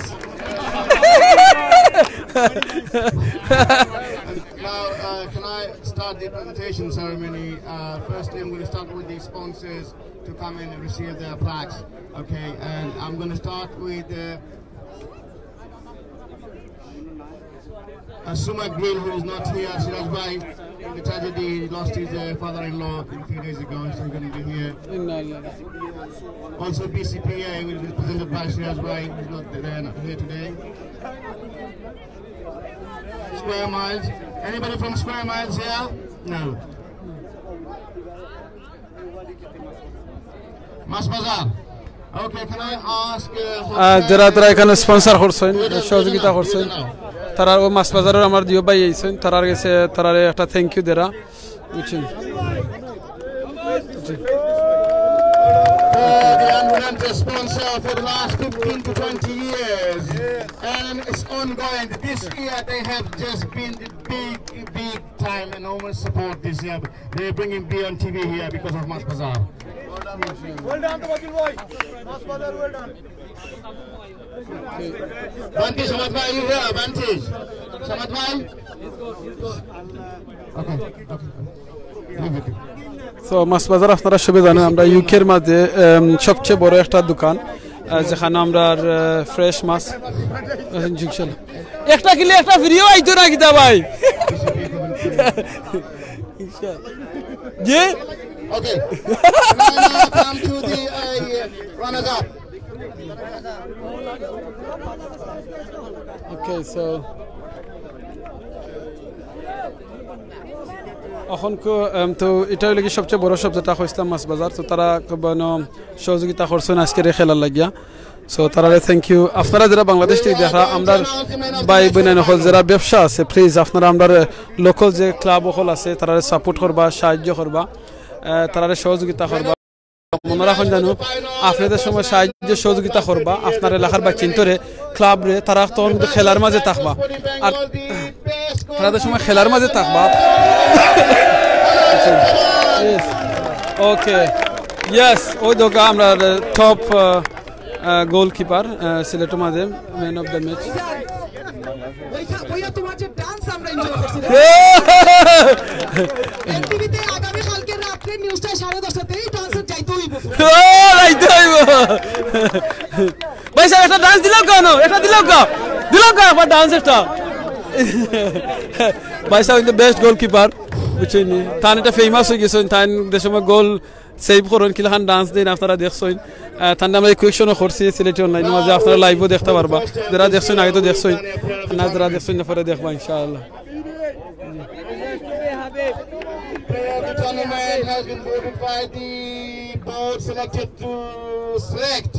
Now, uh, can I start the presentation ceremony? Uh, firstly, I'm going to start with the sponsors to come and receive their plaques. Okay, and I'm going to start with uh, uh, Suma Green, who is not here. Shiraz Bhai, the tragedy, he lost his uh, father-in-law a few days ago, so he's going to be here. Also, B C P A will be represented by Shiraz Bhai, who's not there, not here today. Square Miles. Anybody from Square Miles here? No. Mas Bazar. Okay, can I ask uh, আহ, যারা তারা এখানে স্পন্সর করছইন, সহযোগিতা করছইন, তারা ও মাছ বাজারর আমার দিও ভাই আইছইন, তারার গেছে তারারে একটা থ্যাংক ইউ দেরা, বুঝছইন? for the unrelenting sponsor for the last fifteen to twenty years. And it's ongoing. This year they have just been the big, big time, enormous support this year. They're bringing B on T V here because of Mas Bazar. Well done, Tawakil boy. Mas Bazar, well done. Banti, Samad Bhai, you here? Banti, Samad Bhai? Okay, okay. Leave it. তো মাছ বাজার আপনারা সবে জানেন, আমরা ইউকের মাঝে, এম, সবচেয়ে বড় একটা দোকান, আহ, যেখানে আমরা ফ্রেশ মাছ, আহ, ইনশাল্লাহ। একটা কিনলে একটা ফ্রিও আইতো না কিতা ভাই? জি? Okay. Can I now come to the uh, runners-up? Okay, so এখন কো-, এম, তো এটা হইলো কি সবচেয়ে বড় শপ যেটা কইছিলাম মাছ বাজার, তো তারা খুব, মানে, সহযোগিতা করছইন আজকের এই খেলার লাগিয়া। সো তারারে থ্যাংক ইউ। আপনারা যারা বাংলাদেশ থেকে দেখা, আমরা ভাই বোন হকল যারা ব্যবসা আছে, প্লিজ আপনারা আমরা লোকাল যে ক্লাব হকল আছে তারারে সাপোর্ট করবা, সাহায্য করবা, আহ, তারারে সহযোগিতা করবা। মনো রাখইন জানো, আপনারা যে সময় সাহায্য সহযোগিতা করবা আপনার এলাকার বাচ্চাইন্তরে, ক্লাবরে, তারা তখন কিন্তু খেলার মাঝে থাকবা। আর তারা যে সময় খেলার মাঝে থাকবা। ওকে, ইয়েস, ওই দেখো আমরা টপ গোলকিপার সিলেটর মাঝে, ম্যান অফ দ্য ম্যাচ। ওই খা-, ওই আর তোমার যে ডান্স আমরা এনজয় করছি। এনটিভিতে আগামী কালকে রাত্রে নিউজটা সাড়ে দশটাতেই ডান্সের যাইতে হইব। ও, যাইতে হইব। ভাই সাহেব, একটা ডান্স দিলাম কেন? একটা দিলাম কা? দিলাম কা আবার ডান্স একটা? ভাই সাহেব কিন্তু বেস্ট গোলকিপার, বুঝছইন নি? তান এটা ফেমাস হয়ে গেছে, তান যে সময় গোল সেভ করইন, কিলাখান ডান্স দেইন, আপনারা দেখছইন। আহ, তান আমরা এই কোয়েকশনও করছি সিলেটি অনলাইনের মাঝে, আপনারা লাইভও দেখতে পারবা। যারা দেখছইন আগে তো দেখছইন, না যারা দেখছইন না পরে দেখবা ইনশাআল্লাহ। Player of the tournament has been voted by the board selected to select.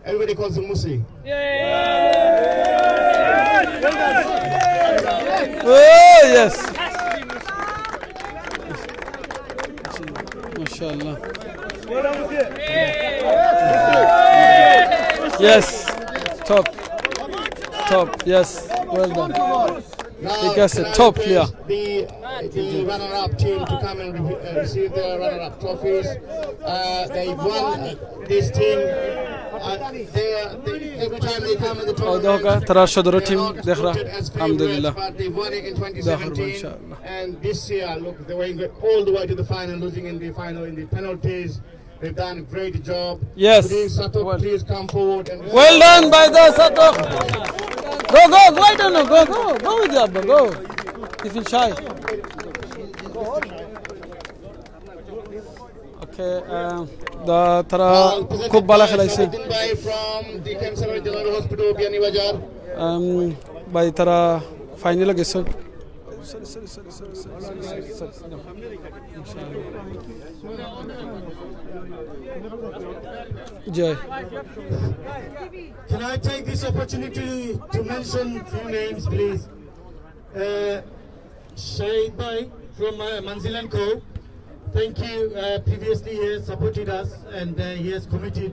Everybody calls him Musi. Oh, yes. MashaAllah. Yes. Top. Top. Yes. Well done. Now, ঠিক আছে, can I top request player. The, the runner-up team to come and re-, uh, receive their runner-up trophies. Uh, they won this team. Uh, they, they, every time they come in the ও tournament, দেখো, তারা সদর they are team, not দেখরা, voted as favorites, আলহামদুলিল্লাহ। But they won it in দেখো, twenty seventeen. ইনশাআল্লাহ। And this year, look, they went all the way to the final, losing in the final in the penalties. They've done a great job. Yes. Please, Satok, well, please come forward and well done by the Satok. Go, go, go, I don't know, go, go, go with the Abba, go. He's in shy. Okay, uh, the তারা খুব ভালা খেলাইছে। From the Cancer General Hospital, Bianibazar. Um, ভাই, তারা ফাইনালে গেছে। Sorry, sorry, sorry, sorry, sorry, sorry, sorry, sorry. No. Joy. Can I take this opportunity to mention few names, please? Uh, Shahid Bhai from, uh, Manzil and Co. Thank you. Uh, previously, he has supported us and, uh, he has committed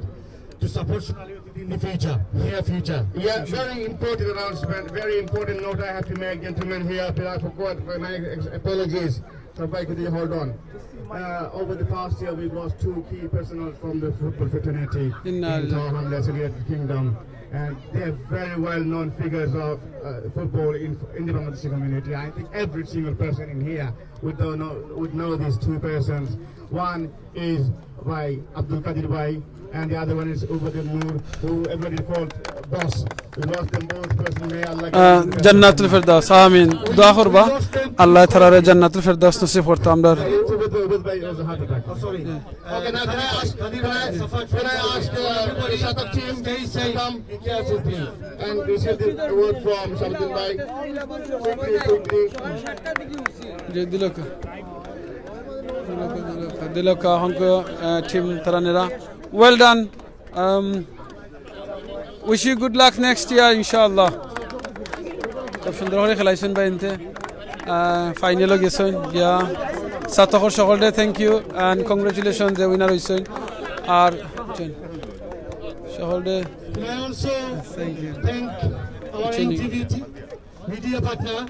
to support Sonali Otiti in the future, near future. Yeah, very important announcement, very important note I have to make, gentlemen here. But I forgot, my ex-, apologies. So, Bhai, could you hold on? Uh, over the past year, we've lost two key personnel from the football fraternity in, uh, our humble United Kingdom. And they're very well-known figures of, uh, football in, in the Bangladeshi community. I think every single person in here would know, know, would know these two persons. One is Bhai Abdul Qadir Bhai, and the other one is Ubaidul Noor, who everybody called Boss. We lost them both personally. May Allah give them the best. জান্নাতুল ফেরদাউস, আমিন। দোয়া করবা, আল্লাহ তাআলারে জান্নাতুল ফেরদাউস নসিব করতা আমরার। Ubaid, Ubaid Bhai, it was a heart attack. Oh, sorry. Yeah. Okay, now can I ask, can I, can I ask, uh, the Satok team to come? Be careful, please. And receive the award from Shahabuddin Bhai. Quickly, quickly. জি, দিলকা। দিলকা, দিলকা। দিলকা, হংক, আহ, টিম তারা নেরা। Well done. Um, wish you good luck next year, ইনশাআল্লাহ। খুব সুন্দর করি খেলাইছইন ভাইন্তে। আহ, ফাইনালো গেছইন। গিয়া সাতকর সকলরে thank you and congratulations যে winner হইছইন। আর সকলরে Can I also thank you. Thank our N T V media partner,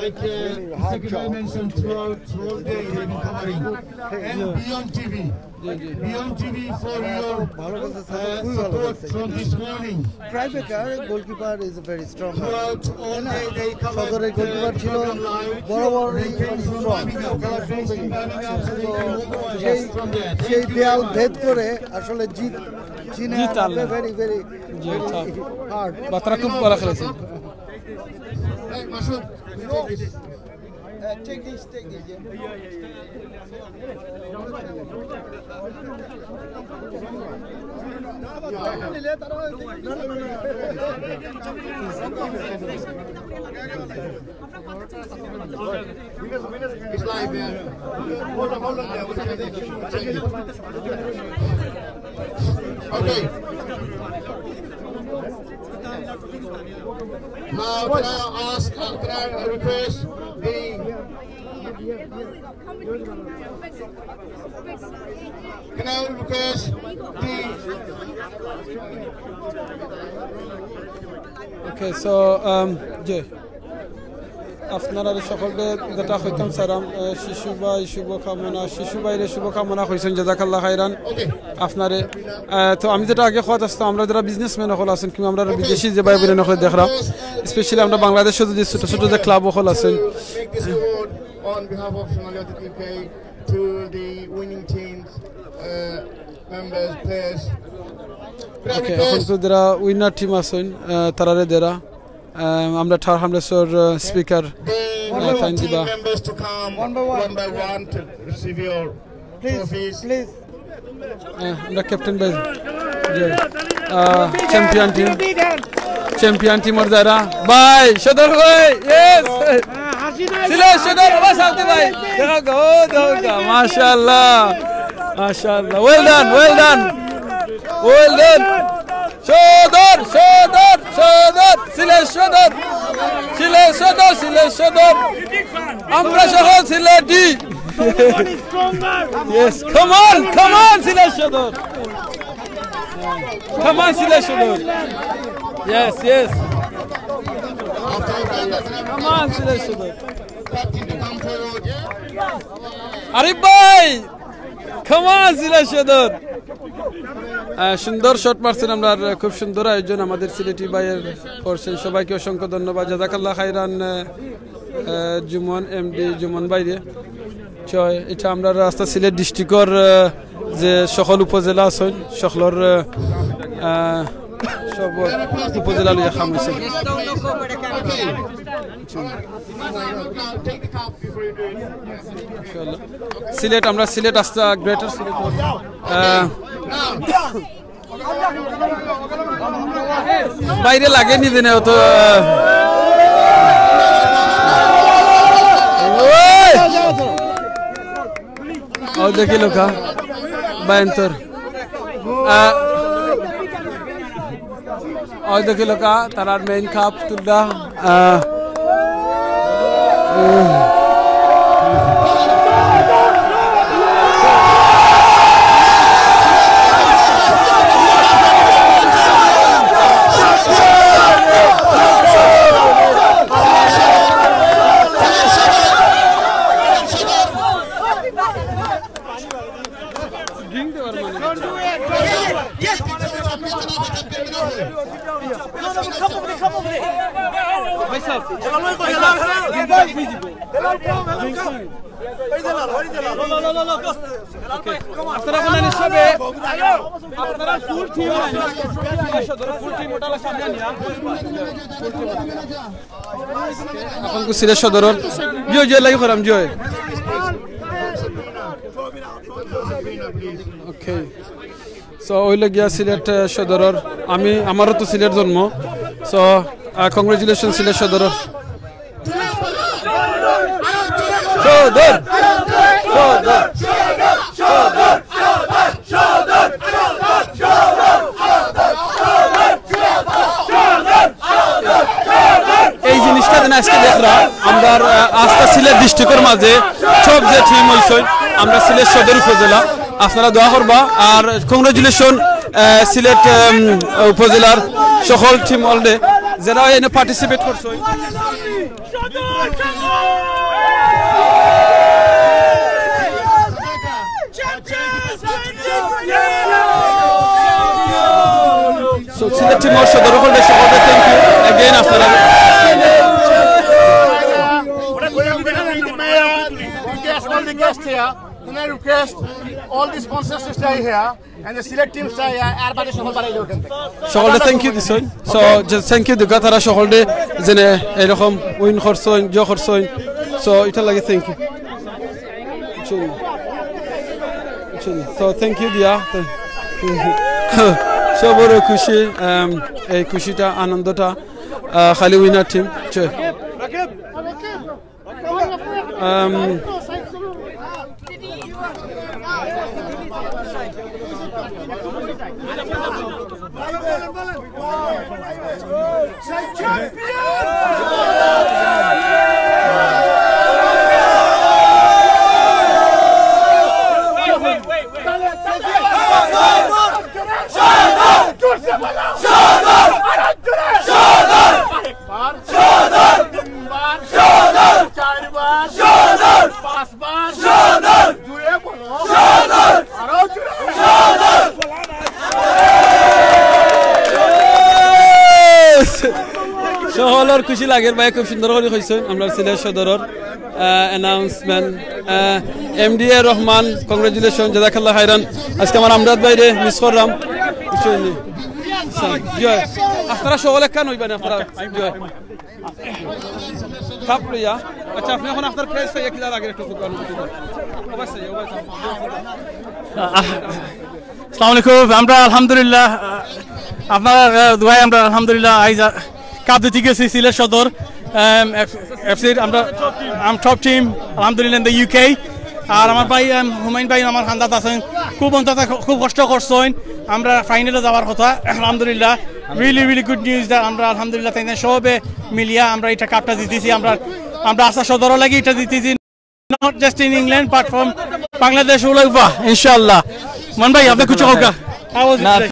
like, uh, Mister Kibai mentioned throughout, throughout the day, they've been covering. And Beyond T V. Beyond T V for your, uh, support from this morning. Tribeca goalkeeper is very strong. Throughout all day, they covered সদরের গোলকিপার ছিল, বরাবরই strong, খেলার সঙ্গে। তো সেই, সেই দেয়াল ভেদ করে আসলে জিত চিনে আনাটা very, very, very hard. বাতারা খুব ভালো খেলেছে। Hey, Masud, take this. Uh, take this, take this, yeah. It's live, man. Hold on, hold on there. Okay. Now, can I ask, uh, can I request the, Can I request the Okay, so, um, জি। আপনারারে সকলরে যেটা কইতাম চাইরাম, আহ, শিশু ভাই শুভকামনা, শিশু ভাইরে শুভকামনা কইছইন, জাজাকাল্লাহ খাইরান আপনারে। আহ, তো আমি যেটা আগে কওয়াত আছলাম, আমরা যারা বিজনেসম্যান অকল আছইন, কিংবা আমরা বিদেশি যে ভাই বোন অকল দেখরা, specially আমরা বাংলাদেশো যদি ছোট ছোট যে ক্লাব অকল আছইন, Make this award on behalf of Sonali Atit U K to the winning teams, uh, members, players. ওকে, এখন তো যারা উইনার টিম আছইন, আহ, তারারে দেরা, আহ, আমরা ঠার হামলেসর, আহ, স্পিকার, They আহ, want তাইন the দিবা। Team members to come one by one to receive your trophies. Please. আহ, আমরা ক্যাপ্টেন ভাই, জি। আহ, চ্যাম্পিয়ন টিম, চ্যাম্পিয়ন টিমর যারা ভাই, সদর ভাই, ইয়েস। সিলেট সদর, বাবা সালতে ভাই। দেখো গো, দেখো গো, মাশাআল্লাহ, মাশাআল্লাহ। Well done, well done, well done। সদর, সদর, সদর, সিলেট সদর, সিলেট সদর, সিলেট সদর। আমরা সহ Sylheti. Yes, come on, come on, Sylhet সদর। Come on, সিলেট সদর। Yes, yes। Come on, Sylhet সদর। আরিফ ভাই, come on, সিলেট সদর। আহ, সুন্দর শট মারছইন আমরার, খুব সুন্দর আয়োজন আমাদের সিলেটি ভাইয়ের করছইন। সবাইকে অসংখ্য ধন্যবাদ, জাজাকাল্লাহ খাইরান। আহ, আহ, জুমন, এমডি জুমন ভাইরে। চ-, এটা আমরার আস্তা সিলেট ডিস্ট্রিক্টর, আহ, যে সকল উপজেলা আছইন, সকলর, আহ, আহ, সব উপজেলা লইয়া কাম অইছে। সিলেট, আমরা সিলেট আস্তা গ্রেটার সিলেট, আহ, বাইরে লাগে নি দিনে অত, আহ, ওই! ওই দেখিলাউক্কা, বায়ন্তর। আহ, ওই দেখিলাউক্কা, তারার মেইন কাপ তুলরা, আহ, উম। আপনারা বলেন হিসাবে, আপনারা ফুল টিম, ফুল টিম ওটা সামনে নিয়ে। এখন সিলেট সদরর, জি, জি, লাগি করাম, জি। ওকে। So, অইলো গিয়া সিলেট, আহ, সদরর। আমি, আমারও তো সিলেট জন্ম। So, আহ, congratulations সিলেট সদরর। সদর, সদর, সদর। এই জিনিসটা যেন আজকে দেখরা, আমরার, আহ, আস্তা সিলেট ডিস্ট্রিক্টর মাঝে সব যে টিম অইছইন, আমরা সিলেট সদর উপজেলা, আপনারা দোয়া করবা। আর congratulation, আহ, সিলেট, উম, উপজেলার সকল টিম অকলরে, যেরা এনে পার্টিসিপেট করছইন। So, সিলেট টিমর সদর অকলরে সকলরে thank you again আপনারা। Request all the guests here, and I request all the sponsors to stay here, and the Sylhet team stay here, আর বাদে সকল বাড়ি যাও এখান থেকে। সকলরে thank you দিছইন। So, যে thank you দিগা তারা সকলরে যেনে এরকম উইন করছইন, জয় করছইন। So, ইটার লাগি thank you। So, thank you দিয়া। সবরও খুশি, আম, এই খুশিটা, আনন্দটা, আহ, খালি উইনার টিম। আম, সদর! আরো জোরে! সদর! আরেকবার! সদর! তিনবার! সদর! চারবার! সদর! পাঁচবার! সদর! জোরে বলো! সদর! আরো জোরে! সদর! সকলর খুশি লাগের ভাই, খুব সুন্দর করি কইছইন আমরার সিলেট সদরর অ্যানাউন্সমেন্ট। এমডিএ রহমান, কংগ্রেচুলেশন, জাজাকাল্লাহ খাইরান। আজকে আমার আমজাদ ভাইরে মিস করলাম, বুঝছইন নি? জি অয়। আপনারা সকল একখান অইবা নি, আপনারা জি অয়। কাপ লইয়া। আচ্ছা, আপনি এখন আপনার প্রাইজ পাইয়া কিলা লাগের একটু কইবা। অবশ্যই, অবশ্যই। আসসালামু আলাইকুম। আমরা আলহামদুলিল্লাহ, আহ, আপনার, আহ, দোয়ায় আমরা আলহামদুলিল্লাহ আইজ, আহ, কাপ জিতি গেছি সিলেট সদর, আম, এফ-, এফসির আমরা, আম, টপ টিম, আলহামদুলিল্লাহ, in the ইউকে। আর আমার ভাই, আম, হুমায়ুন ভাই আমার খান্দাত আছইন, খুব অন্তত খুব কষ্ট করছইন। আমরা ফাইনালো যাওয়ার কথা, আলহামদুলিল্লাহ। Really, really good news that আমরা আলহামদুলিল্লাহ তাইন সবে মিলিয়া আমরা ইটা কাপটা জিতিছি। আমরা, আমরা আশা সদরও লাগি ইটা জিতিছি। Not just in England, but from Bangladesh all over, ইনশাআল্লাহ। মান ভাই, আপনি কিছু কউক্কা? How was it না, today?